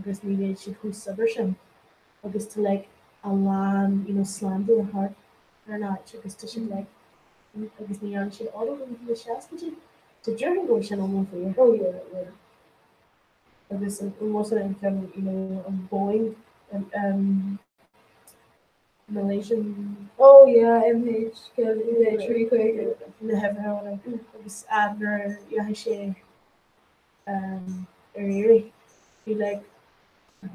agus ní bheidh siad chomh saibhir sin agus tá like a lán you know slander thart ar an áit agus tá siad like agus ní dhearna siad audit ann na seascaidí so déarfainn go bhfuil sin iomlán fíor. Oh yeah, yeah. Agus an bhfuil an ceann you know an Boeing an um, Malaysian Oh yeah, MH 3 na huimhreacha agus nuair a dheachaigh sé ar iarraidh bhí like na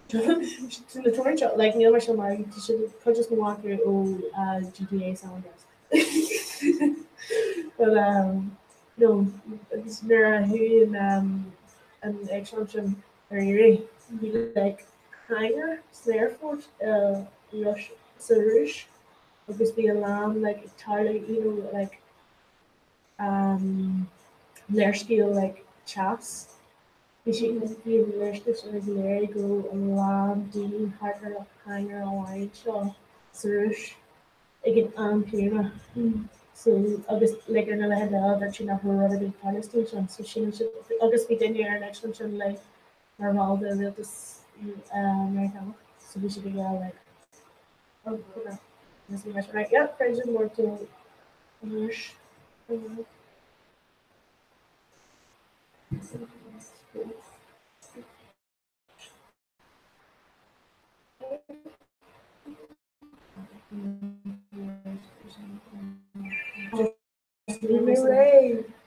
tuairim seo like níl mar sin mar tá siad cuid is mó acu ó GTA San Andreas but no agus nuair a chuaigh an an eitleán sin ar iarraidh bhí like hangar san aerfort sa Rúis agus bhí a lán like ag tarlú you know like um léarscáil like teas bhí sé bhí an léarscáil sin ag léiriú go raibh a lán daoine thart ar an hangar amháin seo sa Rúis ag an am céanna so agus like ar na laethanta eile dúirt siad nach raibh rud ar bith ag tarlú istigh ansin so sílim siad agus bhí duine ar an eitleán sin like mar bhall de rialtas Meiriceánach so bhí siad ag rá like oh agus bhí mise like yeah creidim mór tú anois.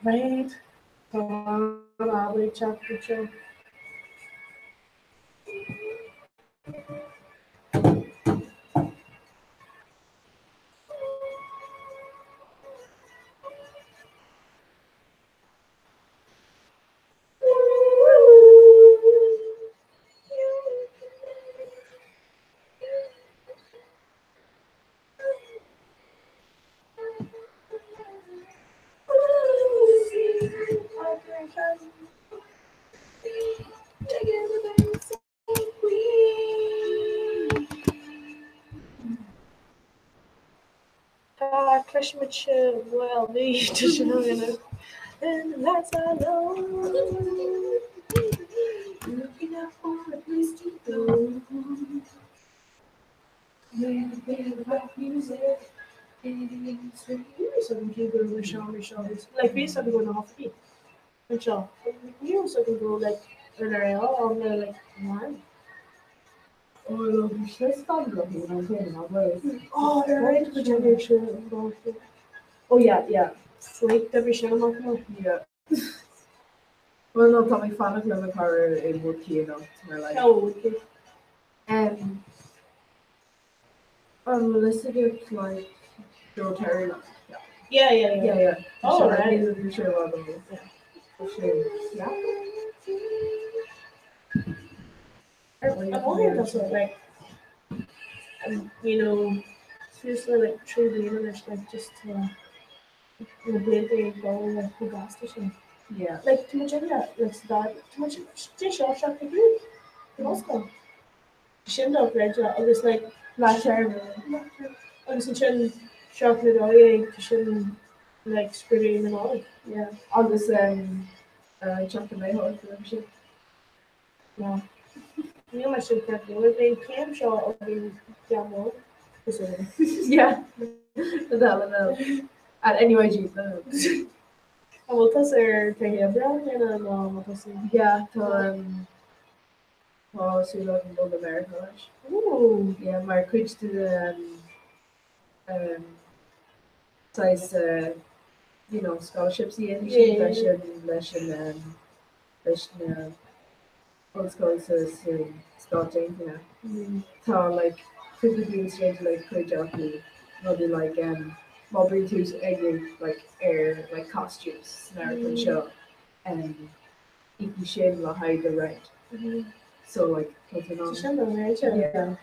Right. Tá an ábhar teacht anseo. Tá cloisimid bhuel bhí And that's I know. Looking out for a place to go. Like bhí go na hofaí anseo ní go go like ar ar an le like man. Oh, Oh, ar right go generation Oh yeah, yeah. Sweet bhí sin amach nó. Yeah. Well, no, tá mé fanacht le mo chara i Woodkey mar like Oh, okay. An bhfuil like Joe Terry Yeah, yeah, yeah. Yeah, yeah. Oh, right. Yeah. Yeah. I'm only that's what like you know seriously like true bliana leis like just to na blianta ag dul like go gasta sin. Yeah. Like tá muid like sa dá tá muid dé seo seach na grúd in ollscoil. Sin dá creide agus like Lá seir agus ansin seach na dóigh tá sin like scrúdú na Nollag. Yeah. Agus teach mé sin. No. Níl mar sin ceart go leor bhí céim seo a bhí geamó. Yeah. That no. At NUIG. No. An bhfuil tusa ar taithí oibre nó nó an bhfuil tusa? Yeah, tá um, tá súil agam dul go Meiriceá leis. Ooh. Yeah, mar cuid de um, um, saghas uh, you know, scholarships a dhéanann siad Yeah. leis an leis an um, leis na ollscoil sa Stáit Aontaithe. Tá like cúpla bliain is féidir like cuid acu rudaí like um, má bhíonn tú ag like ar like costumes san amharclann seo um, íocfaidh sin le haghaidh do rent. So like tá tú in ann. Sin an réite. Yeah.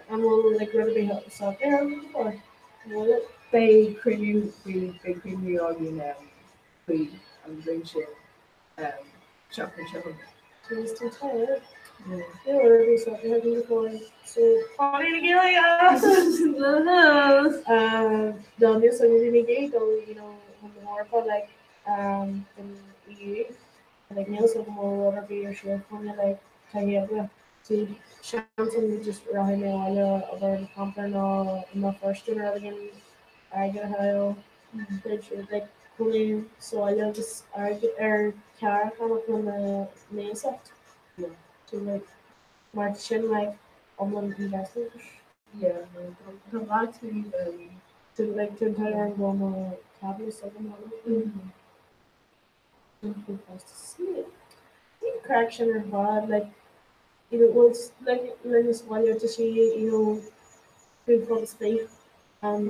An bhfuil like rud ar bith socraithe agat go fóill? An bhfuil it? Beidh cruinniú beidh cruinniú againn um, faoi an bhliain sin um, seachtain seo chugainn. Jeez, tá tired. Níl rud ar bith socraithe agam go fóill. So Conradh na Gaeilge! No, níl so bhí mé ag dul you know chun na hEorpa like um, den EU. Like níl so go mór rud ar bith ar siúl fáinne like taithí oibre. So seans an just rachaidh mé abhaile obair an camper nó i mBéal Feirste nó rud éigin airgead a thuilleadh B'fhéidir like cónaí sa bhaile agus airgead ar carr a cheannach lena n-iasacht. So like mar sin like iomlán investment. Yeah, no, tá gá tú um, So like tá an t-ádh orm go bhfuil mo ceadúnas agam cheana. Ní craic sin ar fad like you know well like linn sa bhaile tá sí you know food for the space um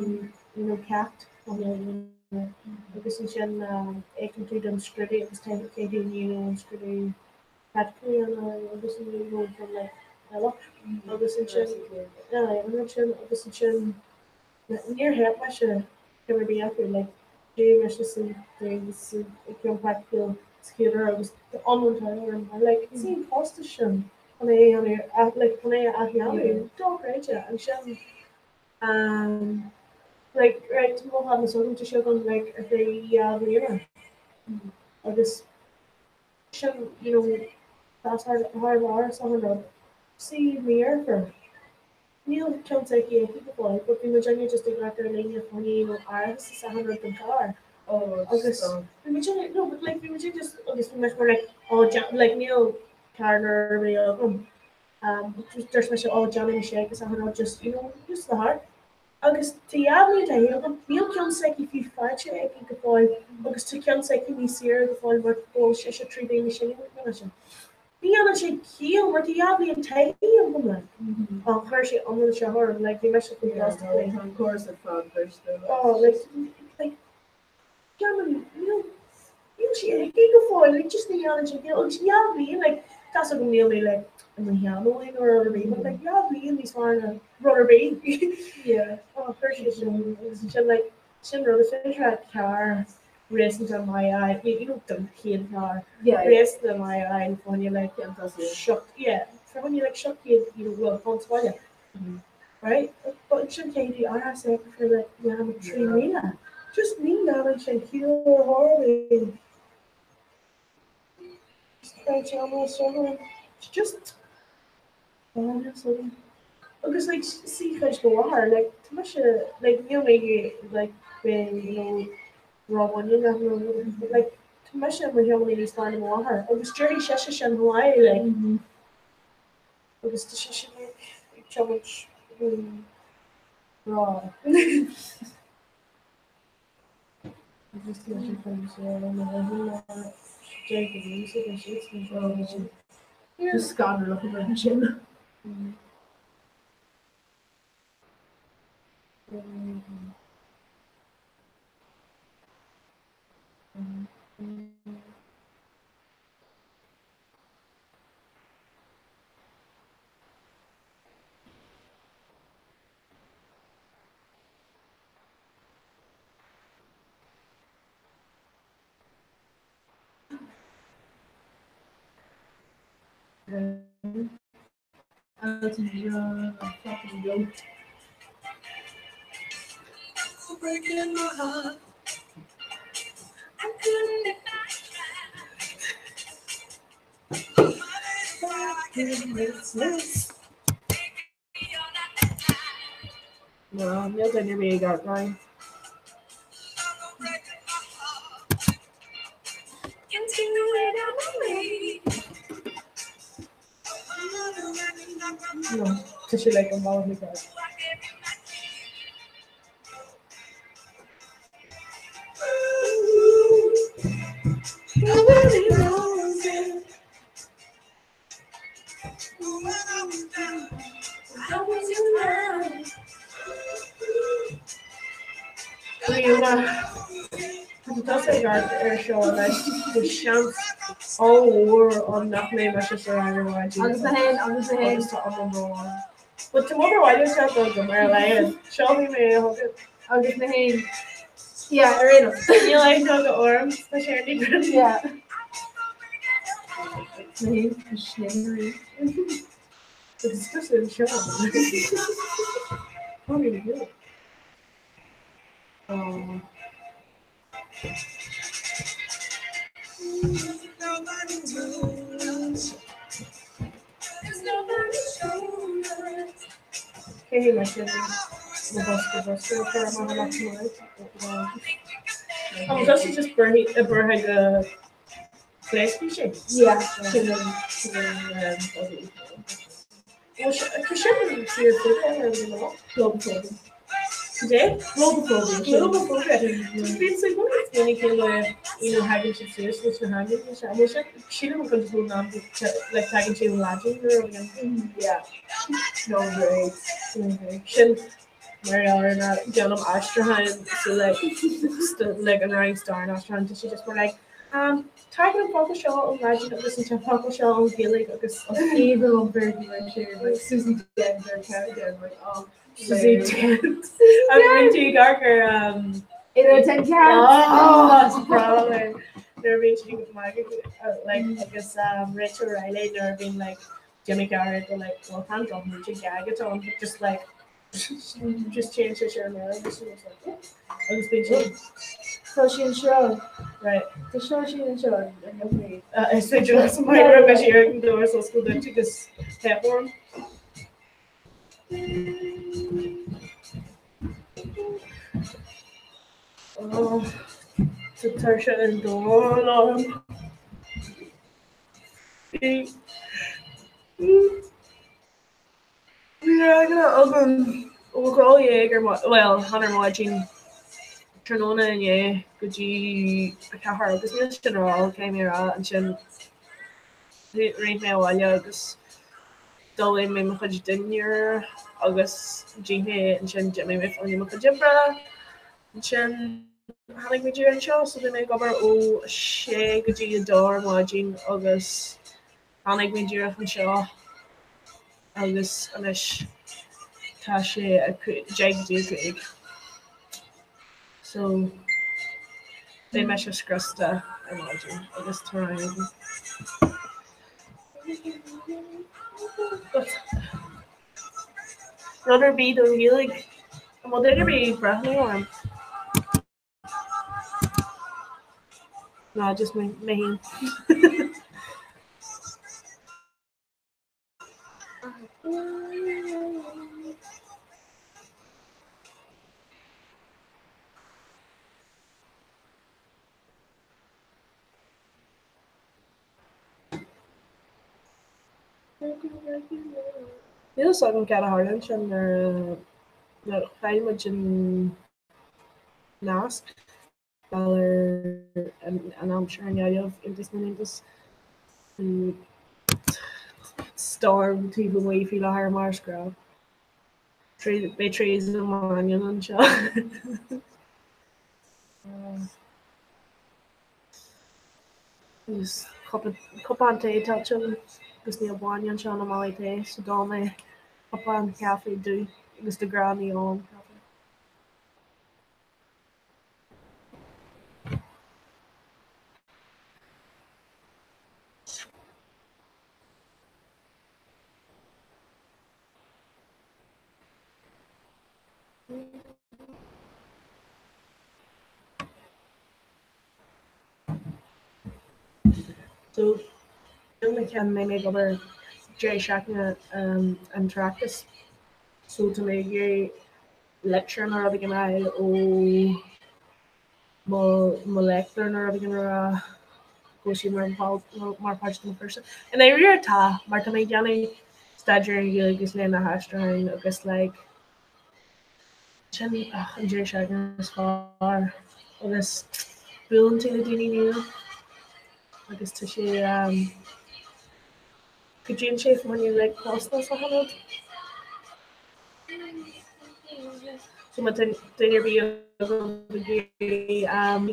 you know ceacht agus ansin íocann tú don scrúdú agus caithfidh tú you know an scrúdú practically agus an you know from like eile agus ansin ansin agus ansin Níor theip mise ceann ar bith acu, like d'éirigh mise sa Ghaeilge sa ceann praiticiúil sa chéad uair agus iomlán t-ádh orm mar like is é an costas sin chun é a dhéanamh like chun é a athdhéanamh dochreidte ansin um like right mo cheadúnas agam tá sé agam like ar feadh 2 bhliana agus sin you know that's thar thar barr is an rud sí m'dheirfiúr Níl ceann s'aici aici go fóill, but bhí muidinne just ag amharc ar líne fá choinne you know árachas is achan rud don charr. Oh, Agus bhí muidinne, no but like bhí muidinne just, agus bhí mise more like oh déan, like níl carr nó rud ar bith agam. Um, but just dúirt mise oh déanfaidh mise agus achan rud just you know just the heart. Agus tá 2 bhliain taithí agam, níl ceann s'aici fiú faighte aici go fóill agus tá ceann s'aici níos saoire go fóill mar go bhfuil sise 3 bliana níos sine ná mise. Ní dhéanann sé ciall mar tá 2 bhliain taithí agam like. Ó chuir sé iomlán seo orm like bhí mise chomh sásta faoi. Tá an córas ar fad briste. Oh like like déanann níl níl sé aici go fóill like just ní dhéanann sé ciall agus 2 bhliain like tá 's agam níl mé like i mo sheanóir nó rud ar bith but like 2 bhliain níos fearr ná rud ar bith. Yeah. Oh chuir sé sin agus ansin like sin rud is féidir leat carr réasúnta maith a fháil, you know, don chéad charr, réasúnta maith a fháil fá choinne like seacht, yeah, fá choinne like 700 you know, well, punt sa bhaile. Right? But ansin caithfidh tú árachas a íoc for like 3,000. Just ní dhéanann sin ciall ar chor ar bith. Just try to almost Just Agus like sí chuid go mháthair like tá mise like níl mé like bheith you know rómhuiníneach nó but like tá mise i mo thiománaí níos fearr ná mo mháthair agus déarfaidh sise sin chomh maith like agus tá sise like ag tiomáint rá. Scanrach an rud sin. Elton John, I'm fucking goat. Breaking my heart. No, níl duine ar bith ag amharc orainn. No, tá sé like an bhealach mícheart. Nobody knows it. Ríona, Tá tú tosaithe ag amharc air seo anois, tá seans ollmhór ann nach mbeidh mise sa rang ar maidin. Agus mé féin, agus mé féin. Agus tá an rón. But tá mo bhaile seo go go mar a laghad. Seolfaidh mé é chugat. Agus mé féin. Yeah, ar aon nós. Níl aon duga orm, tá sé ar ní Yeah. Mé féin, tá sin It's just in seo. Oh, really good. Oh. Cé hí mar sin na bosca bosca chur amach amach An bhfuil sé just burtha burtha go pléascfaidh sé? Yeah. Sin an sin an body. Well, tá sin an fear phobia ar an lá. Globophobia. Today? Globophobia. Globophobia. Bíonn sé go minic cé le you know thagann siad suas leis na hainmneacha seo. Bhfuil sin sílim an chuid is mó ná like tagann sé ón Laidin nó rud éigin. Yeah. No great. Sin mar gheall ar na déanaim aistriúcháin so like like an rang stair an aistriúcháin tá sé just more like um tagann an focal seo ón Laidin agus an focal seo ón Ghaeilge agus Even on Virgin like share like Susie Dent or Kevin Dent like oh Susie Dent. An rinne tú amharc ar um 8 out of 10 cats. Oh, that's probably nuair a bhíonn siad go magadh like agus um Rachel Riley nuair a bhíonn like Jimmy Garrett go like well can't drop me to gag it on but just like just change sé ar mé agus she was like oh agus bíonn siad Tá sí anseo. right Tá seo sí anseo ar nó Is féidir leat an micro go siar an doras oscail duit agus theip orm. Oh, tá tuirse an domhain orm. Bhí bhí eagla agam ó 12 ar bhuel, chan ar maidin tráthnóna inné go dtí 4 agus níl sin ar fáil, caithfidh mé a rá, ansin rith mé abhaile agus d'ullmhaigh mé mo chuid dinnéir agus d'ith mé ansin d'imigh mé fá choinne mo chuid oibre. Ansin tháinig mé díreach anseo so bhí mé ag obair ó 6 go dtí 2 ar maidin agus tháinig mé díreach anseo agus anois tá sé 10 go dtí 5. So beidh mise scriosta ar maidin agus tá rang agam. Rud ar bith don Ghaeilge. An bhfuil duine ar bith ag breathnú orm? Ná just mé féin. Níl a fhios agam cad a tharla ansin nuair a chaill muid an nasc ar an aimsir i nGaillimh, iontas na n-iontas. Storm taobh amuigh faoi láthair mar is gnách. Beidh Theresa Mannion anseo. Agus cupán tae tuillte agam agus níl bainne anseo ná málaí tae so d'ól mé cupán caife dubh agus de ghnáth ní ólaim caife. So, na ceann mé ag obair deireadh seachtaine an tOireachtas. So tá mé ag iarraidh litir nó rud éigin a fháil ó mo mo léachtóir nó rud éigin a rá go bhfuil sí mar mar páirt de mo chúrsa. I ndáiríre tá, mar tá mé ag déanamh staidéar ar an Ghaeilge agus léamh na haistriúcháin agus like sin ach an deireadh seachtaine is fearr agus buaileann tú le daoine nua agus tá sé um, cuidíonn sé fá choinne like postanna is achan rud. So má tá duine ar bith agaibh ag iarraidh um,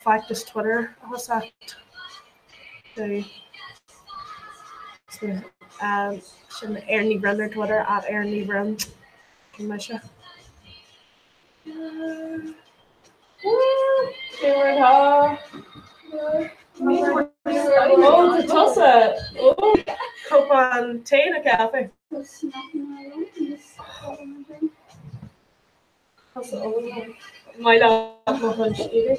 feachtas Twitter a thosacht. Sin Erin Ní Bhroin ar Twitter, at Erin Ní Bhroin. Sin mise. Cé mar atá? Ó, tá tusa! Ó, cupán tae nó caife? Maith leat mo chuid éadaí.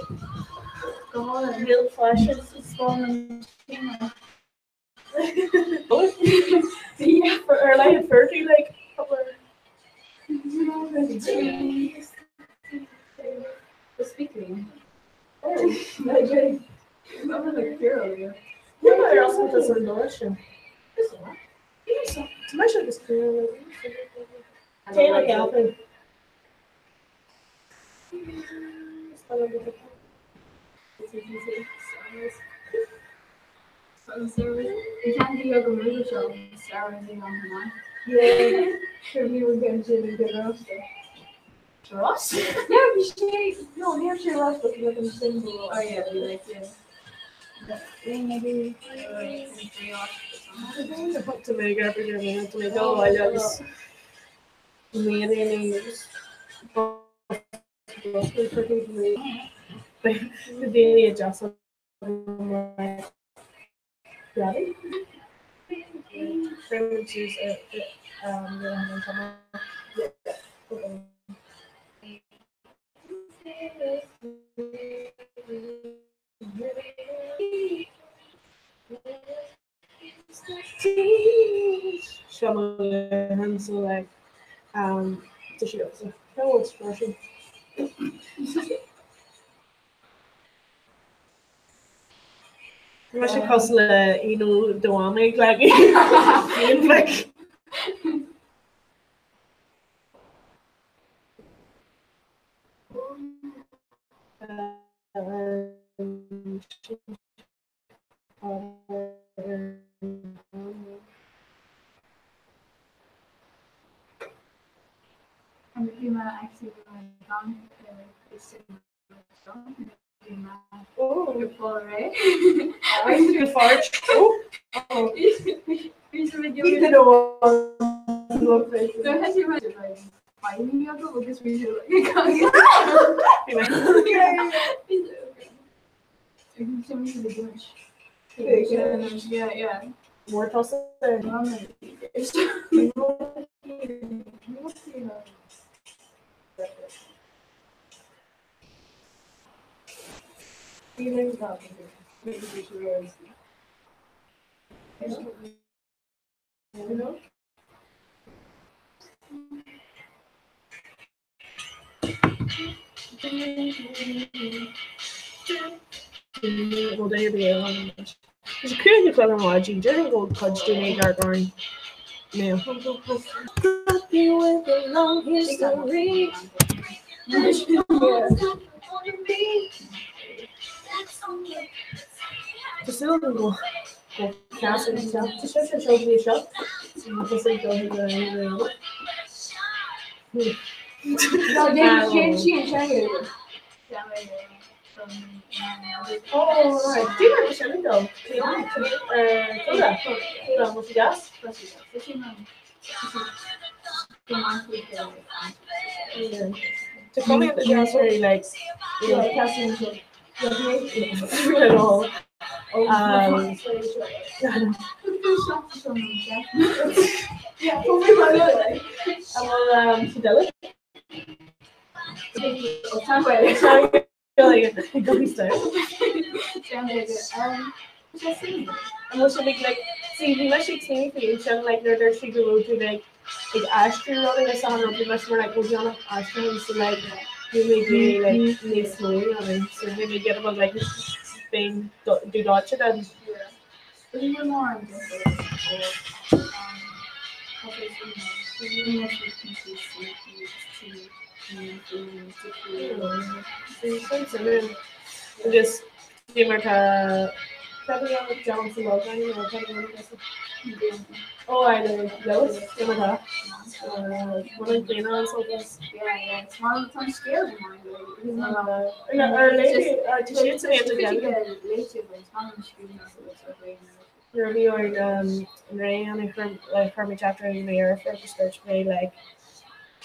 Níl faisean sa Ar like 30 like Tae nó caife? So like tá sí also freisin. Tá sé cosúil le you know do mhamaí like like Well there be There's a cúig le maidin deir go cuid daoine gar garn now. With a long history. Tá súil agam go go ceasann sé Tá sé seo seo seo Tá sé go go Oh, right. Dí mar sin go gas? To come in the gas very like you know at all. Um, yeah, um, Fidelis. An bhfuil sé like see bhí mise ag smaoineamh faoi sin like nuair a dúirt sí go raibh tú like ag aistriú rudaí agus achan rud bhí mise mar like ó déanamh aistriúchán so like bhí mé ag iarraidh like níos mó a dhéanamh so bhí mé ag iarraidh like being do dóite den. Agus bhí mar tá Johnson Ó I know Lewis cé mar tá Bhfuil an chéanna an solas Ar léi siad san Nuair a bhí orainn an ré an like chuir mé chapter in the air for agus dúirt mé like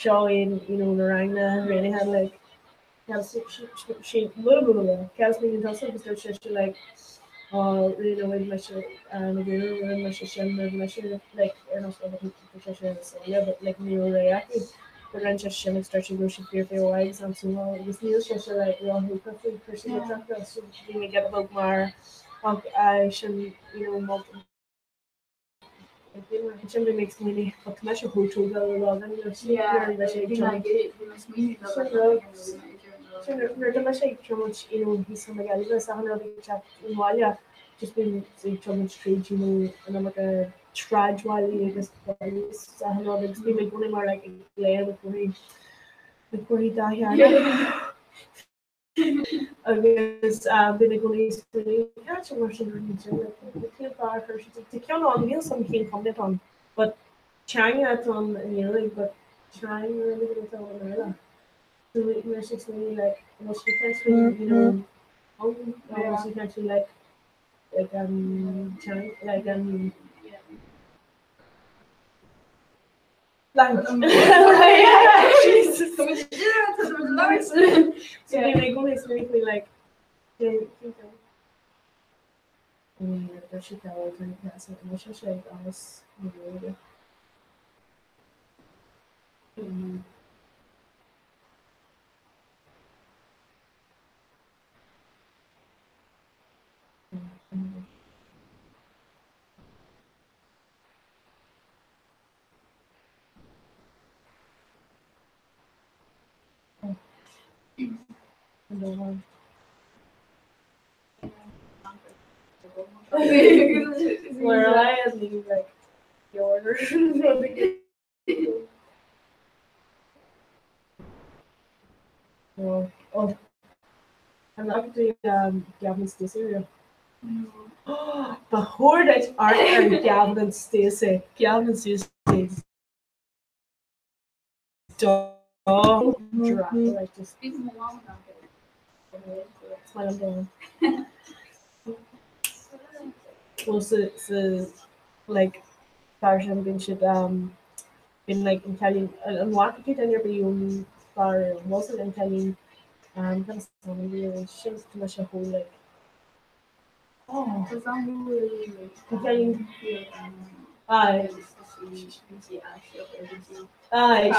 seo in you know na ranganna réinithe like sí ceas mé tusa agus dúirt sise like you know rinne mise na gúna rinne mise sin rinne mise like ar nós rud sé so yeah but like ní raibh ré aici but rinne sé sin agus dúirt sí go raibh sí fíor fíor mhaith agus an-suimiúil agus níl sise like róthógtha faoi chúrsaí litríochta so bhí mé giota beag mar Ach sin you know má sin bhí mé ag smaoineamh ach tá mise chomh tógtha le Logan you know nuair a bhí sé ag sin nuair a bhí mise ag tiomáint you know thíos chun na Gaillimhe is achan rud ag teacht ón bhaile just bím ag tiomáint tríd you know an iomarca sráidbhailí agus baile is achan rud agus bím i gcónaí mar like ag léamh na comharthaí na comharthaí dátheangacha. Agus bhí mé i gcónaí ag smaoineamh, cad é mar sin rinne sin, like, cén fáth ar chuir siad, tá ceann ann, níl 'fhios a'm cén contae atá ann, but teanga atá ann i nGaeilge, but teanga rud éigin atá ann i mBéarla. So bhí mise ag smaoineamh, like, an bhfuil siad ag caint faoi, you know, an bhfuil siad ag caint faoi, like, like, teanga, like, Where I am leave like your Oh, oh. I'm not doing Gavin and Stacey riamh. Ba chóir duit amharc ar Gavin and Stacey. Gavin and Stacey. Well sa sa like fear sin bíonn siad bíonn like an cailín an bhfaca tú duine ar bith ón chlár ar an bhfuil an cailín cad is ainm di sin tá mise chomh like oh an cailín aye aye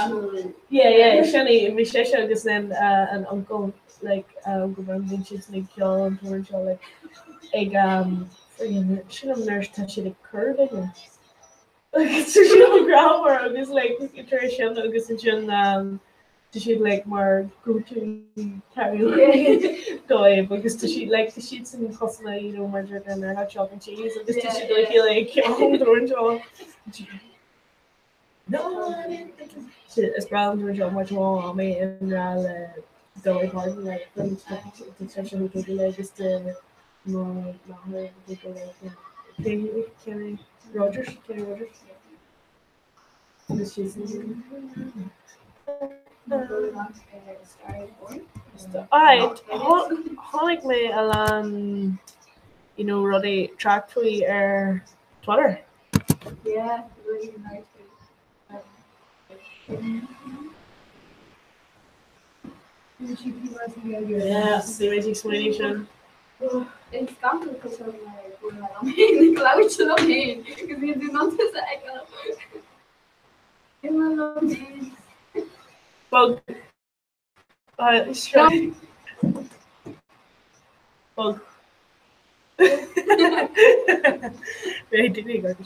yeah yeah sin í bhí sise agus then an uncle like uncle Vern bíonn siad ag ceol an t-amhrán seo like ag sin an nuair tá siad ag cur duine Agus tá siad chomh greannmhar agus like tar éis sin agus ansin tá siad like mar go to karaoke dóibh agus tá siad like tá siad san cosúil le you know mar deir an ar chalk and cheese agus tá siad le chéile ag ceol an t-amhrán seo. Is breá liom an t-amhrán seo mar tá mé i ngrá le Dolly Parton like tá sé go le agus de mo mháthair go le Kenny Rogers Kenny Rogers Agus siad Aye, chonaic mé a lán you know rudaí trácht faoi ar Twitter. Yeah, really nice. Yeah, bhí mé ag smaoineamh sin. Is scannal cosúil le go bhfuil mé liom féin ag labhairt liom féin agus níl tú in ann tusa a fheiceáil. Bhí mé liom féin. Bog. Seo. Bog. Bhí daoine ag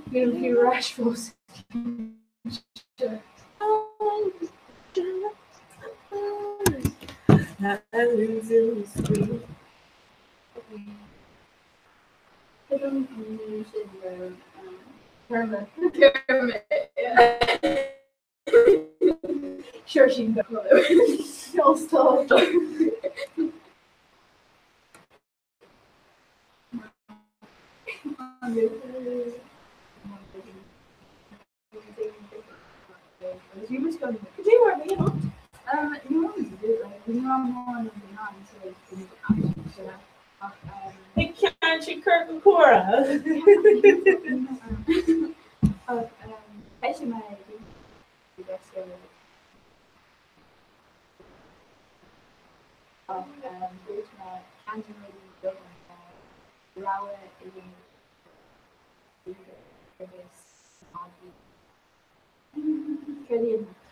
Níl fiú ar ais fós. losing streak. Sure sin Ag ceann sí cur go córa.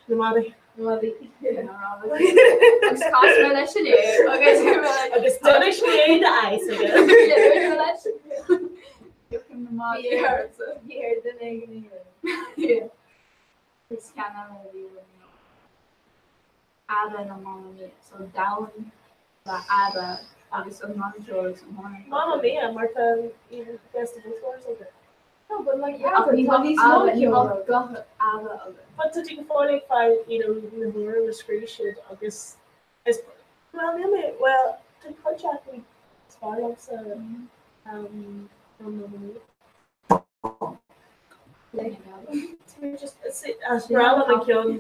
Na madaí. Agus chas mé leis inniu agus Agus d'inis mé d'fhios aige. Is ceann eile a bhí ABBA nó Mamma Mia, so domhan le ABBA agus an banna ceoil agus an Mamma Mamma Mia mar tá an best of both worlds aige. No, but like Yeah, but ní tá níos mó ní ceoil. bheadh guth ABBA agat. But tá tú go fóill ag fáil you know, na hamhráin a scríobh siad agus is well níl mé well tá cuid acu is fearr liomsa um, ná Mamma Mia. Is breá liom an ceann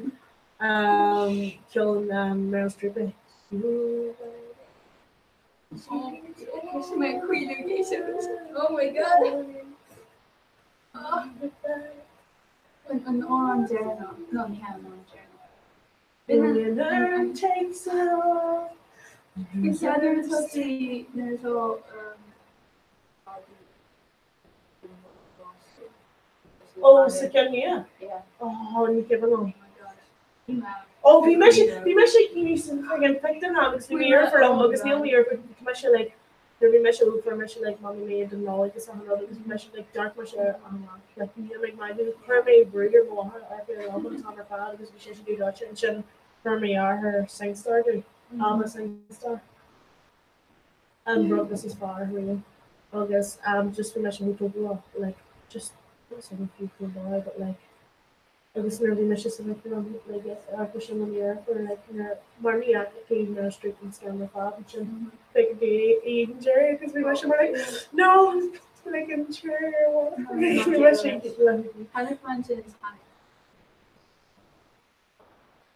ceann Meryl Streep é. Mé caoineadh Oh my god. An amhrán deireanach nó ní hea an amhrán deireanach. Winner takes it all. An ceann nuair atá sí nuair atá Ó sa ceann nua? Ó ní cuimhin liom. Ó bhí mise bhí mise níos ag an pictiúr ná agus bhí m'dheirfiúr liom agus níl mo dheirfiúr bhí mise like nuair bhí mise óg fuair mise like Mamma Mia don Nollaig agus achan rud agus bhí mise like d'amharc mise achan lá like níl mé ag magadh chuir mé brú ar mo mháthair amharc ar an albam an t-am ar fad agus bhí sise dúdóite ansin fuair mo dheartháir Singstar domh ABBA Singstar. An rud is fearr riamh agus just bhí mise chomh tógtha leo like just not fiú chomh maith but like agus nuair a bhí mise sa mhic like amharc sin an dheirfiúr like nuair mar ní fhaca tú Meryl Streep an scannán ar fad ansin like bhí an deireadh agus bhí mise mar like no like an chair bhí mise Tháinig man sin is tháinig.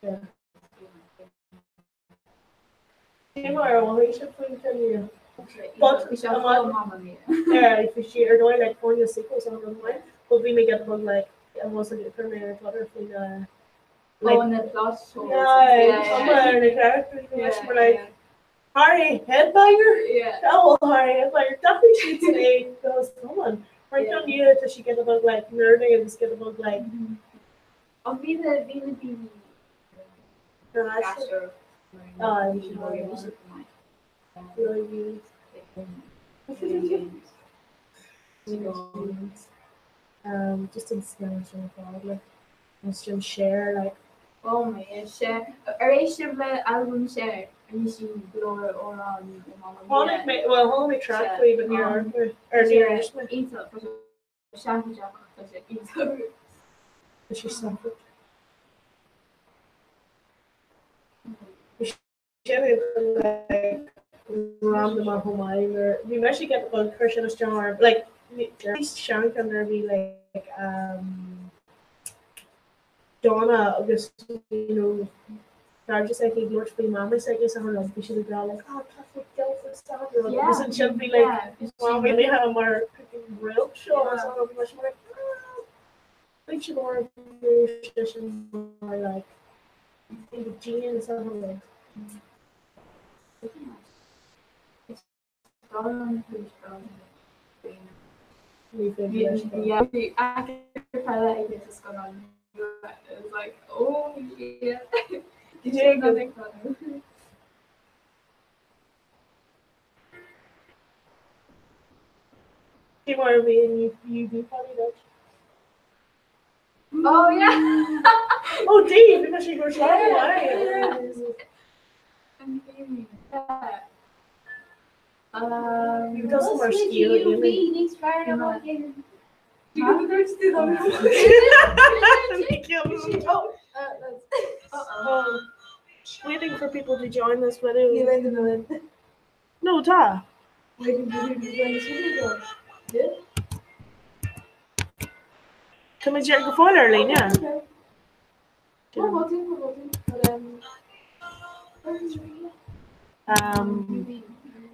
Yeah. Cé mar a mhothaigh sibh faoin ceann nua? But Bhí sé chomh Mamma Mia. Yeah, bhí sí ar dóigh like fáinne sequels on an line, but bhí mé get bug like I was like chuir mé ar Twitter faoi na Oh, and the plot holes. Yeah, somewhere na characters bhí mise mar like Harry Headbanger? Yeah. Oh, Harry Headbanger. Definitely she today goes someone. Right down here does she get a bug like nerdy agus get a bug like Ach bhí na bhí na daoine Just an scannán sin ar fad like an sin Cher like. Oh my yeah Cher. Ar éist sibh le albam Cher a bhí sí go leor amhrán ó Mamma Mia. Chonaic mé well chonaic mé track faoi but níor amharc mé ar níor éist mé. Iontach tá sé seanchaiseach ach tá sé iontach. Tá sé seanchaiseach. Random chomh maith nuair bhí mise ag ceapadh go chuir sin isteach orm like níos seancha nuair a bhí like um, Donna agus you know cairde s'aici ag labhairt faoi mamaí s'aici is achan rud bhí siad ag rá like oh tá sé gafa is achan rud agus ansin bhí like mamaí léithe mar réalt seo is achan rud bhí mise mar like ah bhí siad mar bhí sin mar like bhí Jean is achan rud. Ní féidir leis an Yeah, bhí actor peile aige sa scannán nua. It was like, oh yeah. Did you know that funny? Cé mar a bhí in UB party duit? Oh yeah. Oh Dave, bhí sé gur seo. Doesn't mar scéal Amy. Níos fearr ná Waiting for people to join this video. No, tá. Waiting for people to join this video. Yeah. Tá mé go fóill ar líne. We're voting, we're voting. But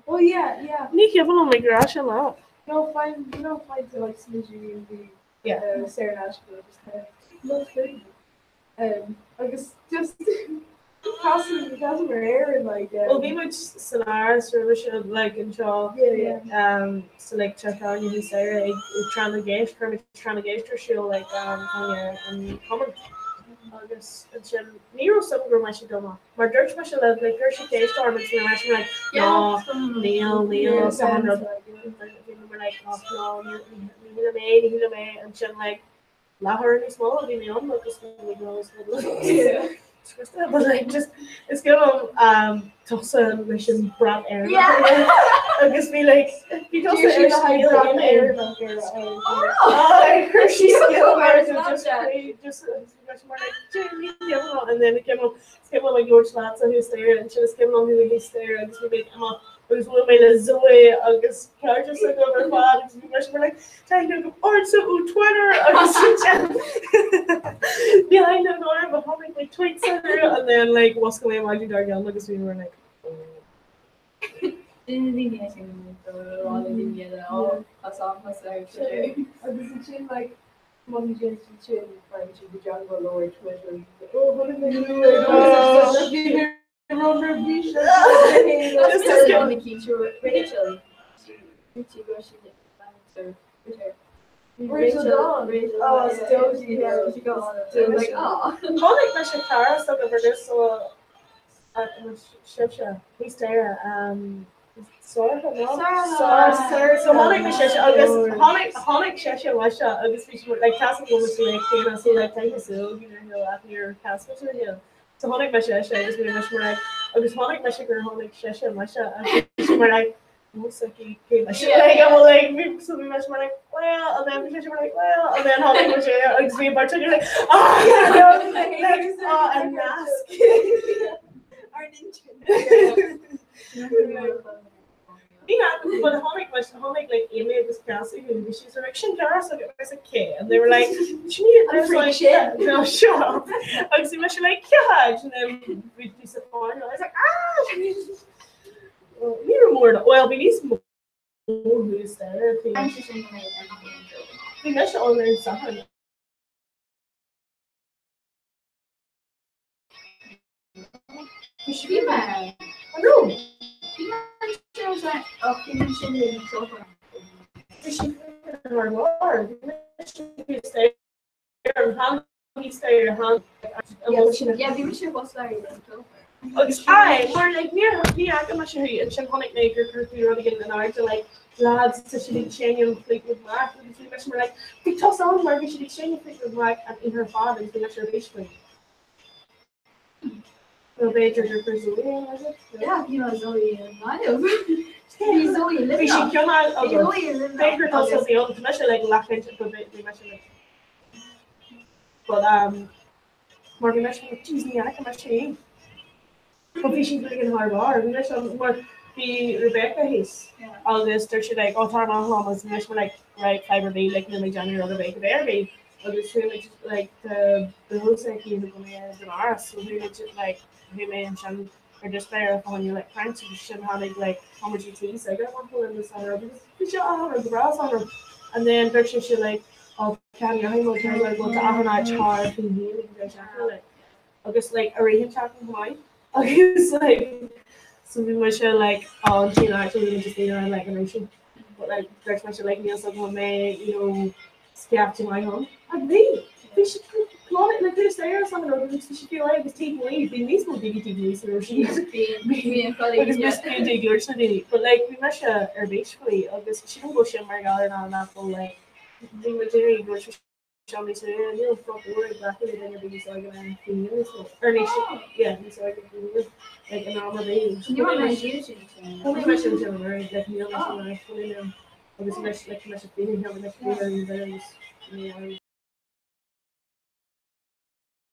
oh yeah, yeah. Ní ceapann mé go raibh sé lá. No, fine, you know, fine to like smidgy and the Yeah. Sarah Nashville just kind of love food. Agus just passing passing her air and like Well, bhí muid san áras roimhe seo like anseo yeah, yeah. so like tá ní Sarah ag tráth na gceist chuir muid tráth na gceist ar siúl like an an cumann agus ansin ní raibh suim go raibh mise doma mar dúirt mise le like chuir sí ceist orm agus bhí mise like no níl níl san rud bhí mé like oh, no ní ní shílim é ní shílim é ansin like leathuair níos mó a bhí mé ann agus bhí mé Yeah. But like just is go tusa leis an brat Éireannach Yeah. agus bhí like bhí tusa Dúirt sí ar le haghaidh scéal brat Amy. Éireannach ar Ah, chuir sí scéal Ar mar just Snapchat. just just more like Jamie Gimel and then it came up came up like George Latza who's there and she was came on who he's there agus bhí like Emma agus bhfuil mé le Zoe agus ceartas ag over fad agus bhí mar like tá go ardsa ó Twitter agus behind an arm but tháinig like tweets ar and then like was go maidin dar gceann agus we were like oh. Duine daoine sin Agus ansin like money sin sin sin go django lower Twitter. Oh, what am I doing? Just Just go. Rachel. Rachel Dawn. Rachel. Oh, yeah, Dozy, yeah. yeah. She got on it. So like, oh. Tháinig leis an cara so go bhur so sibse níos deire Sarah Sarah. Sarah so tháinig na sé agus tháinig tháinig sé sé leis agus bhí sí like cas go sí like céanna so like thank you so you know at near cas you so tháinig me sé sé agus bhí leis mar like agus tháinig me sé gur tháinig sé sé leis agus bhí sí mar like no sucky cé leis like I'm like bhí so bhí leis mar like well and then bhí sé mar like well and then tháinig me sé agus bhí bartender like ah like ah and mask Yeah, but tháinig leis tháinig like Amy agus Cassie who bhí sí like sin Cara so I was like okay and they were like she needed I was Free like shit. no shut up agus bhí mise like yeah and then we disappointed I was like ah Well, ní raibh mór well bhí níos mó who's there bhí bhí mise an ar Satharn Bhí mé. Oh, no bhí sí mar lár bhí mise thíos ar an hang thíos ar an hang emotional Yeah, bhí mise bus Agus ai, mar like níor ní fhaca mise thú ansin tháinig mé gur chuir tú rud éigin in airde like lads tá siad ag seinm Fleetwood Mac agus bhí mise mar like bhí tusa ann mar bhí siad ag seinm Fleetwood Mac an oíche ar fad agus bhí mise ar bís faoi. Nó b'fhéidir gur chuir Zoe ann, was it? Yeah, bhí mé Zoe in Gaillimh. Bhí Zoe i Bhí sí Luimneach. cineál Bhí agus Zoe i Luimneach. b'fhéidir tusa bhí ann, tá mise like leathchaint but bhí mise like but mar bhí mise like jeez ní fhaca mise í. But bhí sí ag an thar barr, bhí mise an- mar bhí Rebecca thíos Yeah. agus dúirt sí like oh tá an lá agus bhí mise mar like right fiber B like níl mé ag déanamh rud ar bith go b'fhéidir bhí agus chuaigh muid like the the host aici go mé den áras so bhí muid like bhí mé ansin ar display ar fáinne like caint agus sin tháinig like how much tea so I got one in the summer because bhí sé á go breá summer and then dúirt sé sí like oh can you hang on like what the achan áit thar faoin héin agus bhí sé like agus like a réhan teachtain go maith agus like so bhí mise like oh an tí actually bhí just daoine like an ocean but like dúirt mise like níl sa go mé you know sceacht in my home and bhí bhí sí cláid like there's there some of them bhí sí feel like agus taobh amuigh bhí níos mó daoine taobh amuigh sa raibh sí Bhí an chulaith agus mis bíonn ag labhairt na daoine but like bhí mise ar bís faoi agus sin go sin mar gheall ar ná nach bhfuil like bhí muid ag labhairt. Seo níos luaithe, níl an foclóir ag breathnú le duine ar bith níos óige ná féin níos mó. Ar níos, yeah, níos óige ná féin, like, in am ar bith. Ní raibh mé siúd sin sin. Chonaic mé sin sin anuraidh, like, níl mé sin anuraidh, chonaic mé agus anois, like, tá mise féin, tá mise féin ar an bhfear agus ní